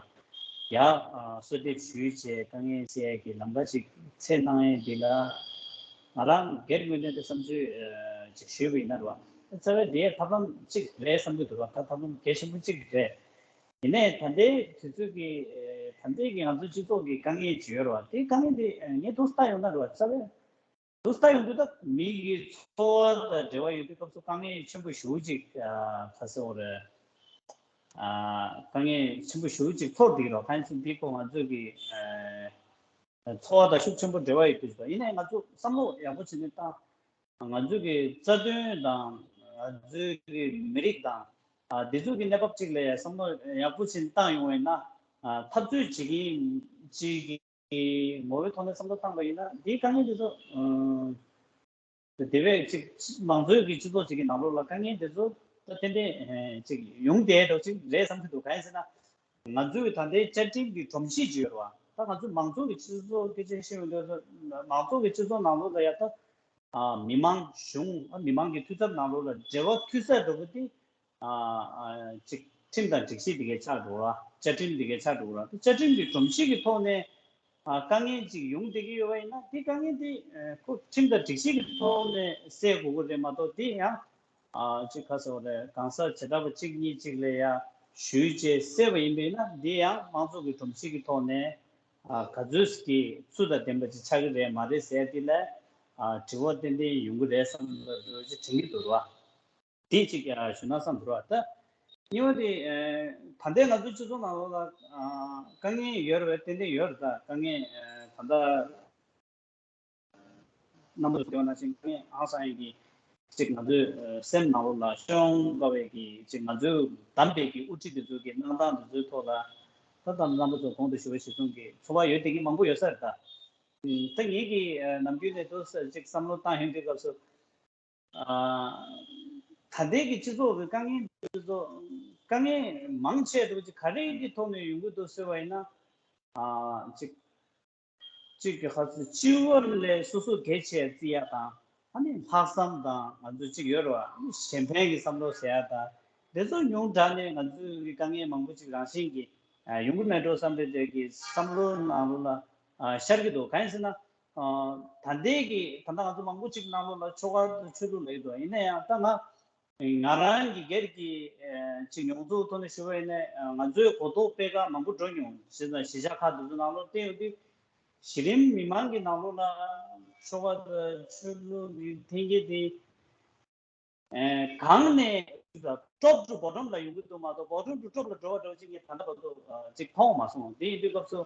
ཡ་གསོལ་འདེབས་ཞུས་བྱས་དཀའ་ངལ་སེལ་ཡ་གི་ལམ་ཁ་ཅིག་འཚོལ་གནང་ཡས་འདི་ལ་ང་རང་སྒེར་ངོས་ནས་ད་བསམ་ཚུལ་ཅིག་ཞུས་པ་ཡིན་ན་རེད་བ། རྩ་བའི་དེའི་ཐབས་ལམ་གཅིག་རེད་བསམ་གྱི་འདུག་བ། ད་ཐབས་ལམ་གལ་ཆེན་པོ་གཅིག་རེད། ཡིན་ནའི་ད་ལྟའི་དུས་ཚོད་ཀྱི་ད་ལྟའི་གི་ང་ཚོའི་སྤྱི་ཚོགས་ཀྱི་དཀའ་ངལ་ཅིག་ཡོད་རེད་བ། དེའི་དཀའ་ངལ་དེ་ངས་འདུག་ལྟ་ཡོང་ན་རེད་བ། རྩ་བའི་དུ་ལྟ་ཡོང་དུས་ད་མི་གི་འཚོ་བ་དང་འབྲེལ་བ་ཡོད་དུས་སྐབས་སུ་དཀའ་ངལ་ཆེན་པོ་ཞེ་པོ་ཅིག་ཨ་ག་ཟེར་དགོས་རེད། ཨ་དཀའ་ངལ་ཆེན་པོ་ཞེ་པོ་ཅིག་ཚོར་བསྡད་ཀྱི་རེད། གང་ཡིན་ཟེར་ན་འདི་ཁོ་ང་ཚོས་ཀྱི་ཨ་འཚོ་བ་དང་ཤུགས་ཆེན་པོ་འབྲེལ་བ་ཡོད་དུས་སུ་ཡིན་ནའི་ང་ཚོ་བསམ་བློ་ཡག་པོ་བྱས་ནས་བཏང་། ང་ཚོས་ཀྱི་རྩ་དོན་དང་ང་ཚོའི་གི་མི་རིགས་དང་ཨ་འདི་ཚོ་གི་གནས་བབ་ཅིག་ལ་ཡང་བསམ་བློ་ཡག་པོ་བྱས་ནས་བཏང་ཡོང་བ་ཡིན་ན་ཨ་འཐབ་རྩོད་བྱེད་མཁན་ཅིག་གི་ངོ་བོའི་ཐོག་ནས་བསམ་བློ་བཏང་པ་ཡིན་ན་འདིའི་དཀའ་ངལ་འདི་ཚོ་ཨ་དེ་བས་ཅིག་མང་གཙོའི་གི་སྤྱི་ཚོགས་ཅིག་གི་ནང་ལོགས་ལ་དཀའ་ངལ་འདི་ཚོ་ད་ཏན་ཏན་ཅིག་ཡོང་བསྡད་འགྲོ་ཅིག་རེད་བསམ་གྱི་འདུག་གང་ཡིན་ཟེར་ན་ང་ཚོའི་ད་ལྟའི་བཅའ་ཁྲིམས་ཀྱི་སྒྲོམ་གཞི་ཅིག་ཡོད་རེད་བ། ད་ང་ཚོ་མང་གཙོ་གི་སྤྱི་ཚོགས་སྐད་ཆ་བཤད་ཡོང་དུས་མང་གཙོ་གི་སྤྱི་ཚོགས་ནང་ལོགས་ལ་ཡ་ད་མི་མང་གཞུང་མི་མང་གི་འཐུས་ཚབ་ནང་ལོགས་ལ་འབྲེལ་བ་མཐུད་ས་འདྲ་པོ་དེ་ཅིག་ཁྲིམས་དང་སྒྲིག་གཞི་དེ་གའི་ཆགས་འགྲོ་བ། བཅའ་ཁྲིམས་དེ་གའི་ཆགས་འགྲོ་བ། བཅའ་ཁྲིམས་ཀྱི་སྒྲོམ་གཞི་གི་ཐོག་ནས་དཀའ་ངལ་ཅིག་ཡོང་བསྡད་ཀྱི་ཡོད་པ་ཡིན་ན་དེ་དཀའ་ངལ་དེ་ཁོ་ཁྲིམས་དང་སྒྲིག་གཞི་གི་ཐོག་ནས་སེལ་དགོས་ཀྱི་རེད་མ་གཏོགས་དེ་ཡང་ཅིག་ག་ཟེར་བ་རེད། གང་ཟག་བྱེ་བྲག་པ་གཅིག་གཉིས་གཅིག་ལ་ཡ་ཞུས་བྱས་སེལ་བ་ཡིན་པས་ན་འདི་ཡང་དམངས་གཙོ་གི་སྒྲོམ་གཞི་གི་ཐོག་ནས་ག་ཚོད་ཀྱི་ཚུལ་དང་ལྡན་པ་ཅིག་ཆགས་ཀྱི་རེད་མ་རེད་ཟེར་དེ་ལ་དྲི་བ་ཏན་ཏན་ཡོང་གི་རེད་བསམ་པ་འདྲ་ཅིག་དྲན་གྱི་འདུག་ར། དེ་ཅིག་ཞུ་ན་བསམ་འདུག་ར། ད་གཉིས་པ་དེ་ད་ལྟའི་ང་ཚོའི་སྤྱི་ཚོགས་ནང་ལོགས་ལ་དཀའ་ངལ་ཡོད་རེད་པས་ཏན་ཏན་ཡོད་རེད། ད་དཀའ་ངལ་ད་ལྟ། རྣམ་པ་ཚོ་ལྟ་བ་ནང་བཞིན་དཀའ་ངལ་ཨང་སང་ཡིན་གྱི་ཅིག་ང་ཚོའི་སེམས་ནང་ལོགས་ལ་ཤོང་དཀའ་བའི་གི་ཅིག་ང་ཚོའི་བདམས་པའི་གི་དབུ་ཁྲིད་དེ་ཚོའི་གི་གནང་སྟངས་དེ་ཚོའི་ཐོག་ལ་ད་ལྟ་རྣམ་པ་ཚོ་གོང་དུ་ཞུ་བ་གཞིར་བཟུང་གི་ཚོར་བ་ཡོད་བསྡད་མཁན་མང་པོ་ཡོད་ས་རེད། ད་ད་ངེད་ཀྱིས་ནམ་རྒྱུན་ནས་ཏོག་ཙམ་ཅིག་བསམ་བློ་བཏང་ཡོང་དུས་སྐབས་སུ་ད་ལྟའི་གི་སྤྱི་ཚོགས་ཀྱི་དཀའ་ངལ་དེ་ཚོ་དཀའ་ངལ་མང་ཆེ་འདུག་ཅིག་ག་རེ་གི་ཐོག་ནས་ཡོང་གི་འདུག་ཟེར་བ་ཡིན་ན་ཅིག་གཅིག་གི་ཧ་སུ་སྤྱི་བོ་ལས་སོ་སོ་གལ་ཆེ་བརྩི་ཡ་དང་ ཨ་ནི་ལྷག་བསམ་དང་ང་ཚོ་གཅིག་ཡོད་རེད་བ། གཞན་ཕན་གྱི་བསམ་བློ་ཟེར་ཡ་དང་དེ་ཚོ་ཉུང་དྲགས་ནས་ང་ཚོའི་དཀའ་ངལ་མང་པོ་ཅིག་རང་བཞིན་གྱིས་ཡོང་གི་མེད་འགྲོ་བསམ་པའི་དེ་གི་བསམ་བློ་ནང་ལོགས་ལ་ཤར་གྱི་འདུག་གང་ཡིན་ཟེར་ན། ད་ལྟའི་གི་ད་ལྟ་ང་ཚོ་མང་པོ་ཅིག་ནང་ལོགས་ལ་ཆོ་ག་དང་ཆོས་ལུགས་ལབ་ཀྱི་འདུག་ཡིན་ན་ཡང་ད་ང་ང་རང་གི་སྒེར་གྱི་ཅིག་མྱོང་ཚོར་ཐོག་ནས་ཞུ་བ་ཡིན་ན། ང་ཚོའི་གོ་རྟོགས་སྤེལ་ཁ་མང་པོ་འགྲོ་མྱོང་ཟེར་ན། གཞིས་ཆགས་ཁག་དེ་ཚོ་ནང་ལོགས་བལྟས་ཡོང་དུས་གཞི་རིམ་མི་མང་གི་ནང་ལོགས་ལ་ཆོ་ག་དང་ཆོས་ལུགས་ཀྱི་འཐེན་འཁྱེར་དེ་གང་ནས་ཀྲོབ་ཏུ་བོ་ཊམ་ལ་ཡོང་གི་འདུག་མ་གཏོགས་བོ་ཊམ་ཏུ་ཀྲོབ་ལ་འགྲོ་བ་འདྲ་བོ་ཅིག་ངས་ད་ལྟ་བར་དུ་ཅིག་མཐོང་མ་སོང་། དེ་ཡིན་དུས་སྐབས་སུ་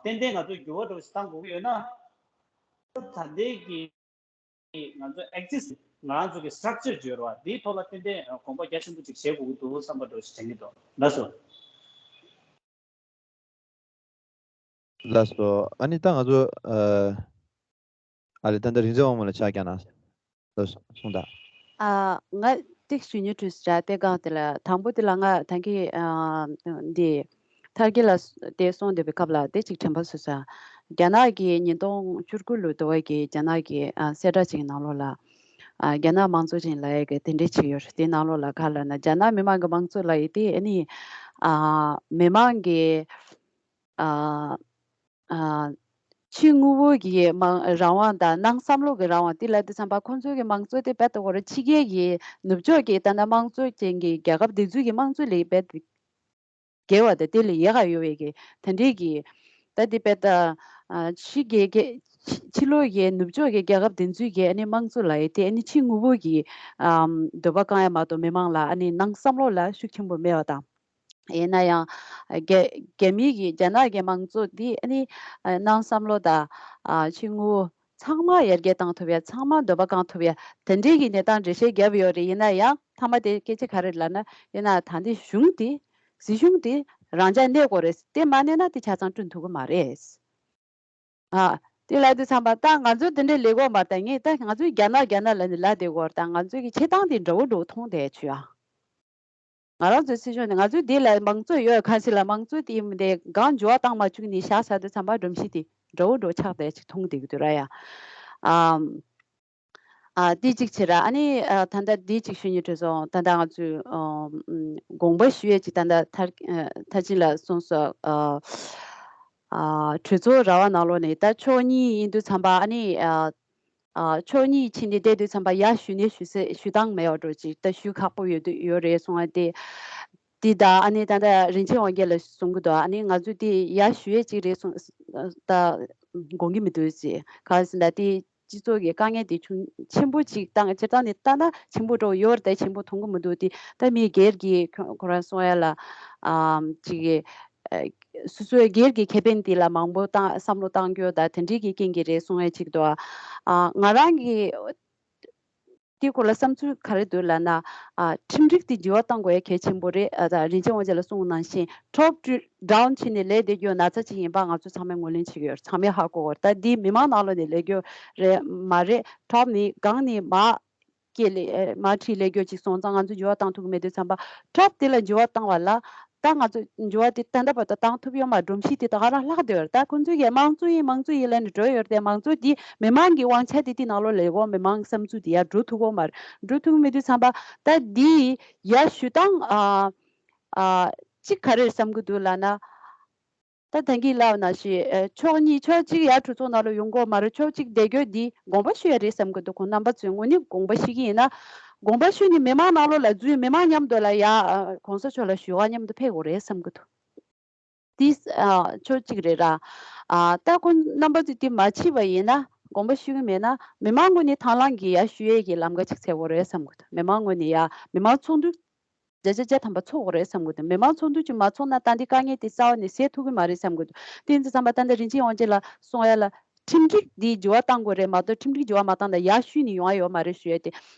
ཏན་ཏན་ང་ཚོས་འགྱུར་བ་འདྲ་བོ་ཞིག་བཏང་དགོས་ཀྱི་ཡོད་ན། ད་ལྟའི་གི་ང་ཚོ་ཨེག་སི་སི་ང་རང་ཚོ་གི་སི་ཊག་ཅར་བརྗོད་ར་བ་འདིའི་ཐོག་ལ་ཏན་ཏན་དགོངས་པ་རྒྱ་ཆེན་པོ་ཅིག་བཞེས་དགོས་ཀྱི་འདུག་བསམ་པ་འདྲ་བོ་ཞིག་དྲན་གྱི་འདུག་ལགས་སོ། ལགས་སོ། ཨ་ནི་ད་ང་ཚོ་ཨ་ཨ་ལེ་ད་ལྟ་རིག་འཛིན་དབང་མོ་ལ་ཕྱག་བརྐྱངས་གནང་། ལགས་སོ་གསུངས་དང་། ཨ་ང་ཏིག་ཞུ་ཉུ་ཁྲུས་ཇ་ཏེ་གང་དེ་ལ་དང་པོ་དེ་ལ་ང་ད་གི་ཨ་འདི་ཐར་གི་ལ་དེ་སོང་དེ་བའི་སྐབས་ལ་དེ་གཅིག་དྲན་པ་སོ་ས། རྒྱ་ནག་གི་ཉིས་སྟོང་བཅུ་དགུ་ལོ་དུ་བ་གི་རྒྱ་ནག་གི་ཨ་གསལ་བསྒྲགས་ཅིག་ནང་ལོགས་ལ་ཨ་རྒྱ་ནག་དམངས་གཙོ་ཅན་ལ་ཡ་གི་དེ་འདྲས་ཅིག་ཡོད་རེད། དེ་ནང་ལོགས་ལ་ག་ལ་ན་རྒྱ་ནག་མི་མང་གི་དམངས་གཙོ་ལ་ཡི་དེ་ཨ་ནི་ཨ་མི་མང་གི་ཨ་ཨ་ཕྱི་དངོས་པོ་གི་མང་རང་དབང་དང་ནང་བསམ་བློ་གི་རང་དབང་དེ་ལ་དེ་བསམ་པ་ཁོང་ཚོའི་གི་དམངས་གཙོ་དེ་རྦད་དེ་གོ་ར་ཕྱི་རྒྱལ་གྱི་ནུབ་ཕྱོགས་ཀྱི་ད་ལྟ་དམངས་གཙོ་ཅན་གྱི་རྒྱལ་ཁབ་དེ་ཚོའི་གི་དམངས་གཙོ་ལས་རྦད་དེ་རྒྱལ་བ་དང་དེ་ལས་ཡག་ག་ཡོད་པའི་གི་དེ་འདྲའི་གི་ད་དེ་རྦད་དེ་ཕྱི་རྒྱལ་གྱི་ཕྱི་ལོགས་ཀྱི་ནུབ་ཕྱོགས་ཀྱི་རྒྱལ་ཁབ་དེ་ཚོའི་གི་ཨ་ནི་དམངས་གཙོ་ལ་ཡི་དེ་ཨ་ནི་ཕྱི་དངོས་པོ་གི་འདོད་པ་བསྐང་ཡ་མ་གཏོགས་མི་མང་ལ་ཨ་ནི་ནང་བསམ་བློ་ལ་ཤུགས་ཆེན་པོ་མེད་པ་དང་། ཡིན་ན་ཡང་རྒྱ་རྒྱ་མིའི་གི་རྒྱ་ནག་གི་དམངས་གཙོ་འདི་ཨ་ནི་ནང་བསམ་བློ་དང་ཕྱི་དངོས་པོ་ཚང་མ་ཡར་རྒྱས་བཏང་ཐུབ་ཡ། ཚང་མ་འདོད་པ་བསྐང་ཐུབ་ཡ་དེ་འདྲའི་གི་གནས་སྟངས་འགྲེལ་བཤད་བརྒྱབ་ཡོད་རེད། ཡིན་ན་ཡང་མཐའ་མ་དེ་སྐད་ཆ་ག་རེ་ལབ་ན་ཡིན་ན་ད་འདི་གཞུང་དེ་སྲིད་གཞུང་དེ་རང་འཇགས་གནས་དགོས་རེད། དེ་མ་གནས་ན་དེ་ཆ་ཚང་བསྐྲུན་ཐུབ་ཀྱི་མ་རེད། ཨ་དེ་ལ་དེ་བསམ་པ་ད་ང་ཚོ་དེ་འདྲའི་ལས་དགོས་མ་རེད། ད་ངས་ད་ང་ཚོའི་རྒྱ་ནག་རྒྱ་ནག་ལ་ནི་ལ་དེ་དགོས་རེད། ད་ང་ཚོའི་གི་བྱེད་སྟངས་དེ་འདྲ་བོ་འདྲ་བོ་མཐོང་བསྡད་བྱུས་ཨ། ང་རང་ཚོའི་སྲིད་གཞུང་ནས་ང་ཚོའི་འདི་ལ་དམངས་གཙོ་ཡོད་ག་ཟེར་ལ་དམངས་གཙོ་དེ་ཡིན་མི་འདི་གང་འགྱུར་བ་བཏང་མ་བཅུག་ནས་བཞག་ས་དེ་བསམ་པ་སྒྲོམ་གཞི་དེ་འདྲ་བོ་འདྲ་བོ་ཆགས་བསྡད་ཅིག་མཐོང་བསྡད་ཀྱི་འདུག་ར་ཡ། ཨམ། ཨ་འདི་གཅིག་བྱེད་ར། ཨ་ནི་ཨ་ད་ལྟ་འདི་གཅིག་ཞུ་སྙིང་བྲོད་སོང་། ད་ལྟ་ང་ཚོས་ཨམ་དགོངས་པ་ཞུ་ཡས་ཅིག་ད་ལྟ་མཐར་ཨ་མཐར་ཕྱིན་ལ་གསུངས་སོ། ཨ་ཨ་གྲོས་ཚོགས་ར་བ་ནང་ལོགས་ནས་ད་ཕྱོགས་གཉིས་ཡིན་དུས་ཙམ་པ་ཨ་ནི་ཨ་ཨ་ཕྱོགས་གཉིས་ཕྱིན་ནས་བསྡད་དུས་ཙམ་པ་ཡར་ཞུ་ནས་ཞུ་ས་ཞུ་སྟངས་མེད་པ་འགྲོ་ཅིག་ད་ཞུ་ཁག་པོ་ཡོད་དུས་ཡོད་རེད་གསུང་བ་དེ། དེ་ད་ཨ་ནི་ད་ལྟ་རིན་ཆེན་དབང་རྒྱལ་ལ་གསུང་གི་འདུག་ཨ་ནི་ང་ཚོས་དེ་ཡར་ཞུ་ཡས་ཅིག་རེད་གསུང་ད་དགོངས་ཀྱི་མི་འདུག་ཅེས། གང་ཟེར་ན་དེ་སྤྱི་ཚོགས་ཀྱི་དཀའ་ངལ་དེ་ཆུང་ཆེན་པོ་ཅིག་བཏང་སྤྱིར་བཏང་ནས་ལྟ་ན་ཆེན་པོ་འགྲོ་ཡོད་རེད། ད་ཆེན་པོ་མཐོང་གི་མི་འདུག་དེ་ད་མི་སྒེར་གྱི་ཁོ་ཁོ་རང་གསུང་ཡ་ལ་ཨམ་ཅིག་ཨ་སོ་སོའི་སྒེར་གྱི་ཁེ་ཕན་དེ་ལ་མང་པོ་བཏང་བསམ་བློ་བཏང་རྒྱུ་ད་དེ་འདྲའི་གི་རྐྱེན་གྱིས་རེད་གསུང་ཡ་ཅིག་འདུག་ཨ་ང་རང་གི་དེའི་སྐོར་ལ་བསམ་ཚུལ་ག་རེ་འདུག་ལབ་ན། ཨ་ཁྲིམས་སྒྲིག་དེ་འགྱུར་བ་གཏང་དགོས་ཡ་གལ་ཆེན་པོ་རེད། ཨ་ད་རིན་ཆེན་དབང་རྒྱལ་ལགས་གསུངས་ནང་བཞིན་top to down་བྱས་ནས་ལས་དེ་རྒྱུ་ན་ཚ་ཅིག་ཡིན་པ་ང་ཚོ་ཚང་མས་ངོས་ལེན་བྱེད་ཀྱི་ཡོད་རེད། ཚང་མས་ཧ་གོ་གི་ཡོད་རེད། ད་འདི་མི་མང་ནང་ལོགས་ནས་ལས་རྒྱུ་རེད་མ་རེད། top་ནས་སྒང་ནས་མར་སྐད་ལས་མར་ཁྲིད་ལས་རྒྱུ་ཅིག་སོང་ཙང་ང་ཚོ་འགྱུར་བ་གཏང་ཐུབ་ཀྱི་མེད་དུས་ཙམ་པ་top་དེ་ལ་འགྱུར་བ་གཏང་བ་ལ། ད་ང་ཚོ་འགྱུར་བ་དེ་ད་ལྟ་བར་དུ་བཏང་ཐུབ་ཡོད་མ་རེད། སྒྲོམ་གཞི་དེ་ད་ག་རང་ལྷག་བསྡད་ཡོད་རེད། ད་ཁོང་ཚོས་ཀྱིས་དམངས་གཙོ་ཡིན་དམངས་གཙོ་ཡིན་ལབ་ནས་འགྲོ་ཡོད་རེད་དེ། དམངས་གཙོ་དེ་མི་མང་གི་དབང་ཆ་དེ་དེ་ནང་ལོགས་ལ་ཡོད་གོ་མི་མང་གི་བསམ་ཚུལ་དེ་ཡར་འགྲོ་ཐུབ་གོ་མ་རེད། འགྲོ་ཐུབ་ཀྱི་མེད་དུས་ཙམ་པ་ད་དེ་ཡར་ཞུ་སྟངས་ཨ་ཨ་གཅིག་ག་རེ་རེད་བསམ་གྱི་འདུག་ལབ་ན། ད་ད་གིན་ལབ་ནང་བཞིན་ཨ་ཕྱོགས་གཉིས། ཕྱོགས་གཅིག་ཡར་གྲོས་ཚོགས་ནང་ལ་ཡོང་གོ་མ་རེད། ཕྱོགས་གཅིག་བསྡད་རྒྱུ་འདི་དགོངས་པ་ཞུ་ཡ་རེད་བསམ་གྱི་འདུག་ཁོང་རྣམ་པ་ཚོས་དངོས་གནས་དགོངས་པ་བཞེས་ཀྱི་ཡིན་ན། དགོངས་པ་ཞུས་ནས་མི་མང་ནང་ལོགས་ལ་འཛུལ། མི་མང་མཉམ་དུ་ལ་ཡ་ཨ་གོང་ས་མཆོག་ལ་ཞུ་ག་མཉམ་དུ་ཕེབས་དགོས་རེད་བསམ་གྱི་འདུག་དེ་ཨ་ཕྱོགས་གཅིག་རེད་ར། ཨ་ད་ཁོང་རྣམ་པ་ཚོས་དེ་མ་བྱས་པ་ཡིན་ན། དགོངས་པ་ཞུ་གི་མེད་ན་མི་མང་ངོས་ནས་དང་བླངས་ཀྱིས་ཡར་ཞུ་ཡས་ཀྱི་ལམ་ཁ་ཅིག་འཚོལ་དགོས་རེད་བསམ་གྱི་འདུག་མི་མང་ངོས་ནས་ཡ་མི་མང་ཚོགས་འདུ་བརྒྱ་ཆ་བརྒྱ་ཐམ་པ་ཚོགས་དགོས་རེད་བསམ་གྱི་འདུག་མི་མང་ཚོགས་འདུ་ཅིག་མ་ཚོགས་ན་ད་འདི་དཀའ་ངལ་དེ་རྩ་བ་ནས་སེལ་ཐུབ་ཀྱི་མ་རེད་བསམ་གྱི་འདུག་དེ་ཡིན་དུས་ཙམ་པ་ད་ལྟ་རིན་ཆེན་དབང་རྒྱལ་ལགས་གསུང་ཡ་ལ་ཁྲིམས་སྒྲིག་འདི་འགྱུར་བ་གཏང་དགོས་རེད་མ་གཏོགས། ཁྲིམས་སྒྲིག་འགྱུར་བ་མ་བཏང་ན་ཡར་ཞུས་ནས་ཡོང་ཡ་ཡོད་མ་རེད་ཞུ་ཡ་དེ།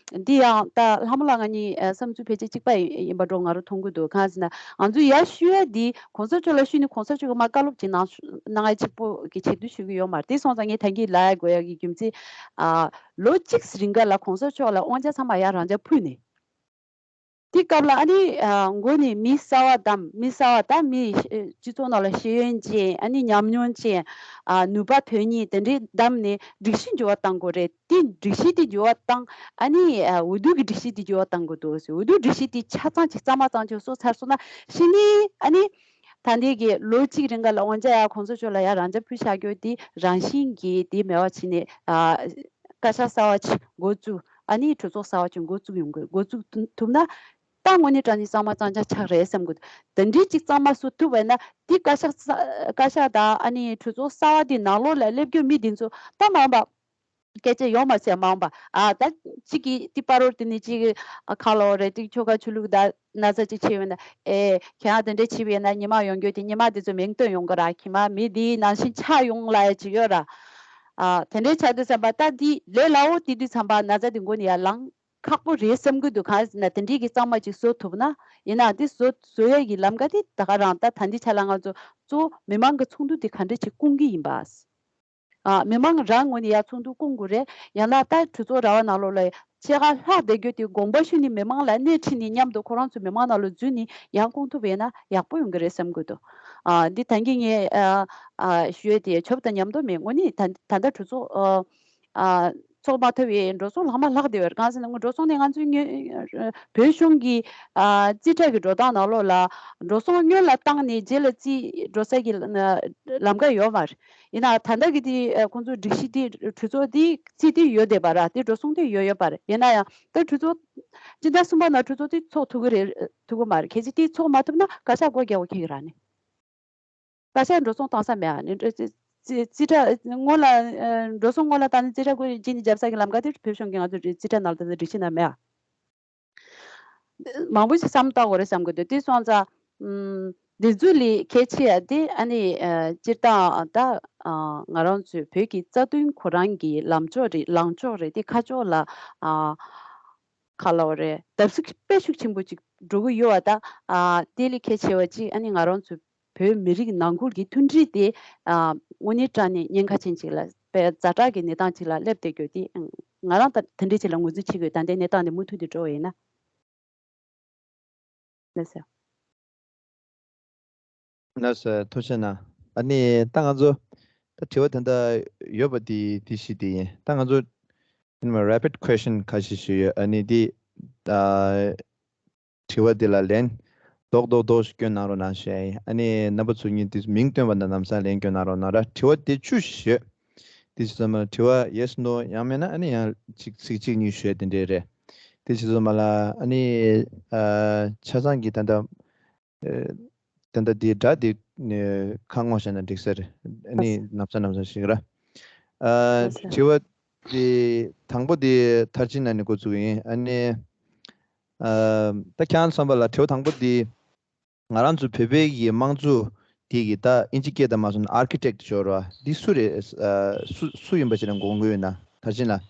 འདི་ཡང་ད་ལྷ་མོ་ལགས་ང་གཉིས་ཨ་བསམ་ཚུལ་ཕལ་ཆེར་གཅིག་པ་ཡིན་ཡིན་པ་འདྲ་ང་རང་མཐོང་གི་འདུག་གང་ཟེར་ན་ང་ཚོ་ཡར་ཞུ་ཡ་འདི་གོང་ས་མཆོག་ལ་ཞུས་ནས་གོང་ས་མཆོག་གིས་མར་བཀའ་སློབ་ཅིག་གནང་གནང་ཡ་གཅིག་པོ་གི་ཆེད་དུ་ཞུ་གི་ཡོད་མ་རེད། དེ་སོང་ཙང་ངས་ད་གིན་ལབ་ཡ་དགོས་ཡ་གི་རྒྱུ་མཚན་ཨ་ལོ་གཅིག་རིང་ག་ལ་གོང་ས་མཆོག་ལ་དབང་ཆ་ཚང་མ་ཡར་རང་འཇགས་ཕུལ་ནས། དེ་སྐབས་ལ་ཨ་ནི་ཨ་མགོ་ནས་མི་གསར་བ་བདམས། མི་གསར་བ་ད་མི་ཨ་སྤྱི་ཚོགས་ནང་ལ་ཤེས་ཡོན་ཅན། ཨ་ནི་ཉམས་མྱོང་ཅན། ཨ་ནུས་པ་ཐོན་མཁན་དེ་འདྲའི་བདམས་ནས་སྒྲིག་གཞི་འགྱུར་བ་གཏང་དགོས་རེད། དེ་སྒྲིག་གཞི་དེ་འགྱུར་བ་བཏང་། ཨ་ནི་ཨ་འོས་བསྡུ་གི་སྒྲིག་གཞི་དེ་འགྱུར་བ་གཏང་དགོས་འདུག་ཟེར། འོས་བསྡུ་སྒྲིག་གཞི་དེ་ཆ་ཚང་ཅིག་གཙང་མ་གཙང་ཆོག་བཟོ་ཚར་སོང་ན་གཞི་ནས་ཨ་ནི་ད་ལྟའི་གི་ལོ་གཅིག་རིང་ག་ལ་དབང་ཆ་ཡ་གོང་ས་མཆོག་ལ་ཡ་རང་འཇགས་ཕུལ་བཞག་རྒྱུ་དེ་རང་བཞིན་གྱིས་དེ་མེད་པ་བྱས་ནས་ཨ་བཀའ་ཤག་གསར་བ་ཅིག་འགོ་བཙུགས། ཨ་ནི་གྲོས་ཚོགས་གསར་བ་ཅིག་འགོ་བཙུགས་ཡོང་དགོས། འགོ་བཙུགས་ཐུབ་ན་ད་དངོས་གནས་དྲང་གནས་གཙང་མ་གཙང་རྐྱང་ཆགས་རེད་བསམ་གི་འདུག་དེ་འདྲའི་ཅིག་གཙང་མ་བཟོ་ཐུབ་པ་ཡིན་ན་དེ་བཀའ་ཤག་གསར་བཀའ་ཤག་དང་ཨ་ནི་གྲོས་ཚོགས་གསར་བ་དེ་ནང་ལོགས་ལ་སླེབས་རྒྱུ་མི་དེ་ཚོ་ད་མ་འོངས་པ་སྐད་ཆ་ཡོང་མ་ཟད་མ་འོངས་པ་ཨ་ད་གཅིག་གིས་དེ་པ་རོལ་དེ་ནི་གཅིག་ཨ་ཁ་ལོ་རེད། དེ་ཆོལ་ཁ་ཆོས་ལུགས་ད་ན་ཚ་གཅིག་ཆེ་བས་ན་ཨེ་ཁྱེད་རང་དེ་འདྲས་བྱས་པས་ན་ཉི་མ་ཡོང་རྒྱུ་དེ་ཉི་མ་དེ་ཚོ་མིང་བཏོན་ཡོང་གི་ར། ཁྱི་མ་མི་དེའི་ནང་བཞིན་ཆགས་ཡོང་ལ་ཡ་ཅིག་ཡོད་ར། ཨ་དེ་འདྲས་ཆགས་དུས་ཙམ་པ་ད་དེ་ལས་སླ་བོ་དེ་དུས་ཙམ་པ་ན་ཚ་དེ་མགོ་ནས་ཡར་ལངས་ཁག་པོ་རེད་བསམ་གི་འདུག་གང་ཟེར་ན་དེ་འདྲས་ཀྱི་གཙང་མ་ཅིག་བཟོ་ཐུབ་ན་ཡིན་ན་དེ་བཟོ་བཟོ་ཡས་ཀྱི་ལམ་ཀ་དེ་ད་ག་རང་ད་ད་འདི་ཆ་ལ་ང་ཚོ་གཙོ་བོ་མི་མང་གི་ཚོགས་འདུ་དེ་ག་འདྲས་ཅིག་སྐོང་གི་ཡིན་པ། ཨ་མི་མང་རང་ངོས་ནས་ཡར་ཚོགས་འདུ་སྐོང་དགོས་རེད། ཡང་ན་ད་གྲོས་ཚོགས་ར་བ་ནང་ལོགས་ལ་ཕྱེད་ཀ་ལྷག་བསྡད་རྒྱུ་དེ་དགོངས་པ་ཞུས་ནས་མི་མང་ལ་སྣེ་ཁྲིད་ནས་མཉམ་དུ་ཁོ་རང་ཚོ་མི་མང་ནང་ལ་འཛུལ་ནས་ཡར་སྐོང་ཐུབ་པ་ཡིན་ན་ཡག་པོ་ཡོང་གི་རེད་བསམ་གི་འདུག་ཨ་འདི་ད་གིན་ངས་ཨ་ཨ་ཞུ་ཡས་དེ་ཆོབ་དང་མཉམ་དུ་མེད། དངོས་གནས་ད་ད་ལྟ་གྲོས་ཚོགས་ཨ་ཨ་ཚོགས་མ་ཐུབ་པའི་འགྲོ་སོང་ལྷག་མ་ལྷག་བསྡད་ཡོད་རེད། གང་ཟེར་ན་ང་འགྲོ་སོང་ནི་ང་ཚོའི་ཉོ་བོད་གཞུང་གི་ཨ་རྩིས་ཁྲ་གི་འགྲོ་སྟངས་ནང་ལོགས་ལ་འགྲོ་སོང་སྔོན་ལ་བཏང་ནས་རྗེས་ལ་རྩིས་འགྲོ་ས་གི་ལམ་ཀ་ཡོད་མ་རེད། ཡིན་ནའང་ད་ལྟ་གི་དེ་ཨ་ཁོང་ཚོའི་སྒྲིག་གཞི་དེ་གྲོས་ཚོགས་དེ་རྩིས་དེ་ཡོད་བསྡད་པ་ར། དེ་འགྲོ་སོང་དེ་ཡོད་ཡོད་པ་རེད། ཡིན་ན་ཡང་ད་གྲོས་ཚོགས་སྤྱི་ཟླ་གསུམ་པ་ནང་གྲོས་ཚོགས་དེ་ཚོགས་ཐུབ་ཀྱི་རེད། ཐུབ་ཀྱི་མ་རེད། གལ་སྲིད་དེ་ཚོགས་མ་ཐུབ་ན་བཀའ་ཤག་སྒོ་རྒྱག་དགོས་ཁེལ་གྱི་ར་ནི། བཀའ་ཤག་འགྲོ་སོང་བཏང་ས་མེད་ཨ་ནི། རྩིས་རྩིས་ཁྲ་སྔོན་ལ་ཨ་འགྲོ་སོང་སྔོན་ལ་བཏང་ནས་རྩིས་ཁྲ་སྒོ་རྗེས་ནས་རྒྱབ་ས་གི་ལམ་ཀ་དེ་བོད་གཞུང་གི་ང་ཚོ་རྩིས་ཁྲ་ནང་ལ་ད་སྒྲིག་གཞི་ནང་མེད་ཨ། མང་པོ་ཞིག་བསམ་བཏང་དགོས་རེད་བསམ་གི་འདུག་དེ་སོང་ཙང་ཨམ་འདི་ཚོ་ལས་གལ་ཆེ་ཡ་དེ་ཨ་ནི་ཨ་སྤྱིར་བཏང་ད་ཨ་ང་རང་ཚོའི་བོད་ཀྱི་རྩ་དོན་ཁོ་རང་གི་ལམ་ཕྱོགས་རེད། ལངས་ཕྱོགས་རེད། དེ་ཁ་ཕྱོགས་ལ་ཨ་ག་ལབ་དགོས་རེད། བརྡབ་གསིག་དཔེ་ཤུགས་ཆེན་པོ་ཅིག་འགྲོ་གི་ཡོད་པ། ད་ཨ་དེ་ལས་གལ་ཆེ་བ་ཅིག་ཨ་ནི་ང་རང་ཚོའི་བོད་མི་རིགས་ནང་ཁུལ་གྱི་མཐུན་སྒྲིལ་དེ་ཨ་དངོས་གནས་དྲང་གནས་ཉེན་ཁ་ཅན་ཅིག་ལ་དཔེ་ཛ་དྲག་གི་གནས་སྟངས་ཅིག་ལ་སླེབས་བསྡད་རྒྱུ་དེ་ང་རང་ད་དེ་འདྲའི་ཅིག་ལ་ངོས་འཛིན་བྱེད་དགོས། ད་ལྟའི་གནས་སྟངས་འདི་མུ་མཐུད་དུ་འགྲོ་བ་ཡིན་ན། ལགས་སོ། ལགས་སོ། ཐུགས་རྗེ་གནང་། ཨ་ནི་ད་ང་ཚོ་ད་དྲི་བ་དེ་འདྲ་ཡོད་པ་དེ་དེ་ཞིག་དེ་ཡིན། ད་ང་ཚོ་ཡིན་ནམ་rapid question ཁ་ཤས་ཤིག་ཡོད། ཨ་ནི་དེ་ད་དྲི་བ་དེ་ལ་ལན་རྡོག་རྡོག་རྡོག་ཞིག་སྐྱོན་གནང་རོགས་གནང་ཞུ་ཡ་ཡིན། ཨ་ནི་རྣམ་པ་ཚོ་གཉིས་དེ་མིང་བཏོན་པ་དང་ལམ་སང་ལན་སྐྱོན་གནང་རོགས་གནང་ར། དྲི་བ་དེ་བཅུ་ཞིག་ཡོད། དེ་ཕྱིན་ཙམ་པ་ལ་དྲི་བ་yes no ཡང་མིན་ན་ཨ་ནི་ཡང་གཅིག་ཚིག་གཅིག་གཉིས་ཞུ་ཡ་དེ་འདྲས་རེད། དེ་ཕྱིན་ཙམ་པ་ལ་ཨ་ནི་ཨ་ཆ་ཚང་གི་ད་ལྟ་ཨ་ད་ལྟ་དེ་སྒྲ་དེ་ཨ་ཁ་སྔོག་བྱས་ན་འགྲིག་ས་རེད། ཨ་ནི་ལགས་སོ། ནམ་ཚ་ནམ་ཚ་ཞིག་ར། ཨ་ལགས་སོ། དྲི་བ་དེ་དང་པོ་དེ་མཐར་ཕྱིན་ལ་ནི་འགོ་བཙུགས་ཡིན། ཨ་ནི་ཨ་ད་ཁྱེད་རང་བསམ་པ་ལ་དྲི་བ་དང་པོ་དེ། ང་རང་ཚོ་བོད་པའི་གི་དམངས་གཙོ་དེ་གི་ད་ཨིན་ཇི་སྐད་དང་མ་སོང་ན་architect ཅིག་ཡོད་རེད་བ། འདི་སུ་རེད། ཨ་སུ་སུ་ཡིན་པ་ཅིག་ལ་དགོངས་ཀྱི་ཡོད་ན། མཐར་ཕྱིན་ལ།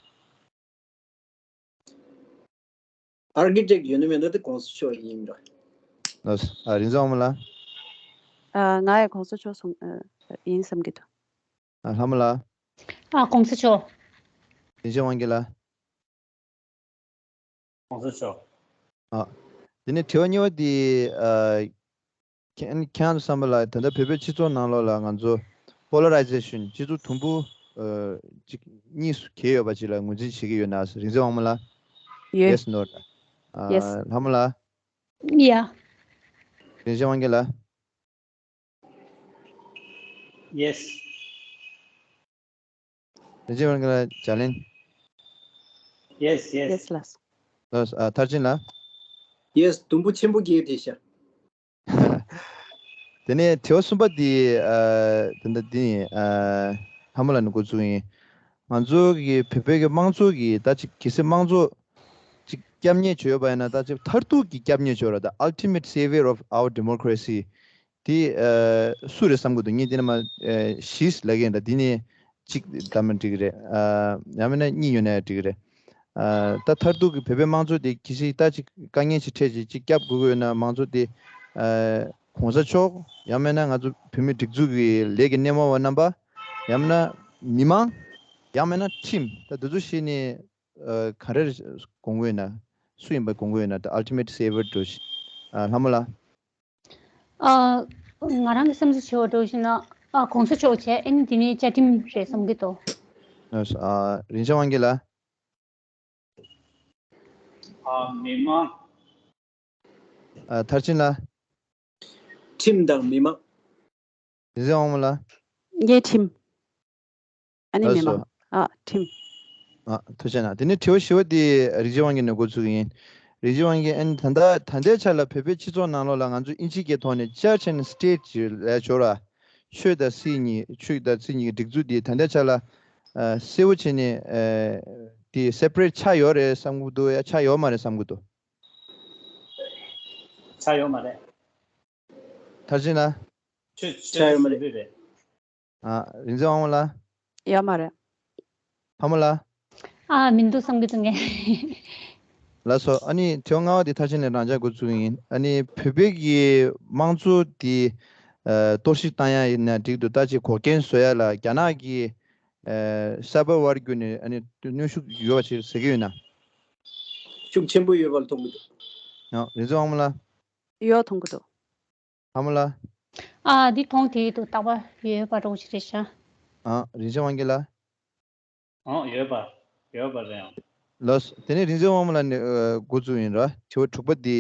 architect ཡོད་ན་མེད་ན་དེ་གོང་ས་མཆོག་ཡིན་འགྲོ། ལགས་སོ། ཨ་རིག་འཛིན་དབང་མོ་ལགས། ཨ་ང་ཡང་གོང་ས་མཆོག་གསུང་ཨ་ཡིན་བསམ་གྱི་འདུག་ཨ་ལྷ་མོ་ལགས། ཨ་གོང་ས་མཆོག་རིན་ཆེན་དབང་རྒྱལ་ལགས། གོང་ས་མཆོག་ཨ། དེ་ནས་དྲི་བ་གཉིས་པ་དེ། ཨ། ཁྱེད་ཁྱེད་རང་ཚོ་བསམ་པ་ལ་ད་ལྟ་བོད་པའི་སྤྱི་ཚོགས་ནང་ལོགས་ལ་ང་ཚོ་polarization སྤྱི་ཚོགས་དུམ་བུ་ཨ་གཅིག་གཉིས་སུ་གྱེས་ཡོད་པ་ཅིག་ལ་ངོས་འཛིན་བྱེད་ཀྱི་ཡོད་ན། རིག་འཛིན་དབང་མོ་ལགས། ཡོད། Yes no ལ། ཨ། Yes. ལྷ་མོ་ལགས། Yeah. རིན་ཆེན་དབང་རྒྱལ་ལགས། Yes. རིན་ཆེན་དབང་རྒྱལ་ལགས། ལྗགས་ལན། Yes, yes. Yes ལགས། ལགས། ཨ་མཐར་ཕྱིན་ལགས། Yes དུམ་བུ་ཆེན་པོ་གྱེས་བསྡད་ཤག་དེ་ནས་དྲི་བ་གསུམ་པ་འདི་ཨ་དེ་འདྲ་འདི་ཡིན། ཨ་ལྷ་མོ་ལགས་ནས་འགོ་བཙུགས་ཡིན། ང་ཚོ་གི་བོད་པའི་གི་དམངས་གཙོ་གི་ད་ཅིག་གལ་སྲིད་དམངས་གཙོ་ཅིག་སྐྱབས་གནས་བྱས་ཡོད་པ་ཡིན་ན། ད་ཅིག་མཐར་ཐུག་གི་སྐྱབས་གནས་བྱས་ཡོད་ར། The ultimate savior of our democracy དེ་ཨ་སུ་རེད་བསམ་གྱི་འདུག་ངས་འདི་ནས་མ་ཨ་བཞི་ལབ་ཀྱི་ཡིན། ད་འདི་ནས་གཅིག་བདམས་ན་འགྲིག་གི་རེད། ཨ་ཡང་མིན་ན་གཉིས་ཡོད་ན་ཡང་འགྲིག་གི་རེད། ཨ་ད་མཐར་ཐུག་གི་བོད་པའི་དམངས་གཙོ་དེ་གལ་སྲིད་ད་ཅིག་དཀའ་ངལ་ཞིག་འཕྲད་ཅིག་ཅིག་སྐྱབས་དགོས་ཀྱི་ཡོད་ན། དམངས་གཙོ་དེ་ཨ་གོང་ས་མཆོག་ཡང་མིན་ན་ང་ཚོ་བོད་མིའི་སྒྲིག་འཛུགས་ཀྱི་ལས་ཀྱི་སྣེ་མོ་བ་རྣམ་པ། ཡང་མིན་ན་མི་མང་། ཡང་མིན་ན་ཁྲིམས། ད་འདི་ཚོ་བཞི་ནས་ཨ་ག་རེ་དགོངས་ཀྱི་ཡོད་ན། སུ་ཡིན་པ་དགོངས་ཀྱི་ཡོད་ན། The ultimate savior འགྲོ་བཞིན། ཨ། ལྷ་མོ་ལགས། ཨ། ང་རང་གི་བསམ་ཚུལ་བྱེད་པ་འགྲོ་བཞིན་ན། ཨ། གོང་ས་མཆོག་བྱས། ཨ་ནི་དེ་ནས་བཅའ་ཁྲིམས་རེད་བསམ་གྱི་འདུག་ཨ། རིན་ཆེན་དབང་རྒྱལ་ལགས། ཨ། མི་མང་། ཨ། མཐར་ཕྱིན་ལགས། ཁྲིམས་དང་མི་མང་། རིན་ཆེན་དབང་མོ་ལགས། ངས་ཁྲིམས། ཨ་ནི་ལགས་མི་སོ། མང་། ཨ། ཁྲིམས། ཨ། ཐུགས་རྗེ་གནང་། དེ་ནས་དྲི་བ་བཞི་པ་དེ་རིན་ཆེན་དབང་རྒྱལ་ནས་འགོ་ཚུགས་ཀྱི་ཡིན། རིན་ཆེན་དབང་རྒྱལ། ཨ་ནི་ད་ལྟ་ད་ལྟའི་ཆ་ལ་བོད་པའི་སྤྱི་ཚོགས་ནང་ལོགས་ལ་ང་ཚོ་དབྱིན་ཇིའི་སྐད་ཐོག་ནས་Church and State ཅེས་ལབ་ཡོད་ར། ཆོས་དང་སྲིད་གཉིས། ཆོས་དང་སྲིད་གཉིས་ཀྱི་སྒྲིག་འཛུགས་དེ་ད་ལྟའི་ཆ་ལ། ཨ། གསལ་པོ་བྱས་ནས། ཨ། དེ་separate ཆགས་ཡོད་རེད་བསམ་གྱི་འདུག་ཡ། ཆགས་ཡོད་མ་རེད་བསམ་གྱི་འདུག་ཆགས་ཡོད་མ་རེད། མཐར་ཕྱིན་ལགས། ཆོས་ཆོས་ཆགས་ཡོད་མ་རེད། ཆོས་རེད། ཨ། རིན་ཆེན་དབང་མོ་ལགས། ཡོད་མ་རེད། ལྷ་མོ་ལགས། ཨ། མི་འདུག་བསམ་གྱི་འདུག་ངས། ལགས་སོ། ཨ་ནི་དྲི་བ་ལྔ་པ་དེ་མཐར་ཕྱིན་ནས་རང་འཇགས་འགོ་ཚུགས་ཀྱི་ཡིན། ཨ་ནི་བོད་པའི་གི་དམངས་གཙོ་དེ། ཨ། གཏོར་བཤིག་བཏང་ཡ་ཡིན་ན་འགྲིག་འདུག་ད་ཅིག་འགོག་རྐྱེན་བཟོ་ཡ་ལ་རྒྱ་ནག་གི། ཨ། cyber war བརྒྱུད་ནས་ཨ་ནི་གནོན་ཤུགས་ཡོད་པ་ཞིག་ཟེར་གྱི་ཡོད་ན། ཤུགས་ཆེན་པོ་ཡོད་པར་མཐོང་གི་འདུག་ཨ། རིན་ཆེན་དབང་མོ་ལགས། ཡོད་མཐོང་གི་འདུག་ལྷ་མོ་ལགས། ཨ། འདི་མཐོང་དེ་འདུག་རྟག་པར་ཡོད་པ་འདྲ་བོ་ཞིག་རེད་ཤག་ཨ། རིན་ཆེན་དབང་རྒྱལ་ལགས། ཨང་། ཡོད་པ། ཡོད་པ་རེད་ཨང་། ལགས། དེ་ནས་རིན་ཆེན་དབང་མོ་ལགས་ནས། ཨ། འགོ་བཙུགས་ཡིན་ར། དྲི་བ་དྲུག་པ་འདི།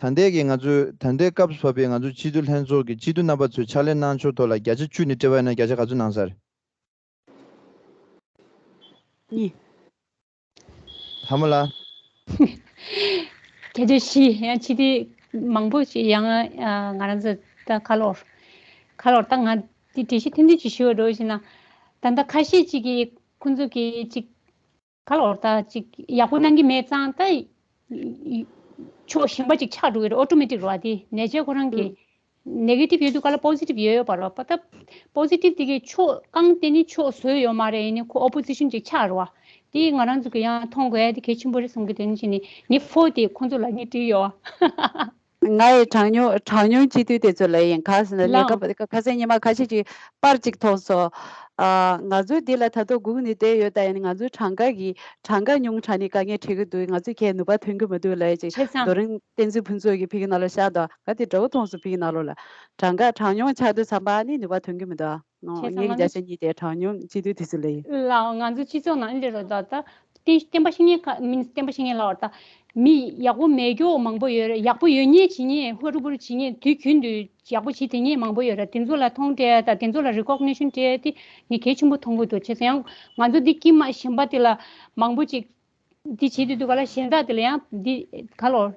ད་ལྟའི་གི་ང་ཚོའི་ད་ལྟའི་སྐབས་སུ་བབས་པའི་ང་ཚོའི་སྤྱི་འཐུས་ལྷན་ཚོགས་ཀྱི་སྤྱི་འཐུས་རྣམ་པ་ཚོས་ཕྱག་ལས་གནང་ཕྱོགས་ཐོག་ལ་བརྒྱ་ཆ་བཅུ་ནས་དཔྲལ་བ་ཡིན་ན་བརྒྱ་ཆ་ག་ཚོད་གནང་ས་རེད། གཉིས། ལྷ་མོ་ལགས། བརྒྱ་ཆ་བཞི། ཡང་སྤྱི་འཐུས་མང་པོ་ཞིག་ཡང་། ཨ། ང་རང་ཚོ་ད་ཁ་ལོར། ཁ་ལོར་ད་ང་འདི་འགྲེལ་བཤད་ཐུང་ཐུང་ཅིག་ཞུ་བ་འགྲོ་བཞིན་ན། ད་ལྟ་ཁ་ཤས་ཅིག་གིས་ཁོང་ཚོ་གིས་ཅིག་ཁ་ལོར་ད་ཅིག་ཡག་པོ་གནང་གི་མེད་ཙང་ད་ཕྱོགས་གཞན་པ་ཅིག་ཆགས་འགྲོ་གི་རེད། ཨོ་ཊོ་མེ་ཊིག་རེད་བ། དེ་ནེ་ཅར་ཁོ་རང་གི་ནེ་གེ་ཊིབ་ཡོད་དུས་ག་ལ་པོ་ཟི་ཊིབ་ཡོད་ཡོད་པ་རེད་བ། ད་པོ་ཟི་ཊིབ་དེ་གའི་ཕྱོགས་གང་བལྟས་ནས་ཕྱོགས་བཟོས་ཡོད་མ་རེད། ཡིན་ནའི་ཁོ་ཨོ་པོ་ཟི་ཤན་ཅིག་ཆགས་རེད་བ། དེ་ང་རང་ཚོ་གི་ཡང་མཐོང་དགོས་ཡ་དེ་གལ་ཆེན་པོ་རེད་བསམ་གི་འདུག་ཨ་ནི་བྱས་ནས་ངས་ཕོ་དེ་ཁོང་ཚོ་ལ་ངས་བྲིས་ཡོད་བ། ང་ཡི་གྲངས་ཉུང་གྲངས་ཉུང་སྤྱི་འཐུས་དེ་ཚོ་ལ་ཡིན། ག་ཟེར་ན་ལགས། ལས་ཀ་ཁ་སང་ཉི་མ་ཁ་ཤས་ཅིག་པར་ཅིག་མཐོང་སོང་། ཨ། ང་ཚོ་འདི་ལ་ད་དུང་སྒུག་ནས་བསྡད་ཡོད། ད་ཡིན་ང་ཚོའི་གྲངས་ཀ་གི་གྲངས་ཀ་ཉུང་དྲགས་ནས་དཀའ་ངལ་འཕྲད་ཀྱི་འདུག་ང་ཚོས་ཁྱེད་ནུས་པ་ཐོན་གྱི་མི་འདུག་ལབ་ཅིག་བྱས་ཙང་རྡོ་རིང་བསྟན་འཛིན་ཕུན་ཚོགས་ཀྱིས་ཕ་གི་ནང་ལ་བཞག་འདུག་ང་དེ་འདྲ་བོ་མཐོང་སོང་། ཕ་གི་ནང་ལོགས་ལ་གྲངས་ཀ་གྲངས་ཉུང་ཆགས་དུས་ཙམ་པ་ནི་ནུས་པ་ཐོན་གྱི་མི་འདུག་ཨ། བྱས་ཙང་ངེད་ཀྱི་ང་བརྒྱ་ཆ་གཉིས་དེ་གྲངས་ཉུང་སྤྱི་འཐུས་དེ་ཚོ་ལ་ཡིན། ལགས། ང་ཚོ་སྤྱི་ཚོགས་ནང་འདི་རེད་ད། ད་བསྟན་བསྟན་པ་བཤིག་མཁན་ཁ་མིན། བསྟན་པ་བཤིག་མཁན་ལབ་པ་ད། མི་ཡག་པོ་མེད་རྒྱུ་མང་པོ་ཡོད་རེད། ཡག་པོ་ཡོད་མཁན་བྱེད་མཁན། ཧུ་རུ་བུ་རུ་བྱེད་མཁན། དུས་རྒྱུན་དུ་ཡག་པོ་བྱེད་བསྡད་མཁན་མང་པོ་ཡོད་རེད། དེ་ཚོ་ལ་མཐོང་སྤྲད་དང་དེ་ཚོ་ལ་རི་ཀོག་ནི་ཤན་སྤྲད་དེ་ངས་གལ་ཆེན་པོ་མཐོང་གི་འདུག་བྱས་ཙང་ཡང་ང་ཚོ་འདི་དཀྱིལ་མ་གཞན་པ་དེ་ལ་མང་པོ་ཅིག་འདི་བྱེད་དུས་འདུག་ག་ལ། གཞན་དག་དེ་ལ་ཡང་འདི་ག་ལོར།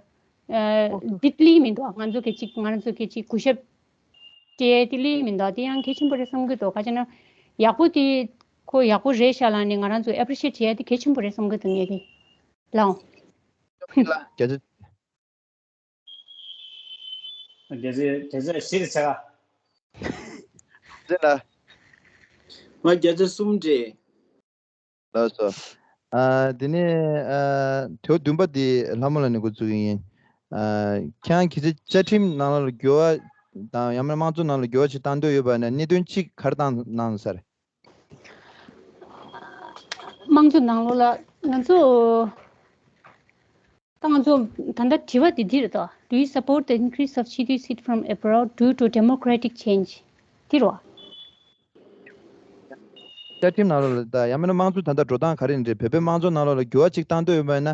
ཨ། འོ། འདི་ལི་མི་འདུག་ང་ཚོ་གི་ཅིག་ང་ཚོ་གི་ཅིག་གུས་ཞབས་སྤྲད་དེ་ལི་མི་འདུག་དེ་ཡང་གལ་ཆེན་པོ་རེད་བསམ་གི་འདུག་ག་ཅི་ན་ཡག་པོ་དེ་ཁོ་ཡག་པོ་རེད་ཤག་ལབ་ནས་ང་རང་ཚོ་ཨེ་པི་རི་ཤི་ཨེཊ་བྱེད་ཡ་དེ་གལ་ཆེན་པོ་རེད་བསམ་གི་འདུག་ངས་དེ་ལའོ། བརྒྱ་ཆ། བརྒྱ་ཆ་བཞི་རེད་ཆ་ག་རེད་ལ། ང་བརྒྱ་ཆ་གསུམ་རེད། ལགས་སོ། ཨ། དེ་ནས། ཨ། དྲི་བ་བདུན་པ་དེ་ལྷ་མོ་ལགས་ནས་འགོ་བཙུགས་ཀྱི་ཡིན། ཨ། ཁྱེད་རང་གིས་བཅའ་ཁྲིམས་ནང་ལ་འགྱུར་བ་དང་ཡང་མིན་དམངས་གཙོ་ནང་ལ་འགྱུར་བ་ཞིག་བཏང་འདོད་ཡོད་པ་ན་གནད་དོན་གཅིག་ག་རེ་བཏང་གནང་ས་རེད། དམངས་གཙོ་ནང་ལོགས་ལ་ང་ཚོ་ད་ང་ཚོ་ད་ལྟ་དྲི་བ་དེ་འདི་རེད་དོ། Do you support the increase of སྤྱི་འཐུས་seat from abroad due to democratic change? དེ་རེད་བ། བཅའ་ཁྲིམས་ནང་ལོགས་ལ་ད་ཡང་མིན་ན་དམངས་གཙོ་ད་ལྟ་འགྲོ་སྟངས་ག་རེ་རེད། བོད་པའི་དམངས་གཙོ་ནང་ལོགས་ལ་འགྱུར་བ་ཅིག་བཏང་འདོད་ཡོད་པ་ཡིན་ན།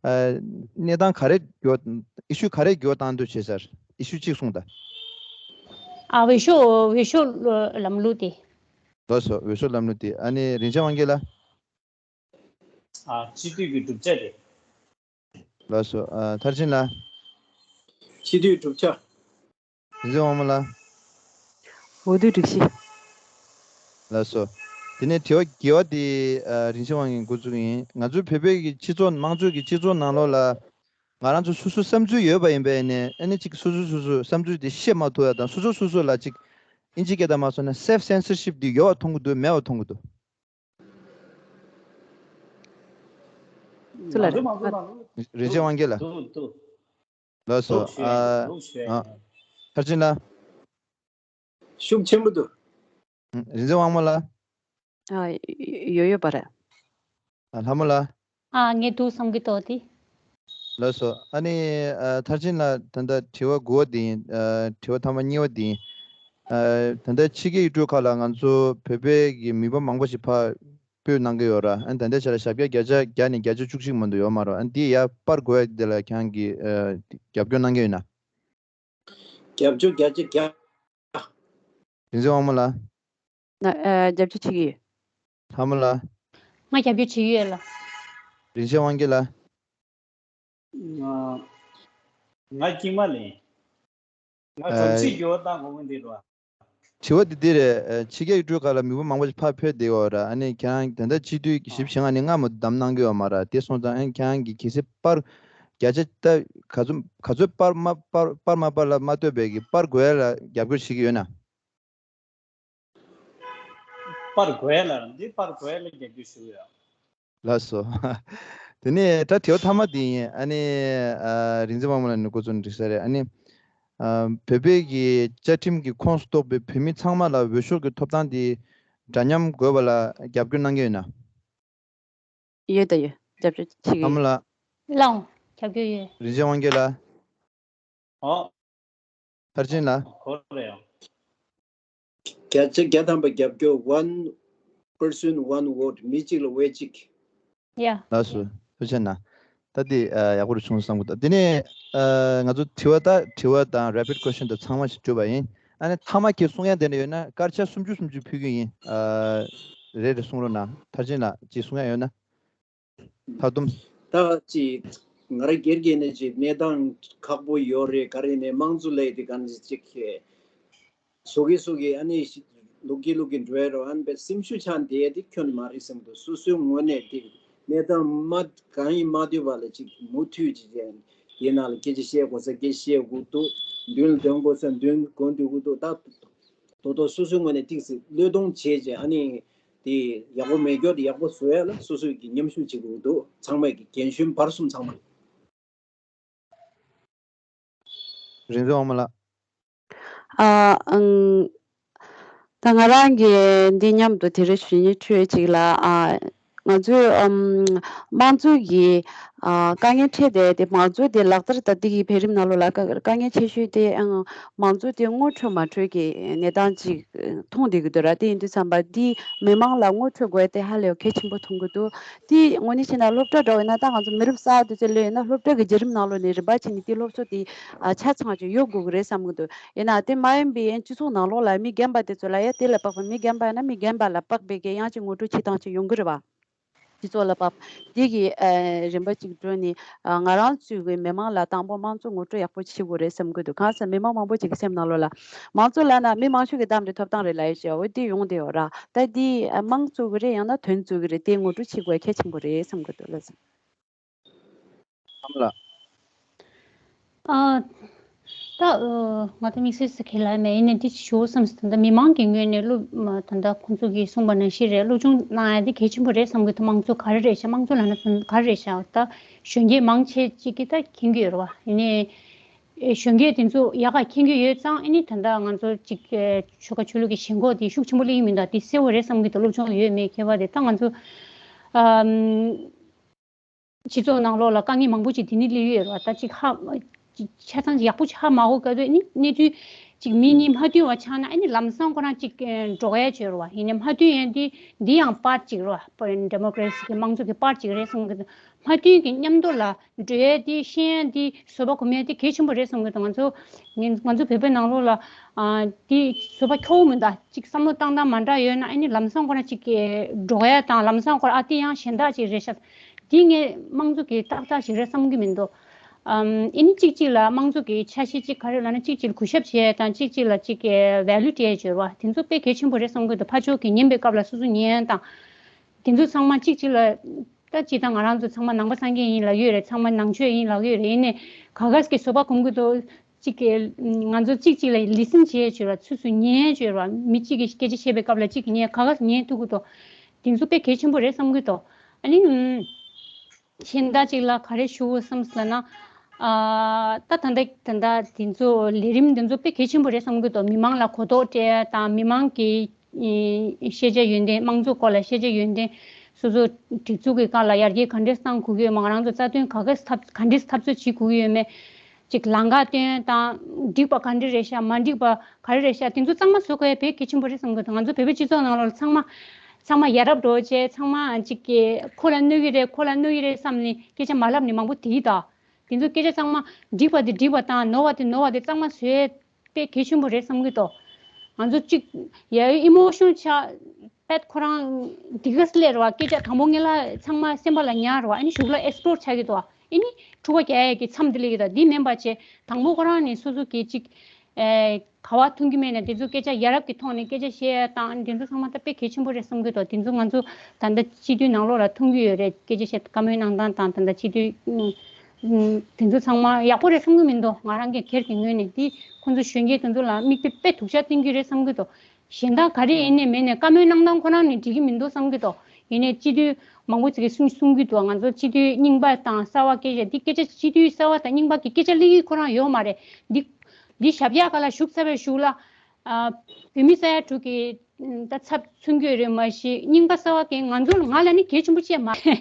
ཨ། གནས་སྟངས་ག་རེ་འགྱུར། ཨི་ཤུ་ག་རེ་འགྱུར་བ་བཏང་འདོད་བྱེད་ས་རེད། ཨི་ཤུ་གཅིག་གསུངས་དང་། ཨ། འོས་ཤོག་འོས་ཤོག་ལམ་ལུགས་དེ། ལགས་སོ། འོས་ཤོག་ལམ་ལུགས་དེ། ཨ་ནི་རིན་ཆེན་དབང་རྒྱལ་ལགས། ཨ། སྤྱི་འཐུས་ཀྱི་གྲུབ་ཆ་དེ། ལགས་སོ། ཨ། མཐར་ཕྱིན་ལགས། སྤྱི་འཐུས་གྲུབ་ཆ། རིན་ཆེན་དབང་མོ་ལགས། འོས་བསྡུའི་སྒྲིག་གཞི། ལགས་སོ། དེ་ནས་དྲི་བ་བརྒྱད་པ་དེ། ཨ། རིན་ཆེན་དབང་གིས་འགོ་བཙུགས་ཡིན། ང་ཚོའི་བོད་པའི་གི་སྤྱི་ཚོགས་དམངས་གཙོའི་གི་སྤྱི་ཚོགས་ནང་ལོགས་ལ་ང་རང་ཚོ་སོ་སོའི་བསམ་ཚུལ་ཡོད་པ་ཡིན་པས་ནས། ཨ་ནི་ཅིག་སོ་སོ་སོ་སོའི་བསམ་ཚུལ་དེ་བཤད་མ་ཐུབ་ཡ་དང་། སོ་སོ་སོ་སོ་ལ་ཅིག་ཨིན་ཇི་སྐད་དང་མ་སོང་ན་self censorship དེ་ཡོད་པ་མཐོང་གི་འདུག་མེད་པ་མཐོང་གི་འདུག་སུ་ལ་རེད། རིན་ཆེན་དབང་རྒྱལ་ལགས། ལགས་སོ། ཨ། ཨ། མཐར་ཕྱིན་ལགས། ཤུགས་ཆེན་པོ་འདུག་རིན་ཆེན་དབང་མོ་ལགས། ཨ། ཡོད་ཡོད་པ་རེད། ཨ། ལྷ་མོ་ལགས། ཨ། ངས་འདུག་བསམ་གྱི་འདུག་དེ། ལགས་སོ། ཨ་ནི་ཨ་མཐར་ཕྱིན་ལ་ད་ལྟ་དྲི་བ་དགུ་བ་འདི་ཡིན། ཨ་དྲི་བ་ཐ་མ་གཉིས་པ་འདི་ཡིན། ཨ་ད་ལྟ་ཕྱི་རྒྱལ་ཡུལ་གྲུ་ཁག་ལ་ང་ཚོ་བོད་པའི་གི་མི་འབོར་མང་པོ་ཞིག་ཕར་སྤོས་གནང་གི་ཡོད་ར། ཨ་ནི་ད་ལྟའི་ཆ་ལ་ཞབས་བཀྱག་བརྒྱ་ཆ་བརྒྱ་ནས་བརྒྱ་ཆ་བཅུ་གཅིག་མ་གཏོགས་ཡོད་མ་རེད། ཨ་ནི་འདི་ཡར་སྤར་དགོས་ཡ་འདི་ལ་ཁྱེད་རང་གིས་ཨ་རྒྱབ་སྐྱོར་གནང་གི་ཡོད་ན། རྒྱབ་སྐྱོར་བརྒྱ་ཆ་བརྒྱ། རིག་འཛིན་དབང་མོ་ལགས། ང་ཨ་རྒྱབ་སྐྱོར་བྱེད་ཀྱི་ཡོད། ལྷ་མོ་ལགས། ང་རྒྱབ་སྐྱོར་བྱེད་ཀྱི་ཡོད་ལགས། རིན་ཆེན་དབང་རྒྱལ་ལགས། ང་ང་དཀྱུས་མ་ལེན། ང་ཨ་གྲོགས་ཚིག་འགྱུར་བ་བཏང་དགོས་མིན་འདི་རེད་བ། དྲི་བ་འདི་འདི་རེད། ཨ་ཕྱི་རྒྱལ་ཡུལ་གྲུ་ཁག་ལ་མི་འབོར་མང་པོ་ཞིག་ཕར་ཕེབས་བསྡད་ཡོད་ར། ཨ་ནི་ཁྱེད་རང་ད་ལྟ་སྤྱི་འཐུས་ཞེ་པོ་ཞེ་ལྔ་ནས་ལྔ་མ་གཏོགས་བདམས་གནང་གི་ཡོད་མ་ར། དེ་སོང་ཙང་ཨ་ནི་ཁྱེད་རང་གིས་གལ་སྲིད་སྤར་བརྒྱ་ཆ་ད་ག་ཚོད་ག་ཚོད་སྤར་མ་སྤར་སྤར་མ་སྤར་ལ་མ་ལྟོས་པའི་གི་སྤར་དགོས་ཡ་ལ་རྒྱབ་སྐྱོར་བྱེད་ཀྱི་ཡོད་ན། སྤར་དགོས་ལ་འདི་སྤར་དགོས་ལ་རྒྱབ་སྐྱོར་ཞུ་ཡ། ལགས་སོ། དེ་ནས་ད་དྲི་བ་མཐའ་མ་དེ་ཡིན། ཨ་ནི་ཨ་རིག་འཛིན་དབང་མོ་ལགས་ནས་འགོ་བཙུགས་ནས་འགྲིག་ས་རེད། ཨ་ནི་ཨ་བོད་པའི་གི་བཅའ་ཁྲིམས་ཀྱི་ཁོངས་སུ་གཏོགས་པའི་བོད་མི་ཚང་མ་ལ་འོས་ཤོག་གི་ཐོབ་ཐང་དེ་འདྲ་མཉམ་དགོས་པ་ལ་རྒྱབ་སྐྱོར་གནང་གི་ཡོད་ན། ཡོད་ད་ཡོད། རྒྱབ་སྐྱོར་བྱེད་ཀྱི་ལྷ་མོ་ཡོད། ལགས། ལགས་འོང་། རྒྱབ་སྐྱོར་ཡོད། རིན་ཆེན་དབང་རྒྱལ་ལགས། ཨོ། མཐར་ཕྱིན་ལགས། གོ་རེད་ཡང་། བརྒྱ་ཆ་བརྒྱ་ཐམ་པ་རྒྱབ་སྐྱོར། One person, one vote. མི་གཅིག་ལ་འོས་གཅིག། ཡ། ལགས་སོ། ཐུགས་རྗེ་གནང་། ད་དེ་ཨ་ཡག་པོ་རེད་བྱུང་བསམ་གི་འདུག་དེ་ནས་ཨ་ང་ཚོ་དྲི་བ་ད་དྲི་བ་དང་rapid question་དང་ཚང་མ་ཞིག་གྲུབ་པ་ཡིན། ཨ་ནི་མཐའ་མ་ཁྱེད་གསུང་ཡ་དེ་འདྲ་ཡོད་ན་སྐར་ཆ་སུམ་ཅུ་སུམ་ཅུ་ཕུལ་གི་ཡིན། ཨ་རེ་རེ་གསུང་རོགས་གནང་། མཐར་ཕྱིན་ལགས་ཅིག་གསུང་ཡ་ཡོད་ན། ད་དུམ། ད་ཅིག་ང་རང་སྒེར་གྱི་ནས་ཅིག་གནས་སྟངས་ཁག་པོ་ཡོད་རེད། ག་རེ་ནས་དམངས་གཙོ་ལས་དེ་ག་ནས་ཅིག་བཟོ་གི་བཟོ་གི་ཨ་ནི་ལུག་གི་ལུག་གི་འགྲོ་ཡ་རོ། ཨ་ནི་པའི་སེམས་ཤུགས་ཆག་འདི་དེ་ཁྱོན་མ་རེད་བསམ་འདུག་སོ་སོའི་ངོས་ནས་དེ་གནས་སྟངས་མ་གང་ཡིན་མ་འདོད་པ་ལ་ཅིག་མུ་མཐུད་ཅིག་ཡིན་ན་ལ་སྐད་ཆ་བཤད་དགོས་ས་སྐད་ཆ་བཤད་དགོས་འདུག་མདུན་ལ་འདོན་དགོས་ས་མདུན་འགོ་འདོན་དགོས་འདུག་ད། དོ་དོ་སོ་སོའི་ངོས་ནས་ཏིག་ཙི་བློས་གཏོང་བྱས་རྗེས་ཨ་ནི་དེ་ཡག་པོ་མེད་སྐྱོ་དེ་ཡག་པོ་བཟོ་ཡ་ལ་སོ་སོའི་གི་མཉམ་ཞུགས་བྱེད་དགོས་འདུག་ཚང་མས་ཀྱི་རྒན་གཞོན་བར་གསུམ་ཚང་མ། རིག་འཛིན་དབང་མོ་ལགས། ཨ་ཨང་། ད་ང་རང་གི་འདི་མཉམ་དུ་དེ་རིང་ཞུ་སྙིང་འདོད་ཅིག་ལ་ཨ། ང་ཚོའི་ཨམ། དམངས་གཙོ་གི་ཨ། དཀའ་ངལ་འཕྲད་དེ་དེ་དམངས་གཙོ་དེ་ལག་བསྟར་ད་ལྟ་གི་འཕེལ་རིམ་ནང་ལོགས་ལ་དཀའ་དཀའ་ངལ་ཆེ་ཤོས་དེ་ཨང་། དམངས་གཙོ་དེ་ངོ་འཕྲོད་མ་འཕྲོད་ཀྱི་གནས་སྟངས་ཅིག་མཐོང་བསྡད་ཀྱི་འདུག་ར། དེ་ཡིན་དུས་ཙམ་པ་འདི་མི་མང་ལ་ངོ་འཕྲོད་དགོས་དེ་ཧ་ལས་གལ་ཆེན་པོ་མཐོང་གི་འདུག་དེ་དངོས་གནས་བྱས་ན་སློབ་གྲྭ་འདྲ་བོ་ཡིན་ན་ད་ང་ཚོ་མི་རབས་གསར་དུ་ཚོ་སླེབས་ཡོད་ན་སློབ་གྲྭ་གི་བརྒྱུད་རིམ་ནང་ལོགས་ནས་རིམ་པ་བྱས་ནས་དེ་སློབ་གསོ་དེ་ཨ་ཆ་ཚང་ཅིག་ཡོད་དགོས་ཀྱི་རེད་བསམ་གྱི་འདུག་ཡིན་ན་དེ་མ་ཡིན་པའི་སྤྱི་ཚོགས་ནང་ལོགས་ལ་མི་རྒན་པ་དེ་ཚོ་ལ་ཡ་དེ་ལ་དཔག་པའི་མི་རྒན་པ་ཡིན་ན་མི་རྒན་པ་ལ་དཔག་པའི་གི་ཡང་ཅིག་ངོ་སྤྲོད་བྱེད་སྟངས་ཅིག་ཡོང་གི་རེད་བ། སྤྱི་ཚོགས་ལ་དཔག་འདི་གི་ཨ་རིམ་པ་ཅིག་འགྲོ་ནས་ཨ་ང་རང་ཚོའི་གི་མི་མང་ལ་དང་པོ་དམངས་གཙོ་ངོ་སྤྲོད་ཡག་པོ་བྱེད་དགོས་རེད་བསམ་གི་འདུག་གང་ཟེར་མི་མང་མང་པོ་ཅིག་གི་སེམས་ནང་ལོགས་ལ་དམངས་གཙོ་ལབ་ན་མི་མང་ཤོས་ཀྱི་བདམས་ཏེ་ཐོབ་ཐང་རེད་ལབ་ཡོད་ཅེས་འོ་དེ་ཡོང་བསྡད་ཡོད་ར། ད་འདི་ཨ་དམངས་གཙོ་གི་རེད་ཡང་ན་དོན་གཙོ་གི་རེད་དེ་ངོ་སྤྲོད་བྱེད་དགོས་གལ་ཆེན་པོ་རེད་བསམ་གི་འདུག་ལགས་སོ། ཨ་ད་ཨ་ང་ད་དམིགས་བསལ་ཟེར་མཁན་ལ་མེད། ཡིན་ནའི་འདི་ཞུ་བསམ་སོང་། ད་མི་མང་གི་ངོས་ནས་སློབ་མ་ད་ད་ཁོང་ཚོ་གིས་གསུངས་པ་ནང་བཞིན་རེད། སློབ་སྦྱོང་གནང་ཡ་འདི་གལ་ཆེན་པོ་རེད་བསམ་གི་འདུག་དམངས་གཙོ་ག་རེ་རེད་ཤག་དམངས་གཙོ་ལབ་ན་ག་རེ་རེད་ཤག་ད་གཞོན་སྐྱེས་མང་ཆེ་ཅིག་གིས་ད་མཁྱེན་གྱི་ཡོད་རེད་བ། ཡིན་ནའི་ཨེ་གཞོན་སྐྱེས་དེ་ཚོ་ཡག་ག་མཁྱེན་གྱི་ཡོད་ཙང་ཨ་ནི་ད་ད་ང་ཚོ་ཅིག་ཨེ་ཆོལ་ཁ་ཆོས་ལུགས་ཀྱི་ཞེན་ཁོག་དེ་ཤུགས་ཆེན་པོ་སླེབས་ཀྱི་མི་འདུག་དེ་གསལ་བོ་རེད་བསམ་གི་འདུག་སློབ་སྦྱོང་ཡོད་མེད་ཁྱད་པར་དེ་ད་ང་ཚོ་ཨམ། སྤྱི་ཚོགས་ནང་ལོགས་ལ་དཀའ་ངལ་མང་པོ་ཅིག་དེ་ནི་སླེབས་ཡོད་རེད་བ། ད་ཅིག་ཧ་ཅིག་ཆ་ཚང་ཅིག་ཡག་པོ་ཅིག་ཧ་མ་གོ་ག་དུས་ནི་གནས་ཚུལ་ཅིག་མི་གཉིས་མ་མཐུན་པ་ཆགས་ན་ཨ་ནི་ལམ་སང་ཁོ་རང་ཅིག་འགྲོ་ཡ་བྱོས་རེད་བ། ཡིན་ནའི་མ་མཐུན་ཡ་འདི་འདི་ཡང་པར་ཅིག་རེད་བ། ཌེ་མོ་ཀ་རེ་སི་གི་དམངས་གཙོ་གི་པར་ཅིག་རེད་བསམ་གི་འདུག་མ་མཐུན་གི་མཉམ་དུ་ལ་འགྲོ་ཡ་འདི་ཤེས་ཡ་འདི་བཟོད་པ་སྒོམ་ཡ་འདི་གལ་ཆེན་པོ་རེད་བསམ་གི་འདུག་ང་ཚོ་ང་ང་ཚོ་བོད་པའི་ནང་ལོགས་ལ་ཨ་འདི་བཟོད་པ་ཁྱོ་བོ་མི་འདུག་ཅིག་བསམ་བློ་བཏང་སྟངས་མ་འདྲ་ཡོད་ན་ཨ་ནི་ལམ་སང་ཁོ་རང་ཅིག་གི་འགྲོ་ཡ་དང་ལམ་སང་ཁོ་རང་ཨ་འདི་ཡང་གཞན་དག་ཅིག་རེད་ཤག་འདི་ངས་དམངས་གཙོ་གི་ཏག་ཏག་ཞིག་རེད་བསམ་གྱི་མི་འདུག་ཨམ། ཨ་ནི་གཅིག་གཅིག་ལ་དམངས་གཙོ་གི་ཆ་ཤས་གཅིག་ག་རེ་ལབ་ན་གཅིག་གཅིག་ལ་གུས་ཞབས་བྱེད་ཡ་དང་གཅིག་གཅིག་ལ་གཅིག་གི་ཝེ་ལུ་སྤྲད་ཡ་བྱེད་རོགས། དེ་ཚོ་དཔེ་གལ་ཆེན་པོ་རེད་བསམ་གྱི་འདུག་ཕར་ཕྱོགས་ཀྱི་ཉན་པའི་སྐབས་ལ་སོ་སོ་ཉན་ཡ་དང་། དེ་ཚོ་ཚང་མ་གཅིག་གཅིག་ལ་ད་སྤྱིར་བཏང་ང་རང་ཚོ་ཚང་མ་ནང་པ་སངས་རྒྱས་ཡིན་ལབ་ཡོད་རེད། ཚང་མ་ནང་ཆོས་ཡིན་ལབ་ཡོད་རེད། ཡིན་ནའི་ག་ག་ཟེ་གི་བཟོད་པ་སྒོམ་གྱི་འདུག་གཅིག་གི་ང་ཚོ་གཅིག་གཅིག་ལ་ལི་སིན་བྱེད་ཡ་བྱོས་རོགས། ཚུལ་སུ་ཉན་ཡ་བྱོས་རོགས། མི་གཅིག་གིས་སྐད་ཆ་བཤད་པའི་སྐབས་ལ་གཅིག་གིས་ཉན་ག་ག་ཉན་ཐུབ་ཀྱི་འདུག་དེ་ཚོ་དཔེ་གལ་ཆེན་པོ་རེད་བསམ་གྱི་འདུག་ཨ་ནི་ཨུམ། གཞན་དག་ཅིག་ལ་ག་རེ་ཞུ་དགོས་བསམ་ཟེར་ན། ཨ་ད་ད་ལྟ་ད་ལྟ་དེ་ཚོ་ལས་རིམ་དེ་ཚོ་དཔེ་གལ་ཆེན་པོ་རེད་བསམ་གྱི་འདུག་མི་མང་ལ་གོ་རྟོགས་སྤྲད་དང་མི་མང་གི་ཨེ་ཤེས་བྱ་ཡོན་ཏན་དམངས་གཙོ་སྐོར་ལ་ཤེས་བྱ་ཡོན་ཏན་ སོ་སོ་སྒྲིག་འཛུགས་ཀྱི་སྒང་ལ་ཡར་རྒྱས་ག་འདྲས་གཏང་དགོས་ཀྱི་ཡོད་མ། ང་རང་ཚོ་རྩ་དོན་ག་ག་འཐབ་ག་འདྲས་འཐབ་རྩོད་བྱེད་དགོས་ཀྱི་ཡོད་མེད། ཅིག་ལམ་ཁ་སྟོན་དང་འགྲིག་པ་ག་འདྲས་རེད་ཤག་མ་འགྲིག་པ་ག་རེ་རེད་ཤག་དེ་ཚོ་གཙང་མ་བཟོ་དགོས་ཡ་དཔེ་གལ་ཆེན་པོ་རེད་བསམ་གྱི་འདུག་ང་ཚོ་བོད་པའི་སྤྱི་ཚོགས་ནང་ལོགས་ལ་ཚང་མ་ཚང་མ་ཡ་རབས་འགྲོ་བྱས་ཚང་མ་ཅིག་གི་ཁོ་ལ་གནོད་ཀྱི་རེད་ཁོ་ལ་གནོད་ཀྱི་རེད་བསམ་ནས་སྐད་ཆ་མ་ལབ་ནས་མང་པོ་དེ་ཡིན་ད། དེ་ཚོ་སྐད་ཆ་ཚང་མ་འགྲིག་པ་དེ་འགྲིག་པ་དང་ནོར་བ་དེ་ནོར་བ་དེ་གཙང་མ་བཟོས་དཔེ་གལ་ཆེན་པོ་རེད་བསམ་གྱི་འདུག་ང་ཚོ་གཅིག་ཡ་ཨི་མོ་ཤོན་ཆགས་པད་ཁོ་རང་འདི་ག་སི་ལེ་ར་བ་སྐད་ཆ་དང་པོ་ངེད་ལ་ཚང་མ་སེམས་པ་ལ་ཉར་ར་བ་ཨ་ནི་གཞུག་ལ་ཨེག་སི་པོ་ལོཌ་ཆགས་ཀྱི་འདུག་ཨ་ནི་འཁྲུག་པ་རྒྱག་ཡ་གི་མཚམས་དེ་སླེབས་ཀྱི་འདུག་འདི་མིན་པ་བྱས་དང་པོ་ཁོ་རང་ནས་སོ་སོ་གི་གཅིག་ཨེ་ག་བ་མཐོང་གི་མེད་ན་དེ་ཚོ་སྐད་ཆ་ཡ་རབས་ཀྱི་ཐོག་ནས་སྐད་ཆ་བཤད་ཡ་དང་དེ་ཚོ་ཚང་མ་ད་དཔེ་གལ་ཆེན་པོ་རེད་བསམ་གྱི་འདུག་དེ་ཚོ་ང་ཚོ་ད་ལྟ་སྤྱི་འཐུས་ནང་ལོགས་ལ་མཐོང་གི་ཡོད་རེད། སྐད་ཆ་བཤད་བཀའ་མོལ་གནང་སྟངས་དང་ད་ལྟ་སྤྱི་འཐུས་ཨུམ་དེ་ཚོ་ཚང་མ་ཡག་པོ་རེད་བསམ་གྱི་མི་འདུག་ང་རང་གི་སྒེར་གྱི་ངོས་ནས་དེ་ཁོང་ཚོ་གཞོན་སྐྱེས་དེ་ཚོ་ལ་མིག་དཔེ་དཔེ་སྡུག་ཅག་བསྟན་གྱི་རེད་བསམ་གྱི་འདུག་གཞན་དག་ག་རེ་ཡིན་ནའི་མིན་ནའི་བཀའ་མོལ་གནང་སྟངས་ཁོ་རང་ནས་འགྲིག་གི་མི་འདུག་བསམ་གྱི་འདུག་ཡིན་ནའི་སྤྱི་འཐུས་མང་པོ་ཅིག་གིས་གསུང་གསུང་གི་འདུག་ང་ཚོ་སྤྱི་འཐུས་རྙིང་པ་དང་གསར་བ་སྐད་ཆ་འདི་སྐད་ཆ་སྤྱི་འཐུས་གསར་བ་དང་རྙིང་པ་གི་སྐད་ཆ་གླེང་གི་ཁོ་རང་ཡོད་མ་རེད། འདི་འདི་ཞབས་ཡག་ག་ལ་བཞུགས་ཚར་བའི་གཞུག་ལ་ཨ་བོད་མི་ས་ཡ་དྲུག་གི་ད་ཚབ་མཚོན་གྱི་རེད་མ་གཞི་རྙིང་པ་གསར་བ་གི་ང་ཚོ་ང་ལ་ནི་གལ་ཆེན་པོ་བྱས་མ་རེད།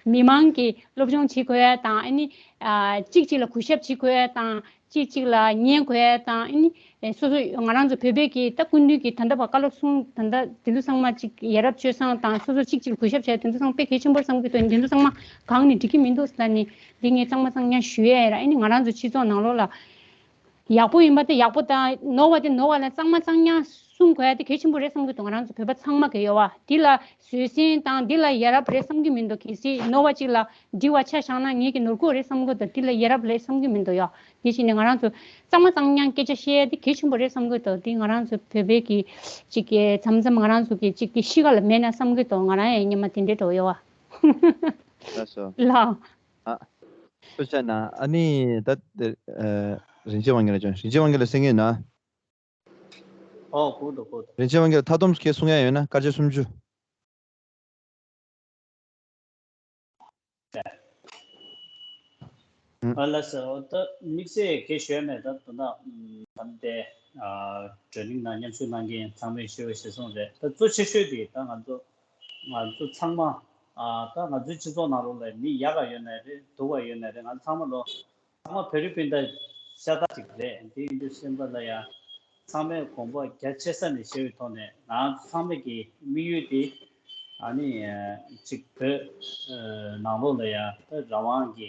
མི་མང་གི་སློབ་སྦྱོང་བྱེད་དགོས་ཡ་དང་ཨ་ནི་ཨ་གཅིག་གཅིག་ལ་གུས་ཞབས་བྱེད་དགོས་ཡ་དང་། གཅིག་གཅིག་ལ་ཉན་དགོས་ཡ་དང་ཨ་ནི་སོ་སོ་ང་རང་ཚོ་བོད་པའི་གི་ད་སྐུ་མདུན་གི་ད་ལྟ་བ་བཀའ་སློབ་གསུང་ད་ལྟ་དེ་ཚོ་ཚང་མ་གཅིག་ཡ་རབས་སྤྱོད་བཟང་དང་སོ་སོ་གཅིག་གཅིག་ལ་གུས་ཞབས་བྱས་དེ་ཚོ་ཚང་མ་དཔེ་གལ་ཆེན་པོ་བསམ་གི་འདུག་དེ་ཚོ་ཚང་མ་གང་ནས་འགྲིག་གི་མི་འདུག་ཟེར་ནས་འདི་ངས་གཙང་མ་གཙང་ཉག་ཞུ་ཡ་ཡ་ར། ཨ་ནི་ང་རང་ཚོ་སྤྱི་ཚོགས་ནང་ལོགས་ལ་ཡག་པོ་ཡིན་པ་དེ་ཡག་པོ་དང་ནོར་བ་དེ་ནོར་བ་ལ་གཙང་མ་གཙང་ཉག་གསུང་དགོས་ཡ་དེ་གལ་ཆེན་པོ་རེད་བསམ་གི་འདུག་ང་རང་ཚོ་བོད་པ་ཚང་མ་གི་ཡོད་བ་འདི་ལ་བཟོད་བསྲན་དང་འདི་ལ་ཡ་རབས་རེད་བསམ་གི་མི་འདུག་གལ་སྲིད་ནོར་བ་གཅིག་ལ་འགྲིག་པ་ཆ་བཞག་ན་ངེད་ཀྱི་ནོར་ཁུག་རེད་བསམ་གི་འདུག་འདི་ལ་ཡ་རབས་རེད་བསམ་གི་མི་འདུག་ཡ། དེ་བཞིན་ནས་ང་རང་ཚོ་གཙང་མ་གཙང་ཉག་སྐད་ཆ་བཤད་ཡ་དེ་གལ་ཆེན་པོ་རེད་བསམ་གི་འདུག་འདི་ང་རང་ཚོ་བོད་པའི་གི་གཅིག་གི་མཚམས་མཚམས་ང་རང་ཚོ་གི་གཅིག་གི་གཤིས་ཀ་ལ་མེད་ན་བསམ་གི་འདུག་ང་རང་ཡང་སྙམ་མ་དེ་འདྲས་འགྲོ་ཡོད་བ། ལགས་སོ། ལགས། ཨ། ཐུགས་རྗེ་གནང་། ཨ་ནི་ད་ཨ་རིན་ཆེན་དབང་རྒྱལ་ལ་བྱོན། རིན་ཆེན་དབང་རྒྱལ་ལ་གསན་གྱི་ཡོད་ན། ཨོ་གོ་འདུག་གོ་འདུག་རིན་ཆེན་དབང་རྒྱལ་ལ་མཐའ་སྡོམ་གྱི་གསུང་ཡ་ཡོད་ན་སྐར་ཆ་སུམ་ཅུ། ཨ་ལགས་སོ། ད་དམིགས་བསལ་གྱི་ཞུ་ཡ་མེད། ད་ད་ད་ད་ལྟའི་ཨ་བགྲོ་གླེང་ནང་མཉམ་ཞུགས་གནང་མཁན་ཚང་མས་ཞུ་བ་ཞུ་སོང་རེད། ད་གཙོ་ཆེ་ཤོས་དེ་ད་ང་ཚོ་ང་ཚོ་ཚང་མ་ཨ་ད་ང་ཚོའི་སྤྱི་ཚོགས་ནང་ལོགས་ལ་མི་ཡག་ག་ཡོད་ན་རེད་སྡུག་ག་ཡོད་ན་རེད་ང་ཚང་མ་ལོ། ཚང་མ་བོད་རིགས་སྤུན་ཟླ་ཤ་སྟག་ཅིག་རེད། དེ་ཡིན་དུས་ཙམ་པ་ལ་ཡང་ཚང་མས་དགོངས་པ་རྒྱ་ཆེ་ས་ནས་བཞེས་པའི་ཐོག་ནས་ང་ཚང་མ་གི་དམིགས་ཡུལ་དེ་ཨ་ནི་ཅིག་བོད་ནང་ལོགས་ལ་ཡང་ད་རང་དབང་གི་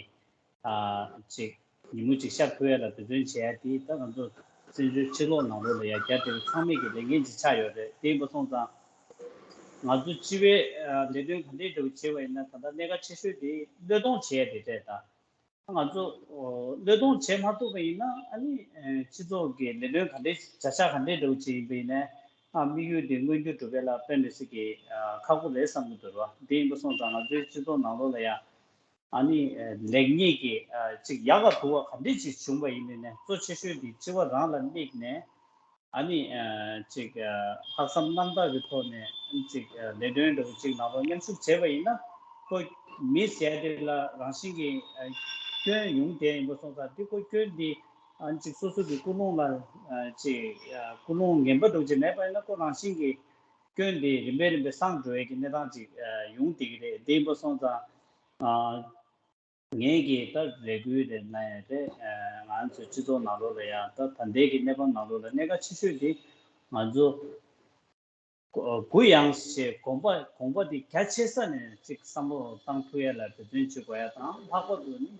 ཅིག་ཉིན་མོ་ཅིག་ཤར་ཐུབ་ཡ་ལ་འབད་བརྩོན་བྱེད་ཡ་དེ་ད་ང་ཚོ་བཙན་བྱོལ་ཕྱི་ལོགས་ནང་ལོགས་ལ་ཡང་རྒྱ་དེ་ཚང་མས་ཀྱི་ལས་འགན་ཅིག་ཆགས་ཡོད་རེད། དེ་ཡིན་པ་སོང་ཙང་ང་ཚོ་སྤྱི་པའི་ལས་དོན་ག་འདྲས་འདྲ་བོ་བྱེད་པ་ཡིན་ན་ད་ལྟ་གནད་འགག་ཆེ་ཤོས་དེ་བློས་གཏོང་བྱེད་ཡ་དེ་རེད་ད། ང་ཚོ་བློས་གཏོང་བྱེད་མ་ཐུབ་པ་ཡིན་ན་ཨ་ནི་སྤྱི་ཚོགས་ཀྱི་ལས་དོན་ག་འདྲའི་བྱ་གཞག་ག་འདྲའི་འདྲ་བོ་ཅིག་ཡིན་པ་ཡིན་ན་དམིགས་ཡུལ་དེ་མངོན་འགྱུར་འགྲུབ་པ་ལ་དཔེ་མི་སྲིད་ཀྱི་ཁག་པོ་རེད་བསམ་གྱི་འདུག་ར། དེ་ཡིན་པ་སོང་ཙང་ང་ཚོའི་སྤྱི་ཚོགས་ནང་ལོགས་ལ་ཡང་ཨ་ནི་ལེགས་ཉེས་ཀྱི་ཅིག་ཡག་ག་སྡུག་ག་ག་འདྲའི་ཅིག་བྱུང་བ་ཡིན་ནའི་གཙོ་ཆེ་ཤོས་དེ་སྤྱི་བ་རང་ལ་དམིགས་ནས། ཨ་ནི་ཅིག་ལྷག་བསམ་རྣམ་དག་གི་ཐོག་ནས་ཅིག་ལས་དོན་འདྲ་བོ་ཅིག་ནང་ལོགས་མཉམ་ཞུགས་བྱས་པ་ཡིན་ན་ཁོ་མི་ཟེར་དེ་ལ་རང་བཞིན་གྱིས་སྐྱོན་ཡོང་བསྡད་ཡིན་པ་སོང་ཙང་དེ་ཁོ་སྐྱོན་འདི་ཅིག་སོ་སོ་གི་ཀུན་སློང་ལ་ཅིག་ཀུན་སློང་ངན་པ་འདྲ་བོ་ཅིག་མེད་པ་ཡིན་ན་ཁོ་རང་བཞིན་གྱིས་སྐྱོན་འདི་རིམ་པས་རིམ་པས་སངས་འགྲོ་ཡས་ཀྱི་གནས་སྟངས་ཅིག་ཡོང་བསྡད་ཀྱི་རེད། དེ་ཡིན་པ་སོང་ཙང་། ངས་ཀྱིས་ད་རེ་སྐུལ་རེ་གནང་ཡ་དེ་ང་ཚོའི་སྤྱི་ཚོགས་ནང་ལོགས་ལ་ཡང་ད་ད་ལྟའི་གི་གནས་བབ་ནང་ལོགས་ལ་གནད་འགག་ཆེ་ཤོས་དེ་ང་ཚོ་གུ་ཡངས་བྱས་དགོངས་པ་དགོངས་པ་དེ་རྒྱ་ཆེ་ས་ནས་ཅིག་བསམ་བློ་བཏང་ཐུབ་ཡ་ལ་འབད་བརྩོན་བྱེད་དགོས་ཡ་དང་ལྷག་པར་དུ་ནི་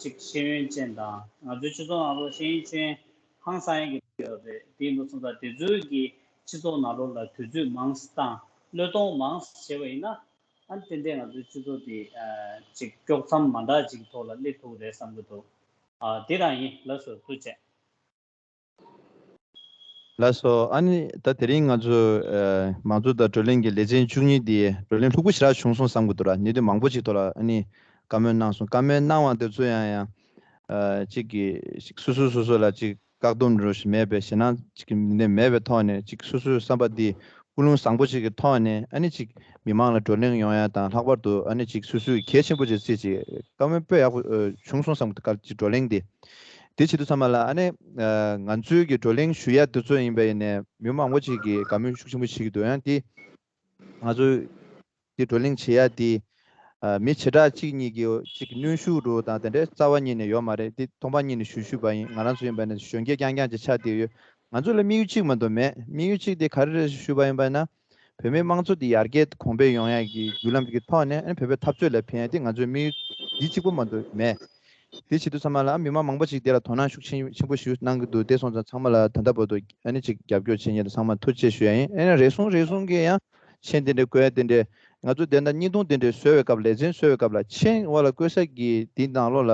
ཅིག་ཤེས་ཡོན་ཅན་དང་ང་ཚོའི་སྤྱི་ཚོགས་ནང་ལོགས་ཤེས་ཡོན་ཅན་ཧང་སང་ཡ་གི་ཡོད་རེད། དེ་ཡིན་པ་སོང་ཙང་དེ་ཚོའི་གི་སྤྱི་ཚོགས་ནང་ལོགས་ལ་དུས་ཚོད་མང་ཙམ་བཏང་བློས་གཏོང་མང་ཙམ་བྱས་པ་ཡིན་ན། ཨ་ནི་ཏན་ཏན་ང་ཚོའི་སྤྱི་ཚོགས་འདི་ཅིག་དཀྱོག་མཚམས་མ་འདྲ་ཅིག་ཐོག་ལ་སླེབས་ཐུབ་རེད་བསམ་གྱི་འདུག་ཨ་དེ་རང་ཡིན། ལགས་སོ། ཐུགས་རྗེ་ཆེ། ལགས་སོ། ཨ་ནི་ད་དེ་རིང་ང་ཚོ་མང་གཙོ་དང་བགྲོ་གླེང་གི་ལེ་ཚན་བཅུ་གཉིས་འདི་བགྲོ་གླེང་ལྷུག་པོ་ཞེ་དྲག་བྱུང་སོང་བསམ་གྱི་འདུག་ར། གནད་དོན་མང་པོ་ཅིག་ཐོག་ལ་ཨ་ནི་བཀའ་མོལ་གནང་སོང་། བཀའ་མོལ་གནང་བ་དེ་ཚོ་ཡང་ཡང་ཅིག་གི་སོ་སོ་སོ་སོ་ལ་ཅིག་བཀག་སྡོམ་འགྲོ་བཞིན་མེད་པའི་ཞེད་སྣང་ཅིག་གི་མི་སྣ་མེད་པའི་ཐོག་ནས་ཅིག་སོ་སོའི་བསམ་པ་འདི་ཀུན་སློང་བཟང་པོ་ཅིག་གི་ཐོག་ནས་ཨ་ནི་ཅིག་མི་མང་ལ་བགྲོ་གླེང་ཡོང་ཡ་དང་ལྷག་པར་དུ་ཨ་ནི་ཅིག་སོ་སོའི་གལ་ཆེན་པོ་ཅིག་རྩིས་ཅིག་བཀའ་མོལ་དཔེ་ཡག་པོ་བྱུང་སོང་བསམ་གི་འདུག་ཅིག་བགྲོ་གླེང་འདི་དེ་བྱེད་དུས་ཚང་མ་ལ་ཨ་ནི་ང་ཚོའི་གི་བགྲོ་གླེང་ཞུ་ཡ་དེ་ཚོ་ཡིན་པ་ཡིན་ནས་མི་མང་པོ་ཅིག་གིས་དགའ་མོས་ཤུགས་ཆེན་པོ་བྱེད་ཀྱི་འདུག་ཡང་དེ་ང་ཚོའི་ འདི་བགྲོ་གླེང་བྱེད་ཡ་འདི། ཨ། མི་བྱེ་བྲག་གཅིག་གཉིས་ཀྱི་ཅིག་གནོན་ཤུགས་འདྲ་བོ་དང་དེ་འདྲའི་རྩ་བ་ཉིད་ནས་ཡོད་མ་རེད། འདི་སྟོང་པ་ཉིད་ནས་ཞུ་ཞུས་པ་ཡིན། ང་རང་ཚོ་ཡིན་པ་ན་གཞོན་སྐྱེས་རྐྱང་རྐྱང་ཅིག་ཆགས་བསྡད་ཡོད། ང་ཚོ་ལ་དམིགས་ཡུལ་གཅིག་མ་གཏོགས་མེད། དམིགས་ཡུལ་གཅིག་དེ་ག་རེ་རེད་ཞུས་པ་ཡིན་པ་ན། བོད་མིའི་དམངས་གཙོ་འདི་ཡར་རྒྱས་གོང་འཕེལ་ཡོང་ཡ་གི་བརྒྱུད་ལམ་གྱི་ཐོག་ནས་ཨ་ནི་བོད་པའི་འཐབ་རྩོད་ལ་ཕན་ཡ་དེ་ང་ཚོའི་དམིགས་ཡུལ་འདི་གཅིག་པོ་མ་གཏོགས་མེད། དེ་བྱེད་དུས་ཚང་མ་ལ་མི་མང་མང་པོ་ཞིག་དེ་ལ་དོ་སྣང་ཤུགས་ཆེན་ཆེན་པོ་ཞིག་གནང་གི་འདུག་དེ་སོང་ཙང་ཚང་མ་ལ་ད་ལྟ་བར་དུ་ཨ་ནི་ཅིག་རྒྱབ་སྐྱོར་བྱེད་མཁན་དང་ཚང་མ་ཐུགས་རྗེ་ཆེ་ཞུ་ཡ་ཡིན། ཨ་ནི་རེ་ཟུང་རེ་ཟུང་གིས་ཡང་མཆན་དེ་འདྲ་བཀོད་ཡ་དེ་འདྲ། ང་ཚོ་དེ་འདྲ་བརྙན་ཐུང་དེ་འདྲ་བཟོ་བའི་སྐབས་ལ། ལེ་ཚན་བཟོ་བའི་སྐབས་ལ་མཆན་འོག་ལ་བཀོད་ས་གི་དེ་ནང་ལོགས་ལ།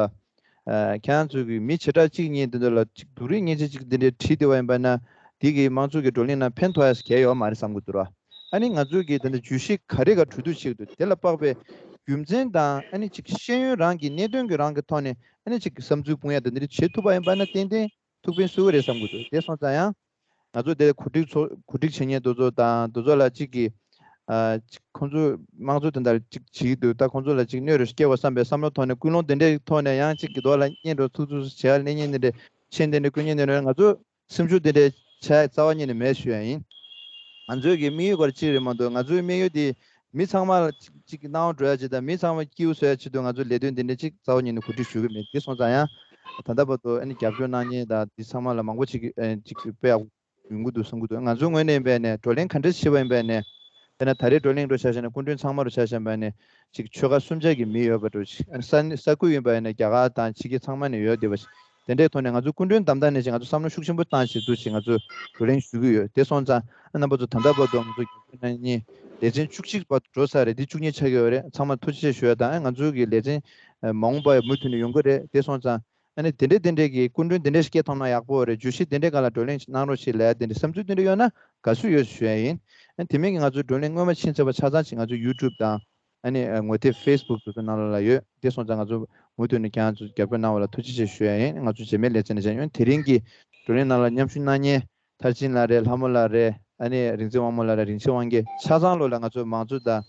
ཨ། ཁྱེད་རང་ཚོ་གི་མི་བྱེ་བྲག་གཅིག་གཉིས་དེ་ཚོ་ལ་ཅིག་སྡུག་རུས་མཉེན་ཆས་ཅིག་འདི་འདྲའི་བྲིས་བསྡད་པ་ཡིན་པ་ན། འདི་གིས་དམངས་གཙོ་གི་བགྲོ་གླེང་ནང་ཕན་ཐོགས་ཡ་གང་ཡང་ཡོད་མ་རེད་བསམ་གྱི་འདུག་ར། ཨ་ནི་ང་ཚོ་གིས་དེ་འདྲ་བརྗོད་གཞི་ག་རེ་ག་གྲོས་བསྡུར་བྱེད་ཀྱི་འདུག་དེ་ལ་དཔག་པའི་རྒྱུ་མཚན་དང་། ཨ་ནི་ཅིག་ཤེས་ཡོན་རང་གི་གནད་དོན་གྱི་རང་གི་ཐོག་ནས་ཨ་ནི་ཅིག་བསམ་ཚུལ་སྤུངས་ཡ་དེ་འདྲ་བྱེད་ཐུབ་པ་ཡིན་པ་ན་ཏན་ཏན་ཐུགས་ཕན་གསོས་ཀྱི་རེད་བསམ་གྱི་འདུག་དེ་སོང་ཙང་ཡང་། ང་ཚོ་དེ་གོ་སྒྲིག་ཚོ། གོ་སྒྲིག་བྱེད་མཁན་དེ་ཚོ་དང་དེ་ཚོ་ལ་གཅིག་གིས། ཨ། ཅིག་ཁོང་ཚོས་དམངས་གཙོ་དོན་དག་ཅིག་བྱེད་ཀྱི་འདུག་ད་ཁོང་ཚོ་ལ་ཅིག་གནོད་རེ་སྐྱེལ་བ་བསམ་པའི་བསམ་བློ་ཐོག་ནས། ཀུན་སློང་དེ་འདྲའི་ཐོག་ནས་ཡང་ཅིག་གི་མདོག་ལ་བརྙན་འདྲ་ཚུགས་ཚུགས་བྱེད་ཡ། ལེན་མཁན་དེ་འདྲ། མཆན་དེ་འདྲ་བཀོད་མཁན་དེ་འདྲ། ང་ཚོ་སེམས་ཤུགས་དེ་འདྲ་བྱ་ཡ་རྩ་བ་ཉིད་ནས་མེད་ཞུ་ཡ་ཡིན། ང་ཚོའི་གི་དམིགས་ཡུལ་ག་རེ་གཅིག་རེད་མ་གཏོགས། ང་ཚོའི་དམིགས་ཡུལ་དེ་མི་ཚང་མ་ལ་ཅིག་ཅིག་སྣང་བ་འགྲོ་ཡ་ཅིག་དང་། མི་ཚང་མ་སྐྱིད་པོ་བཟོ་ཡ་ཆེད་དུ་ང་ཚོ་ལས་དོན་དེ་འདྲ་ཅིག་རྩ་བ་ཉིད་ནས་གོ་སྒྲིག་ཞུ་གི་མེད། དེ་སོང་ཙང་ཡང་ད་ལྟ་བར་དུ་ཨ་ནི་རྒྱབ་སྐྱོར་གནང་མཁན་དང་འདི་ཚང་མ་ལ་མང་པོ་ཅིག་ཨ་ཅིག་དཔེ་ཡག་པོ་ཡོང་གི་འདུག་བསམ་གྱི་འདུག་ང་ཚོའི་ངོས་ནས་ཡིན་པ་ཡིན་ནའི། བགྲོ་གླེང་ག་འདྲ་བྱེད་པ་ཡིན་པ་ཡིན་ནའི། དཔེར་ན་ད་རེས་བགྲོ་གླེང་འདྲ་ཆ་བཞག་ན་སྐུ་མགྲོན་ཚང་མ་འདྲ་ཆ་བཞག་པ་ཡིན་ནའི། ཅིག་ཆོལ་ཁ་གསུམ་ཆ་གི་མི་ཡོད་པ་འདྲ་ཞིག་ཨ་ནི་ས་ས་ཁུལ་ཡིན་པ་ཡིན་ན་རྒྱ་གར་དང་ཕྱི་རྒྱལ་ཚང་མ་ནས་ཡོད་བསྡད་པ་ཞིག་དེ་འདྲའི་ཐོག་ནས་ང་ཚོ་སྐུ་མགྲོན་བདམས་ཐངས་ནས་ཅིག་ང་ཚོ་བསམ་བློ་ཤུགས་ཆེན་པོ་བཏང་བྱས་འདུག་ཅིག་ང་ཚོ་བགྲོ་གླེང་ཞུ་གི་ཡོད། དེ་སོང་ཙང་ཨ་རྣམ་པ་ཚོ་ད་ལྟ་བར་དུ་ང་ཚོ་རྒྱབ་སྐྱོར་གནང་མཁན། ལེ་ཚན་བཅུ་གཅིག་བར་དུ་འགྲོ་ས་རེད། འདི་བཅུ་གཉིས་ཆགས་ཀྱི་ཡོད་རེད། ཚང་མ་ཐུགས་རྗེ་ཆེ་ཞུ་ཡ་དང་། ཨ། ང་ཚོ་གི་ལེ་ཚན་མ་འོངས་པ་མུ་མཐུད་ནས་ཡོང་གི་རེད། དེ་སོང་ཙང་ཨ་ནི་དེ་འདྲས་དེ་འདྲས་ཀྱི་སྐུ་མགྲོན་དེ་འདྲས་ཤིག་སྐད་ཐོན་ན་ཡག་པོ་རེད། བརྗོད་གཞི་དེ་འདྲས་སྒང་ལ་བགྲོ་གླེང་གནང་རོགས་ཞེས་ལབ་ཡ་དེ་འདྲས་བསམ་ཚུལ་དེ་འདྲས་ཡོད་ན་དགའ་བསུ་ཡོད་ཞུ་ཡ་ཡིན། ཨ། དེ་མིན་གྱི་ང་ཚོའི་བགྲོ་གླེང་སྔོན་མ་ཕྱིན་ཚར་བ་ཆ་ཚང་ཅིག་ང་ཚོ་ཡུ་ཊུབ་དང་། ཨ་ནི་ངོ་དེབ་ཕེ་སི་བུག་དེ་ཚོ་ནང་ལོགས་ལ་ཡོད། དེ་སོང་ཙང་ང་ཚོ་མུ་མཐུད་ནས་ཁྱེད་རང་ཚོ་རྒྱབ་སྐྱོར་གནང་བ་ལ་ཐུགས་རྗེ་ཆེ་ཞུ་ཡ་ཡིན། ང་ཚོ་རྗེས་མའི་ལེ་ཚན་ནས་མཇལ་ཡོང་། དེ་རིང་གི་བགྲོ་གླེང་ནང་ལ་མཉམ་ཞུགས་གནང་མཁན་མཐར་ཕྱིན་ལགས་རེད། ལྷ་མོ་ལགས་རེད། ཨ་ནི་རིག་འཛིན་དབང་མོ་ལགས་རེད། རིན་ཆེན་དབང་རྒྱལ། ཆ་ཚང་ལོ་ལ་ང་ཚོ་མང་གཙོ་དང་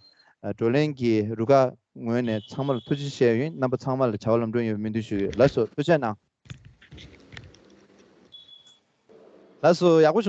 བགྲོ་གླེང་གི་རུ་ཁག་ངོས་ནས་ཚང་མ་ལ་ཐུགས་རྗེ་ཆེ་ཞུ་ཡ་ཡིན། རྣམ་པ་ཚང་མ་ལ་བྱ་བ་ལམ་འགྲོ་ཡོང་བའི་སྨོན་འདུན་ཞུ་གི་ཡོད། ལགས་སོ། ཐུགས་རྗེ་གནང་། ལགས་སོ། ཡག་པོ་བྱུང་།